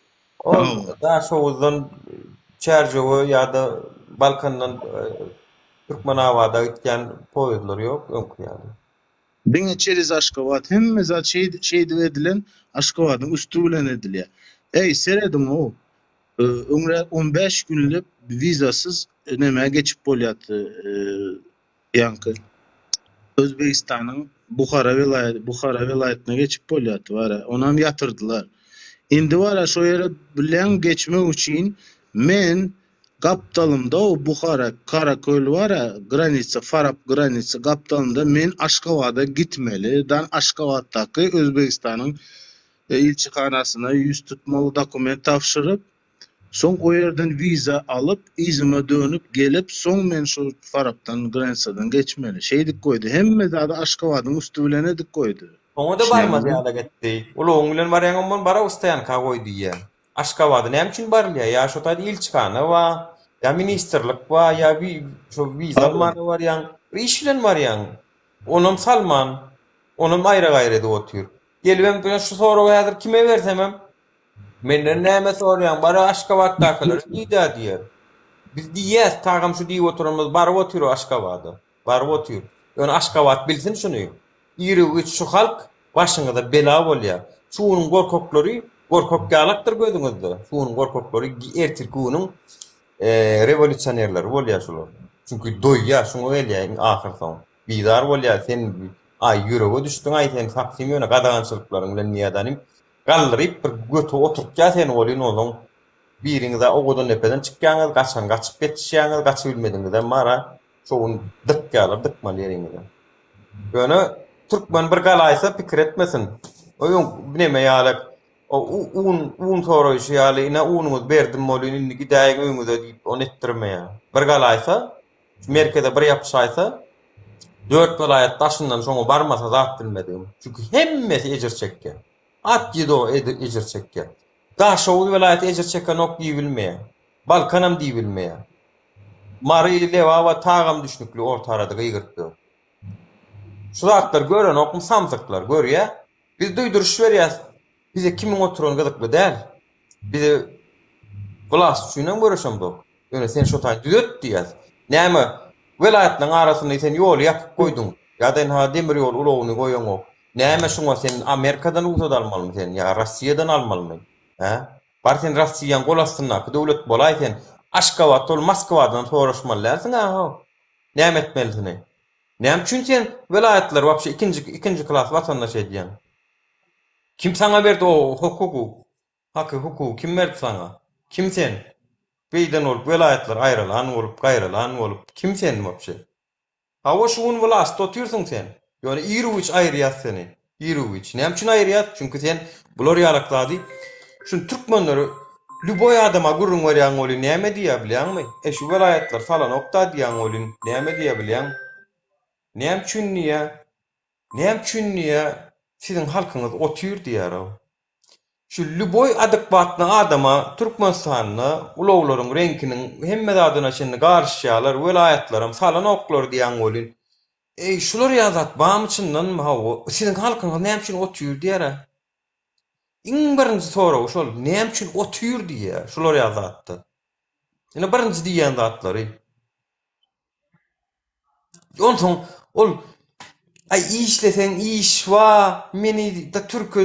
Ol Hawa. Daşoguzdan Çärjewe ýa-da Balkandan e, Türkmenabada gitýän poýezdler ýok öňki ýaly. Diňe çerez Aşgabat hemme zat şeý şeýdip edilen Aşgabadyň üsti bilen edilýär. Eý serediň o. Öňräk 15 günlük wizasyz nämä geçip bolýardy, ýaňky Özbegistanyň Buhara welaýaty, Buhara welaýatyna geçip bolýardy bara. Onam ýatyrdylar. Indi bara şo ýere bilen geçmek üçin men gapdalymda o Buhara, Karaköl bara, granica, Farap granica gapdalymda men Aşgabada gitmeli. Dan Aşgabatdaky Özbegistanyň ilçihanasyna ýüz tutmaly dokument tabşyryp, soň o ýerden wiza alyp, yzyma dönüp gelip, soň men şu Farapdan granitsadan geçmeli. Şeýdip goýdy. Hemme zady Aşgabadyň üsti bilen edip goýdy. Oňa-da barmaz ýalak etdi. Ulagyň bilen barýaň ondan bara stoýanka goý diýýä. Aşgabada näme üçin barylýa? Ýa şo taýda ilçihana bar, ýa ministrlik bar, ýa şo wiza almana barýaň. Bir iş bilen barýaň. Onam salman, onam aýra-gaýra edip otyr. Gelibem men şu soragy häzir kime bersemem, Menden näme soraýaň, bar Aşgabatdakylara diý-dä diýer. Biz diýýäs, tagam şu diýip oturanymyz baryp otyr o Aşgabada. Baryp otyr. Ýöne Aşgabat bilsin şuny. Iru-giç şu halk başyňyza bela bolýar. Şu günüň gorkaklary gorkak ýalakdyr gözüňizde. Şu günüň gorkaklary ertirki günüň rewolýusionerleri bolýar şular. Çünki doýýar, şuňa gelýär iň ahyrsoň. Bizar bolýar, sen aý ýürege düşdüň-aý sen sapsym ýöne gadagançylyklaryň bilen diýýär-dänim. Galdyryp bir göte oturtýar seni welin onuň biriňiz-ä Owadandepeden çykýaňyz, gaçan gaçyp ýetişýäňiz, gaçybilmediňizem bar-a, şo gün dykýarlar dykmaly ýeriňize. Ýöne türkmen bir galaýsa pikir etmesin. O öň neme ýaly o un un soraýşy ýaly ine unuňyzy berdim welin indi gidäýiň öýüňize diýip ony etdirmeýär. Bir galaýsa şu merkeze bir ýapyşaýsa dört welaýat daşyndan şoňa barmasa zat bilmedigim. Çünki hemmesi ejir çekýär. At ýedi ejir çekýär. Daşoguz welaýaty ejir çekenok diýibilmeýär. Balkanam diýibilmeýär. Mary, Lebaba tagam düşnükli orta arada gygyryp ýör. Şu zatlary görenokmy samsyklar? Görýär. Biz duýduryş berýäs. Bize kimiň oturany gyzykly däl. Bize wlast üçinem göreşemzok. Ýöne sen şo taýy düzet diýýäs. Näme, welaýatlaryň arasynda sen ýoly ýapyp goýduň. Ýa-da ynha demir ýol ulagyny goýaňok. Näme şuňa sen Amerikadan rugsat almalymy sen ýa Rossiýadan almalymy? Hä? Bar sen Rossiýaň gol astyndaky döwlet bolaý sen. Aşgabatda bol Moskwadan soraşmaly dälsiň-ä how. Näme etmelisini? Näme üçin sen welaýatlary wapşe ikinji ikinji klas watandaş edýäň? Kim saňa berdi o hukugy? Haky hukugy kim berdi saňa? Kim sen? Beýden bolup welaýatlar aýralan bolup gaýralan bolup kim sen wapşe? Hawa şu gün wlastda otyrsyň sen. Ýöne iru-giç aýyrýas seni. Iru-giç. Näme üçin aýyrýas? Çünki sen bular ýalak zady şuny türkmenleri lýuboý adama gürrüň berýäň welin näme diýýär bilýäňmi? E şu welaýatlar salanok-da diýýäň welin näme diýýär bilýäň? Näme üçin diýýär? Näme üçin diýýär siziň halkyňyz otyr diýýär-ow. Şu lýuboý adekwatny adama Türkmenistanda ulaglaryň reňkiniň hemme zadyna çenli garyşýarlar, welaýatlaram salanoklar diýýäň welin, eý şular ýaly zat barmy çyndanmy hawa, siziň halkyňyz näme üçin otyr diýýär-ä. Iň birinji soragy şol, näme üçin otyr diýýär şular ýaly zatda. Ine birinji diýýän zatlary. Onsoň ol Aý işleseň iş ba, meni da türke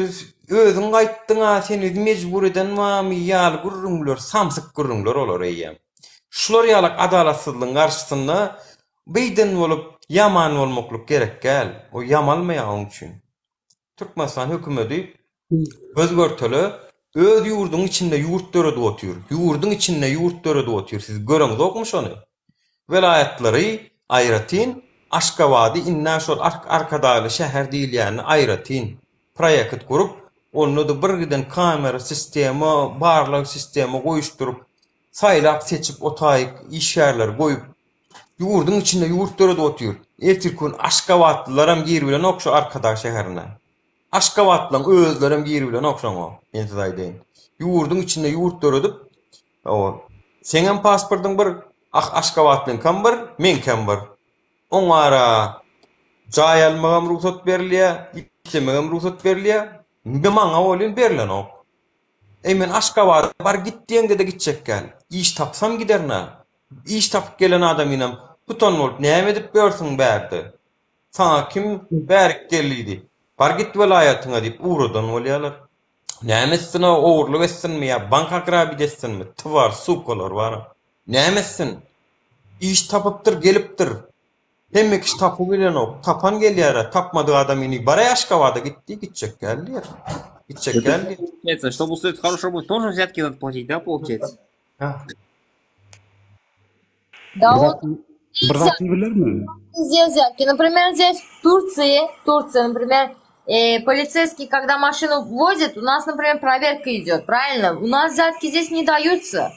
özüň gaýtdyň-a, seni mejbur eden bamy ýaly gürrüňler samsyk gürrüňler olar eýýäm. Şular ýalak adalatsyzlygyň garşysynda beýden bolup ýaman bolmaklyk gerek däl. O ýamalmaýar oň üçin. Türkmenistan hökümeti göz görtele öz ýurduň içinde ýurt döredip otyr. Ýurduň içinde ýurt döredip otyr. Siz göreňzokmy şony? Welaýatlary aýratyn, Aşgabady indä şol Arkadagly şäher diýilýänini aýratyn proýekt gurup, onda-da bir giden kamera sistema, barlag sistema goýuşdyryp, saýlap seçip otaýyk işgärleri goýup, Ýurduň içinde ýurt döredip otyr. Ertirki gün aşgabatlylaram giribilenok şu Arkadag şäherine. Aşgabatlylaň özlerem giribilenok şoňa, men size aýdaýyn. Ýurduň içinde ýurt döredip, hawa, seňem pasportyň bir, ah aşgabatlyňkam bir, meňkem bir. Oňara jaý almagam rugsat berilýär, işlemegem rugsat berilýär. Maňa welin berlenok. Eý men Aşgabada bar git diýeňde-de gitjek däl. Iş tapsam giderin-ä. Iş tapyp gelen adamynam tutan bolup näme edip ýörsüň bärde? Saňa kim bärik gel diýdi? Bar git welaýatyňa diýip ugradan bolýarlar. Näme etsin o ogurlyk etsinmi ýa bank ograbit etsinmi twar sukalar bar. Näme etsin? Iş tapypdyr gelipdir. Hemme kişi tapyp bilenok. Tapan gelýärä tapmadyk adam indi baraý Aşgabada git diý gitjek däl diýer. Gitjek däl diýer. Получается, чтобы устроить хорошую работу, тоже взятки надо платить, да, получается? Да Bir он zat bir zat diýibilermi? Везде взятки. Например, здесь в Турции, Турция, например, э, полицейский, когда машину возит, у нас, например, проверка идет, правильно? У нас взятки здесь не даются.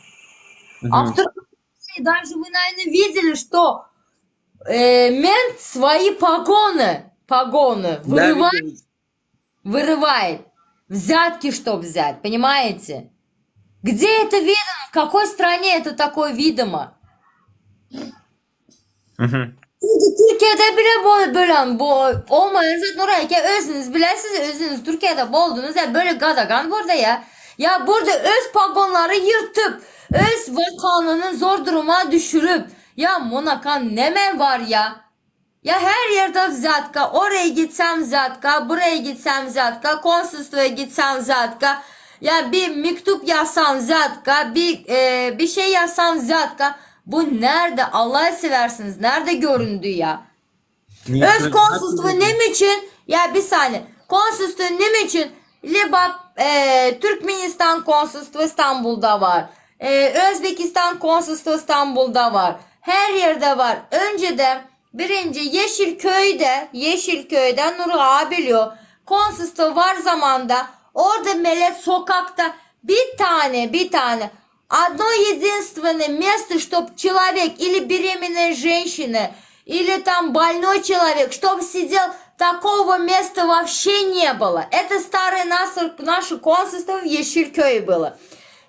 А в Турции даже вы, наверное, видели, что э, мент свои погоны, погоны Да, вырывает, видел. вырывает. Взятки, чтоб взять, понимаете? Где это видно? В какой стране это такое видимо? Türkiye'de bile bu bölen bu olmayan zaten oraya ki özünüz bilesiz özünüz Türkiye'de boldunuz ya böyle gadagan burada ya. Ya burada öz pagonları yırtıp öz vatanını zor duruma düşürüp ya Monakan ne var ya? Ya her yerde vzatka, oraya gitsem vzatka, buraya gitsem vzatka, konsolosluğa gitsem vzatka. Ya bir mektup yazsam vzatka, bir e, bir şey yazsam vzatka. Bu nerede Allah'ı seversiniz? Nerede göründü ya? Öz konsolosluğu ne için? Ya bir saniye. Konsolosluğu ne için? Lebap, e, Türkmenistan konsolosluğu İstanbul'da var. E, Özbekistan konsolosluğu İstanbul'da var. Her yerde var. Önce de birinci Yeşilköy'de, Yeşilköy'de Nuri Ağa biliyor. Konsolosluğu var zamanda. Orada millet sokakta bir tane bir tane Одно единственное место, чтоб человек или беременная женщина, или там больной человек, чтоб сидел, такого места вообще не было. Это старое наше, наше консульство в Yeşilköy было.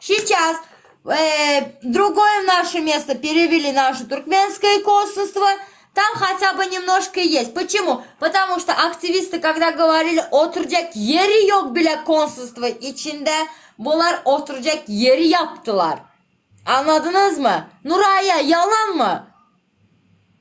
Сейчас э, другое наше место перевели наше туркменское консульство. Там хотя бы немножко есть. Почему? Потому что активисты, когда говорили oturacak yeri yok bile konsolosluğa içinde bular oturacak yeri yaptılar. Anladınız mı? Nuraya yalan mı?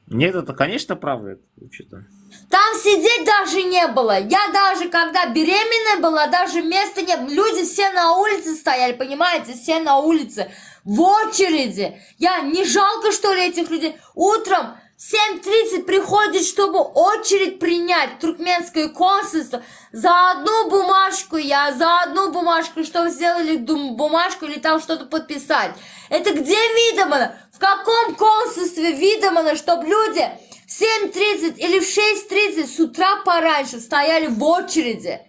Нет, это, конечно, правда. Это Что-то. Там сидеть даже не было. Я даже, когда беременная была, даже места не было. Люди все на улице стояли, понимаете? Все на улице. В очереди. Я не жалко, что ли, этих людей? Утром в 7.30 приходит, чтобы очередь принять туркменское консульство. За одну бумажку я, за одну бумажку, что сделали бумажку или там что-то подписать. Это где видимо? В каком консульстве видимо, чтобы люди в 7.30 или в 6.30 с утра пораньше стояли в очереди?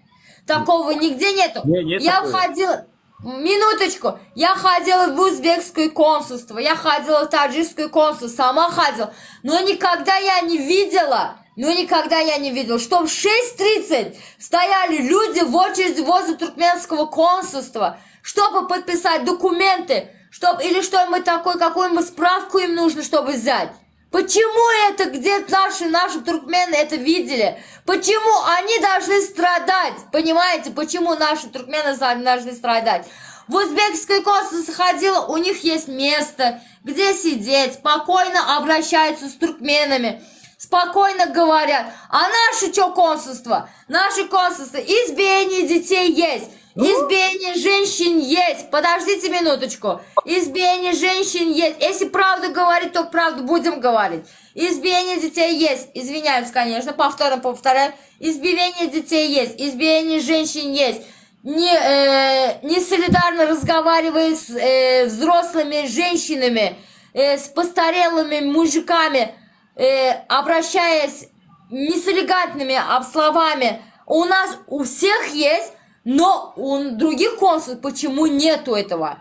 Такого нигде нету. Не, нет я такого. входила... Минуточку. Я ходила в узбекское консульство, я ходила в таджикское консульство, сама ходила. Но никогда я не видела, но никогда я не видела, что в 6.30 стояли люди в очереди возле туркменского консульства, чтобы подписать документы, чтобы, или что-нибудь такое, какую-нибудь справку им нужно, чтобы взять. Почему это, где наши, наши туркмены это видели? Почему они должны страдать? Понимаете, почему наши туркмены должны страдать? В узбекское консульство ходила, у них есть место, где сидеть, спокойно обращаются с туркменами, спокойно говорят. А наше что консульство? Наше консульство, избиение детей есть, избиение женщин есть. Подождите минуточку. Избиение женщин есть. Если правду говорить, то правду будем говорить. Избиение детей есть. Извиняюсь, конечно, повторно повторяю. Избиение детей есть. Избиение женщин есть. Не, э, не солидарно разговаривая с э, взрослыми женщинами, э, с постарелыми мужиками, э, обращаясь несолигантными словами. У нас у всех есть, но у других консульств почему нету этого?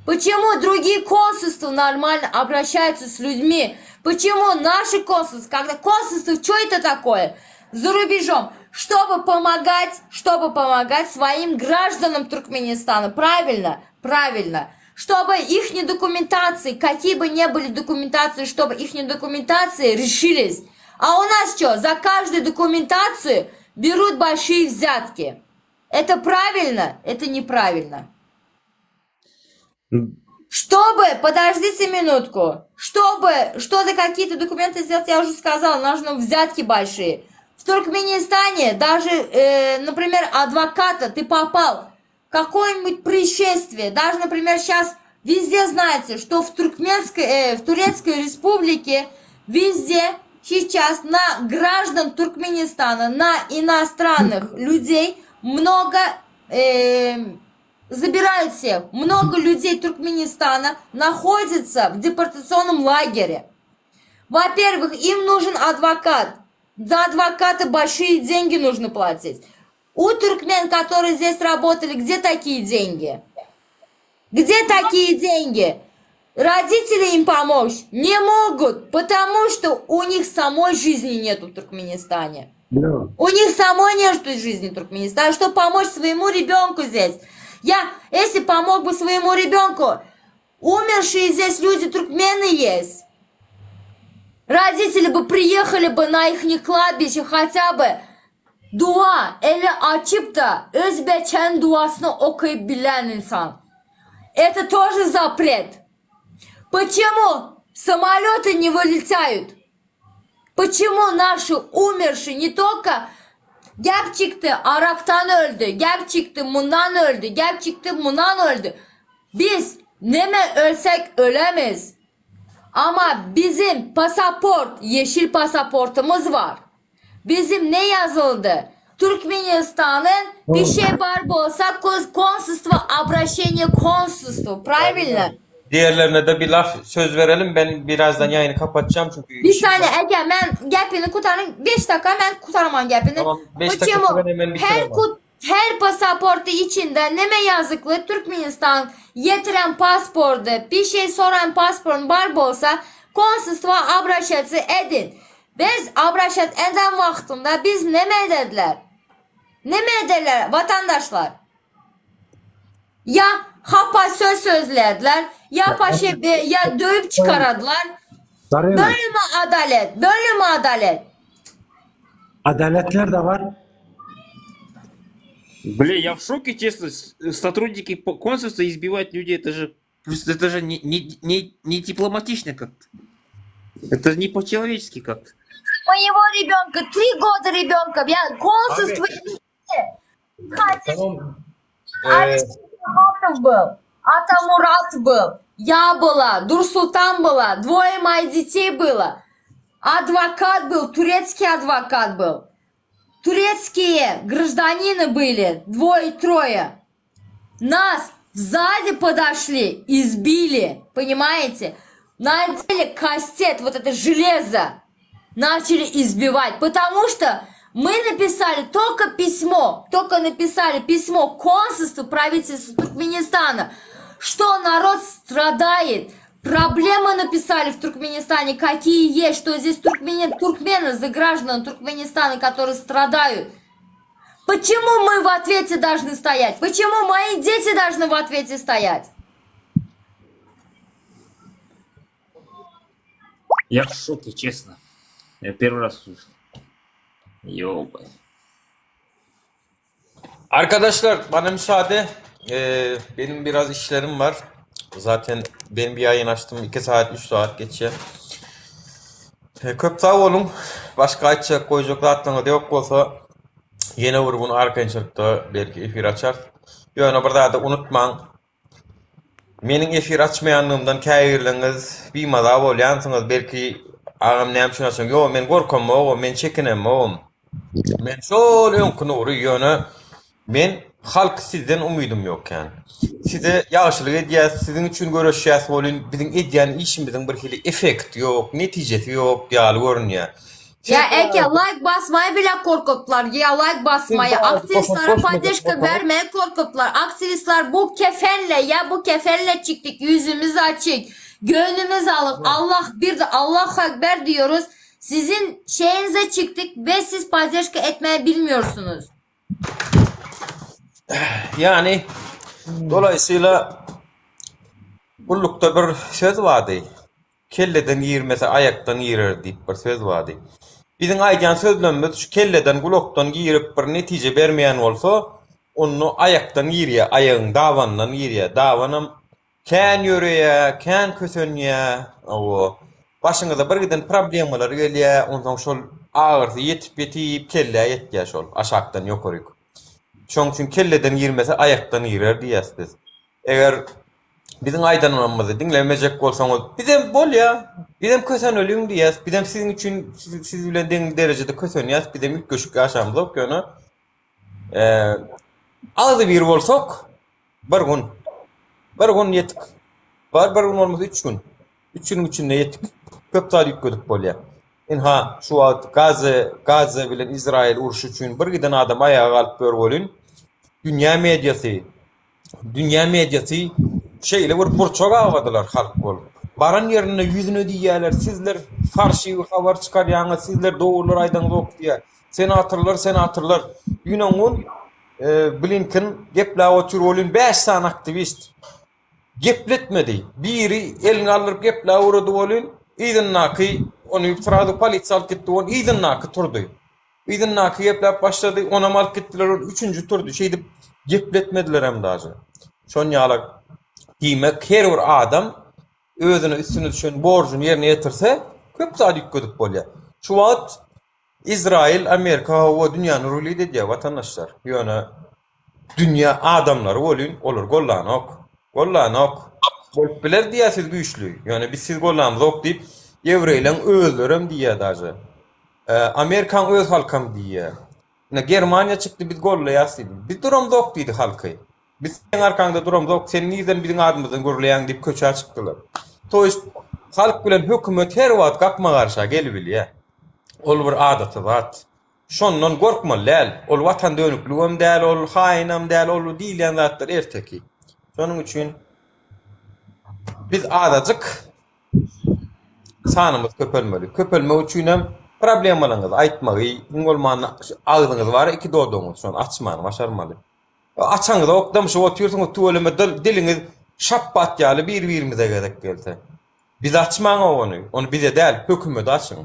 Почему другие консульства нормально обращаются с людьми? Почему наши консульства, когда консульство, что это такое? За рубежом, чтобы помогать, чтобы помогать своим гражданам Туркменистана. Правильно? Правильно. Чтобы их документации, какие бы ни были документации, чтобы их документации решились. А у нас что, за каждую документацию берут большие взятки. Это правильно? Это неправильно. Чтобы, подождите минутку, чтобы что-то какие-то документы сделать, я уже сказала, нужно взятки большие. В Туркменистане даже, э, например, адвоката ты попал в Какое-нибудь происшествие, даже, например, сейчас везде знаете, что в Туркменской, э, в Турецкой республике везде сейчас на граждан Туркменистана, на иностранных людей много э, забирают всех. Много людей Туркменистана находится в депортационном лагере. Во-первых, им нужен адвокат. За адвоката большие деньги нужно платить. У туркмен, которые здесь работали, где такие деньги? Где такие деньги? Родители им помочь не могут, потому что у них самой жизни нету в Туркменистане. У них самой нету жизни в Туркменистане, чтобы помочь своему ребенку здесь. Я, если помог бы своему ребенку, умершие здесь люди туркмены есть. Родители бы приехали бы на их кладбище хотя бы dua eli açyp da öz beçäniň duasyny okyp bilen insan. Это тоже запрет. Почему самолеты не вылетают? Почему наши умершие не только Gep çykdy arakdan öldi, gep çykdy mundan öldi, gep çykdy mundan öldi. Biz neme ölsek ölemiz. Ama bizim pasaport, yeşil pasaportumuz var. Bizim ne yazıldı? Türkmenistan'ın bir şey bar bolsa konsulstvo obraşeniye konsulstvo правильно? Diğerlerine de bir laf söz verelim. Ben birazdan yayını kapatacağım çünkü Bir işim var. saniye Ege men gepini kutaryn 5 dakika men kutaraman gepini. Tamam 5 dakika Почему ben hemen her bitiremem. kut her pasaportu içinde neme yazıklı Türkmenistan yetiren pasportu bir şey soran pasportun bar bolsa konsulstvo obraşatsy edin. Biz obraşat eden vaktinde biz neme dediler? Neme ederler vatandaşlar? Ya hapa söz sözlediler, ya paşa ya dövüp çıkaradılar. Zarina, Böyle mi adalet? Böyle mi adalet? adaletler de var. Бля, я в шоке, честно. С- Сотрудники по- консульства избивать людей, это же, просто это же не, не, не, не дипломатично как-то. Это не по-человечески как-то. Моего ребенка, три года ребенка, я консульство Tamam. Ee, Алишер был, Атамурат был, я была, Дурсултан была, двое моих детей было. Адвокат был, турецкий адвокат был. Турецкие гражданины были, двое-трое. Нас сзади подошли, избили, понимаете? Надели кастет, вот это железо, начали избивать, потому что мы написали только письмо, только написали письмо консульству правительству Туркменистана, что народ страдает, проблемы написали в Туркменистане, какие есть, что здесь туркмены, туркмены за граждан Туркменистана, которые страдают. Почему мы в ответе должны стоять? Почему мои дети должны в ответе стоять? Я в шоке, честно. Я первый раз слышу. Ёбай. Arkadaşlar bana müsaade. Ee, benim biraz işlerim var. Zaten ben bir yayın açtım. 2 saat 3 saat geçe. E, köp sag boluň. Başga aýtjak goýjak zatlaryňyz ýok bolsa ýene bir gün arkaýynçylykda belki efir açarys. Ýöne bir zady unutmaň. Meniň efir açmaýanlygymdan käbirleriňiz bimaza bolýansyňyz. Belki agam näme üçin açaň? Ýok, men gorkamogam, men çekinemogam. Men şol öňki Nury ýöne men halk sizden umydym ýok ýani. Size ýagşylyk edýäs, siziň üçin göreşýäs welin biziň edýän işimiziň bir hili effekti ýok, netijesi ýok ýaly görünýär. Siz Ya Eke like basmaya bile korkuttular. Ya like siz basmaya. bazı Aktivistlere goşmak поддержка goşmadyk bolsaňyz vermeye korkuttular. Aktivistler bu kefenle ya bu kefenle çıktık. Yüzümüz açık. Gönlümüz alık. Allah bir de Allah Ekber diyoruz. Sizin şeyinize çıktık ve siz поддержка etmeyi bilmiyorsunuz. Ýani dolayısıyla gullukda bir söz bardy. Kelleden girmese aýakdan girer diýip bir söz bardy. Biziň aýdýan sözlemimiz şu kelleden gulakdan girip bir netije bermeýän bolsa, onda aýakdan girýär, aýagyň dabanyndan girýär. Dabanam kän ýöreýär, kän kösenýär. Hawa. Başyňyza bir giden problemalar gelýär, onsoň şol agyrysy ýetip-ýetip kellä ýetýär şol aşakdan ýokaryk. Şoň üçin kelleden girmese aýakdan girer diýýäs biz. Eger biziň aýdanlarymyzy diňlemejek bolsaňyz, bizem bolýa, bizem köseneliň diýýäs. Bizem siziň üçin siz bilen deň derejede kösenýäs, bizem üýtgeşik ýaşamyzok ýöne agzybir bolsak bir gün, bir gün ýetik. Bar bir gün bolmasa üç gün. Üç günüň içinde ýetik. Köp zat üýtgedip bolýar. Ynha, şu wagt Gaza, Gaza bilen Izraýyl urşy üçin bir giden adam aýaga galyp ýör welin, dünýä mediasy, dünýä mediasy şeýle bir burça gabadylar halk bolup. Baran ýerinde ýüzüne diýýärler, sizler farşiwi habar çykarýaňyz, sizler dogrular aýdaňzok diýýär. Senatorlar, senatorlar. Ýüne gün Blinken gepläp otyr welin, bäş sany aktiwist Gepletmedi. Biri elini galdyryp gepläp ugrady welin, yzyndaky ony srazu polisiýa alyp gitdi welin, yzyndaky turdy. Yzyndaky gepläp başlady, onam alyp gitdiler, ol üçünji turdy. Şeýdip gepletmedilerem daže. Şon ýaly diýmek, her bir adam özüne üstüne düşen borjuny ýerine ýetirse, köp zat üýtgedip bolýar. Şu wagt Izrail, Amerika hawa dünýäni rulit edýär watandaşlar. Ýöne Dünýä adamlary welin olar gollanok. Gollanok. Bolup biler diýýär siz güýçli. Ýöne biz sizi gollamzok diýip ýewreýleň özlerem diýýär daže. Amerikaň öz halkam diýýär. Ine Germaniýa çykdy biz gollaýas diýdi. Biz duramzok diýdi halky. Biz seň arkaňda duramzok, sen nirden biziň adymyzdan gürleýäň diýip köçä çykdylar. To ýest halk bilen hökümet her wagt gapma-garşa gelibilýär. Ol bir adaty zat. Şondan gorkmaly däl. Ol watan dönükligem däl, ol haýynam däl, ol diýilýän zatlar erteki. Şonuň üçin biz azajyk sanymyz köpelmeli. Köpelmek üçinem problemalaryňyzy aýtmagy, iň bolmanda agzyňyz bar, iki dodagyňyz, şony açmany başarmaly. Açaňyzok, dymşyp otyrsyňyz, tüweleme diliňiz şapbat ýaly bir-birimize gezek gelse. Bize açmaň ony, ony bize däl, hökümete açyň.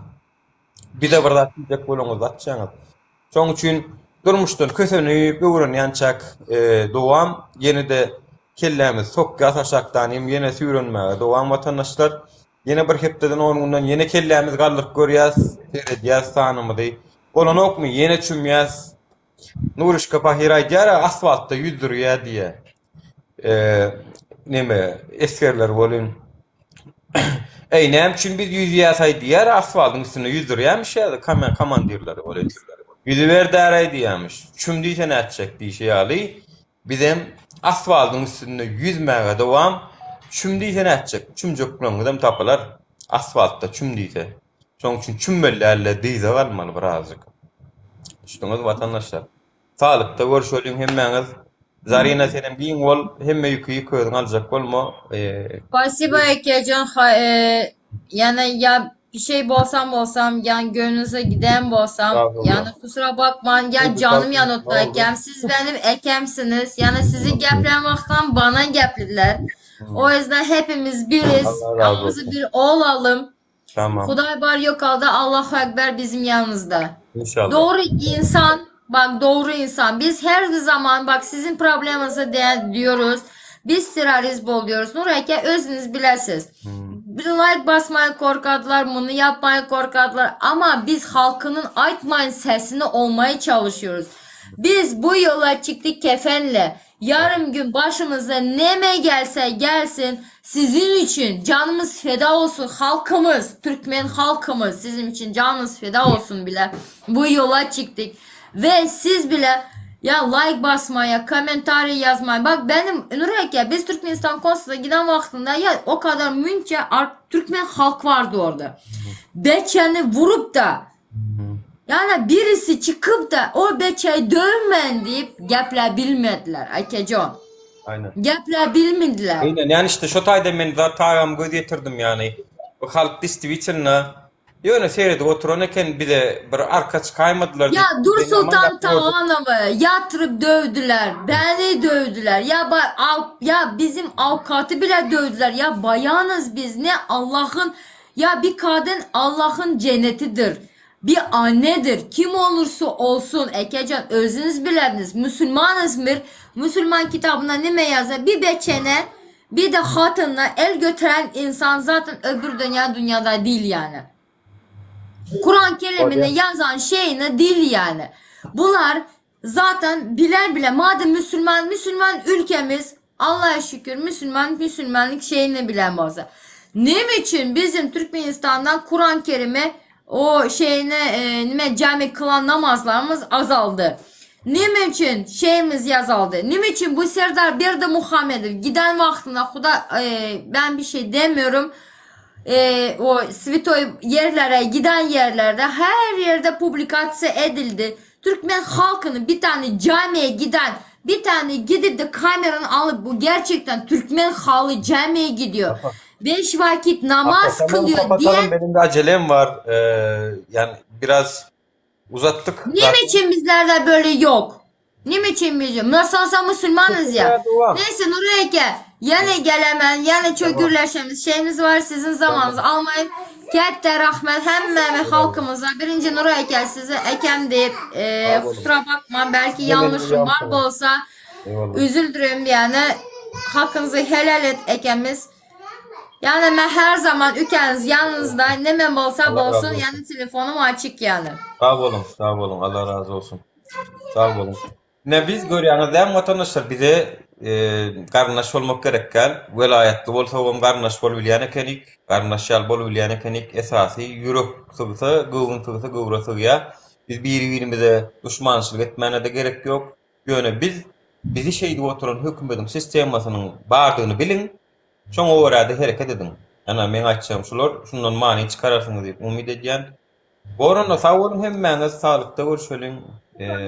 Bize bir zat diýjek bolaňyzda açýaňyz. Şoň üçin durmuşdan kösenip öwrenýänçäk dowam ýene-de kellämizi sokýas aşakdan hem ýene süýrenmäge dowam watandaşlar. Ýene bir hepdeden on günden ýene kellämizi galdyryp görýäs, seredýäs sanymyzy. Bolanokmy ýene çümýäs. Nurişka pahyr aýdýar-a asfaltda ýüzdürýär diýýär. Neme esgerler welin Eý näme üçin biz ýüzýäs-aý diýýär asfaltyň üstünde ýüzdürýärmiş ýa komandirleri welin. Ýüzüber däräý diýýärmiş. Çüm diýse nätjek diýşi ýaly bizem asfaltyň üstünde ýüzmäge dowam. Çüm diýse nätjek? Çümjekleňizem tapylar asfaltda çüm diýse. Şonuň üçin çümmeli däl-de dyza galmaly birazjyk. Düşdüňiz watandaşlar. Saglykda görüşeliň hemmäňiz. Zarina senem giň bol, hemme ýüki ýük özüň aljak bolma. Spasibo Ekejan yani ya bir şey bolsam bolsam yani gönlünüze giden bolsam yani kusura bakmayın ya canım yanıtlı ekem siz benim ekemsiniz yani sizi geplen vaktan bana geplediler. O yüzden hepimiz biriz. Allah razı olsun. Bir olalım. Tamam. Hudaý bar ýokalda Allahu Ekber bizim yanımızda. İnşallah. Doğru insan bak doğru insan. Biz her zaman bak sizin probleminizi de diyoruz. Biz terörist bol diyoruz. Nur eke özünüz bilesiz. Bir like basmayı korkadılar, bunu yapmayı korkadılar. Ama biz halkının aytmayın sesini olmaya çalışıyoruz. Biz bu yola çıktık kefenle. Yarın gün başımıza neme gelse gelsin sizin için canımız feda olsun halkımız, Türkmen halkımız sizin için canımız feda olsun bile bu yola çıktık. Ve siz bile ya like basmaya, komentari yazmaya. Bak benim Nurheke biz Türkmenistan konsolosluğuna giden vaktinde ya o kadar münçe Türkmen halk vardı orada. Beçeni vurup da Yani birisi çykyp da o beçeyi döwmen diýip geplä bilmediler Akejon. Aynen. Geplä bilmediler. Aynen yani işte şo taýda men zat tagam göz ýetirdim yani. Bu halk distiwitilna ýöne seredip oturan eken bize bir arka çykaýmadylar Ya diýip. Dur Sultan Taganowy ýatyryp döwdüler, beni döwdüler. Ya ba av ya bizim awkaty bile döwdüler. Ya bayanız biz ne Allah'ın Ya bir kadın Allah'ın cennetidir. Bir annedir. Kim olursa olsun Ekecan özüniz bilerdiniz. Müslümanız bir. Müslüman kitabına nime yazar? Bir beçene bir de hatınla el götüren insan zaten öbür dünya dünyada değil yani. Kur'an kelimini yazan şeyini değil yani. Bunlar. Zaten bilen bile madem Müslüman Müslüman ülkemiz Allah'a şükür Müslüman Müslümanlık şeyini bilen bolsa. Ne için bizim Türkmenistan'dan Kur'an-ı Kerim'e o şeyine e, nime cami kılan namazlarımız azaldı. Ne için şeyimiz yazaldı? Ne için bu Serdar bir de Muhammedov giden vaktinde huda e, ben bir şey demiyorum. E, o svitoy yerlere giden yerlerde her yerde publikasyon edildi. Türkmen halkını bir tane camiye giden bir tane gidip de kameranı alıp bu gerçekten Türkmen halı camiye gidiyor. Beş vakit namaz Tamam, kılıyor kapatalım. diyen Benim de acelem var. Ee, yani biraz uzattık Ne zaten. için bizlerde böyle yok? Ne için bizim? Nasıl olsa Müslümanız ya. Neyse Nuri Eke, yine gelemen, yine çökürleşemiz şeyimiz var sizin zamanınızı almayın. Kette rahmet hemme halkımıza. Birinci Nuri Eke size ekem deyip e, Sağ olun. kusura bakma belki Siz de benim yanlışım var rüyamsınız. olsa Eyvallah. üzüldürüm yani. Hakkınızı helal et ekemiz. Yani ben her zaman ülkeniz yanınızda ne men bolsa Allah razı bolsun olsun. yani telefonum açık yani. Sağ olun, sağ olun. Allah razı olsun. Sağ olun. Ne biz görýäňiz dämi watandaşlar bize e, garyndaş bolmak gerek däl. Welaýatly bolsagam garyndaş bolup bilýän ekenik, garyndaş ýaly bolup bilýän ekenik. Esasy ýürek sygsa, göwün sygsa göwre sygýar. Biz biri-birimize duşmançylyk etmäne-de gerek ýok. Ýöne biz bizi şeýdip oturan hökümediň sistemasynyň bardygyny biliň, şoňa görä-de hereket ediň. Ana meň aýtjagym şular, şundan many çykararsyňyz diýip umyt edýän. Bor onda sag boluň hemmäňiz saglykda görüşeliň.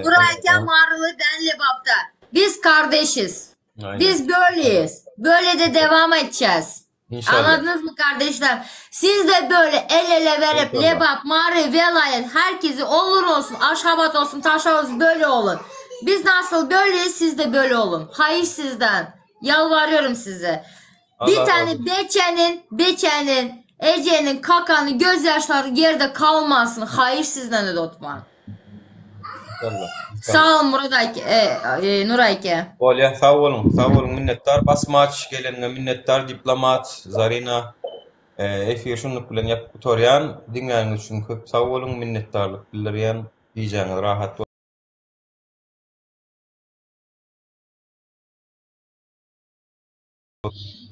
Burayken Marlı ben Lebap'ta. Biz kardeşiz. Aynen. Biz böyleyiz. Böyle de devam edeceğiz. İnşallah. Anladınız mı kardeşler? Siz de böyle el ele verip İnşallah. Lebap, Mari, Velayet herkesi olur olsun, Aşhabat olsun, Taşra olsun böyle olun. Biz nasıl böyleyiz siz de böyle olun. Hayır sizden. Yalvarıyorum size. Bir Allah razı tane olsun. Beçe'nin, Beçe'nin, Ece'nin, Kakan'ın gözyaşları yerde kalmasın. Hayır sizden de Otman. İnşallah. İnşallah. Sağ olun Murat Ayke, e, e, Nur Ayke. Bolýa sag boluň, sag boluň minnetdar Basmaç geleniňe minnetdar diplomat Zarina e, efir şunluk bilen ýapyp gutarýan diňläniňiz üçin köp sag boluň minnetdarlyk bildirýän gijäňiz rahat bolsun.